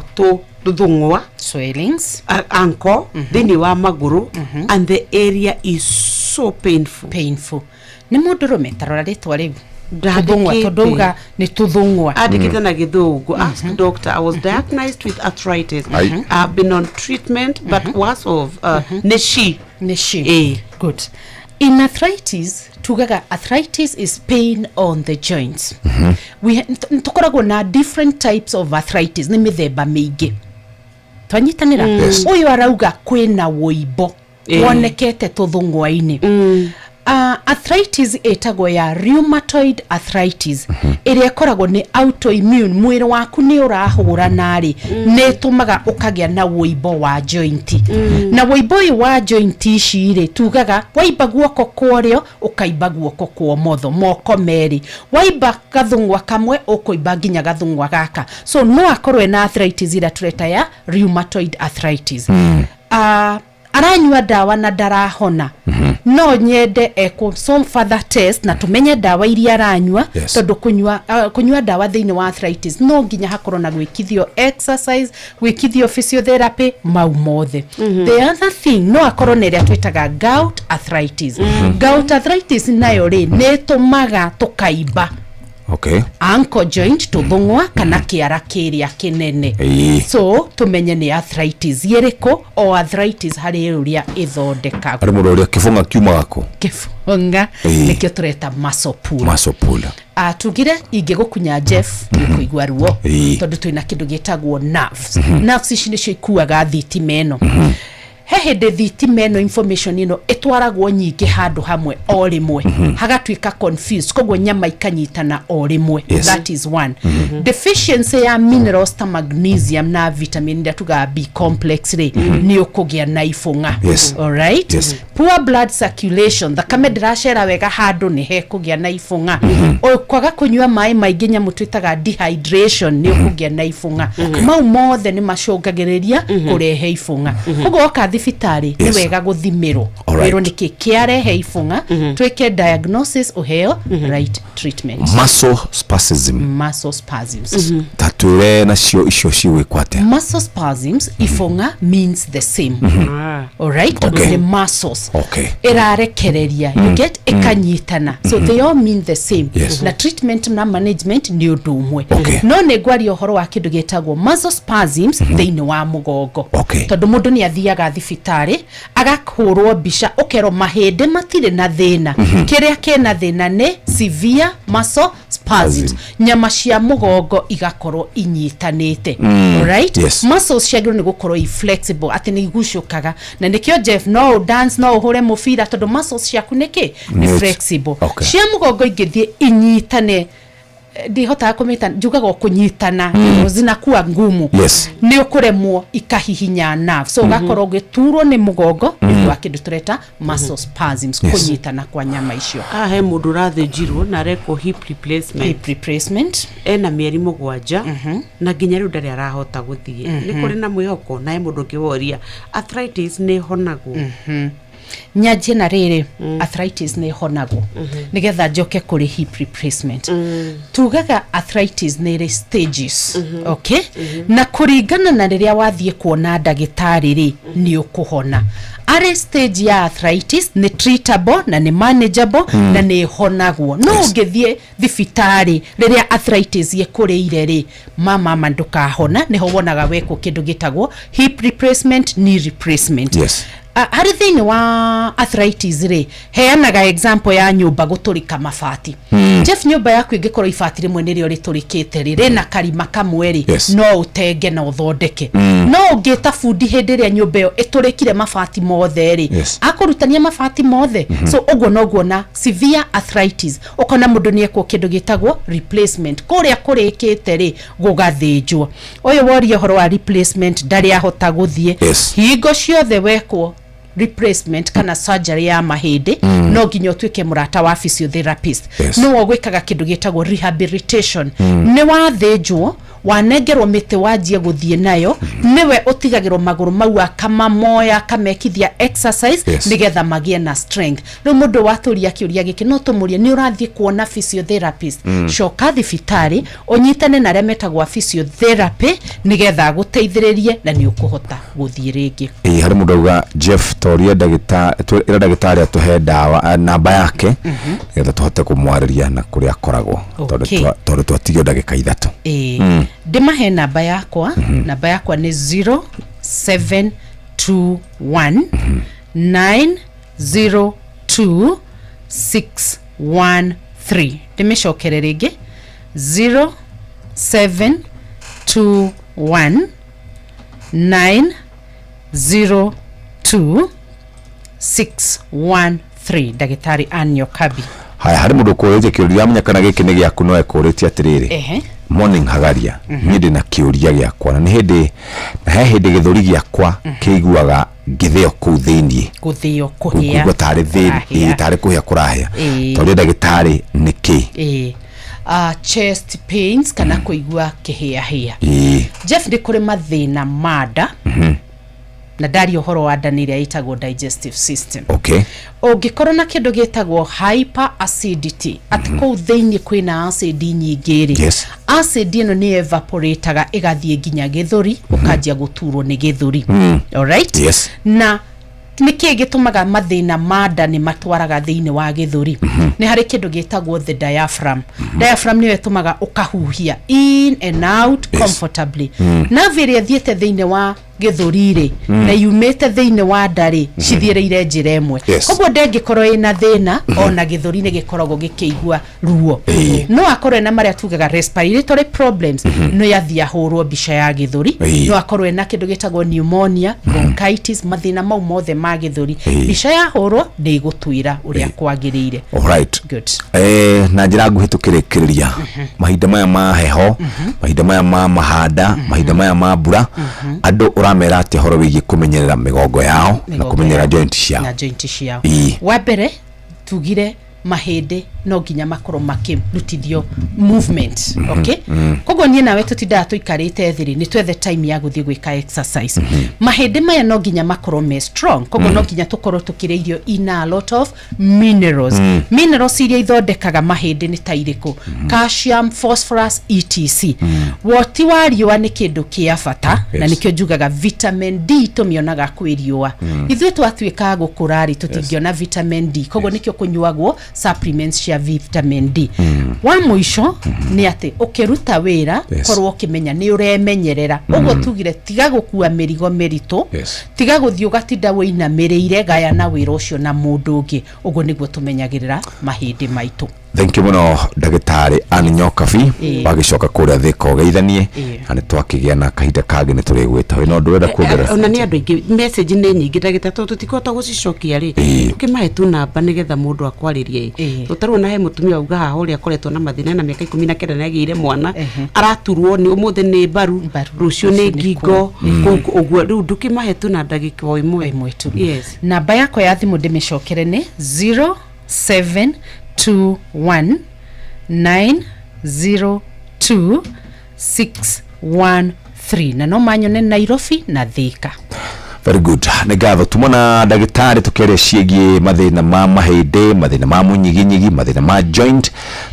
tũthũng'wa, swellings, ankle, thĩinĩ wa magũrũ, and the area is so painful. Painful. Nĩ mũndũrũme? Tarora rĩtwa rĩu, Ndandĩkĩte. tũthũng'wa, tondũ auga nĩ tũthũng'wa. Andĩkĩte na gĩthũngũ. Ask doctor, I was diagnosed with arthritis. I've been on treatment but worse of nĩ she. Nĩ she. Ĩĩ. Good. In arthritis tugaga arthritis is pain on the joints. Tũkoragwo na different types of arthritis, nĩ mĩthemba mĩingĩ. Twanyitanĩra? Yes. Ũyũ arauga kwĩna wũimbo wonekete tũthũng'wa-inĩ. Arthritis ĩtagwo ya rheumatoid arthritis, ĩrĩa ĩkoragwo nĩ autoimmune, mwĩrĩ waku nĩ ũrahũrana rĩ, nĩ ĩtũmaga ũkagĩa na wũimbo wa joint. Na wũimbo ũyũ wa joint ici rĩ, tugaga waimba guoko kwa ũrĩo, ũkaimba guoko kwa ũmotho, moko merĩ. Waimba gathũng'wa kamwe, ũkũimba nginya gathũng'wa gaka. So no akorwo ena arthritis ĩrĩa tũreta ya rheumatoid arthritis. Aranyua ndawa na ndarahona, no nyende ekwo some further test na tumenye ndawa iria aranyua. Tondũ kũnyua ndawa thĩinĩ wa arthritis, no nginya hakorwo na gwĩkithio exercise, gwĩkithio physiotherapy, mau mothe. The other thing, no akorwo na ĩrĩa twĩtaga gout arthritis. Gout arthritis nayo rĩ, nĩ ĩtũmaga tũkaimba ankle joint, tũthũng'wa kana kĩara kĩrĩa kĩnene. So tũmenye nĩ arthritis ĩrĩkũ, o arthritis harĩ ũrĩa ĩthondekagwo. Harĩ mũndũ ũrĩa kĩbũng'a kiumaga kũ? Kĩbũng'a nĩkĩo tũreta muscle pull. Muscle pull. Tugire ingĩgũkunya, Jeff, nĩkũigua ruo, tondũ twĩna kĩndũ gĩtagwo nerves. Nerves ici nĩcio ikuaga thitima ĩno. He hĩndĩ thitima ĩno, information ĩno ĩtwaragwo nyingĩ handũ hamwe o rĩmwe, hagatuĩka confused, koguo nyama ikanyitana o rĩmwe. That is one. Deficiency ya minerals ta magnesium na vitamin iria tugaga B complex rĩ, nĩ ũkũgĩa na ibũng'a. Alright? Yes. Poor blood circulation, thakame ndĩracera wega handũ, nĩ hekũgĩa na ibũng'a. O kwaga kũnyua maĩ maingĩ, nyamũ twĩtaga dehydration, nĩ ũkũgĩa na ibũng'a. Mau mothe nĩ macũngagĩrĩria kũrehe ibũng'a. Koguo woka thibitarĩ nĩ wega gũthimĩrwo, wĩrwo nĩkĩ kĩarehe ibũng'a, twĩke diagnosis, ũheo right treatment. Muscle spasm. Muscle spasms. Ta twĩre nacio icio cigwĩkwo atĩa? Muscle spasms, ibũng'a means the same, alright? Tondũ nĩ muscles ĩrarekereria, you get, ĩkanyitana, so they all mean the same. Na treatment na management nĩ ũndũ ũmwe. No nĩ ngwaria ũhoro wa kĩndũ gĩtagwo muscle spasms thĩinĩ wa mũgongo, tondũ mũndũ nĩ athiaga thibitarĩ agahũrwo mbica, ũkerwo mahĩndĩ matirĩ na thĩna, kĩrĩa kĩna thĩna nĩ severe muscle spasms, nyama cia mũgongo igakorwo inyitanĩte. Alright? Yes. Muscles ciagĩrĩirwo nĩ gũkorwo i flexible, atĩ nĩ igucũkaga, na nĩkĩo, Jeff, no ũ dance, no ũhũre mũbira, tondũ muscles ciaku nĩ kĩ? Nĩ flexible. Cia mũgongo ingĩthiĩ inyitane, ndihotaga kũmĩta, njugaga o kũnyitana, zinakuwa ngumu, nĩ ũkũremwo, ikahihinya nerve, so ũgakorwo ũgĩturwo nĩ mũgongo nĩ ũndũ wa kĩndũ tũreta muscle spasms, kũnyitana kwa nyama icio. Haha he mũndũ ũrathĩnjirwo na arekwo hip replacement. Hip replacement. Ena mĩeri 7 na nginya rĩu ndarĩ arahota gũthiĩ. Nĩ kũrĩ na mwĩhoko? Na he mũndũ ũngĩ woria, arthritis nĩ ĩhonagwo? Nyanjie na rĩrĩ, arthritis nĩ ĩhonagwo, nĩgetha njoke kũrĩ hip replacement. Tugaga arthritis nĩ ĩrĩ stages, okay? Na kũringana na rĩrĩa wathiĩ kuona ndagĩtarĩ rĩ, nĩ ũkũhona. Arĩ stage ya arthritis nĩ treatable na nĩ manageable na nĩ ĩhonagwo. No ũngĩthiĩ thibitarĩ rĩrĩa arthritis ĩkũrĩire rĩ, mama ndũkahona. Nĩho wonaga wekwo kĩndũ gĩtagwo hip replacement, knee replacement. Harĩ thĩinĩ wa arthritis rĩ, heanaga example ya nyũmba gũtũrĩka mabati. Jeff, nyũmba yaku ĩngĩkorwo ibati rĩmwe nĩrĩo rĩtũrĩkĩte rĩ, rĩna karima kamwe rĩ, no ũtenge na ũthondeke. No ũngĩta bundi hĩndĩ ĩrĩa nyũmba ĩyo ĩtũrĩkire mabati mothe rĩ, akũrutania mabati mothe. So ũguo noguo na severe arthritis, ũkona mũndũ nĩ ekwo kĩndũ gĩtagwo replacement, kũrĩa kũrĩkĩte rĩ, gũgathĩnjwo. Ũyũ woria ũhoro wa replacement, ndarĩ ahota gũthiĩ. Hingo ciothe wekwo replacement kana surgery ya mahĩndĩ, no nginya ũtuĩke mũrata wa physiotherapist. Nĩwe ũgwĩkaga kĩndũ gĩtagwo rehabilitation. Nĩ wathĩnjwo, wanengerwo mĩtĩ, wanjie gũthiĩ nayo, nĩwe ũtigagĩrwo magũrũ mau, akamamoya, akamekithia exercise, nĩgetha magĩe na strength. Rĩu mũndũ watũria kĩũria gĩkĩ, no tũmũrie, nĩ ũrathiĩ kuona physiotherapist? Coka thibitarĩ, ũnyitane na arĩa metagwo a physiotherapy, nĩgetha agũteithĩrĩrie na nĩ ũkũhota gũthiĩ rĩngĩ. Ĩĩ, harĩ mũndũ auga, Jeff, toria ndagĩta, ĩra ndagĩtarĩ atũhe ndawa, namba yake, nĩgetha tũhote kũmwarĩria na kũrĩa akoragwo, tondũ tondũ twatigio ndagĩka 3. Ĩĩ. Ndĩmahe namba yakwa. Namba yakwa nĩ 0721 902 613. Ndĩmĩcokere rĩngĩ, 0721 902 613, ndagĩtarĩ Ann Nyokabi. Haya, harĩ mũndũ ũkũrĩtie kĩũria, amenya kana gĩkĩ nĩ gĩaku, no ekũrĩtie atĩrĩrĩ, "Morning Hagaria, niĩ ndĩ na kĩũria gĩakwa, na nĩ hĩndĩ na he hĩndĩ gĩthũri gĩakwa kĩiguaga ngĩthĩo kũu thĩiniĩ." Gũthĩo, kũhĩa. Kũigua tarĩ thĩ. Kũrahĩa. Tarĩ kũhĩa kũrahĩa. Toria ndagĩtarĩ nĩkĩ. Ĩĩ, chest pains kana kũigua kĩhĩahĩa. Jeff, nĩ kũrĩ mathĩna ma nda, na ndaria ũhoro wa nda nĩ ĩrĩa ĩtagwo digestive system. Ũngĩkorwo na kĩndũ gĩtagwo hyperacidity, atĩ kũu thĩinĩ kwĩna acid nyingĩ rĩ, acid ĩno nĩ evaporataga ĩgathiĩ nginya gĩthũri, ũkanjia gũturwo nĩ gĩthũri. Alright? Na nĩkĩ gĩtũmaga mathĩna ma nda nĩ matwaraga thĩinĩ wa gĩthũri? Nĩ harĩ kĩndũ gĩtagwo the diaphragm. Diaphragm nĩyo ĩtũmaga ũkahuhia in and out comfortably. Nerve ĩrĩa ĩthiĩte thĩinĩ wa Gĩthũri-rĩ, na yumĩte thĩinĩ wa nda-rĩ, cithiĩrĩire njĩra ĩmwe. Koguo nda ĩngĩkorwo ĩna thĩna, ona gĩthũri nĩ gĩkoragwo gĩkĩigua ruo. No akorwo ena marĩa tugaga respiratory problems, no yathiĩ ahũrwo mbica ya gĩthũri. No akorwo ena kĩndũ gĩtagwo pneumonia, bronchitis, mathĩna mau mothe ma gĩthũri. Mbica yahũrwo nĩ ĩgũtwĩra ũrĩa kwagĩrĩire. Alright. Good. Na njĩra nguhĩ tũkĩrĩkĩrĩria, mahinda maya ma heho, mahinda maya ma mahanda, mahinda maya ma mbura, andũ ũramera atĩa ũhoro wĩgiĩ kũmenyerera mĩgongo yao na Mĩgongo kũmenyerera yao. joint ciao? Na joint ciao. Wa mbere tugire mahĩndĩ no nginya makorwo makĩrutithio movement, okay? Koguo niĩ nawe tũtindaga tũikarĩte thĩ rĩ, nĩ twethe time ya gũthiĩ gwĩka exercise. Mahĩndĩ maya no nginya makorwo me strong, koguo no nginya tũkorwo tũkĩrĩa irio ina a lot of minerals. Minerals iria ithondekaga mahĩndĩ nĩ ta irĩkũ? Calcium, phosphorus, etc. Woti wa riũa nĩ kĩndũ kĩa bata, na nĩkĩo njugaga vitamin D tũmĩonaga kwĩ riũa. Ithuĩ twatuĩka a gũkũra rĩ, tũtingĩona vitamin D, koguo nĩkĩo kũnyuagwo supplements cia vitamin D. Wa mũico nĩ atĩ ũkĩruta wĩra, korwo ũkĩmenya nĩ ũremenyerera. Ũguo tugire tiga gũkua mĩrigo mĩritũ, tiga gũthiĩ ũgatinda wĩinamĩrĩire, gayana wĩra ũcio na mũndũ ũngĩ. Ũguo nĩguo tũmenyagĩrĩra mahĩndĩ maitũ. Thank you mũno, ndagĩtarĩ Ann Nyokabi. Wagĩcoka kũrĩa Thĩka ũgeithanie, na nĩ twakĩgĩa na kahinda kangĩ nĩ tũrĩgwĩta. Wĩna ũndũ ũrenda kuongerera? Ona nĩ andũ aingĩ, message nĩ nyingĩ, ndagĩtarĩ, tondũ tũtikũhota gũcicokia rĩ, tũkĩmahe tu namba nĩgetha mũndũ akwarĩrie. Tũtarwo na he mũtumia wauga haha ũrĩa akoretwo na mathĩna ena mĩaka 19 na agĩire mwana, araturwo nĩ ũmũthĩ nĩ mbaru, rũciũ nĩ ngingo, kũu ũguo. Rĩu ndũkĩmahe tu na ndagĩka o ĩmwe. Ĩmwe tu. Yes. Namba yakwa ya thimũ ndĩmĩcokere nĩ 0721 902 613, na no manyone Nairobi na Thika. Very good, nĩ ngatho. Tuma na ndagĩtarĩ tũkĩaria ciĩgiĩ mathĩna ma mahĩndĩ, mathĩna ma mũnyiginyigi, mathĩna ma joint,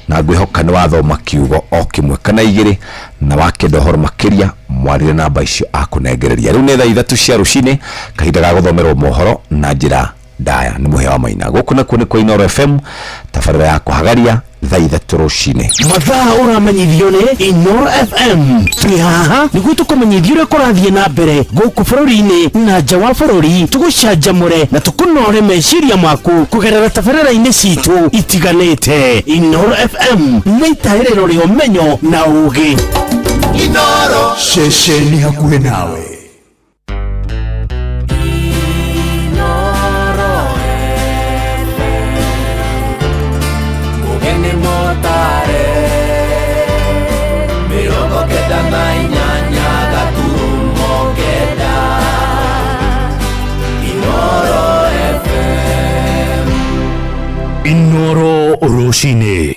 na ngwĩhoka nĩ wathoma kiugo o kĩmwe kana igĩrĩ, na wakĩenda ũhoro makĩria mwarĩre namba icio akũnengereria. Rĩu nĩ thaa 3 cia rũcinĩ, kahinda ga gũthomerwo mohoro na njĩra ndaya nĩ Mũhĩa wa Maina. Gũkũ nakuo nĩ kwa Inooro FM, tabarĩra ya kũhagaria, thaa 3 rũcinĩ. Mathaa ũramenyithio nĩ Inoro FM. Twĩ haha nĩguo tũkũmenyithia ũrĩa kũrathiĩ na mbere gũkũ bũrũri-inĩ na nja wa bũrũri, tũgũcanjamũre na tũkũnore meciria maku kũgerera tabarĩra-inĩ citũ itiganĩte. Inoro FM nĩ itaĩrĩro rĩa ũmenyo na ũgĩ. Inoro. Ceceni hakuhĩ nawe. Mugeni motare 98.9 Inoro FM. Inoro rũcinĩ.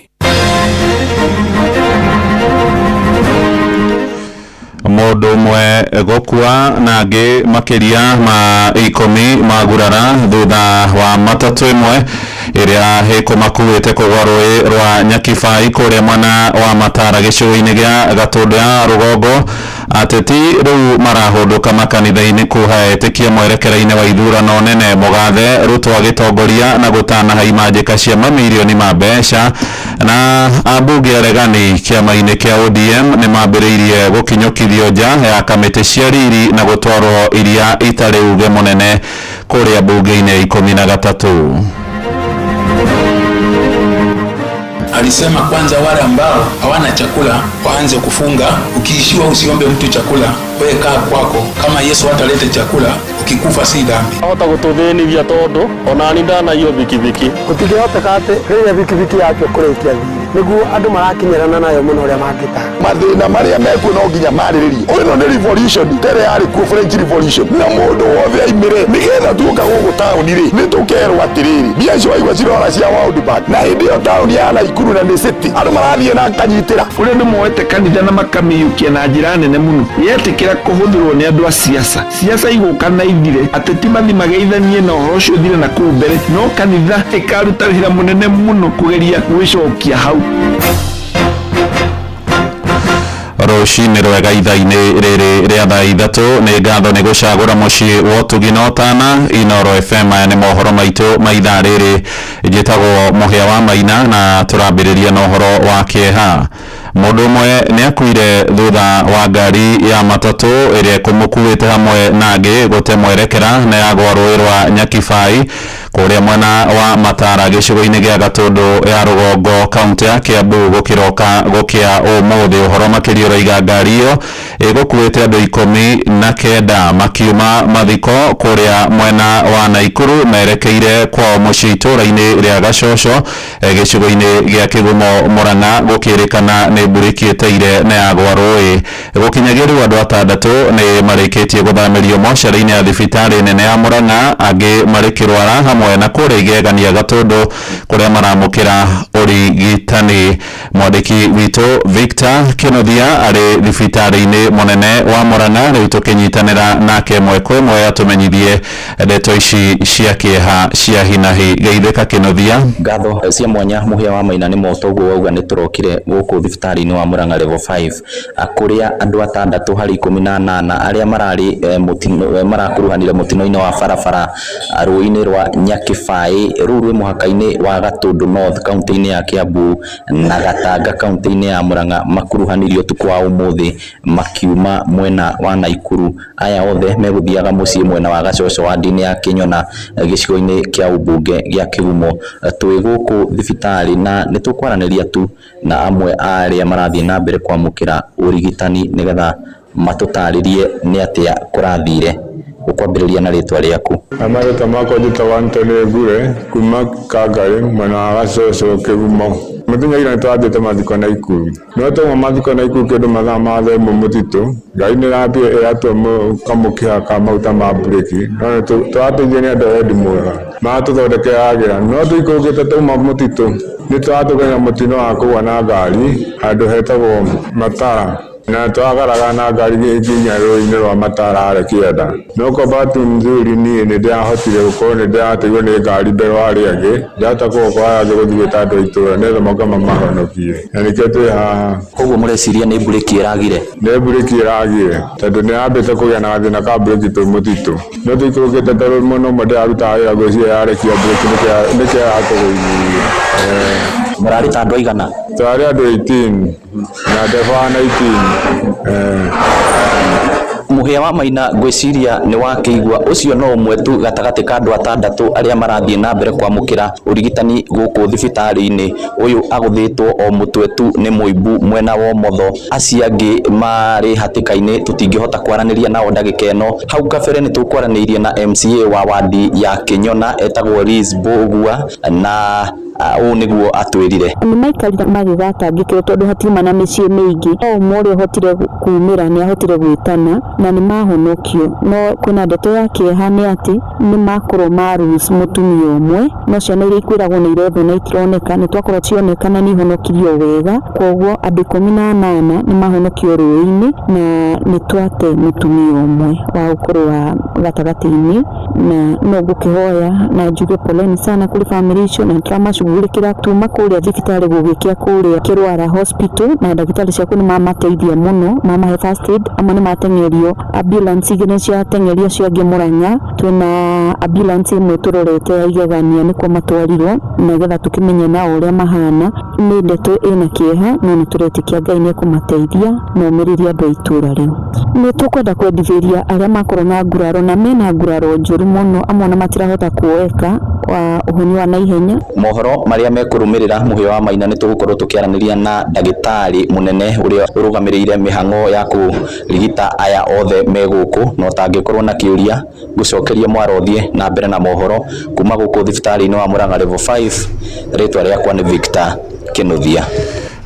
Mũndũ ũmwe gũkua na angĩ makĩria ma 10 magurara thutha wa matatũ ĩmwe ĩrĩa ĩkũmakuĩte kũgwa rũĩ rwa Nyakibai kũrĩa mwena wa Matara gĩcigo-inĩ gĩa Gatũndũ ya rũgongo. Ateti rĩu marahũndũka makanitha-inĩ kuha etĩkia mwerekera-inĩ wa ithurano nene. Mũgathe Ruto agĩtongoria na gũtanaha imanjĩka cia mamirioni ma mbeca, na ambunge aregani kĩama-inĩ kĩa ODM nĩ mambĩrĩirie gũkinyũkithio nja ya kamĩtĩ cia riri na gũtwarwo iria itarĩ uge mũnene kũrĩa mbunge-inĩ ya 13. Alisema kwanza wale ambao hawana chakula waanze kufunga. Ukiishiwa usiombe mtu chakula, wewe kaa kwako. Kama Yesu hatalete chakula, ukikufa si dhambi. Ahota gũtũthĩnithia tondũ ona ni ndanaiywo bikibiki. Gũtingĩhoteka atĩ rĩrĩa bikibiki yatua kũrĩkia thirĩ nĩguo andũ marakinyĩrana nayo mũno ũrĩa mangĩtaka. Mathĩna marĩa mekuo no nginya marĩrĩrie. Ĩno nĩ revolution tere yarĩ kuo French Revolution, na mũndũ wothe aimĩre nĩgetha tuoka gũkũ taũni rĩ, nĩ tũkerwo atĩrĩrĩ, mbia icio waigua cirora cia World Bank, na hĩndĩ ĩyo taũni ya Naikuru na nĩ city andũ marathiĩ na kanyitĩra. Ũrĩa andũ moete kanitha na makamĩiyũkia na njĩra nene mũno, yetĩkĩra kũhũthĩrwo nĩ andũ a siasa, siasa igũka na ithire, ateti mathi mageithanie na ũhoro ũcio ũthire na kũu mbere, no kanitha ĩkaruta wĩra mũnene mũno kũgeria gwĩcokia hau. Rũcinĩ rwega ithaa-inĩ rĩrĩ rĩa thaa 3. Nĩ ngatho nĩ gũcagũra mũciĩ wa ũtugi na ũtana Inoro FM. Maya nĩ mohoro maitũ ma ithaa rĩrĩ. Njĩtagwo Mũhĩa wa Maina na tũrambĩrĩria na ũhoro wa kĩeha. Mũndũ ũmwe nĩ akuire thutha wa ngari ya matatũ ĩrĩa ĩkũmũkuĩte hamwe na angĩ gũte mwerekera na yagwa rũĩ rwa Nyakibai kũrĩa mwena wa Matara gĩcigo-inĩ gĩa Gatũndũ ya rũgongo kaunti ya Kiambu gũkĩroka gũkĩa ũmũthĩ. Ũhoro makĩria ũroiga ngari ĩyo ĩgũkuĩte andũ 19 makiuma mathiko kũrĩa mwena wa Naikuru merekeire kwao mũciĩ itũũra-inĩ rĩa Gacoco gĩcigo-inĩ gĩa Kĩgumo Murang'a gũkĩrĩkana nĩ mburĩki ĩteire na yagwa rũĩ. Gũkinyagia rĩu andũ 6 nĩ marĩkĩtie gũthamĩrio mocarĩ-inĩ ya thibitarĩ nene ya Murang'a, angĩ marĩ kĩrwara hamwe na kũrĩa Igegania Gatũndũ kũrĩa maramũkĩra ũrigitani. Mwandĩki witũ Victor Kĩnuthia arĩ thibitarĩ-inĩ mũnene wa Murang'a, rĩu tũkĩnyitanĩra nake ĩmwe kwa ĩmwe atũmenyithie ndeto ici cia kĩeha cia hinahi. Geithĩka Kĩnuthia. Ngatho cia mwanya Mũhĩa wa Maina nĩ moto ũguo wauga nĩ tũrokire gũkũ thibitarĩ-inĩ wa Murang'a level 5 kũrĩa andũ 6 harĩ 18 arĩa mararĩ marakuruhanire mũtino-inĩ wa barabara rũĩ-inĩ rwa Nyakibai rũu rwĩ mũhaka-inĩ wa Gatũndũ North kaunti-inĩ ya Kiambu na Gatanga kaunti-inĩ ya Murang'a makuruhanirio ũtukũ wa ũmũthĩ makiuma mwena wa Naikuru. Aya othe megũthiaga mũciĩ mwena wa Gacoco wandi-inĩ ya Kĩnyona gĩcigo-inĩ kĩa ũmbunge gĩa Kĩgumo. Twĩ gũkũ thibitarĩ na nĩ tũkwaranĩria tu na amwe a arĩa marathiĩ na mbere kwamũkĩra ũrigitani nĩgetha matũtarĩrie nĩ atĩa kũrathire. Ũkwambĩrĩria na rĩtwa rĩaku. Marĩtwa makwa njĩtagwo Anthony Ngure kuma Kangarĩ mwena wa Gacoco Kĩgumo. Mũthenya ira nĩtwathiĩte mathiko Naikuru. No twauma mathiko Naikuru kĩndũ mathaa ma thaa 1 mũtitũ, ngari nĩ ĩratua kamũkiha ka maguta ma mburĩki, no tũrateithio nĩ andũ a wendi mwega maratũthondekera no tũikũrũkĩte twauma mũtitũ nĩ tũratũgania mũtino wa kũgwa na ngari handũ hetagwo Matara na twagaraga na ngari nginya rũĩ-inĩ rwa Matara harĩa kĩanda. No kwa bahati nzuri niĩ nĩ ndĩrahotire gũkorwo nĩ ndĩrateirwo nĩ ngari mbere wa arĩa angĩ, ndahota kũokoa arĩa angĩ gũthiĩ gwĩta andũ a itũũra nĩgetha moke mamahonokie, na nĩkĩo twĩ haha. Koguo mũreciria nĩ mburĩki ĩragire? Nĩ mburĩki ĩragire tondũ nĩ yambĩte kũgĩa na gathĩna ka mburĩki twĩ mũtitũ, no tũikũrũkĩte tondũ mwena ũmwe ndĩrarutaga wĩra ngwĩciria yarekia mburĩki nĩkĩo yaratũgũithirie. Mũrarĩ ta andũ aigana? Twarĩ andũ 18 na ndereba wa 19. Mũhĩa wa Maina ngwĩciria nĩ wakĩigua ũcio no ũmwe tu gatagatĩ ka andũ 6 arĩa marathiĩ na mbere kwamũkĩra ũrigitani gũkũ thibitarĩ-inĩ. Ũyũ agũthĩtwo o mũtwe tu nĩ mũimbu mwena wa ũmotho, acio angĩ marĩ hatĩka-inĩ tũtingĩhota kwaranĩria nao ndagĩka ĩno. Hau kabere nĩ tũkwaranĩirie na MCA wa wandi ya Kĩnyona etagwo Liz Mbũgua na ũũ nĩguo atwĩrire. Nĩ maikarire magĩgatangĩkĩrwo tondũ hatiuma na mĩciĩ mĩingĩ, no ũmwe ũrĩa ũhotire kumĩra nĩ ahotire gwĩtana na nĩ mahonokio. No kwĩna ndeto ya kĩeha nĩ atĩ nĩ makorwo ma lose mũtumia ũmwe, no ciana iria ikwĩragwo nĩ irethwo na itironeka, nĩ twakorwo cioneka na nĩ ihonokirio wega. Koguo andũ 18 nĩ mahonokio rũĩ-inĩ na nĩ twate mũtumia ũmwe wa ũkũrũ wa gatagatĩ-inĩ, na no ngũkĩhoya na njuge poleni sana kũrĩ family icio, na tũramacugurĩkĩra tuma kũrĩa thibitarĩ gũgĩkĩa kũrĩa Kĩrwara hospital, na ndagĩtarĩ ciaku nĩ mamateithia mũno, mamahe first aid, amwe nĩ mateng'erio ambulance igĩrĩ ciateng'erio acio angĩ Murang'a. Twĩna ambulance ĩmwe tũrorete ya Igegania nĩkuo matwarirwo nĩgetha tũkĩmenye nao ũrĩa mahana. Nĩ ndeto ĩna kĩeha, no nĩ tũretĩkia Ngai nĩ ekũmateithia na omĩrĩrie andũ a itũũra rĩu. Nĩ tũkwenda kwendithĩria arĩa makorwo na nguraro na mena nguraro njũru mũno, amwe ona matirahota kuoeka ũhonio wa naihenya. Mohoro marĩa mekũrũmĩrĩra Mũhĩa wa Maina nĩ tũgũkorwo tũkĩaranĩria na ndagĩtarĩ mũnene ũrĩa ũrũgamĩrĩire mĩhang'o ya kũrigita aya othe me gũkũ, na ũtangĩkorwo na kĩũria ngũcokeria mwaro ũthiĩ na mbere na mohoro kuma gũkũ thibitarĩ-inĩ wa Murang'a level 5. Rĩtwa rĩakwa nĩ Victor Kĩnuthia.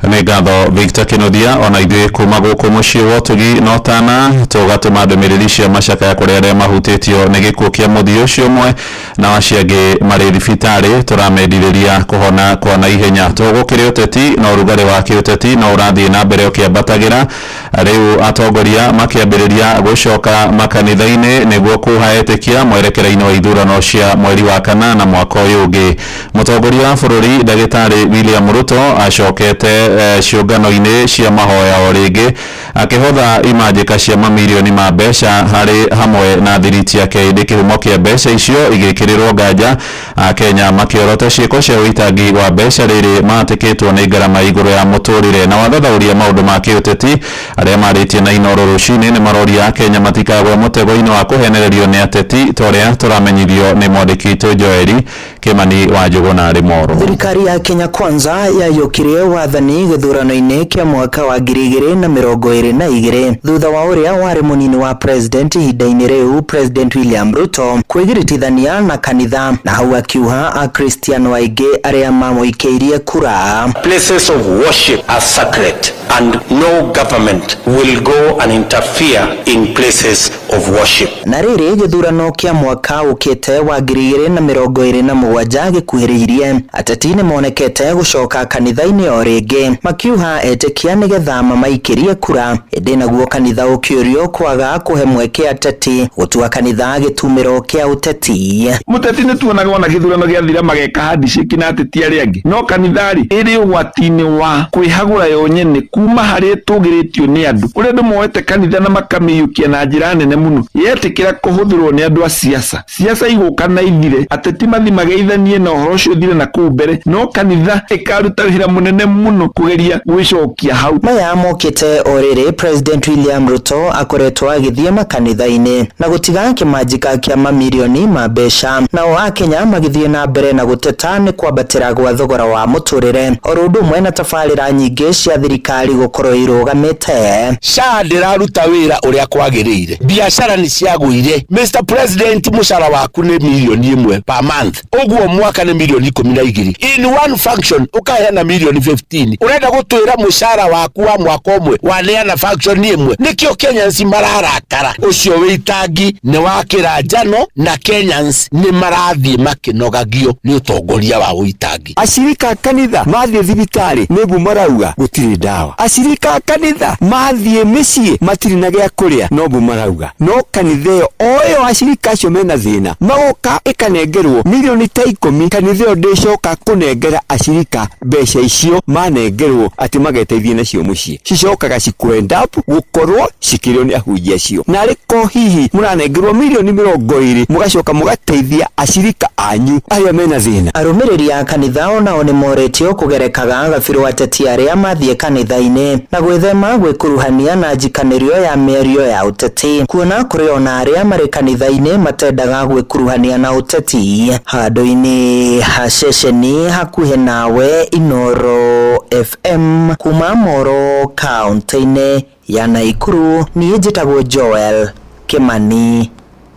Nĩ ngatho Victor Kĩnuthia. Ona ithuĩ kuma gũkũ mũciĩ wa ũtugi na ũtana tũgatũma ndũmĩrĩri cia macakaya kũrĩ arĩa mahutĩtio nĩ gĩkuũ kĩa mũthii ũcio ũmwe na acio angĩ marĩ thibitarĩ, tũramendithĩria kũhona kwa naihenya. Tũgũkĩrĩ ũteti na ũrugarĩ wa kĩũteti no ũrathiĩ na mbere ũkĩambatagĩra. Rĩu atongoria makĩambĩrĩria gũcoka makanitha-inĩ nĩguo kuha etĩkia mwerekera-inĩ wa ithurano cia mweri wa 8 mwaka ũyũ ũngĩ. Mũtongoria wa bũrũri ndagĩtarĩ William Ruto acokete Ciũngano-inĩ cia mahoya o rĩngĩ akĩhotha imanjĩka cia mamirioni ma mbeca harĩ hamwe na thiriti yake, ĩndĩ kĩhumo kĩa mbeca icio igĩkĩrĩrwo nganja. Akenya makĩorota ciĩko cia ũitangi wa mbeca rĩrĩ mahatĩkĩtwo nĩ ngarama igũrũ ya mũtũrĩre. Na wathathaũria maũndũ ma kĩũteti arĩa marĩtie na Inoro rũcinĩ nĩ maroria Akenya matikagwe mũtego-inĩ wa kũhenererio nĩ ateti, ta ũrĩa tũramenyithio nĩ mwandĩki witũ Joeli Kimani wa Njũgũna arĩ Moro. Thirikari ya Kenya Kwanza yayũkirie wathani gĩthurano-inĩ kĩa mwaka wa 2022 thutha wa ũrĩa warĩ mũnini wa president ihinda-inĩ rĩu, President William Ruto, kwĩgiritithania na kanitha, na hau akiuha Akristiano aingĩ arĩa mamũikĩirie kura. Places of worship are sacred and no government will go and interfere in places of worship. Na rĩrĩ gĩthurano kĩa mwaka ũkĩte wa 2027 gĩkuhĩrĩirie, ateti nĩ monekete gũcoka kanitha-inĩ o rĩngĩ makiuha etĩkia nĩgetha mamaikĩrie kura, ĩndĩ naguo kanitha ũkĩũrio kwaga kũhe mweke ateti gũtua kanitha gĩtumĩro kĩa ũteti. Mũteti nĩ tuonaga ona gĩthurano gĩathira mageka handshake na ateti arĩa angĩ, no kanitha-rĩ ĩrĩ ũgwati-inĩ wa kwĩhagũra yo nyene kuma harĩa ĩtũgĩrĩtio nĩ andũ. Ũrĩa andũ moete kanitha na makamĩiyũkia na njĩra nene mũno, yetĩkĩra kũhũthĩrwo nĩ andũ a siasa, siasa igũka na ithire, ateti mathi mageithanie na ũhoro ũcio ũthire na kũu mbere, no kanitha ĩkaruta wĩra mũnene mũno kũgeria gwĩcokia hau. Maya mokĩte o rĩrĩ President William Ruto akoretwo agĩthiĩ makanitha-inĩ na gũtiga kĩmanjĩka kĩa mamirioni ma mbeca, nao Akenya magĩthiĩ na mbere na gũteta nĩ kwambatĩra gwa thogora wa mũtũrĩre o ũndũ ũmwe na tabarĩra nyingĩ cia thirikari gũkorwo irũgamĩte. SHA ndĩraruta wĩra ũrĩa kwagĩrĩire, biacara nĩ ciagũire. Mr President, mũcara waku nĩ mirioni 1 per month, ũguo mwaka nĩ mirioni 12. In one function ũkaheana mirioni 15. Ũrenda gũtwĩra mũcara waku wa mwaka ũmwe waneana function ĩmwe? Nĩkĩo Kenyans mararakara. Ũcio wĩitangi nĩ wa kĩranjano na Kenyans nĩ marathiĩ makĩnogagio nĩ ũtongoria wa ũitangi. Acirika a kanitha mathiĩ thibitarĩ nĩguo marauga gũtirĩ ndawa, acirika a kanitha mathiĩ mĩciĩ matirĩ na gĩa kũrĩa noguo marauga, no kanitha ĩyo o ĩyo acirika acio mena thĩna magoka ĩkanengerwo mirioni ta 10, kanitha ĩyo ndĩcoka kũnengera acirika mbeca icio manengerwo atĩ mageteithie nacio mũciĩ, cicokaga cikwenda gũkorwo cikĩrĩo nĩ ahunjia acio. Narĩ ko hihi mũranengerwo mirioni 20 mũgacoka mũgateithia acirika anyu arĩa mena thĩna. Arũmĩrĩri a kanitha onao nĩ moretio kũgerekaga gabirũ ateti arĩa mathiĩ kanitha-inĩ na gwĩthema gwĩkuruhania na njikanĩrio ya mĩario ya ũteti, kuona kũrĩ ona arĩa marĩ kanitha-inĩ matendaga gwĩkuruhania na ũteti. Handũ-inĩ ha ceceni hakuhĩ nawe, Inoro FM, kuma Moro kaunti-inĩ ya Naikuru, niĩ njĩtagwo Joel Kimani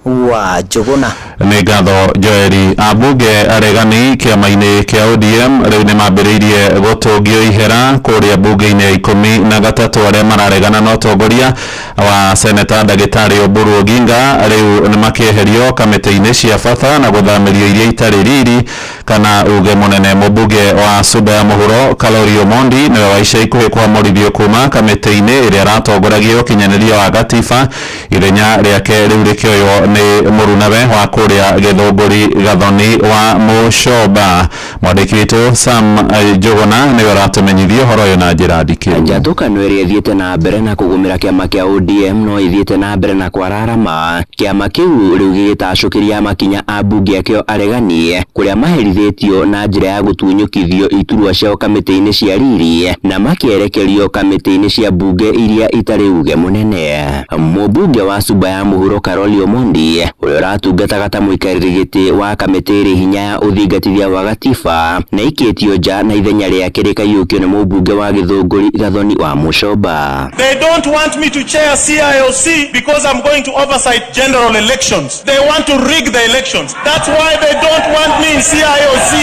wa Njũgũna. Nĩ ngatho Joeli. Ambunge aregani kĩama-inĩ kĩa ODM rĩu nĩ mambĩrĩirie gũtũngio ihera kũrĩa mbunge-inĩ ya 13 arĩa mararegana na ũtongoria wa seneta ndagĩtarĩ Oburu Oginga rĩu nĩ makĩeherio kamĩtĩ-inĩ cia bata na gũthamĩrio iria itarĩ riri kana uge mũnene. Mũmbunge wa Suba ya Mũhuro Kalori Omondi nĩwe wa ica ikuhĩ kwamũrithio kuma kamĩtĩ-inĩ ĩrĩa aratongoragia ũkinyanĩria wa gatiba, ithenya rĩake rĩu rĩkĩoywo nĩ mũrunawe wa kũrĩa Gĩthũngũri Gathoni wa Mũcomba. Mwandĩki witũ Sam Njũgũna nĩwe ũratũmenyithia ũhoro ũyũ na njĩra ndikĩru. Njatũkano ĩrĩa ĩthiĩte na mbere na kũgũmĩra kĩama kĩa ODM no ĩthiĩte na mbere na kwararama. Kĩama kĩu rĩu gĩgĩtacũkĩria makinya ambunge akĩo aregani kũrĩa maherithĩtio na njĩra ya gũtunyũkithio iturwa ciao kamĩtĩ-inĩ cia riri na makĩerekerio kamĩtĩ-inĩ cia mbunge iria itarĩ uge mũnene. Mũmbunge wa Suba ya Mũhuro Karoli Omondi ũrĩa ũratungataga ta mũikarĩri gĩtĩ wa kamĩtĩ ĩrĩ hinya ya ũthingatithia wa gatiba na ikĩtio nja na ithenya rĩake rĩkaiyũkio nĩ mũmbunge wa Gĩthũngũri Gathoni wa Mũcomba. They don't want me to chair CIOC because I'm going to oversight general elections. They want to rig the elections. That's why they don't want me in CIOC.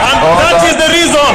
And that is the reason.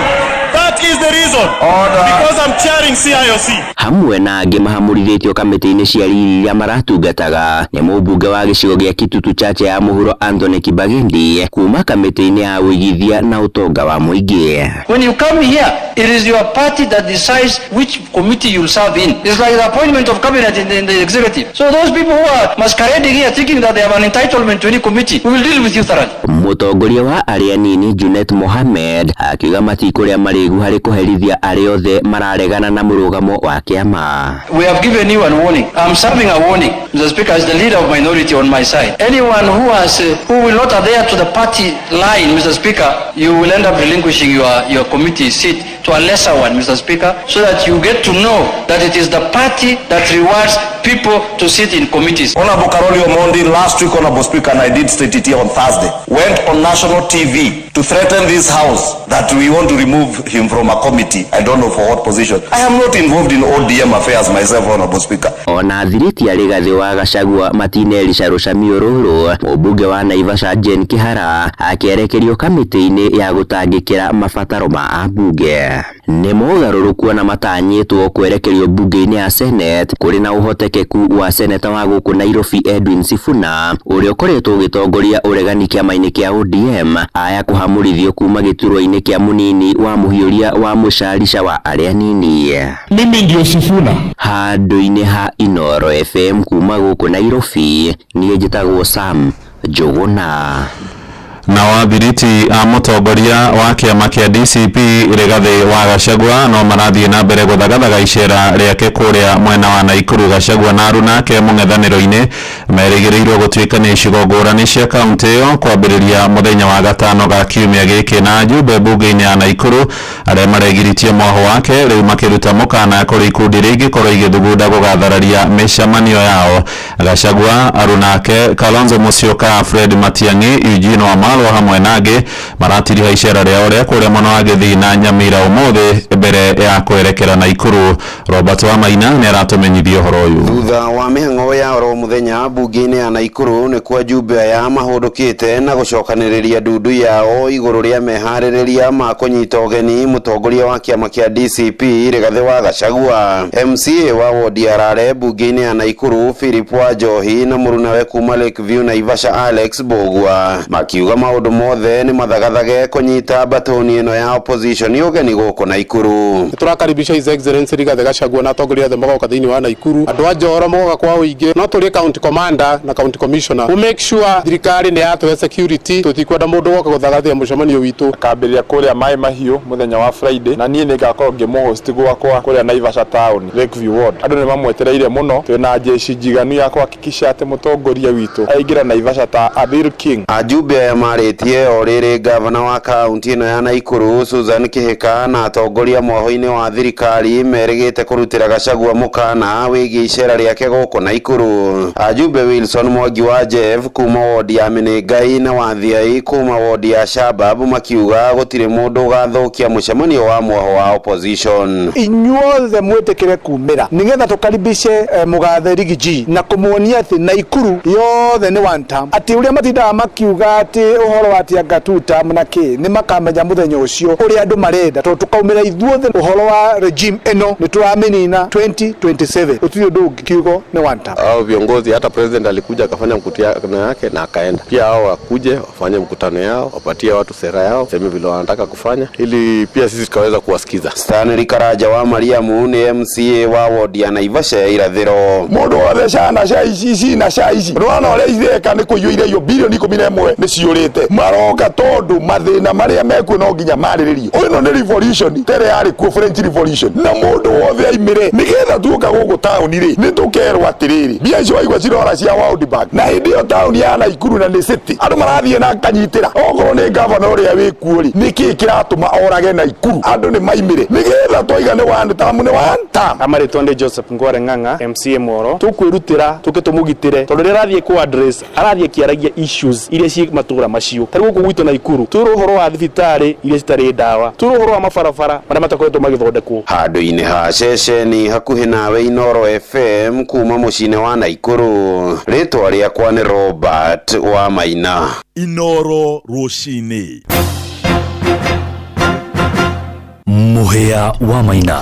That is the reason. Because I'm chairing CIOC. Hamwe na angĩ mahamũrithĩtio kamĩtĩ-inĩ cia riri iria maratungataga nĩ mũmbunge wa gĩcigo gĩa Kitutu Chache ya Mũhuro Anthony Kibagendi kuma kamĩtĩ-inĩ ya ũigithia na ũtonga wa mũingĩ. When you come here, it is your party that decides which committee you'll serve in. It's like the appointment of cabinet in the executive. So those people who are masquerading here thinking that they have an entitlement to any committee, we will deal with you thoroughly. Mũtongoria wa arĩa nini Junet Mohamed akiuga matikũrĩa marĩgu harĩ kũherithia arĩa othe mararegana na mũrũgamo wa kĩama. We have given you a warning. I'm serving a warning, Mr. Speaker, as the leader of minority on my side. Anyone who has, who will not adhere to the party line, Mr. Speaker, you will end up relinquishing your committee seat to a lesser one, Mr. Speaker, so that you get to know that it is the party that rewards people to sit in committees. Honorable Caroli Omondi, last week, Honorable Speaker, and I did state it here on Thursday, went on national TV to threaten this house that we want to remove him from a committee. I don't know for what position. I am not involved in ODM affairs myself, Honorable Speaker. Ona thiriti ya Rigathĩ wa Gachagua matinericharũca rũrũ mũmbunge wa Naivasha Jane Kihara akĩerekerio kamĩtĩ-inĩ ya gũtangĩkĩra mabataro ma ambunge. Nĩ mogarũrũku ona matanyĩtwo kwerekerio mbunge-inĩ ya Senate kũrĩ na ũhotekeku wa seneta wa gũkũ Nairobi Edwin Sifuna ũrĩa ũkoretwo ũgĩtongoria ũregani kĩama-inĩ kĩa ODM aya kũhamũrithio kuma gĩturwa-inĩ kĩa mũnini wa mũhiũria wa mũcarica wa arĩa nini. Mimi ndio Sifuna. Handũ-inĩ ha Inooro FM kuma gũkũ Nairobi niĩ njĩtagwo Sam Njũgũna. Na wathiriti a mũtongoria wa kĩama kĩa DCP Rigathĩ wa Gachagua no marathiĩ na mbere gũthagathaga icera rĩake kũrĩa mwena wa Naikuru. Gachagua na arunake mũng'ethanĩro-inĩ merĩgĩrĩirwo gũtuĩkania icigo ngũrani cia kaũntĩ ĩyo kwambĩrĩria mũthenya wa gatano ga kiumia gĩkĩ. Na ajumbe mbunge-inĩ ya Naikuru arĩa maregiritie mwaho wake rĩu makĩruta mũkana kũrĩ ikundi iria ingĩkorwo igĩthugunda gũgathararia mĩcemanio yao. Gachagua, arunake Kalonzo Musyoka, Fred Matiang'i, Eugene Wamalwa hamwe na angĩ maratiriha icera rĩao rĩa kũrĩa mwena wa Gĩthii na Nyamira ũmũthĩ mbere ya kwerekera Naikuru. Robert Wamaina nĩ aratũmenyithia ũhoro ũyũ. Thutha wa mĩhang'o ya oro mũthenya mbunge-inĩ ya Naikuru nĩkuo ajumbe aya mahũndũkĩte na gũcokanĩrĩria ndundu yao igũrũ rĩa meharĩrĩria ma kũnyita ũgeni mũtongoria wa kĩama kĩa DCP Rigathĩ wa Gachagua. MCA wa wodi ya Rare mbunge-inĩ ya Naikuru Philip Wanjohi na mũrunawe kuma Lakeview Naivasha Alex Mbugua makiuga maũndũ mothe nĩ mathagathage kũnyita mbatoni ĩno ya opposition ũgeni gũkũ Naikuru. Tũrakaribisha His Excellency Rigathĩ Gachagua na atongoria othe magoka thĩinĩ wa Naikuru, andũ a Njoro magoka kwa ũingĩ, no tũrie county commander na county commissioner we make sure thirikari nĩ yatũhe security, tũtikwenda mũndũ woka gũthagathia mũcemanio witũ. Akambĩrĩria kũrĩa Maĩ Mahiũ mũthenya wa Friday na niĩ nĩngakorwo ngĩmũhost gwakwa kũrĩa Naivasha town Lakeview Ward. Andũ nĩ mamwetereire mũno, twĩna jeshi njiganu ya kũhakikisha atĩ mũtongoria witũ aingĩra Naivasha ta a real king. Ajumbe aya marĩtie o rĩrĩ gavana wa kaunti ĩno ya Naikuru Susan Kihika na atongoria mwaho-inĩ wa thirikari merĩgĩte kũrutĩra Gachagua mũkana wĩgiĩ icera rĩake gũkũ Naikuru. Ajumbe Wilson Mwangi wa Jeff kuma wodi ya Menengai na Wathiai kuma wodi ya Shabab makiuga gũtirĩ mũndũ ũgathũkia mũcemanio wa mwaho wa opposition. Inyuothe mwĩtĩkĩre kumĩra nĩgetha tũkaribishe mũgathe Riggy na kũmuonia atĩ Naikuru yothe nĩ one term, atĩ ũrĩa matindaga makiuga atĩ ũhoro wa ati two term na kĩ nĩ makamenya mũthenya ũcio ũrĩa andũ marenda, tondũ tũkaumĩra ithuothe ũhoro wa regime ĩno nĩ tũramĩnina 2027 gũtirĩ ũndũ ũngĩ, kiugo nĩ one term. Hao viongozi, hata president alikuja akafanya mkutano yake na akaenda. Pia hao wakuje wafanye mkutano yao, wapatie watu sera yao, sema vile wanataka kufanya ili pia sisi tukaweza kuwasikiza. Stanley Karanja wa Mariamu nĩ MCA wa wodi ya Naivasha ya irathĩro. Mũndũ wothe cana cia ici na cia ici ndũrona ũrĩa itheka nĩ kũiyũire iyo bilioni 11 nĩ ciũrĩte maroka tondũ mathĩna marĩa mekuo no nginya marĩrĩrio. Ĩno nĩ revolution tere yarĩ kuo French Revolution na mũndũ wothe aimĩre nĩgetha tuoka gũkũ taũni rĩ nĩ tũkerwo atĩrĩrĩ mbia icio waigua cirora cia World Bank na hĩndĩ ĩyo taũni ya Naikuru na nĩ city andũ marathiĩ na kanyitĩra okorwo nĩ gavana ũrĩa wĩkuo rĩ nĩkĩĩ kĩratũma orage Naikuru andũ nĩ maimĩre nĩgetha twaiga nĩ one term nĩ one term. Amarĩtwa ndĩ Joseph Ngware Ng'ang'a MCA Mworo tũkwĩrutĩra tũke tũmũgitĩre tondũ rĩrĩa arathiĩ kũ address arathiĩ akĩaragia issues iria ciĩ matũra macio. Ta rĩu gũkũ gwitũ Naikuru tũrĩ ũhoro wa thibitarĩ iria citarĩ ndawa, tũrĩ ũhoro wa mabarabara marĩa matakoretwo magĩthondekwo. Handũ-inĩ ha ceceni hakuhĩ nawe Inooro FM kuma mũciĩ-inĩ wa Naikuru, rĩtwa rĩakwa nĩ Robert wa Maina. Inooro rũcinĩ. Mũhĩa wa Maina.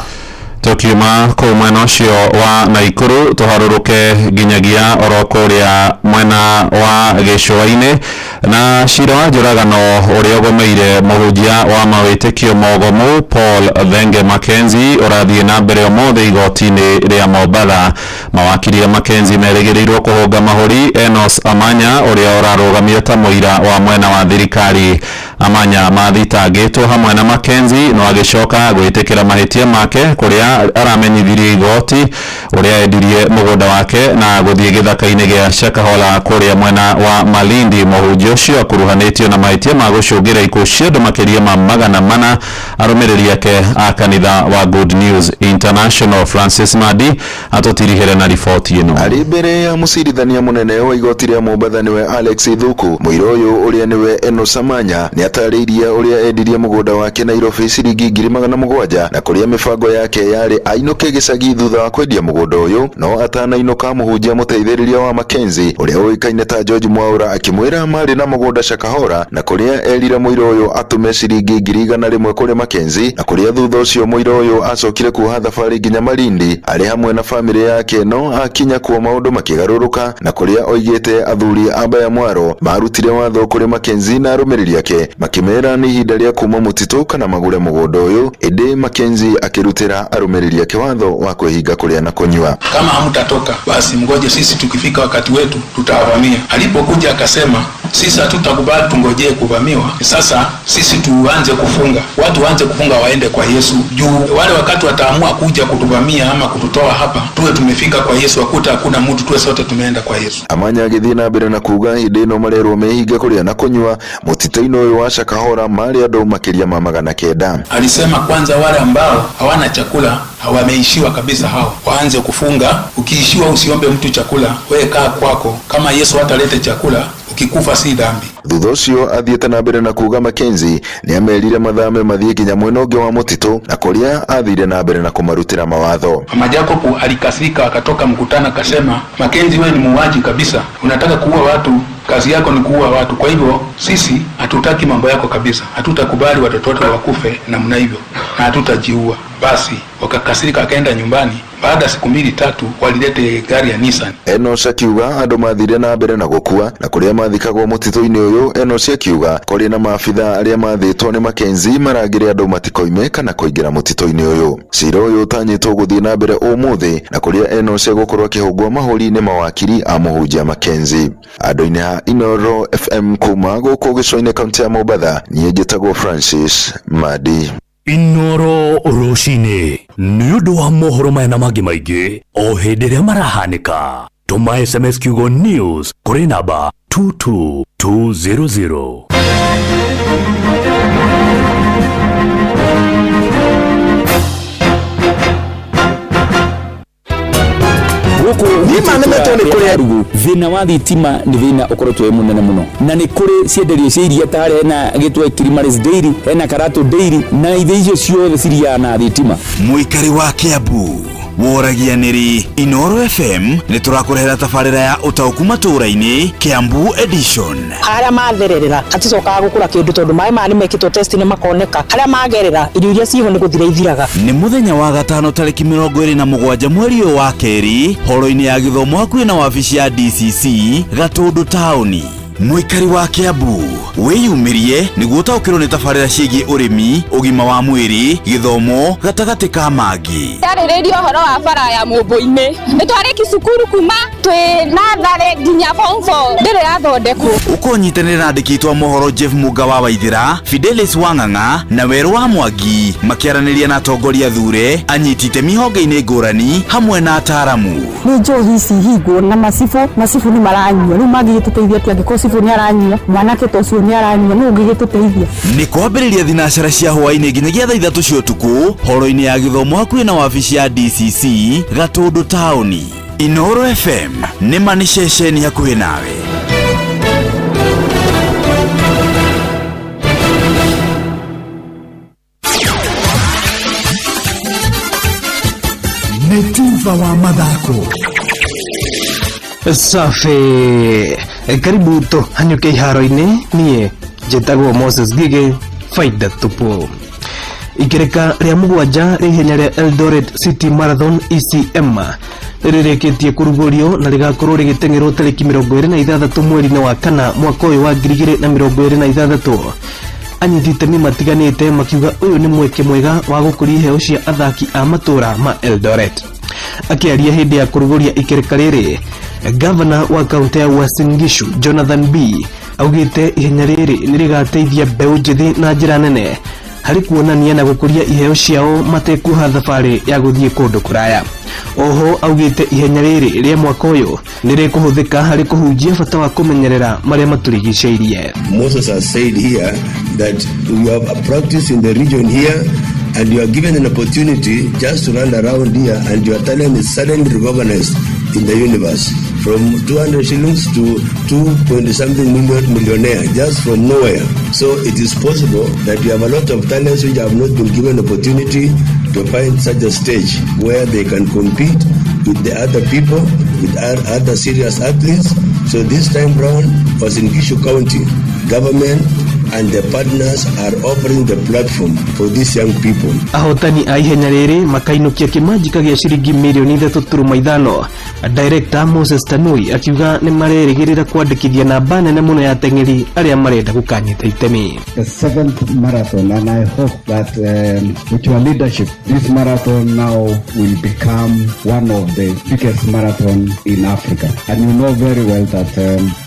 Tukiuma kũu mwena ũcio wa Naikuru tũharũrũke nginyagia oro kũrĩa mwena wa gĩcũa-inĩ na cira wa njũragano ũrĩa ũgomeire mũhunjia wa mawĩtĩkio mogomu Paul Thenge Mackenzie ũrathiĩ na mbere ũmũthĩ igoti-inĩ rĩa Mombatha. Mawakiri a Mackenzie merĩgĩrĩirwo kũhũnga mahũri Enos Amanya ũrĩa ũrarũgamio ta mũira wa mwena wa thirikari. Amanya mathitangĩtwo hamwe na Mackenzie no agĩcoka gwĩtĩkĩra mahĩtia make kũrĩa aramenyithirie igoti ũrĩa endirie mũgũnda wake na gũthiĩ gĩthaka-inĩ gĩa Shakahola kũrĩa mwena wa Malindi. Mũhunjia ũcio akuruhanĩtio na mahĩtia ma gũcũngĩra ikuũ cia andũ makĩria ma 400 arũmĩrĩri ake a kanitha wa Good News International. Francis Madi atũtirihĩre na riboti ĩno. Arĩ mbere ya mũcirithania mũnene wa igoti rĩa Mombatha nĩwe Alex Ithuku, mũira ũyũ ũrĩa nĩwe Enos Amanya nĩatarĩirie ũrĩa endirie mũgũnda wake Nairobi ciringi 700,000 na kũrĩa mĩbango yake yarĩ ainũke gĩcagi thutha wa kwendia mũgũnda ũyũ, no atanainũka mũhunjia mũteithĩrĩria wa Mackenzie ũrĩa ũĩkaine ta George Mwaura akĩmwĩra marĩ na mũgũnda Shakahola na kũrĩa erire mũira ũyũ atũme ciringi 100,000 kũrĩ Mackenzie na kũrĩa thutha ũcio mũira ũyũ acokire kuoha thabarĩ nginya Malindi arĩ hamwe na famĩlĩ yake, no akinya kuo maũndũ makĩgarũrũka na kũrĩa oigĩte athuri a Mbaya Mwaro marutire watho kũrĩ Mackenzie na arũmĩrĩri ake makĩmera nĩ ihinda rĩa kuma mũtitũ kana magũre mũgũnda ũyũ, ĩndĩ Mackenzie akĩrutĩra arũmĩrĩri ake watho wa kwĩhinga kũrĩa na kũnyua. Kama hamtatoka basi mgoje, sisi tukifika wakati wetu tutawavamia. Alipokuja akasema sisi hatutakubali tungojee kuvamiwa, sasa sisi tuanze kufunga, watu waanze kufunga waende kwa Yesu, juu wale wakati wataamua kuja kutuvamia ama kututoa hapa, tuwe tumefika kwa Yesu, akuta hakuna mtu, tuwe sote tumeenda kwa Yesu. Amanya agĩthiĩ na mbere na kuga hĩndĩ ĩno marerwo mehinge kũrĩa na kũnyua mũtitũ-inĩ ũyũ wa Shakahola marĩ andũ makĩria ma 900. Alisema kwanza wale ambao hawana chakula wameishiwa kabisa, hao waanze kufunga. Ukiishiwa usiombe mtu chakula, wewe kaa kwako. Kama Yesu hatalete chakula, ukikufa si dhambi. Thutha ũcio athiĩte na mbere na kuga Mackenzie nĩamerire mathame mathiĩ nginya mwena ũngĩ wa mũtitũ na kũrĩa athire na mbere na kũmarutĩra mawatho. Mama Jacob alikasirika, akatoka mkutano akasema, Mackenzie wewe ni muuaji kabisa, unataka kuua watu, kazi yako ni kuua watu. Kwa hivyo sisi hatutaki mambo yako kabisa, hatutakubali watoto wetu wakufe namna hivyo na hatutajiua. Basi wakakasirika, akaenda nyumbani. Baada ya siku 2 3 walilete gari ya Nissan. Enos akiuga andũ mathire na mbere na gũkua na kũrĩa mathikagwo mũtitũ-inĩ ũyũ. Enos akiuga kũrĩ na maabitha arĩa mathĩtwo nĩ Mackenzie marangĩre andũ matikoime kana kũingĩra mũtitũ-inĩ ũyũ. Cira ũyũ ũtanyĩtwo gũthiĩ na mbere ũmũthĩ na kũrĩa Enos egũkorwo akĩhũngwo mahũri nĩ mawakiri a mũhunjia Mackenzie. Andũ-inĩ a Inoro FM kuma gũkũ gĩcũa-inĩ kaunti ya Mombatha, niĩ njĩtagwo Francis Madi. Inoro rũcinĩ nĩ ũndũ wa mohoro maya na mangĩ maingĩ o hĩndĩ ĩrĩa marahanĩka, tũma SMS kiugo news kũrĩ namba 22200. Thima nĩmetwo nĩ kũrĩa rugu thĩna wa thitima nĩ thĩna ũkoretwo wĩ mũnene mũno na nĩ kũrĩ cienderio cia iria ta harĩa hena gĩtwe Kilimaris Dairy, hena Karatu Dairy na ithe icio ciothe ciriaga na thitima. Mũikari wa Kiambu woragia nĩrĩ Inoro FM nĩ tũrakũrehera tabarĩra ya ũtaũku matũũra-inĩ Kiambu edition. Harĩa mathererera haticokaga gũkũra kĩndũ tondũ maĩ maya nĩmekĩtwo test nĩ makoneka, harĩa magerera irio iria ciho nĩ gũthira ithiraga. Nĩ mũthenya wa gatano tarĩki 27 mweri ũyũ wa kerĩ horo-inĩ ya gĩthomo hakuhĩ na wabici ya DCC Gatũndũ taũni. Mũikari wa Kiambu wĩyumĩrie nĩguo ũtaũkĩrwo nĩ tabarĩra ciĩgiĩ ũrĩmi, ũgima wa mwĩrĩ, gĩthomo gatagatĩ ka mangĩ. Tarĩrĩria ũhoro wa bara ya Mũmbũ-inĩ, nĩ twarĩki cukuru kuma twĩ natharĩ nginya form 4 ndĩrĩ yathondekwo. Ũkũnyitanĩra na andĩki aitũ a mohoro Jeff Muga wa Waithĩra, Fidelis Wang'ang'a na Werũ wa Mwangi makĩaranĩria na atongoria thure, anyiti itemi honge-inĩ ngũrani hamwe na ataaramu. Nĩ njohi ici hingwo na macibũ, macibũ nĩ maranyua, rĩu mangĩgĩtũteithia atĩa angĩkorwo cibũ nĩ aranyua, mwanake ta ũcio nĩ aranyua, nũ ũngĩgĩtũteithia? Nĩ kwambĩrĩria thinacara cia hwaĩ-inĩ nginyagia thaa 3 cia ũtukũ horo-inĩ ya gĩthomo hakuhĩ na wabici ya DCC Gatũndũ taũni. Inoro FM nĩ ma nĩ ceceni hakuhĩ nawe. Nĩ tuba wa mathako. Safi, karibu tũhanyũke iharo-inĩ. Niĩ njĩtagwo Moses Ngige, faida tupu. Ikereka rĩa 7 rĩa ihenya rĩa Eldoret City Marathon ECM rĩrĩkĩtie kũrugũrio na rĩgakorwo rĩgĩteng'erwo tarĩki 26 mweri-inĩ wa kana mwaka ũyũ wa 2026. Anyiti itemi matiganĩte makiuga ũyũ nĩ mweke mwega wa gũkũria iheo cia athaki a matũra ma Eldoret. Akĩaria hĩndĩ ya kũrugũria ikereka rĩrĩ, Gavana wa kaunti ya Uasin Gishu Jonathan B Augĩte ihenya rĩrĩ nĩ rĩgateithia mbeũ njĩthĩ na njĩra nene harĩ kuonania na gũkũria iheo ciao matekuoha thabarĩ ya gũthiĩ kũndũ kũraya. Oho augĩte ihenya rĩrĩ rĩa mwaka ũyũ nĩ rĩkũhũthĩka harĩ kũhunjia bata wa kũmenyerera marĩa matũrigicĩirie. Moses has said here that you have a practice in the region here and you are given an opportunity just to run around here and your talent is suddenly recognized in the universe from 200 shillings to 2 point something million millionaire just from nowhere. So it is possible that you have a lot of talents which have not been given opportunity to find such a stage where they can compete with the other people, with other serious athletes. So this time round was in Gishu County. Government and the partners are offering the platform for these young people. Ahotani a ihenya rĩrĩ makainũkia kĩmanjika gĩa ciringi mirioni 3.5. Director Moses Tanui akiuga nĩ marerĩgĩrĩra kwandĩkithia namba nene mũno ya ateng'eri arĩa marenda gũkanyita itemi. The seventh marathon, and I hope that with your leadership, this marathon now will become one of the biggest marathon in Africa. And you know very well that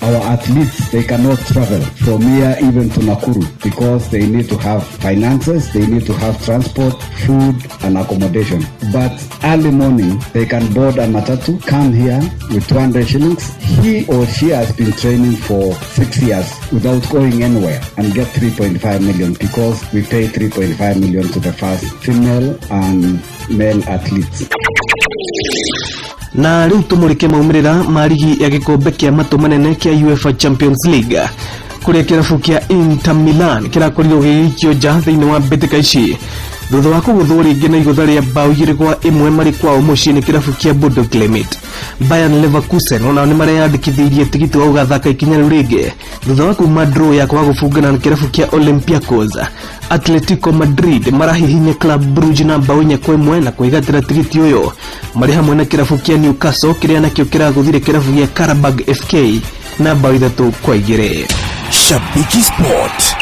our athletes, they cannot travel from here even to Nakuru because they need to have finances, they need to have transport, food and accommodation. But early morning, they can board a matatu, come here with 200 shillings. He or she has been training for 6 years without going anywhere and get 3.5 million because we pay 3.5 million to the first female and male athletes. Na rĩu tũmũrĩke maumĩrĩra ma rigi ya gĩkombe kĩa matũ manene kĩa UEFA Champions League kũrĩa kĩrabu kĩa Inter Milan kĩrakorirwo gĩgĩikio nja thĩinĩ wa mbĩtĩka ici thutha wa kũgũthwo rĩngĩ na igũtha rĩa bao 2-1 marĩ kwao mũciĩ nĩ kĩrabu kĩa Bodo Glimt. Bayern Leverkusen onao nĩ mareyandĩkithĩirie tigiti wa gũgathaka ikinya rĩu rĩngĩ thutha wa kuma draw ya kwaga gũbungana na kĩrabu kĩa Olympiacos. Atletico Madrid marahihinya Club Brugge na bao 4-1 na kwĩgatĩra tigiti ũyũ marĩ hamwe na kĩrabu kĩa Newcastle kĩrĩa nakĩo kĩragũthire kĩrabu gĩa Karabag FK na bao 3-2. Shabiki Sport.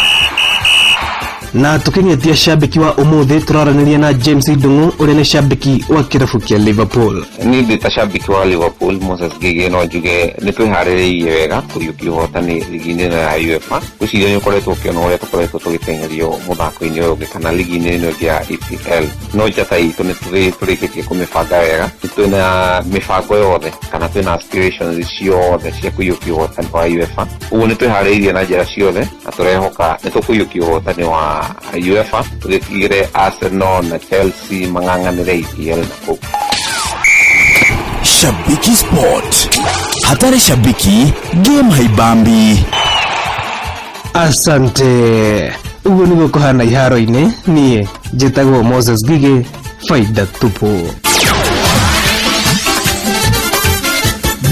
Na tuking'etia shabiki wa umuthi tũraranĩria na James Ndung'u ũrĩa nĩ shabiki wa kĩrabu kĩa Liverpool. Niĩ ndĩ ta shabiki wa Liverpool Moses Ngĩgĩ no njuge nĩ twĩharĩrĩirie wega kũriũkia ũhotani ligi-inĩ ĩno ya UEFA. Ngwĩciria nĩ ũkoretwo ũkĩona ũrĩa tũkoretwo tũgĩteng'erio mũthako-inĩ ũyũ ũngĩ kana ligi-inĩ ĩno ĩngĩ ya EPL. No njata itũ nĩ tũrĩkĩtie kũmĩbanga wega, nĩ twĩna mĩbango yothe kana twĩna aspirations ciothe cia kũiyũkia ũhotani wa UEFA. Ũguo nĩ twĩharĩrĩirie na njĩra ciothe na tũrehoka nĩ tũkũiyũkia ũhotani wa UEFA tũgĩtigĩre Arsenal na Chelsea mang'ang'anĩre EPL na kũu. Shabiki Sport. Hatari shabiki, game haibambi. Asante. Ũguo nĩguo kũhana iharo-inĩ. Niĩ njĩtagwo Moses Ngigĩ, faida tupu.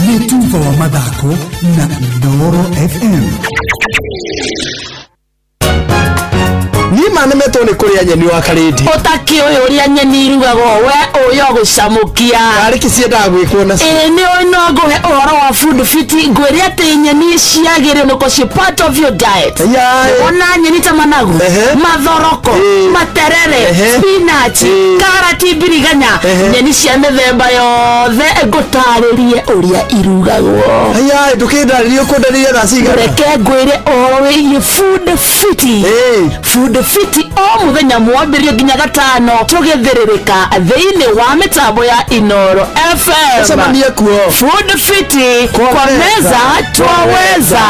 Nĩ tuba wa mathako na Inooro FM. Nima nĩmetwo nĩ kũrĩa nyeni wa karĩndi. Ũtakĩũĩ ũrĩa nyeni irugagwo we ũyũ gũcamũkia. Karĩ kĩ ciendaga gwĩkwo nacio? Ĩĩ nĩ ũĩ no ngũhe ũhoro wa food fit ngwĩre atĩ nyeni ciagĩrĩirwo nĩ gũkorwo ciĩ part of your diet. Wona nyeni ta managu, mathoroko, materere, spinach, karati, mbiriganya, nyeni cia mĩthemba yothe ngũtarĩrie ũrĩa irugagwo. Yaĩ ndũkĩndarĩrie ũkũndarĩria thaa cigana? Reke ngwĩre ũhoro wĩgiĩ food fit. Food fit o mũthenya mwambĩrĩrio nginya gatano tũgĩthĩrĩrĩka thĩinĩ wa mĩtambo ya Inooro FM. Tũcemanie kuo. Food fit kwa meza twaweza.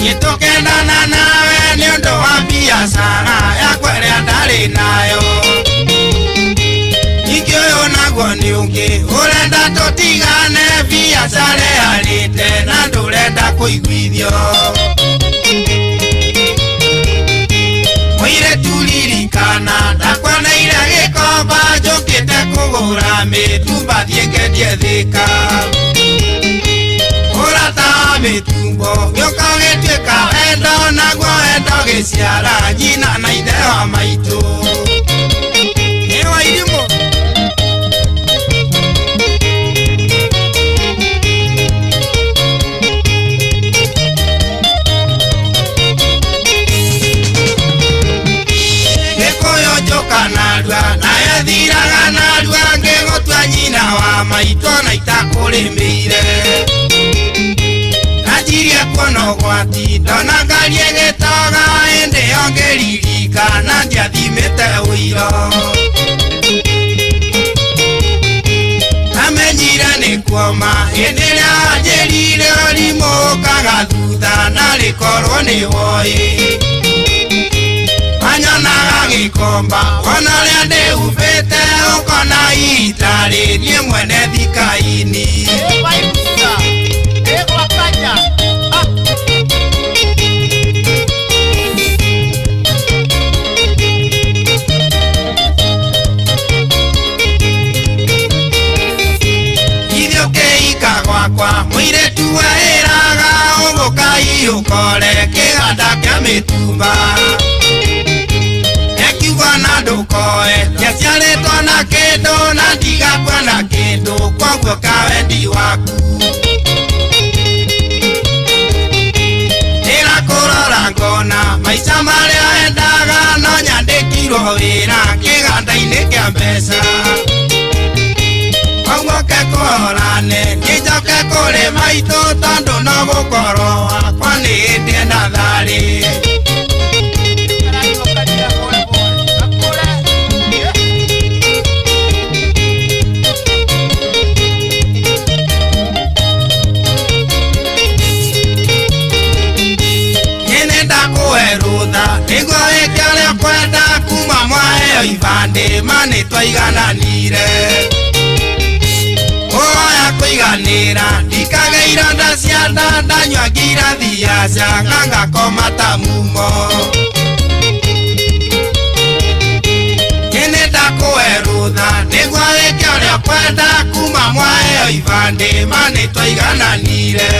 Nĩtũkendana nawe nĩ ũndũ wa biacara yakwa ĩrĩa ndarĩ nayo. Ningĩ ũyũ naguo nĩ ũngĩ ũrenda tũtigane biacara ĩharĩte na ndũrenda kũiguithio. Mũirĩtu ririkana ndakwaneire gĩkomba njũkĩte kũgũra mĩtumba thiĩ ngendie Thĩka. Ũrata wa mĩtumbo gĩũka gĩtuĩka wendo naguo wendo gĩciara nyina na ithe wa maitũ nĩ wa irimũ. Gĩkũyũ njũka narua nayo thiraga narua ngĩgũtua nyina wa maitũ na itakũrĩmĩire nanjirie kuona ũgwati ndona ngarie gĩtoga ĩndĩ ĩyo ngĩririkana ndiathimĩte ũiro amenyire nĩ kuoma hĩndĩ ĩrĩa anjĩrire ũrimũ ũkaga thutha narĩ korwo nĩ woĩ anyonaga gĩkomba wona ũrĩa ndĩhubĩte ũkona itarĩ niĩ mwene thikaini. Ithuĩ ũkĩika gwakwa mũirĩtu weĩraga ũgũka ũkore kĩganda kĩa mĩtumba ekiuga na ndũkoe ndiaciarĩtwo na kĩndũ na ndigakua na kĩndũ kwoguo kawendi waku ndĩrakũrora ngona maica marĩa endaga no nyandĩkirwo wĩra kĩganda-inĩ kĩa mbeca koguo kũhorane nĩnjoke kũrĩ maitũ tondũ no gũkorwo wakwa nĩ hĩndĩ ena tharĩ. Nĩ ndakũhe rũtha nĩguo wĩke ũrĩa ũkwenda kuma mwaheo ibandĩ ma nĩ twaigananire oya kũiganĩra ndikage ironda cia nda ndanyua ngirathi ya canga ngakoma ta mumo nĩ ndakũhe rũtha nĩguo wĩke ũrĩa ũkwenda kuma mwaheo ibandĩ ma nĩ twaigananire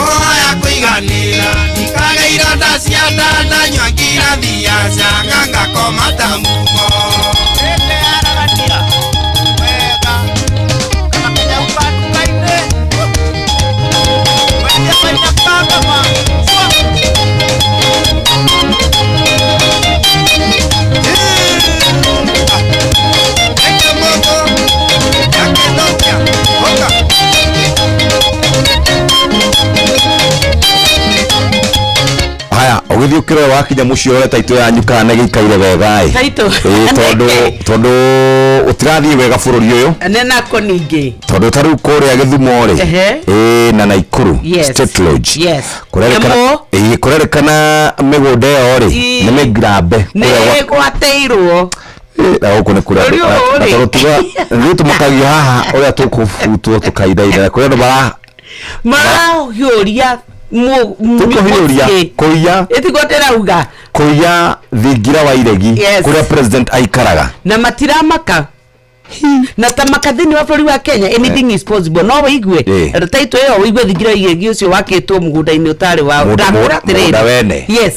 oya kũiganĩra ndikage ironda cia nda ndanyua ngirathi ya canga ngakoma ta mumo. Haya ũgĩthiĩ ũkĩrora wakinya mũciĩ ũrore taitũ yanyu kana nĩ gĩikaire wega ĩ. Taitũ. Ĩ, tondũ tondũ ũtirathiĩ wega bũrũri ũyũ nĩ nako ningĩ tondũ ta rĩu kũrĩa Gĩthumo rĩ Ehe. ĩ na Naikuru Yes. State Lodge Yes. kũrerĩkana Ĩmũ. ĩ kũrerĩkana mĩgũnda ĩyo rĩ Ĩ. nĩ mĩngrambe nĩ kũrĩa gwa- ĩgwatĩirwo Ĩ, na gũkũ nĩ kũrĩa Bũrũri ũyũ na rĩ. tondũ tuga ithuĩ tũmakagia haha ũrĩa tũkũbutwo tũkaindainda kũrĩa andũ mara marahiũria tũkũhiũria kũiya ĩtiguo ndĩrauga kũiya thingira wa iregi Yes. kũrĩa president aikaraga na matiramaka na ta maka thĩinĩ wa bũrũri wa Kenya anything is possible no wĩigue Eh. taitũ ĩyo wĩigue thingira iregi ũcio wakĩtwo mũgũnda-inĩ ũtarĩ wao Mũgũnda- ndakwĩra mũgũnda atĩrĩrĩ wene. yes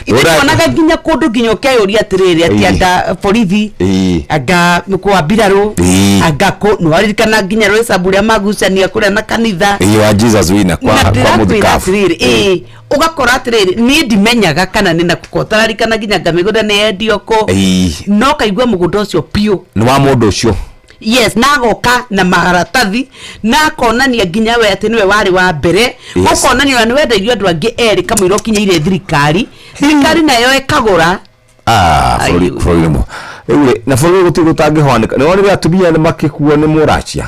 Ũra- ithuonaga nginya kũndũ nginya ũkeyũria atĩrĩrĩ atĩ Ĩĩ. anga borithi Ĩĩ. anga kwa mbirarũ Ĩĩ. anga kũ nĩwaririkana nginya rwĩcabu ũrĩa magucania kũrĩa na kanitha ĩĩ wa Jesus wina kwa na kwa ndĩrakwĩra mũthikabu atĩrĩrĩ ĩĩ ũgakora atĩrĩrĩ niĩ ndimenyaga kana nĩ nakũ ũtararikana nginya anga mĩgũnda nĩ yendio kũ Ĩĩ. no kaigua mũgũnda ũcio biũ nĩ wa mũndũ ũcio yes na agoka na maratathi na akonania nginya we atĩ nĩwe warĩ wa mbere Yes. ũkonania ona nĩwendeirio andũ angĩ erĩ kamũira ũkinyĩire thirikari thirikari nayo ĩkagũra Ah, bũrũri bũrũri nĩ rĩu rĩ na bũrũri gũtirĩ gũtangĩhoanĩka nĩ wonire atumia nĩ makĩkuo nĩ mũracia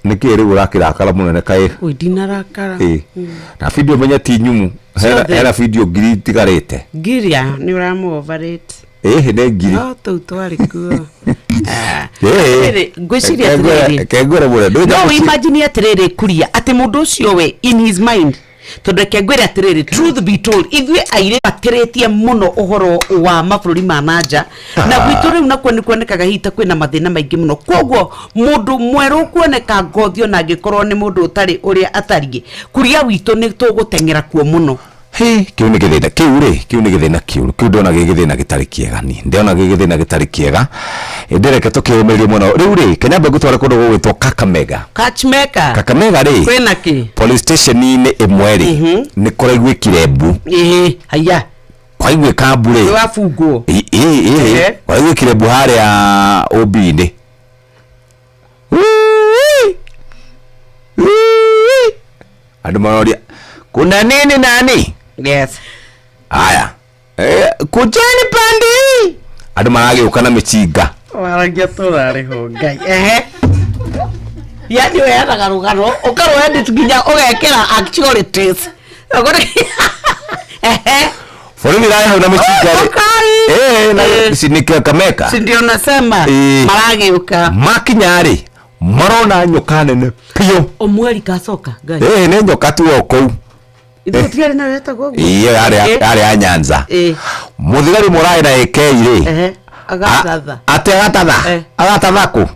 nĩkĩ rĩu ũrakĩrakara mũnene kaĩ Ui, ndinarakara Ĩ. Na video menye ti nyumu hena Ciothe. hena video ngiri itigarĩte ngiria nĩ ũramũovarĩte ĩhĩ nĩ ngiri no tũu twarĩ kuo Ĩhĩ. Atĩrĩrĩ, ngwĩciria atĩrĩrĩ kengwĩre mũre no imagine atĩrĩrĩ kuria atĩ mũndũ ũcio we in his mind Tondũ reke ngwĩre atĩrĩrĩ, truth be told, ithuĩ airĩ atĩrĩtie mũno ũhoro wa mabũrũri ma nanja na gwitũ rĩu nakuo nĩ kuonekaga hihi ta kwĩna mathĩna maingĩ mũno. Koguo mũndũ mwerũ kuoneka ngothi ona angĩkorwo nĩ mũndũ ũtarĩ ũrĩa atariĩ, kuria witũ nĩ tũgũteng'era kuo mũno. Hĩ, kĩu nĩ gĩthĩna kĩu rĩ, kĩu nĩ gĩthĩna kĩũru. Kĩu ndona gĩ gĩthĩna gĩtarĩ kĩega niĩ ndĩrona gĩ gĩthĩna gĩtarĩ kĩega. Ĩndĩ reke tũkĩũmĩrĩrie mũno. Rĩu rĩ, Kenya ngũtware kũndũ gũgwĩtwo Kakamega. Kachmeka. Kakamega rĩ, kwĩna kĩ? Police station-inĩ ĩmwe rĩ, nĩ kũraiguĩkire mbu. Ĩĩ, haya. Kwaiguĩka mbu rĩ, Nĩ wabungwo. Ĩ- ĩ- ĩ, Ehe. kwaiguĩkire mbu harĩa OB-inĩ. Andũ maroria kuna nini nani? Yes. Haya. Kujeni pandi. Andũ maragĩũka na mĩcinga. Waragia tũrarĩho Ngai. Ehe. Yani ũheanaga rũgano ũkarũ edit nginya ũgekĩra actualities. Ehe. Borithi irarĩ hau na mĩcinga rĩ. Ũkai. Na si nĩ Kakamega. Si ndio nasema maragĩũka. Makinya rĩ, marona nyoka nene biũ. Omweri kacoka Ngai. Nĩ nyoka tu o kũu. Ithuĩ tũtiarĩ nayo yetagwo ũguo. Iyo yarĩ ya Nyanza. Mũthigari mũrarĩ na AK rĩ. Ehe. Agatatha. Atĩ agatatha. Agatatha kũ?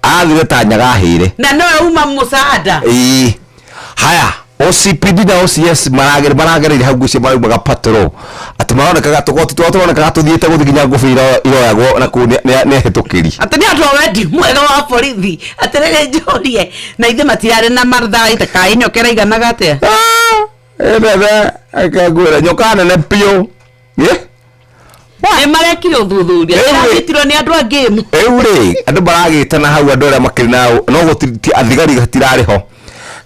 Athire ta nyaga ahĩire. Na nowe uma mũcaada. Ĩĩ. Haya, OCPD na OCS maragereire hau ngwĩciria maraumaga patrol. Atĩ maronekaga tũgoti twao tũronekaga tũthiĩte gũthiĩ nginya ngũbia iroyagwo na kũu nĩ ahĩtũkĩri. Atĩ nĩ andũ a wendi mwega wa borithi. Atĩrĩrĩ njũrie, na ithe matirarĩ na matharaita kaĩ nyoka ĩraiganaga atĩa? Ĩbebe, reke ngwĩre, nyoka nene biũ. Nĩ marekire ũthuthuria. Rĩu rĩ- Ĩranyitirwo nĩ andũ a game. Rĩu rĩ, andũ maragĩtana hau andũ arĩa makĩrĩ na no athigari hatirarĩ ho.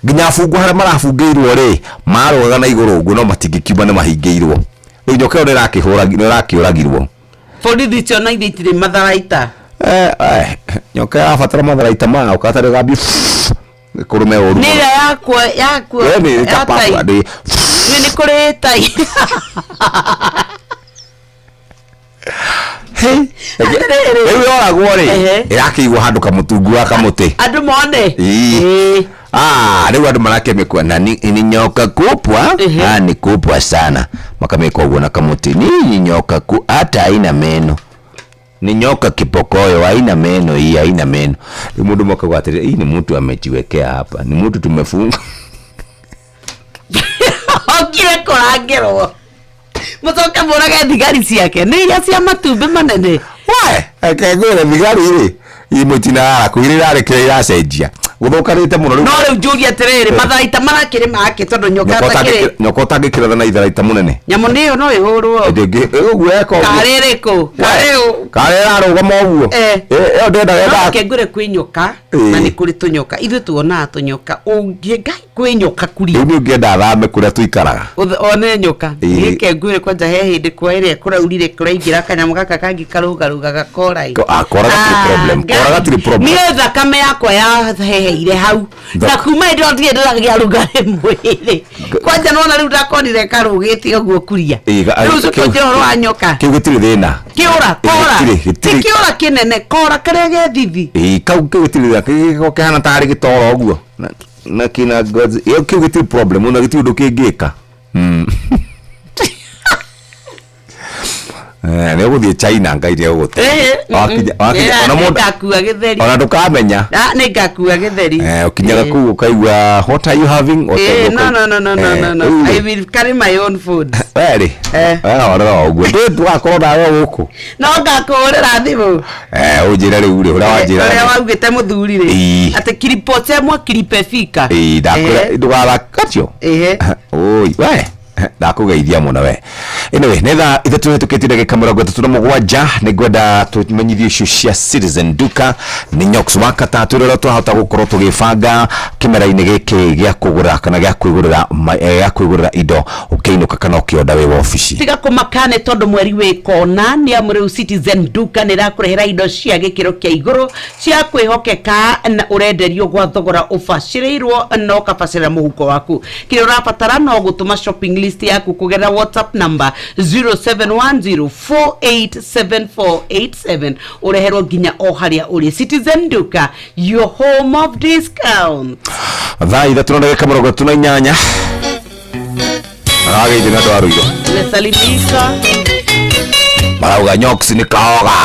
Nginya abungwo harĩa marabungĩirwo rĩ, marũgaga na igũrũ ũguo no matingĩkiuma nĩ mahingĩirwo. Rĩu nyoka ĩyo nĩ ĩrakĩũragirwo. Borithi icio na ithe itirĩ matharaita. Nyoka ĩrabatara matharaita mao, katarĩ gambia kũrũme ũru. Nĩ ĩrĩa yakwa yakwa. Nĩ ya ta tai. papua, nĩ Nĩ kũrĩ tai. Rĩu yoragwo rĩ, ĩrakĩigwo handũ kamũtungu wa kamũtĩ. Andũ mone. Ĩĩ. Rĩu andũ marakĩmĩkua na ni nyoka kubwa. Ni kubwa sana. Makamĩkua ũguo na kamũtĩ. Ni nyoka ku hata haina meno. Ni nyoka kipokoyo, haina meno hii, haina meno. Rĩu mũndũ makauga atĩrĩ, hii ni mtu amejiwekea hapa. Ni mtu tumefunga. Okire kũrangĩrwo. Mũcoke mũrage thigari ciake. Nĩ iria cia matumbĩ manene. We, reke ngwĩre thigari rĩ, imwe itinarara kũu, iria irarĩ kĩrĩa iracenjia. Gũthũkanĩte mũno rĩu. No rĩu njũrie atĩrĩrĩ, matharaita marakĩrĩ make tondũ nyoka atakĩrĩ. Nyoka ũtangĩkĩratha na itharaita mũnene. Nyamũ nĩ ĩyo no ĩhũrwo. Ndĩngĩ, ũguo eka ũguo. Karĩ ĩrĩkũ? Karĩ ũ? Karĩ ĩrarũgama ũguo. Ĩyo ndĩendaga No ĩndaga. reke ngwĩre kwĩ nyoka, na nĩ kũrĩ tũnyoka. Ithuĩ tuonaga tũnyoka. Ũngĩ Ngai kwĩ nyoka kuria. Rĩu niĩ ũngĩenda thame kũrĩa tũikaraga. One nyoka. Reke ngwĩre kwanja he hĩndĩ kwa ĩrĩa kũraurire kũraingĩra kanyamũ gaka kangĩ karũgarũgaga kora. Kora gatirĩ problem. Kora gatirĩ problem. Niĩ thakame yakwa yaheheire hau. Na kuma hĩndĩ ĩyo ndirĩ ndĩragĩa rugarĩ mwĩrĩ. Kwanja nĩwona rĩu ndakonire karũgĩte ũguo kuria. Rĩu ũcoke ũnjĩre ũhoro wa nyoka. Kĩu gĩtirĩ thĩna. Kĩũra, kora. Gĩtirĩ, Ti gĩtirĩ. kĩũra kĩnene, kora kĩrĩa gĩ thithi. Ĩĩ, kau kĩu gĩtirĩ thĩna. Kĩu kĩhana tarĩ gĩtoro ũguo. Na kĩna ngozi. Ĩyo kĩu gĩtirĩ problem, ona gĩtirĩ ũndũ kĩngĩka. Nĩ ũgũthiĩ China, Ngai nĩ egũgũteithia. Wakinya, ona mũndũ- Nĩngakua gĩtheri. ona ndũkamenya. Nĩngakua gĩtheri. Ũkinyaga kũu ũkaigua what are you having? No, no, no, no, no, no, no. I will carry my own food. We rĩ, we horera o ũguo. Ndũĩ tũgakorwo nawe gũkũ. No ngakũhũrĩra thimũ. Ũnjĩre rĩu rĩ, ũrĩa wanjĩra. Ũrĩa waugĩte mũthuri rĩ. Ĩĩ. Atĩ kilipochemwa kilipefika. Ĩĩ, ndakwĩra ndũgathaka Ehe. Oi, we. Ndakũgeithia mũno we. Anyway, nĩ thaa ithatũ hĩtũkĩtie ndagĩka mĩrongo ĩtatũ na mũgwanja. Nĩ ngwenda tũmenyithie icio cia Citizen Duka nĩ Nyox wa gatatũ rĩrĩa twahota gũkorwo tũgĩbanga kĩmera-inĩ gĩkĩ gĩa kũgũra kana gĩa kwĩgũrĩra gĩa kwĩgũrĩra indo ũkĩinũka kana ũkĩonda wĩ wabici. Tiga kũmaka nĩ tondũ mweri wĩ kona nĩ amu rĩu Citizen Duka nĩ ĩrakũrehera indo cia gĩkĩro kĩa igũrũ cia kwĩhokeka na ũrenderio gwa thogora ũbacĩrĩirwo na ũkabacĩrĩra mũhuko waku. Kĩrĩa ũrabatara no gũtũma shopping list yaku kũgerera WhatsApp number 0710487487 ũreherwo nginya o harĩa ũrĩ. Citizen Duka, your home of discount. Thaa ithatũ na ndagĩka mĩrongo ĩtatũ na inyanya. Marageithio nĩ andũ a Ruiru. Nimesalimika. Marauga Nyox ni kaoga.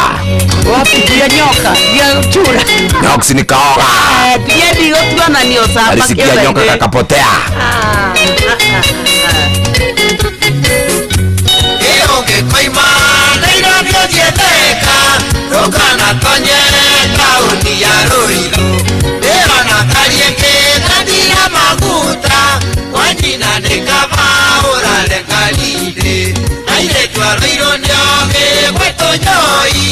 Wapi ya nyoka ya chura. Nyox ni kaoga. Eh, tigendi gũtuonanio camba Alisikia nyoka kakapotea. Ũngĩkoima Nairobi ũthiĩ Thika ndũkanatonye taũni ya Ruiru ndĩrona kariũki gathira maguta kwa nyina nĩ kaba ũrare karindĩ airĩtu a Ruiru nĩ ogĩ gwĩtũnyoi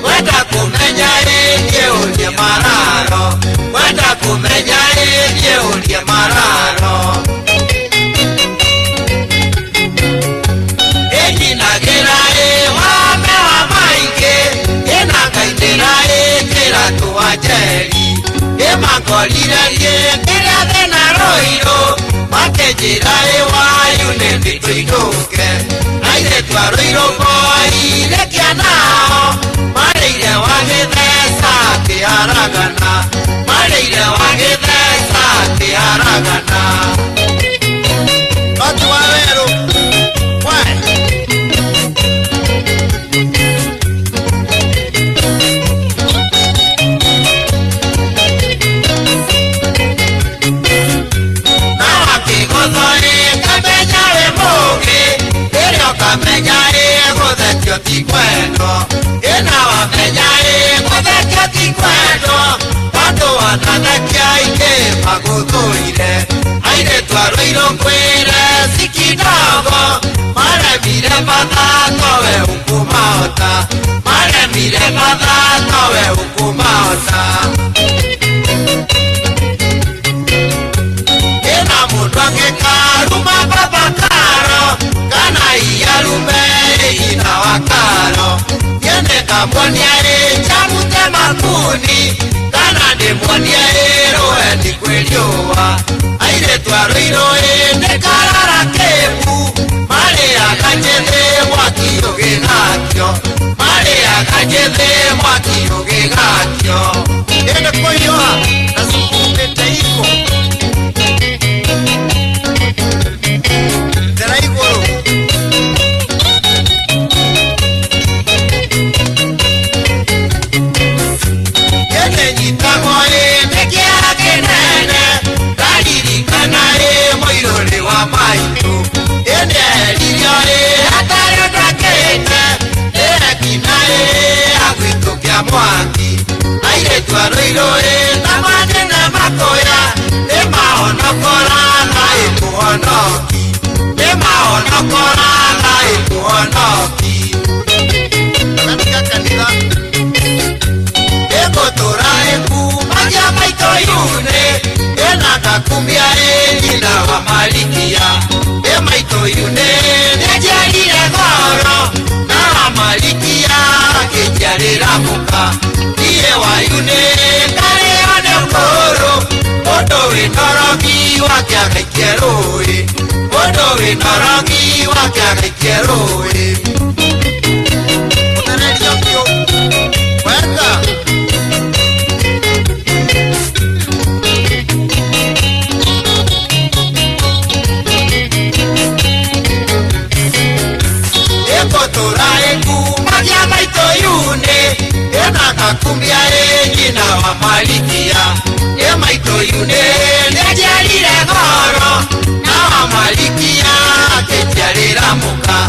wenda kũmenya ĩthiĩ ũrie mararo wenda kũmenya ĩthiĩ ũrie mararo ĩnyinagĩra ĩ wame wa maingĩ ĩnangainĩra ĩ kĩratũ wa njeri ĩmakorire riĩ kĩrĩa thĩna Ruiru makĩnjĩra ĩ wayu nĩ tũinũke airĩtu a Ruiru boire kĩanao marĩire wa gĩtheca kĩaragana marĩire wa gĩtheca kĩaragana Watu wa werũ Kamenya ĩ gũthekio ti kwendwo ĩna wamenya ĩ gũthekio ti kwendwo tondũ wanathekia aingĩ magũthũire airĩtu a Ruiru ngwĩre si kidogo maremire batha towe ũkũmahota maremire batha towe ũkũmahota ĩna mũndũ angĩkaruma baba karo kana iyarume ina wakaro yende kamwonia ĩ chamute makuni kana ndĩmuonie ĩ rũheni kwĩ riũa airĩtu a Ruiru ĩ nĩ karara kĩmbu marĩaga njĩthĩ mwaki ũgĩgakio marĩaga njĩthĩ mwaki ũgĩgakio ĩndĩ kũhiũha na cukumbĩte iko Tera igũrũ nyitagwo ĩ nĩ kĩeha kĩnene ndaririkana ĩ mũirũrĩ wa maitũ ĩndĩ eheririo ĩ hatarĩ ũndũ ekĩte ĩrekina ĩ agwitũ kĩa mwaki airĩtu a Ruiru ĩ na manene makũya nĩ mahonokora na ĩkũhonoki nĩ mahonokora na ĩkũhonoki Katika kanitha ĩgũtũra ĩkumagia maitũ yune ĩna kakumia ĩ nyina wa Malikia ĩ maitũ yune nĩnjiarire goro na wa Malikia akĩnjiarĩra mũka niĩ wa yune ngarĩo nĩ ũkũrũ mũndũ wĩna ũrogi wake agaikie rũĩ mũndũ wĩna ũrogi wake agaikie rũĩ Mũthererio biũ wega ĩgũtũra ĩkumagia maitũ yune ĩna kakumia ĩ nyina wa Malikia ĩ maitũ yune nĩnjiarire goro na wa Malikia akĩnjiarĩra mũka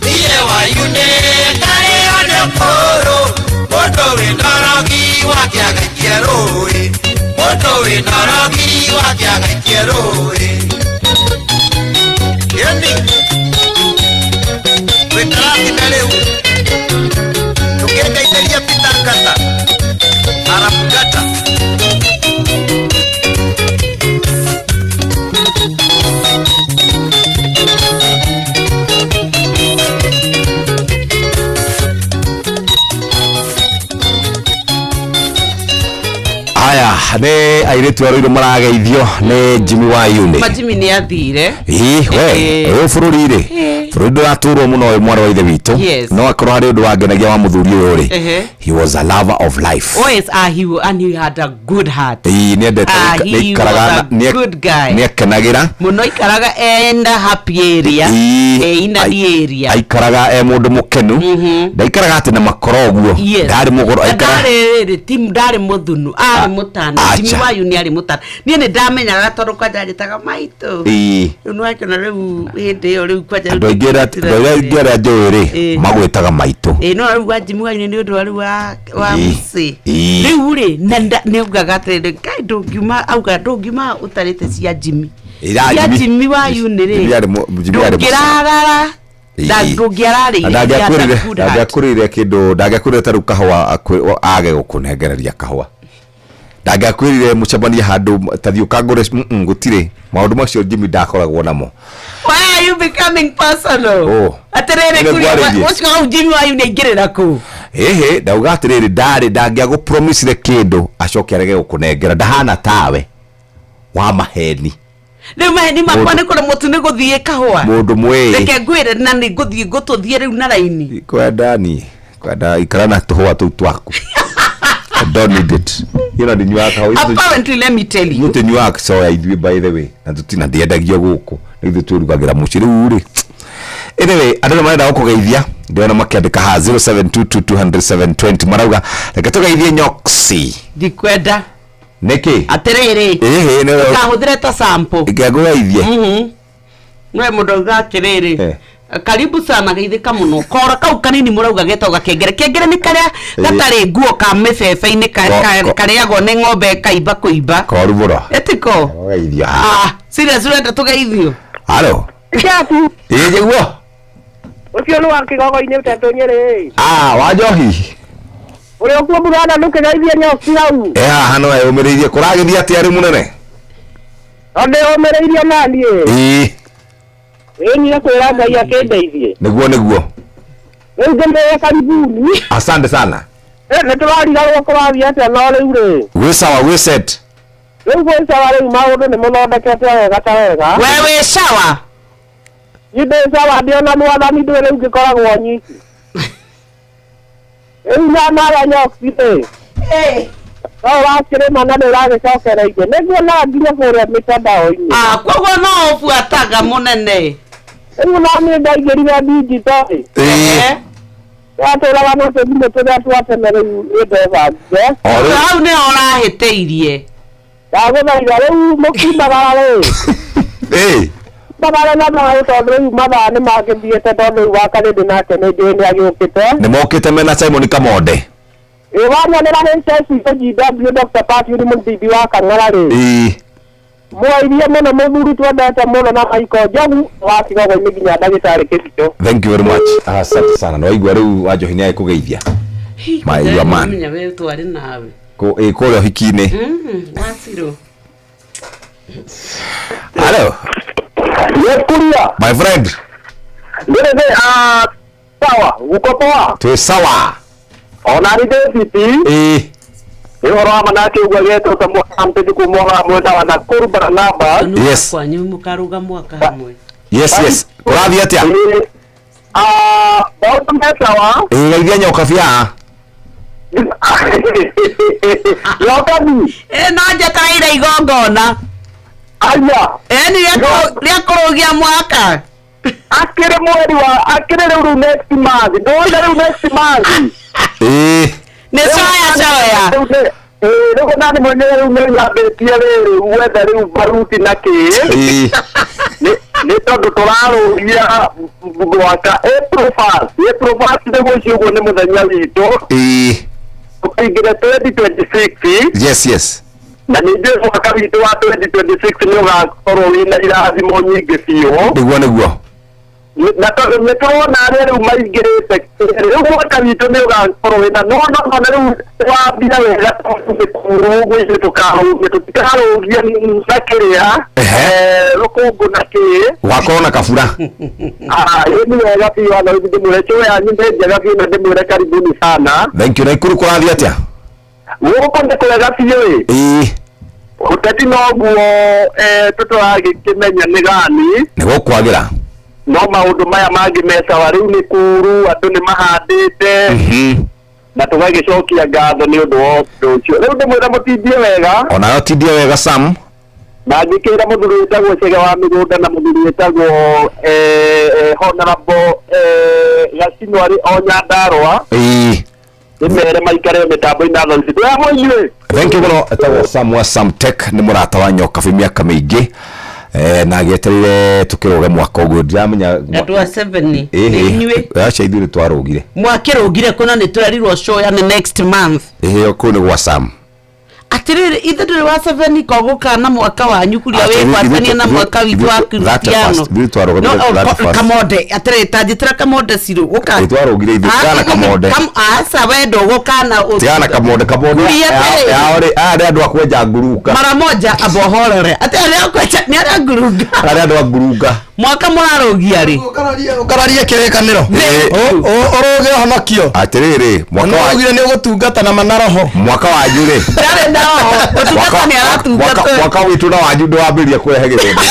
niĩ wa yune ngarĩo nĩ ũkũrũ mũndũ wĩna ũrogi wake agaikie rũĩ mũndũ wĩna ũrogi wake agaikie rũĩ Yeni wĩkarathime rĩu ndũkĩngeithĩrie Peter Ngata Arap Ngata Haya, Nĩ airĩtu a Ruiru marageithio nĩ Jimmy wa Yuni. Majimi nĩ athire. Ĩ, we Ĩĩ. ũyũ bũrũri rĩ, Ĩĩ. bũrũri ndũratũrwo mũno ũyũ, mwarĩ wa ithe witũ. Yes. No akorwo harĩ ũndũ wangenagia wa mũthuri ũyũ rĩ, Ehe. he was a lover of life. Oh yes, ah, he, and he had a good heart. Ĩ, nĩendete Ah, gũika- he nĩaikaraga was na- a good guy. nĩakenagĩra. Mũno ikaraga enda happy area. Ĩ, Eh, ina the area. Aikaraga e mũndũ mũkenu, ndaikaraga atĩ na makoro ũguo. Yes. Ndarĩ mũgoro Na aikara ndarĩ rĩrĩ ti ndarĩ mũthunu, arĩ mũtana. Acha. Jimmy Wayu nĩ arĩ mũtana. Niĩ nĩ ndamenyaga tondũ kwanja anjĩtaga maitũ. Ĩ. Rĩu nĩwakĩona rĩu hĩndĩ ĩyo rĩu kwanja Andũ aingĩ andũ aingĩ arĩa njũĩ rĩ, Ĩ. magwĩtaga maitũ. Ĩ, no rĩu wa Jimmy Wayu nĩ ũndũ wa rĩu wa Ĩ. mũciĩ. Ĩ. Rĩu rĩ na nĩ augaga atĩrĩrĩ, Ngai, ndũngiuma, auga ndũngiuma ũtarĩte cia Jimmy. Ira Cia Jimmy- Jimmy Wayu nĩ Jimmy rĩ Jimmy arĩ ndũngĩrarara Ĩ. ndũngĩararĩire. Na He had a ndangĩakwĩrire good heart. ndangĩakwĩrire kĩndũ, ndangĩakwĩrire ta rĩu kahũa, age gũkũnengereria kahũa, ndangĩakwĩrire mũcemanie handũ tathiĩ ũkangũre. Gũtirĩ maũndũ macio Jimmy ndakoragwo namo. Why are you becoming personal? Oh. Atĩrĩrĩ, Nĩ kuria ngwarĩrie. ũcio hau Jimmy Wayu nĩ aingĩrĩra kũ? Ĩhĩ, ndauga atĩrĩrĩ, ndarĩ ndangĩagũpromisire kĩndũ acoke arege gũkũnengera. Ndahana tawe wa maheni. Rĩu maheni makwa Mũndũ- nĩ kũremwo tu nĩ gũthiĩ kahũa. Mũndũ mwĩĩ. Reke ngwĩre, na nĩ ngũthiĩ ngũtũthiĩ rĩu na raini. Kwenda niĩ kwenda ikara na tũhũa tũu twaku. I don't need it. You know, ndinyuaga kahũa. Apparently, let me tell you. Ithuĩ tũnyuaga soya ithuĩ, by the way, na tũtina ndiendagio gũkũ, nĩ ithuĩ twĩrugagĩra mũciĩ rĩu rĩ. Anyway, andũ nĩ marenda gũkũgeithia, ndĩrona makĩandĩka haha 0722200720, marauga reke tũgeithie Nyoksi. Ndikwenda. Nĩkĩ? Atĩrĩrĩ. Ĩhĩ, nĩ Ndũkahũthĩre ta sample. Ngĩngũgeithie. We mũndũ auga atĩrĩrĩ, Eh. karibu sana, geithĩka mũno. Kora kau kanini mũrauga getagwo gakengere. Kengere nĩ karĩa Ĩĩ. gatarĩ nguo ka mĩbebe-inĩ Ko- karĩagwo nĩ ng'ombe kaimba kũimba. Koru mũno. Ĩtiko. Gũgeithia. Ah, serious, ũrenda tũgeithio? Halo. Jabu, Ĩĩ, njiguo. ũcio nĩ wa kĩgogo-inĩ ũtetũ Nyĩrĩ. Ah, wa njohi. Ũrĩa ũkuo mũgana ndũkĩgeithie nyoki hau. Ĩ, haha no eyũmĩrĩirie. Kũragĩthiĩ atĩa rĩu, mũnene? No ndĩũmĩrĩirie naniĩ. Ĩĩ. Ĩĩ, niĩ kwĩra Ngai akĩndeithie. Nĩguo, nĩguo. Rĩu ngĩmwĩre karibuni. Asante sana. Ĩ, nĩ tũrarigarwo kũrathiĩ atĩa, no rĩu rĩ. Gwĩ sawa, gwĩ set. Rĩu gwĩ sawa, rĩu maũndũ nĩ mũthondekete wega ta wega. We wĩ sawa? Niĩ ndĩ sawa, ndĩona mwathani ndũĩ rĩu ngĩkoragwo nyiki. Rĩu na mara nyoki rĩ. No ũrakĩrĩma na nĩ ũragĩcokereirie. Nĩguo na nginya kũrĩa mĩtandao-inĩ. Ah, koguo no ũbuataga mũnene. Rĩu na niĩ ndaingĩrire digital rĩ. Twatũraga na tũthimũ tũrĩa twa tene, rĩu nĩ ndebangire. Hau nĩho ũrahĩtĩirie. Ndagũthaitha rĩu mũkiumagara rĩ. Ĩĩ. Magara na thayũ, tondũ rĩu mathaa nĩ magĩthiĩte, tondũ rĩu wakarĩndĩ nake nĩ njũĩ nĩ agĩũkĩte. Nĩ mokĩte mena Simon Kamonde. Ĩ, wanyonera HSGW Dr. Patrick Mũthithi wa Kang'ara rĩ. Ĩĩ. Mwairie mũno mũthuri twendete mũno na Michael Njogu wa Kĩgogo-inĩ nginya ndagĩtarĩ Kĩbito. Thank you very much. Asante sana. Nĩ waigua rĩu Wanjohi nĩ agĩkũgeithia. My your man. Menya we twarĩ nawe. Ĩ, kũrĩa ũhiki-inĩ. Wacirũ. Hello. Yes, Kuria. My friend. Ndĩrĩ nĩ sawa, uko poa? Twĩ sawa. Ona nĩ ndĩ fiti. Ĩĩ. Nĩ ũhoro wa manake ũguo getwo ta mũhamtĩthi kuma mwena wa Nakuru Barnabas. Yes. Kwanyu mũkarũga mwaka hamwe. Yes. Kũrathiĩ atĩa? Ah, maũndũ me sawa. Ĩĩ, geithia nyoka bia. Nyokabi. Ĩ, no njetereire igongona. Aya. Ĩ, nĩ rĩa kũrũgia mwaka. Akĩrĩ mweri wa akĩrĩ rĩu next month. Ndona rĩu next month. Ĩĩ. Nĩ coya coya. Ĩĩ, rĩu nani mwenyewe rĩu nĩ nyambĩtie rĩrĩ gwetha rĩu baruti na kĩ. Ĩĩ. Nĩ tondũ tũrarũgia mwaka April 1st. April 1st nĩguo ũcio ũguo nĩ mũthenya witũ. Ĩĩ. Tũkaingĩra 2026. Yes. Na nĩ njũĩ mwaka witũ wa 2026 nĩ ũgakorwo wĩna irathimo nyingĩ biũ. Nĩguo, nĩguo. Na tondũ nĩ tũrona arĩa rĩu maingĩrĩte rĩu, mwaka witũ nĩ ũgakorwo wĩna no no na rĩu wambia wega, tondũ nĩ kũrũgwo ithuĩ tũkarũgia, tũtikarũgia na kĩrĩa rũkũngũ na kĩ. Gwakorwo na kabura. Ah, ĩ, nĩ wega biũ, ana rĩu ndĩmwĩre show yanyu nĩ njega biũ na ndĩmwĩre karibuni sana. Thank you. Naikuru kũrathiĩ atĩa? Gũkũ nĩ kwega biũ ĩ. Ĩĩ. Ũteti noguo tũtũragĩkĩmenya nĩ gani. Nĩ gũkwagĩra. No maũndũ maya mangĩ me sawa rĩu nĩ kuru andũ nĩ mahandĩte. Na tũgagĩcokia ngatho nĩ ũndũ wa ũndũ ũcio. Rĩu ndĩmwĩra mũtindie wega. Onawe ũtindie wega Sam. Na ngĩkĩra mũthuri wĩtagwo Chege wa mĩgũnda na mũthuri wĩtagwo Honorable Gacino arĩ o Nyandarũa. Ĩĩ. Ndĩmere maikare mĩtambo-inĩ na thauti. Ndĩramwo inyuĩ. Thank you mũno. Etagwo Sam wa Samtech nĩ mũrata wa Nyokabi mĩaka mĩingĩ. Na agĩetereire tũkĩrũge mwaka ũguo ndiramenya Andũ a seven nĩ inyuĩ aca ithuĩ nĩ twarũgire. Mwakĩrũgire kũna nĩ twerirwo show ya nĩ next month. Ĩhĩ kũu nĩ gwa Sam. Atĩrĩrĩ ithe ndũrĩ wa seven ko na mwaka wanyu kuria Acha, ithuĩ- wĩgwatania na ithuĩ- mwaka witũ wa ithuĩ- that Kristiano. first, ithuĩ twarũgamire No, oh, that first. Kamonde atĩrĩrĩ ta njĩtĩra Kamonde cirũ gũka. Ĩ, twarũgire ithuĩ, Ah, tigana Kamonde. Aca we ndũgũkana Tigana na Kamonde Kamonde Kuria atĩrĩrĩ. yao rĩ aya nĩ andũ a kwenja nguruka. Mara moja abohorore atĩ arĩa akwenja nĩ arĩa ngurunga. Aya nĩ andũ a ngurunga. Mwaka mũrarũgia rĩ? Ũkararie kĩrĩkanĩro. Ũrũge ũhonokio. Atĩrĩrĩ mwaka Na wa ugire nĩ ũgũtungata na mana roho. Mwaka wanyu rĩ. Ndarĩ na roho. Ũtungata nĩ aratungata. Mwaka witũ na wanyu ndũwambĩrĩria kũrehe gĩthĩna.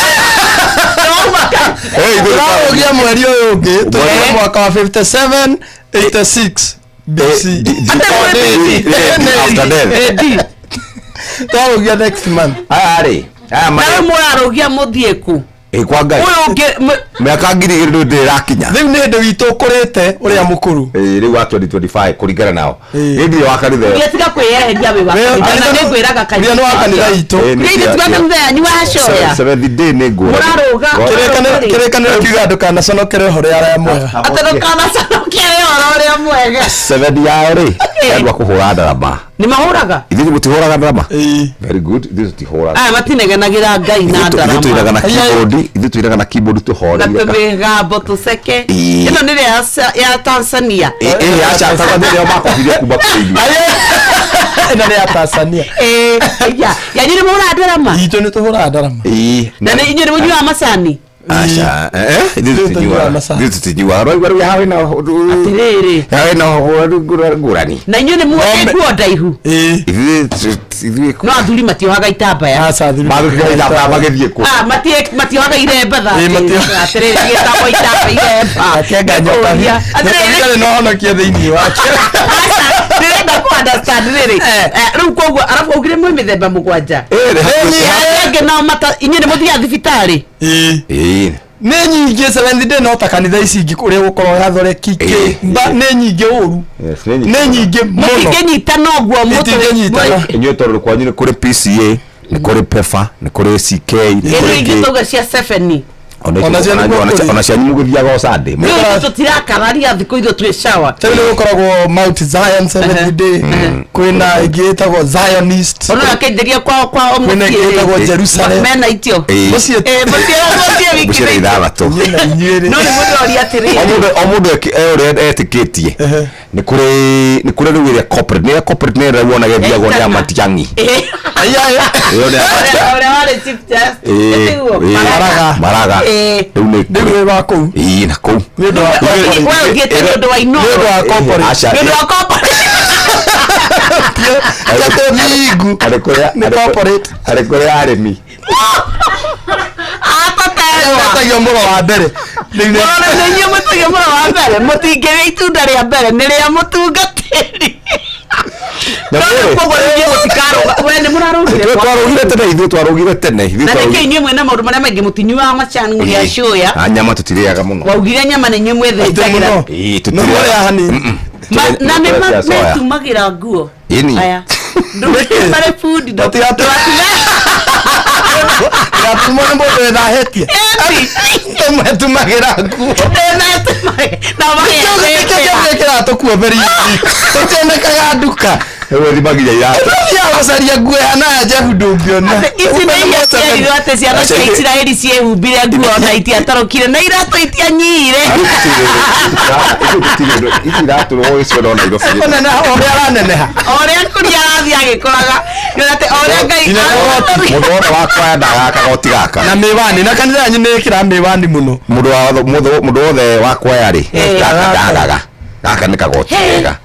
Hey, ithuĩ Tũrarũgia mweri ũyũ ũngĩ tũrĩ mwaka wa 57 86 BC. After death. Twarũgia next month. Aya rĩ. Aya Na rĩu mũrarũgia mũthiĩ kũ? Ĩ kwa Ngai. Ũyũ ũngĩ Mĩaka 2000 ndũ ndĩrakinya. Rĩu nĩ hĩndĩ witũ ũkũrĩte ũrĩa mũkũrũ. Ĩ rĩu wa 2025 kũringana nao. Niĩ ndirĩ wa kanitha ĩyo. Ũrĩa tiga kwĩyeheria wĩ wa kanitha na nĩngwĩraga kanitha. Ũrĩa nĩ wa kanitha itũ. Ĩ, nĩ Ũrĩa ithuĩ ti wa kanitha yanyu wa coya. Seventh day nĩ ngũrani. Mũrarũga. Kĩrĩkanĩro kiuga ndũkanaconokere ũhoro ũrĩa mwega. Atĩ ndũkanaconokere ũhoro ũrĩa mwega. Seventh yao rĩ nĩ andũ a kũhũra ndarama. Nĩ mahũraga? Ithuĩ mũtihũraga ndarama? Very good. Ithuĩ tũtihũraga. Aya matinegenagĩra Ngai na Ithuĩ ndarama. tũinaga na keyboard, ithuĩ tũinaga na keyboard Na tũhoreire. tũmĩgambo tũceke. Ĩĩ. Ĩno nĩ ĩrĩa ya Tanzania. Ĩ ĩ aca Tanzania nĩo makobire kuma kũrĩ ithuĩ. Ĩno nĩ ya Tanzania. Ĩĩ, ya. Yanyu nĩ mũhũraga ndarama? Itũ nĩ tũhũraga ndarama. Ĩĩ. Na nĩ inyuĩ nĩ mũnyuaga macani? Aca, ithuĩ tũtinyuaga. Ithuĩ tũtinyuaga. Rĩu rĩu haha wĩna Atĩrĩrĩ. Haha wĩna ngũrani. Na inyuĩ nĩ muoĩ nguo ndaihu? Ithuĩ ithuĩ No athuri matiohaga itambaya. Mathukire itambaya magĩthiĩ kũ? Ah, matiohaga iremba tha. Ĩĩ, Atĩrĩrĩ gĩtagwo itamba iremba. Akenga nyoka. Nĩkũria. Atĩrĩrĩ. Nyoka nĩ ũhonokie thĩinĩ wake. Ndĩrenda ku understand rĩrĩ. Rĩu koguo arabu augire mwĩ mĩthemba mũgwanja. Arĩa angĩ nao mata inyuĩ nĩ mũthiaga thibitarĩ? Ĩĩ. Nĩ nyingĩ Seventh Day no ta kanitha ici ingĩ kũrĩa gũkorwo gathoreki kĩ mba nĩ nyingĩ ũru. Yes, nĩ Nĩ nyingĩ mũno. Mũtingĩnyitana ũguo Itingĩnyitana. Inyuĩ tondũ kwanyu nĩ kũrĩ PCA, nĩ kũrĩ PEFA, nĩ kũrĩ CK, nĩ Ĩno kũrĩ ingĩ K. tauga cia seven. Ona cianyu mũgĩthiaga o Sunday. Rĩu ithuĩ tũtirakararia thikũ ithuĩ twĩ shower. Rĩu nĩ gũkoragwo Mount Zion Seventh Day kwĩna ĩngĩ ĩtagwo Zionist. Ona akĩenderia kwao kwao Kwĩna ĩngĩ ĩtagwo Jerusalem. Mena itio. Ĩĩ. Mũciĩ Mũciĩ mũciĩ wiki Mũciĩ nĩ ithathatũ. No nĩ mũndũ atĩrĩrĩ. O mũndũ o mũndũ e ũrĩa etĩkĩtie. Nĩ kũrĩ nĩ kũrĩ rĩu ĩrĩa corporate nĩ corporate nĩ ĩrĩa wonaga ĩthiagwo nĩ amatiang'i. Ĩyo nĩ Ũrĩa ũrĩa warĩ chief justice. Ĩĩ, Tiguo? ĩĩ, Maraga. Maraga. Ĩĩ. Rĩu nĩ Rĩu wĩ wa kũu. Ĩĩ na kũu. Nĩ ũndũ wa We ũthiĩte nĩ ũndũ wa Inooro. Nĩ ũndũ wa corporate. Aca. Nĩ ũndũ wa corporate. Jate mingu. Arĩ kũrĩa Nĩ corporate. arĩ kũrĩa arĩmi. Atatengwa. Metagio mũro wa mbere. Rĩu nĩ- Mũrore nĩ inyuĩ mũtige mũro wa mbere mũtingĩrĩa itunda rĩa mbere nĩ rĩa mũtungatĩri. No rĩu koguo inyuĩ mũtikarũga we nĩ mũrarũgire Ithuĩ twarũgire tene ithuĩ twarũgire tene ithuĩ na nĩkĩ twarũgire inyuĩ mwĩna maũndũ marĩa maingĩ mũtinyuaga macani mũrĩ acũya Ah, nyama tũtirĩaga mũno. waugire nyama nĩ inyuĩ mwĩthĩnjagĩra Ĩĩ, Nĩ tũtirĩaga. mũrĩa hanini. Na nĩ Tũrĩa soya. metumagĩra nguo Ĩni. aya ndũmarĩ bundi Ndũgatumwo nĩ mũndũ wĩthahĩtie. Tũmwetumagĩra nguo. Nĩkĩo tũkuo very easy. Tũtionekaga nduka. Rĩu thimagia iratũ. Tũthiaga gũcaria nguo ĩhana ya Jeff ndũngĩona. Ici nĩ iria cierirwo atĩ ciana cia Isiraeli ciĩhumbire nguo na itiatarũkire na iratũ itianyihire. Ici iratũ ũgĩciona o Nairobi. Kũneneha o ũrĩa araneneha. O ũrĩa kũria arathiĩ agĩkũraga atĩ o ũrĩa Ngai Mũndũ wothe wa kwaya ndagaka goti gaka. Na mĩwani na kanitha yanyu nĩ ĩkĩraga mĩwani mũno. Mũndũ wa mũndũ wothe wa kwaya rĩ Eh. gaka ndagaga. Gaka nĩ kagoti Hey. kega.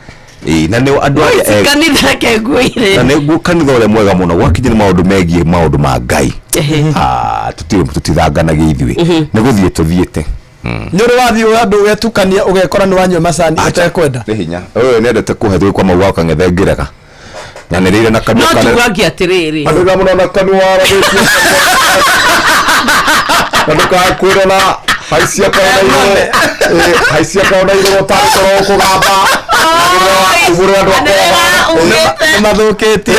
Ĩĩ, na nĩ andũ arĩa Ici kanitha reke ngwĩre na nĩguo kanitha ũrĩa mwega mũno gwakinya nĩ maũndũ megiĩ maũndũ ma ngai. Ah, tũtithanganagia ithuĩ, nĩ gũthiĩ tũthiĩte. Nĩ ũrĩ wathiĩ andũ ũgetukania, ũgekora nĩ wanyua macani ũtekwenda? Nĩ hinya ũyũ nĩendete kũhe twĩ kwa mau kang'ethe ngĩrega nyanĩrĩire na kanua. No njugangi atĩrĩrĩ. Anĩrĩra mũno na kanua waramĩtie na ndũkakwĩrwo na haicia korona igũrũ. Ĩ, haicia korona igũrũ tarĩ korwo ũkũgamba umũrĩre andũ akwa. Nĩ mathũkĩtie.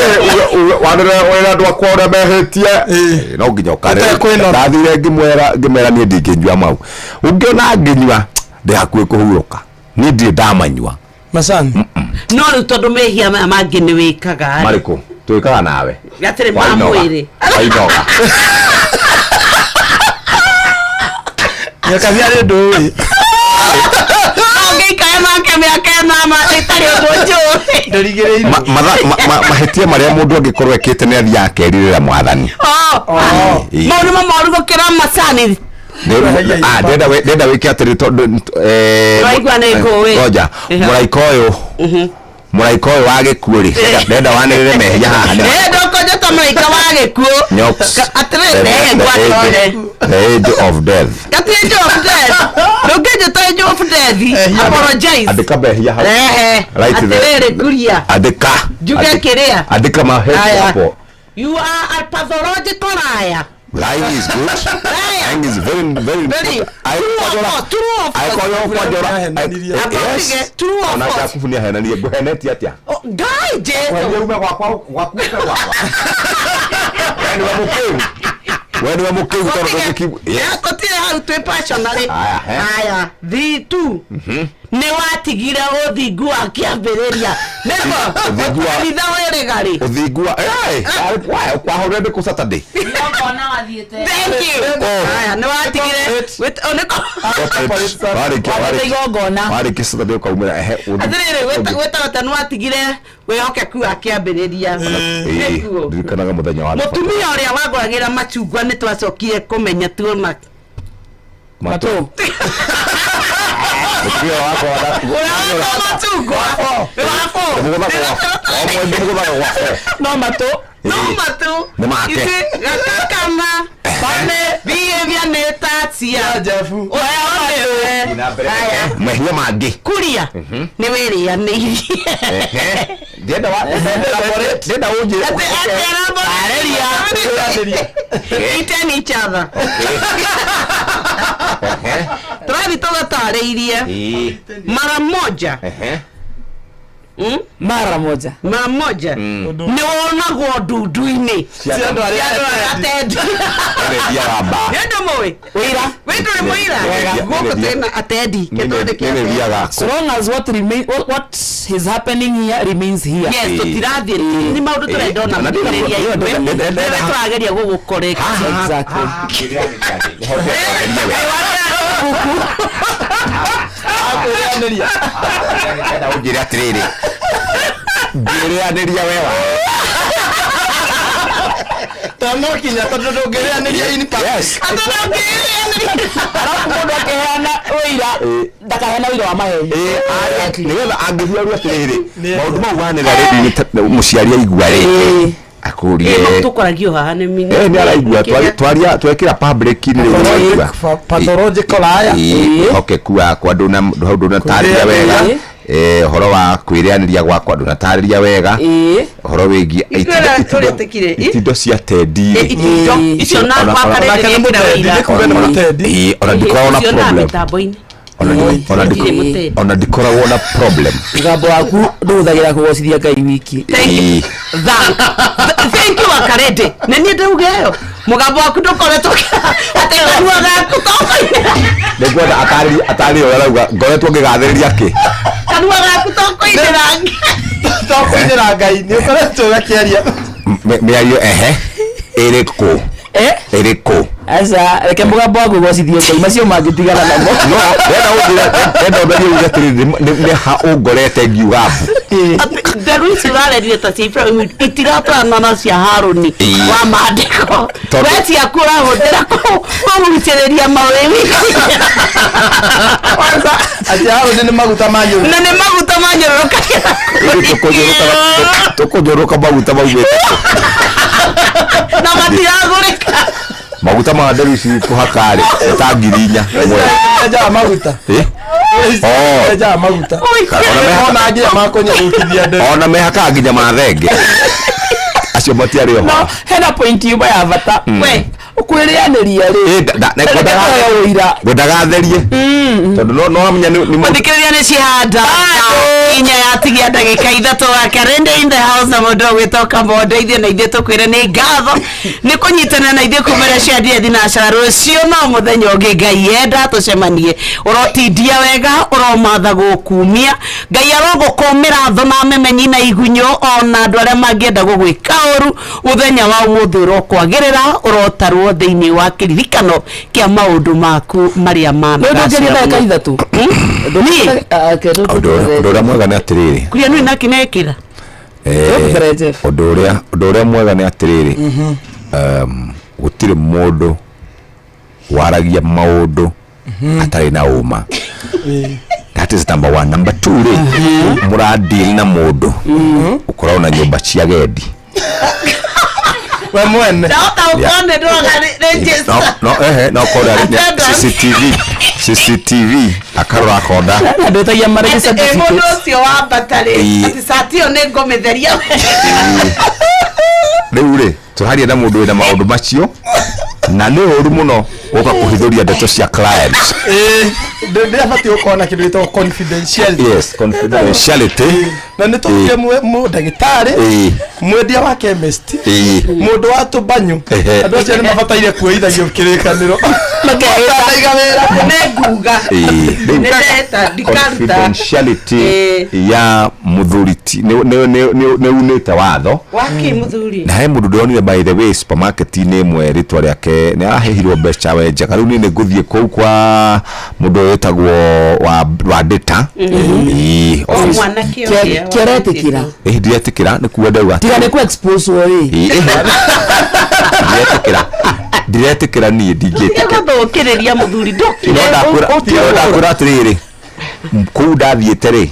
Wanĩrĩre ũrĩre andũ akwa ũrĩa mehĩtie. Ĩ, no nginya ũkarĩre. Ũtekwĩnora. Ndathire ngĩmwĩra, ngĩmera niĩ ndingĩnyua mau. Ũngĩona ngĩnyua ndĩ hakuhĩ kũhurũka, niĩ ndirĩ ndamanyua. Macani. No rĩu tondũ mehia maya mangĩ nĩ wĩkaga rĩ. Marĩkũ twĩkaga nawe? Atĩrĩ ma Wainoga. mwĩrĩ. Wainoga. Nyokabi arĩ ũndũ ũĩ. Ũngĩikara nake mĩaka ĩnana ĩtarĩ ũndũ njũĩ. Mahĩtia marĩa mũndũ angĩkorwo ekĩte nĩ athiaga akerirĩra mwathani. Ĩĩ. Mau nĩmo moru gũkĩra macani. Ndĩrenda wĩke atĩrĩ tondũ Ũraigua nĩ ngũĩ. Ngoja, mũraika ũyũ, mũraika ũyũ wa gĩkuũ rĩ, ndĩrenda wanĩrĩre mehia haha. Eh, ndũkũnjĩta mũraika wa gĩkuũ. Nyoks. Atĩrĩ, rehe ngwatore. The age of death. Gati angel of death. Ndũngĩnjĩta angel of death. Apologize. Andĩka mehia hau. Rehe. Right there. Atĩrĩrĩ kuria. Andĩka. Njuge kĩrĩa. Andĩka mahĩtia Aya. hapo. You are a pathological liar. Lying is good. Lying is very, very Very. important. True or false? True or false? Angĩkorwo kwanjora. Yes. True or Ona false? Jakubu nĩ ahenanirie. Ngũhenetie atĩa? Oh, Ngai Jesu. Kwendia ume gwakwa, gwaku ume gwakwa. We nĩwe mũkĩgu. We nĩwe mũkĩgu tondũ ndũngĩkiu. Yes. Tũtirĩ hau twĩ passionary. Aya, he. Aya, 3 2. Nĩ watigire ũthingu wa kĩambĩrĩria. Nĩguo. Ũthingu wa- Kanitha wĩrĩga rĩ. Ũthingu wa eh kwahũrire ndĩkũ Saturday. Thank you. Aya, nĩ watigire. Oh, nĩko. Warĩkia Wathiĩte igongona. warĩkia Saturday ũkaumĩra ehe Atĩrĩrĩ, wĩtagwo ta nĩ watigire wĩhokeku wa kĩambĩrĩria. Nĩguo. Ndirikanaga mũthenya wa Mũtumia ũrĩa wagũragĩra macungwa nĩ twacokire kũmenya tuona matũ. Mũtumia wakwa ũrĩa macungwa wako. Mũgũthaga gwakwa. O mweri mũgũthaga gwakwa. No matũ. No matũ. Nĩ make. Ici gakakama bane behavior nĩ tacia Jefu. Ũrĩa nĩwe. Aya. Mehia mangĩ. Kuria nĩ wĩrĩanĩirie. Ehe. Ndĩrenda wa ndĩrenda ũnjĩre. Arĩria. Eaten each other. Tũrathiĩ tũgatarĩirie Ĩĩ. mara moja. Ehe. Mara moja. Mara moja nĩ wonagwo ndundu-inĩ Cia andũ arĩa atendi. Nĩ mba. Nĩ ũndũ mũĩ Wĩira. Wĩ ndũrĩ mũira. Wega. Gũkũ twĩna atendi. Kĩtũndĩ kĩa Nĩ atendi. thiaga. So long as what remain, what is happening here remains here. Yes, tũtirathiĩ nĩ maũndũ tũrenda ona Na ndĩna- mũthikĩrĩria ndĩna- ithuĩ. ndĩna- Nĩwe tũrageria gũgũcorrect. Exactly. Akwĩrĩanĩria. Ndĩrenda ũnjĩre atĩrĩrĩ. Ngĩrĩanĩria we wa. To no kinya tondũ ndũngĩrĩanĩria in person. Yes. Arabu mũndũ akĩheana ũira ndakaheana ũira wa maheni. Nĩgetha angĩthiĩ arie atĩrĩrĩ maũndũ mau wanĩrĩra rĩndiũ mũciari aigua rĩ akũrie. Tũkoragio haha nĩ mini. Nĩ araigua twaria twekĩra public rĩ araigua. Pathological liar. Wĩhokeku wakwa hau ndũnatarĩria wega. Ũhoro wa kwĩrĩanĩria gwakwa ndũnatarĩria wega. Ũhoro wĩgiĩ Ithuĩ tũrĩtĩkire. itindo cia tendi rĩ. Itindo icio na gwaka Onake nĩ mũtendi, nĩ kuga nĩ mũtendi. Ĩĩ, ona ndikoragwo na Icio na problem. mĩtambo-inĩ. Ona Ndirĩ mũtendi. ona ndikoragwo na problem. Mũgambo waku ndũhũthagĩra kũgocithia Ngai wiki. Ĩĩ. Thank you Wakarende. Nĩ niĩ ndauga ĩyo. Mũgambo waku ndũkoretwo atĩ kanua gaku tokoinĩra. Nĩngwenda atarĩrie ũrĩa arauga ngoretwo ngĩgathĩrĩria kĩ. Kanua gaku tokoinĩra. To kũinĩra Ngai nĩ ũkoretwo ũgakĩaria. Mĩario ehe ĩrĩkũ? Eh? Ĩrĩkũ? Aca, reke mũgambo waku ũgocithie Ngai macio mangĩtigana namo. No, ndĩrenda ũnjĩre, ndĩrenda ũmerie uge atĩrĩrĩ, nĩ ha ũngorete ngiuga mbu. Atĩ nderu ici ũrarerire ta cia Ibrahimu itiratwarana na cia Harũni wa maandĩko. Tondũ- We ciaku ũrahũthĩra kũgucĩrĩria mawĩwi. Atĩ Harũni nĩ maguta manyũrũka. Na nĩ maguta manyũrũrũkagĩra. Ithuĩ tũkũnyũrũka maguta maumĩte Na matiragũrĩka. Maguta ma nderu ici kũhaka rĩ nĩ ta 4,000 mweri. Enjaga maguta. Eh? Oh. Enjaga maguta. Ona Ona nginya makũnyũrũkithia nderu. Ona mehakaga nginya mathenge acio matiarĩ oho. No hena point imwe ya bata. We kwĩrĩanĩria rĩ. Eh, Reke ũira. Ngwendaga atherie tondũ no amenya nĩ mũndũ. Mũthikĩrĩria nĩ cihanda inya yatigia ndagĩka 3 wa Karende in the house na mũndũ ũgwĩtwo Kamondo. Ithuĩ na ithuĩ tũkwĩre nĩ ngatho nĩ kũnyitana na ithuĩ kumĩra cia thinacara. Rũciũ no mũthenya ũngĩ Ngai enda tũcemanie. Ũrotindia wega, ũromatha gũkumia Ngai arogũkũmĩra thũ na memenyi na igunyũ ona andũ arĩa mangĩenda gũgwĩka ũru. Mũthenya wa ũmũthĩ ũrokwagĩrĩra, ũrotarwo thĩinĩ wa kĩririkano kĩa maũndũ maku marĩa Nĩ ũndũngĩria ndagĩka 3. Niĩ? Ũndũ ũrĩa mwega nĩ atĩrĩrĩ, Kuria nĩ nakinekĩra. Ũndũ ũrĩa mwega nĩ atĩrĩrĩ, gũtirĩ mũndũ waragia maũndũ atarĩ na ũma. That is number one. Number two rĩ, mũradeal na mũndũ ũkoragwo na nyũmba cia gendi. We mwene. Ndahota gũkorwo nĩ ndwaga register. No ehe, no korwo arĩ CCTV akarora akonda. Ndwĩtagia marĩhi Atĩ, ĩ, mũndũ ũcio wambata rĩ, Ĩĩ. atĩ cati ĩyo nĩ ngũmĩtheria. Rĩu rĩ, tũraria na mũndũ wĩna maũndũ macio na nĩ ũru mũno gũka kũhithũria ndeto cia clients. Ndĩabatiĩ gũkorwo na kĩndũ gĩtagwo confidentiality. Yes, confidentiality. Na nĩ tũkire mũndagĩtarĩ, mwendia wa chemist, mũndũ wa tũbanyũ. Andũ acio nĩ mabataire kuoithagio kĩrĩkanĩro matanaiga wĩra. Nĩ nguga. Rĩu Nĩ ndeta ndikaruta. Confidentiality ya mũthuri ti nĩ unĩte watho. Waki mũthuri. Na he mũndũ ndĩronire, by the way, supermarket-inĩ ĩmwe, rĩtwa rĩake nĩ arahĩhirwo mbeca we njega. Rĩu niĩ nĩ ngũthiĩ kũu kwa mũndũ ũyũ wĩtagwo wa data. Ĩĩ, O office. mwanake ũrĩa Kĩaretĩkĩra. Ĩĩ, ndiretĩkĩra nĩ kuga ndauga. Tiga nĩ kũ expose rĩ. Ĩĩ, ndiretĩkĩra, ndiretĩkĩra, niĩ ndingĩtĩkĩra. Nĩgũthũkĩrĩria mũthuri No ndũkire. ndakwĩra atĩrĩrĩ, kũu ndathiĩte rĩ,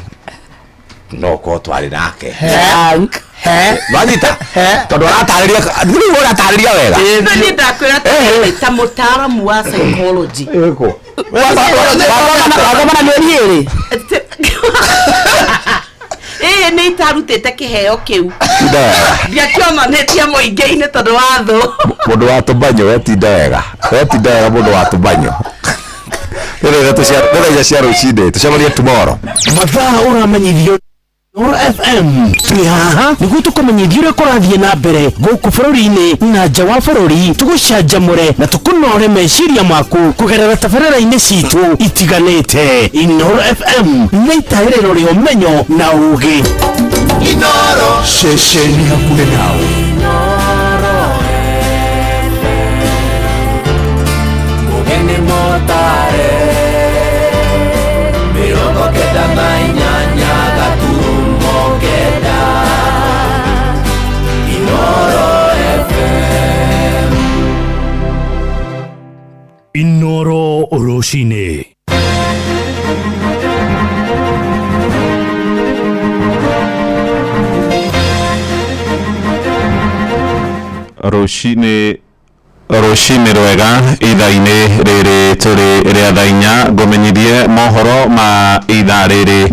no korwo twarĩ nake wanyita tondũ aratarĩria rĩu ũratarĩria wega. No niĩ ndakwĩra atĩrĩrĩ, ta mũtaaramu wa psychology. Ĩkũ? Wagomana mĩeri 2. Ĩĩ, nĩ itarutĩte kĩheo kĩu. Tinda wega. Ndiakĩonanĩtie mũingĩ-inĩ tondũ wa thũ. Mũndũ wa tũbanyo, we tinda wega, we tinda wega, mũndũ wa tũbanyo. Nĩ thaa 4 cia rũcinĩ, tũcemanie tomorrow. Mathaa ũramenyithio Inooro FM twĩ haha nĩguo tũkũmenyithia ũrĩa kũrathiĩ na mbere gũkũ bũrũri-inĩ na nja wa bũrũri, tũgũcanjamũre na tũkũnore meciria maku kũgerera tabarĩra-inĩ citũ itiganĩte. Inooro FM nĩ itaĩrĩro rĩa ũmenyo na ũgĩ. Inooro. Ceceni hakuhĩ nawe. Mugeni motare 98.9 Inooro FM. Inooro rũcinĩ. Rũcinĩ rwega, ithaa-inĩ rĩrĩ tũrĩ rĩa thaa 4, ngũmenyithie mohoro ma ithaa rĩrĩ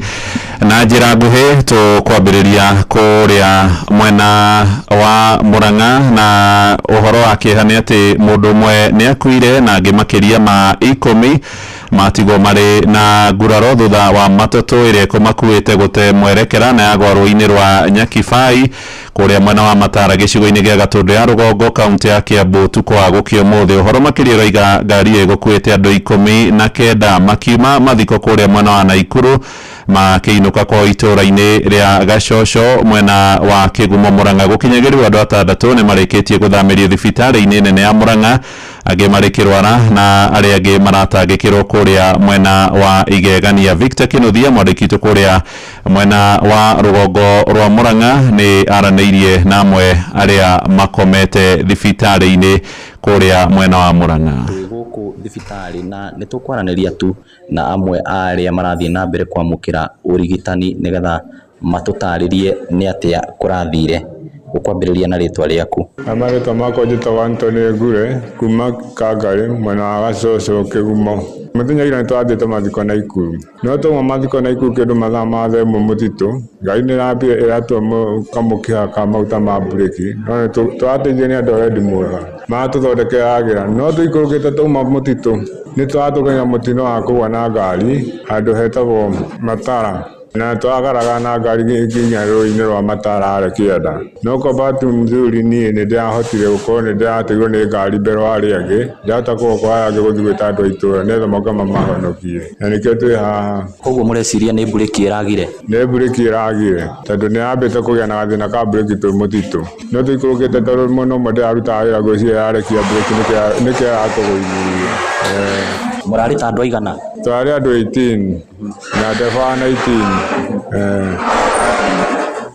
na njĩra nguhĩ. Tũkwambĩrĩria kũrĩa mwena wa Murang'a na ũhoro wa kĩeha nĩ atĩ mũndũ ũmwe nĩ akuire na angĩ makĩria ma 10 matigwo marĩ na nguraro thutha wa matatũ ĩrĩa ĩkũmakuĩte gũte mwerekera na yagwa rũĩ-inĩ rwa Nyakibai. Kũrĩa mwena wa Matara gĩcigo-inĩ gĩa Gatũndũ ya Rũgongo, kaunti ya Kiambu ũtukũ wa gũkĩa ũmũthĩ. Ũhoro makĩria ũroiga ngari ĩyo ĩgũkuĩte andũ 19 makiuma mathiko kũrĩa mwena wa Naikuru makĩinũka kwao itũũra-inĩ rĩa Gacoco mwena wa Kĩgumo Mũrang'a. Gũkinyagĩrio andũ atandatũ nĩ marĩkĩtie gũthamĩrio thibitarĩ-inĩ nene ya Mũrang'a, angĩ marĩ kĩrwara na arĩa angĩ maratangĩkĩrwo kũrĩa mwena wa Igegania. Victor Kĩnuthia, mwandĩki witũ kũrĩa mwena wa rũgongo rwa Mũrang'a, nĩ aranĩirie na amwe arĩa makomete thibitarĩ-inĩ kũrĩa mwena wa Mũrang'a. Twĩ gũkũ thibitarĩ na nĩ tũkwaranĩria tu na amwe a arĩa marathiĩ na mbere kwamũkĩra ũrigitani nĩgetha matũtarĩrie nĩ atĩa kũrathire. Ũkwambĩrĩria na rĩtwa rĩaku. Na marĩtwa makwa njĩtagwo Anthony Ngure kuma Kangarĩ mwena wa Gacoco Kĩgumo. Mũthenya ira nĩtwathiĩte mathiko Naikuru, no twauma mathiko Naikuru kĩndũ mathaa ma 1:00 mũtitũ, ngari nĩĩrambire ĩratua kamũkiha ka maguta ma mburĩki, no tũrateithio nĩ andũ a wendi mwega maratũthondekera no tũikũrũkĩte twauma mũtitũ nĩtũratũgenya mũtino wa kũgwa na ngari handũ hetagwo Matara na twagaragara na ngari nginya rũĩ-inĩ rwa Matara harĩa kĩanda. No kwa bahati nzuri niĩ nĩndĩrahotire gũkorwo nĩndĩrateirwo nĩ ngari mbere wa arĩa angĩ, ndĩrahota kũgoka arĩa angĩ gũthiĩ gwĩta andũ a itũũra nĩgetha moke mamahonokie, na nĩkĩo twĩ haha. Koguo mũreciria nĩ mburĩki ĩragire? Nĩ mburĩki ĩragire tondũ nĩyambĩte kũgĩa na gathĩna ka mburĩki twĩ mũtitũ, no tũikũrũkĩte tondũ mwena ũmwe ndĩrarutaga wĩra ngwĩciria yarekia mburĩki nĩkĩo ĩratũgũithirie. Mũrarĩ ta andũ aigana? Twarĩ andũ 18 na ndereba wa 19.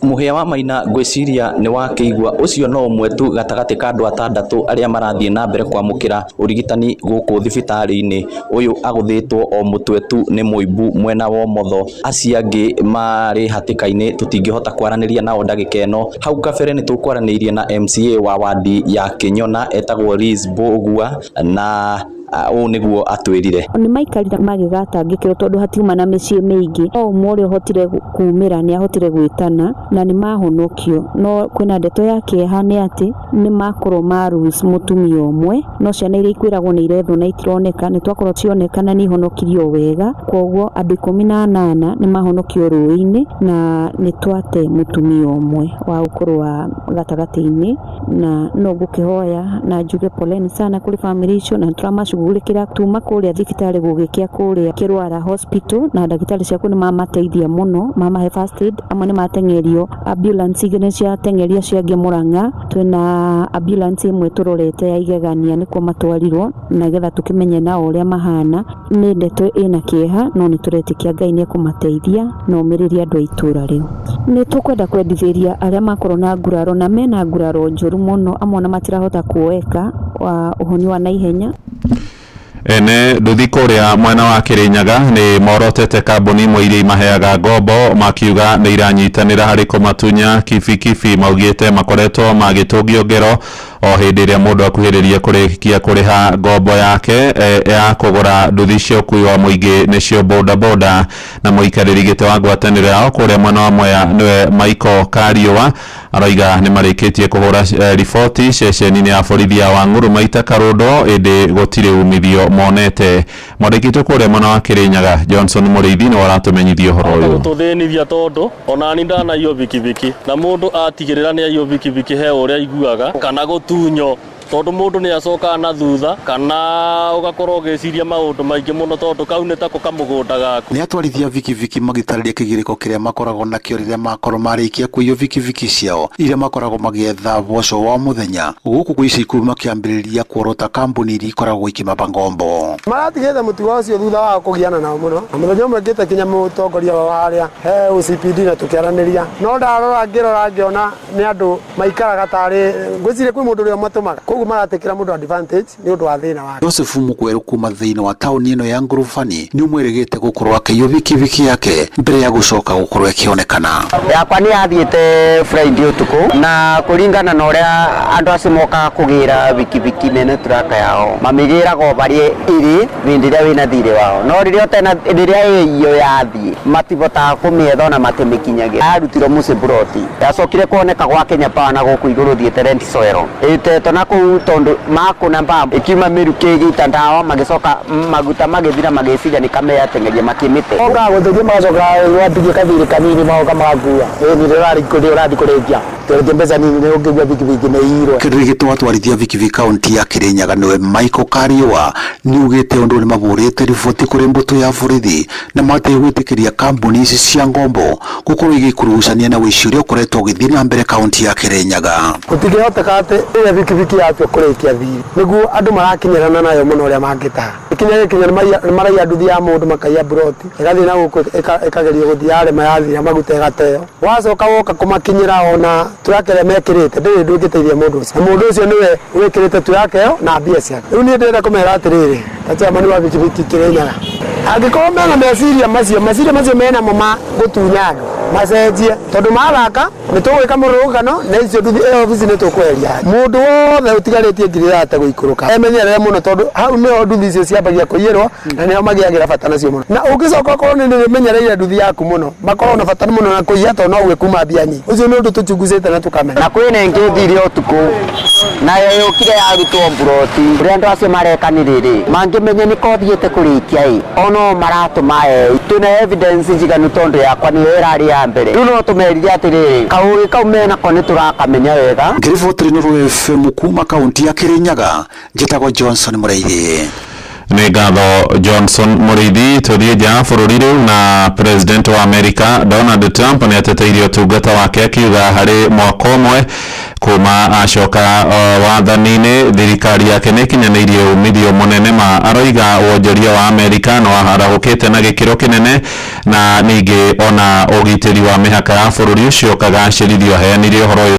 Mũhĩa wa Maina ngwĩciria nĩ wakĩigua ũcio no ũmwe tu gatagatĩ ka andũ atandatũ arĩa marathiĩ na mbere kwamũkĩra ũrigitani gũkũ thibitarĩ-inĩ. Ũyũ agũthĩtwo o mũtwe tu nĩ mũimbu mwena wa ũmotho, acio angĩ marĩ hatĩka-inĩ tũtingĩhota kwaranĩria nao ndagĩka ĩno. Hau kabere nĩ tũkwaranĩirie na MCA wa wandi ya Kĩnyona etagwo Liz Mbũgua na ũũ nĩguo atwĩrire. Nĩ maikarire magĩgatangĩkĩrwo tondũ hatiuma na mĩciĩ mĩingĩ, no ũmwe ũrĩa ũhotire kumĩra nĩ ahotire gwĩtana na nĩ mahonokio, no kwĩna ndeto ya kĩeha nĩ atĩ nĩ makorwo ma lose mũtumia ũmwe, no ciana iria ikwĩragwo nĩ irethwo na itironeka, nĩ twakorwo cioneka na nĩ ihonokirio wega, koguo andũ 18 nĩ mahonokio rũĩ-inĩ na nĩ twate mũtumia ũmwe wa ũkũrũ wa gatagatĩ-inĩ, na no ngũkĩhoya na njuge poleni sana kũrĩ family icio na tũramacugurĩkĩra tuma kũrĩa thibitarĩ gũgĩkĩa kũrĩa Kĩrwara hospital, na ndagĩtarĩ ciaku nĩ mamateithia mũno, mamahe first aid, amwe nĩ mateng'erio ambulance igĩrĩ ciateng'erio ciangĩ Mũrang'a, twĩna ambulance ĩmwe tũrorete ya Igegania nĩkuo matwarirwo nĩgetha tũkĩmenye nao ũrĩa mahana. Nĩ ndeto ĩna kĩeha no nĩ tũretĩkia Ngai nĩ ekũmateithia na omĩrĩrie andũ a itũũra rĩu. Nĩ tũkwenda kwendithĩria arĩa makorwo na nguraro na mena nguraro njũru mũno, amwe ona matirahota kuoeka ũhoni wa naihenya. Ene nduthi kũrĩa mwena wa Kĩrĩnyaga nĩ morotete kambuni imwe iria imaheaga ngombo makiuga nĩ iranyitanĩra harĩ kũmatunya kibikibi, maugĩte makoretwo magĩtũngio ngero o hĩndĩ ĩrĩa mũndũ akuhĩrĩria kũrĩkia kũrĩha ngombo yake ya kũgũra nduthi cia ũkui wa mũingĩ nĩcio boda boda. Na mũikarĩri gĩtĩ wa ngwatanĩro yao kũrĩa mwena wa Mwea nĩwe Michael Kariũa aroiga nĩ marĩkĩtie kũhũra riboti ceceni-inĩ ya borithi ya Wang'ũrũ Maita Karũndo, ĩndĩ gũtirĩ umithio monete. Mwandĩki witũ kũrĩa mwena wa Kĩrĩnyaga Johnson Mũrĩithi nĩwe ũratũmenyithia ũhoro ũyũ. Gũtũthĩnithia tondũ onani ndanaiywo bikibiki na mũndũ atigĩrĩra nĩ aiywo bikibiki he ũrĩa aiguaga kana gũtunyo, tondũ mũndũ nĩ acokaga na thutha kana ũgakorwo ũgĩciria maũndũ maingĩ mũno tondũ kau nĩ tako kamũgũnda gaku. Nĩ atwarithia bikibiki magĩtarĩria kĩgirĩko kĩrĩa makoragwo nakĩo rĩrĩa makorwo marĩkia kũiywo bikibiki ciao iria makoragwo magĩetha boco wa mũthenya gũkũ kwa ica ikuhĩ makĩambĩrĩria kuorota kambuni iria ikoragwo ikĩmaba ngombo. Maratigĩte mũtugo ũcio thutha wa kũgiana nao mũno, na mũthenya ũmwe ngĩte kinya mũtongoria wao harĩa he OCPD na tũkĩaranĩria, no ndarora ngĩrora ngĩona nĩ andũ maikaraga tarĩ ngwĩciria kwĩ mũndũ ũrĩa ũmatũmaga, koguo maratekera mũndũ advantage nĩ ũndũ wa thĩna wake. Joseph Mukweru kuma thĩinĩ wa taũni ĩno ya Ngurubani nĩ ũmwĩrĩgĩte gũkorwo akĩiywo bikibiki yake mbere ya gũcoka gũkorwo ĩkĩonekana. Yakwa nĩ yathiĩte Friday ũtukũ na kũringana na ũrĩa andũ acio mokaga kũgĩra bikibiki mene turaka yao mamĩgĩraga o barĩa ĩrĩ hĩndĩ ĩrĩa wĩna thirĩ wao, no rĩrĩa ũtena rĩrĩa ĩyo yathiĩ matibotaga kũmĩetha ona matimĩkinyagĩra. Yarutirwo mũciĩ buroti yacokire kuoneka gwa Kenya Power na gũkũ igũrũ thiĩte Rent Soil ĩtetwo na kũu tondũ makũna mbambo ĩkiuma mĩrukĩ ĩgĩita ndawa magĩcoka maguta magĩthira magĩciria nĩ kameyateng'eria makĩmĩte. Mokaga gũteithia magacoka gwatigia kathirĩ kanini magoka magakua. Ĩĩ nĩ ũrathiĩ kũrĩkia. Tũrĩtie mbeca nini nĩ ũngĩigua bikibiki nĩ iyirwo. Kĩrĩgĩtwo atwarithia bikibiki kaunti ya Kirinyaga nĩwe Michael Kariũa nĩugĩte ũndũ nĩ mabũrĩte riboti kũrĩ mbũtũ ya borithi na mategwĩtĩkĩria kambuni ici cia ngombo gũkorwo igĩkuruhania na ũici ũrĩa ũkoretwo ũgĩthiĩ na mbere kaunti ya Kirinyaga. Gũtingĩhoteka atĩ rĩrĩa bikibiki yatua kũrĩkia thirĩ nĩguo andũ marakinyĩrana nayo mũno ũrĩa mangĩtaha. Ĩkinya gĩkinya nĩ maraiya nduthi ya mũndũ makaiya mburoti ĩgathiĩ na gũkũ ĩkagerio gũthiĩ yarema yathira maguta ĩgateo. Wacoka woka kũmakinyĩra ona turaka ĩrĩa mekĩrĩte ndĩrĩ ũndũ ĩngĩteithia mũndũ ũcio na mũndũ ũcio nĩwe wĩkĩrĩte turaka ĩyo na mbia ciake. Rĩu niĩ ndĩrenda kũmera atĩrĩrĩ ta chairman wa bikibiki Kĩrĩnyaga angĩkorwo mena meciria macio meciria macio menamo ma gũtunya andũ macenjie tondũ mathaka nĩ tũgwĩka mũrũrũngano na icio nduthi ĩyo obici nĩ tũkweheria mũndũ wothe ũtigarĩtie ngiri thate gũikũrũka emenyerere mũno tondũ hau nĩho nduthi icio ciambagia kũiyĩrwo na nĩho magĩagĩra bata nacio mũno na ũngĩcoka ũkorwo nĩ nĩmenyereire nduthi yaku mũno makorwo na bata mũno na kũiya tondũ no gwĩkuma mbia nyingĩ ũcio nĩ ũndũ tũchungucĩte na tũkamenya. Na kwĩna ĩngĩ thire ũtukũ nayo yũkire yarutwo mburoti ũrĩa andũ acio mareka nĩ rĩrĩ mangĩmenya nĩ kothiĩte kũrĩkia ĩ ono maratũma ei twĩna evidence njiganu tondũ yakwa nĩyo ĩrarĩ ya mbere rĩu no tũmerire atĩrĩrĩ kaũgĩ kau menako nĩ tũrakamenya wega. Ngĩribotera Inooro FM kuma kaunti ya Kirinyaga njĩtagwo Johnson Mũraithi. Nĩ ngatho Johnson Mũrĩithi. Tũthiĩ nja ya bũrũri rĩu na President wa America Donald Trump nĩ ateteirie ũtungata wake akiuga harĩ mwaka ũmwe kuma acoka wathani-inĩ thirikari yake nĩ ĩkinyanĩirie umithio mũnene ma aroiga wonjoria wa Amerika nĩ waharahũkĩte na gĩkĩro kĩnene na ningĩ ona ũgitĩri wa mĩhaka ya bũrũri ũcio ũkagacĩrithio. Aheanire ũhoro ũyũ.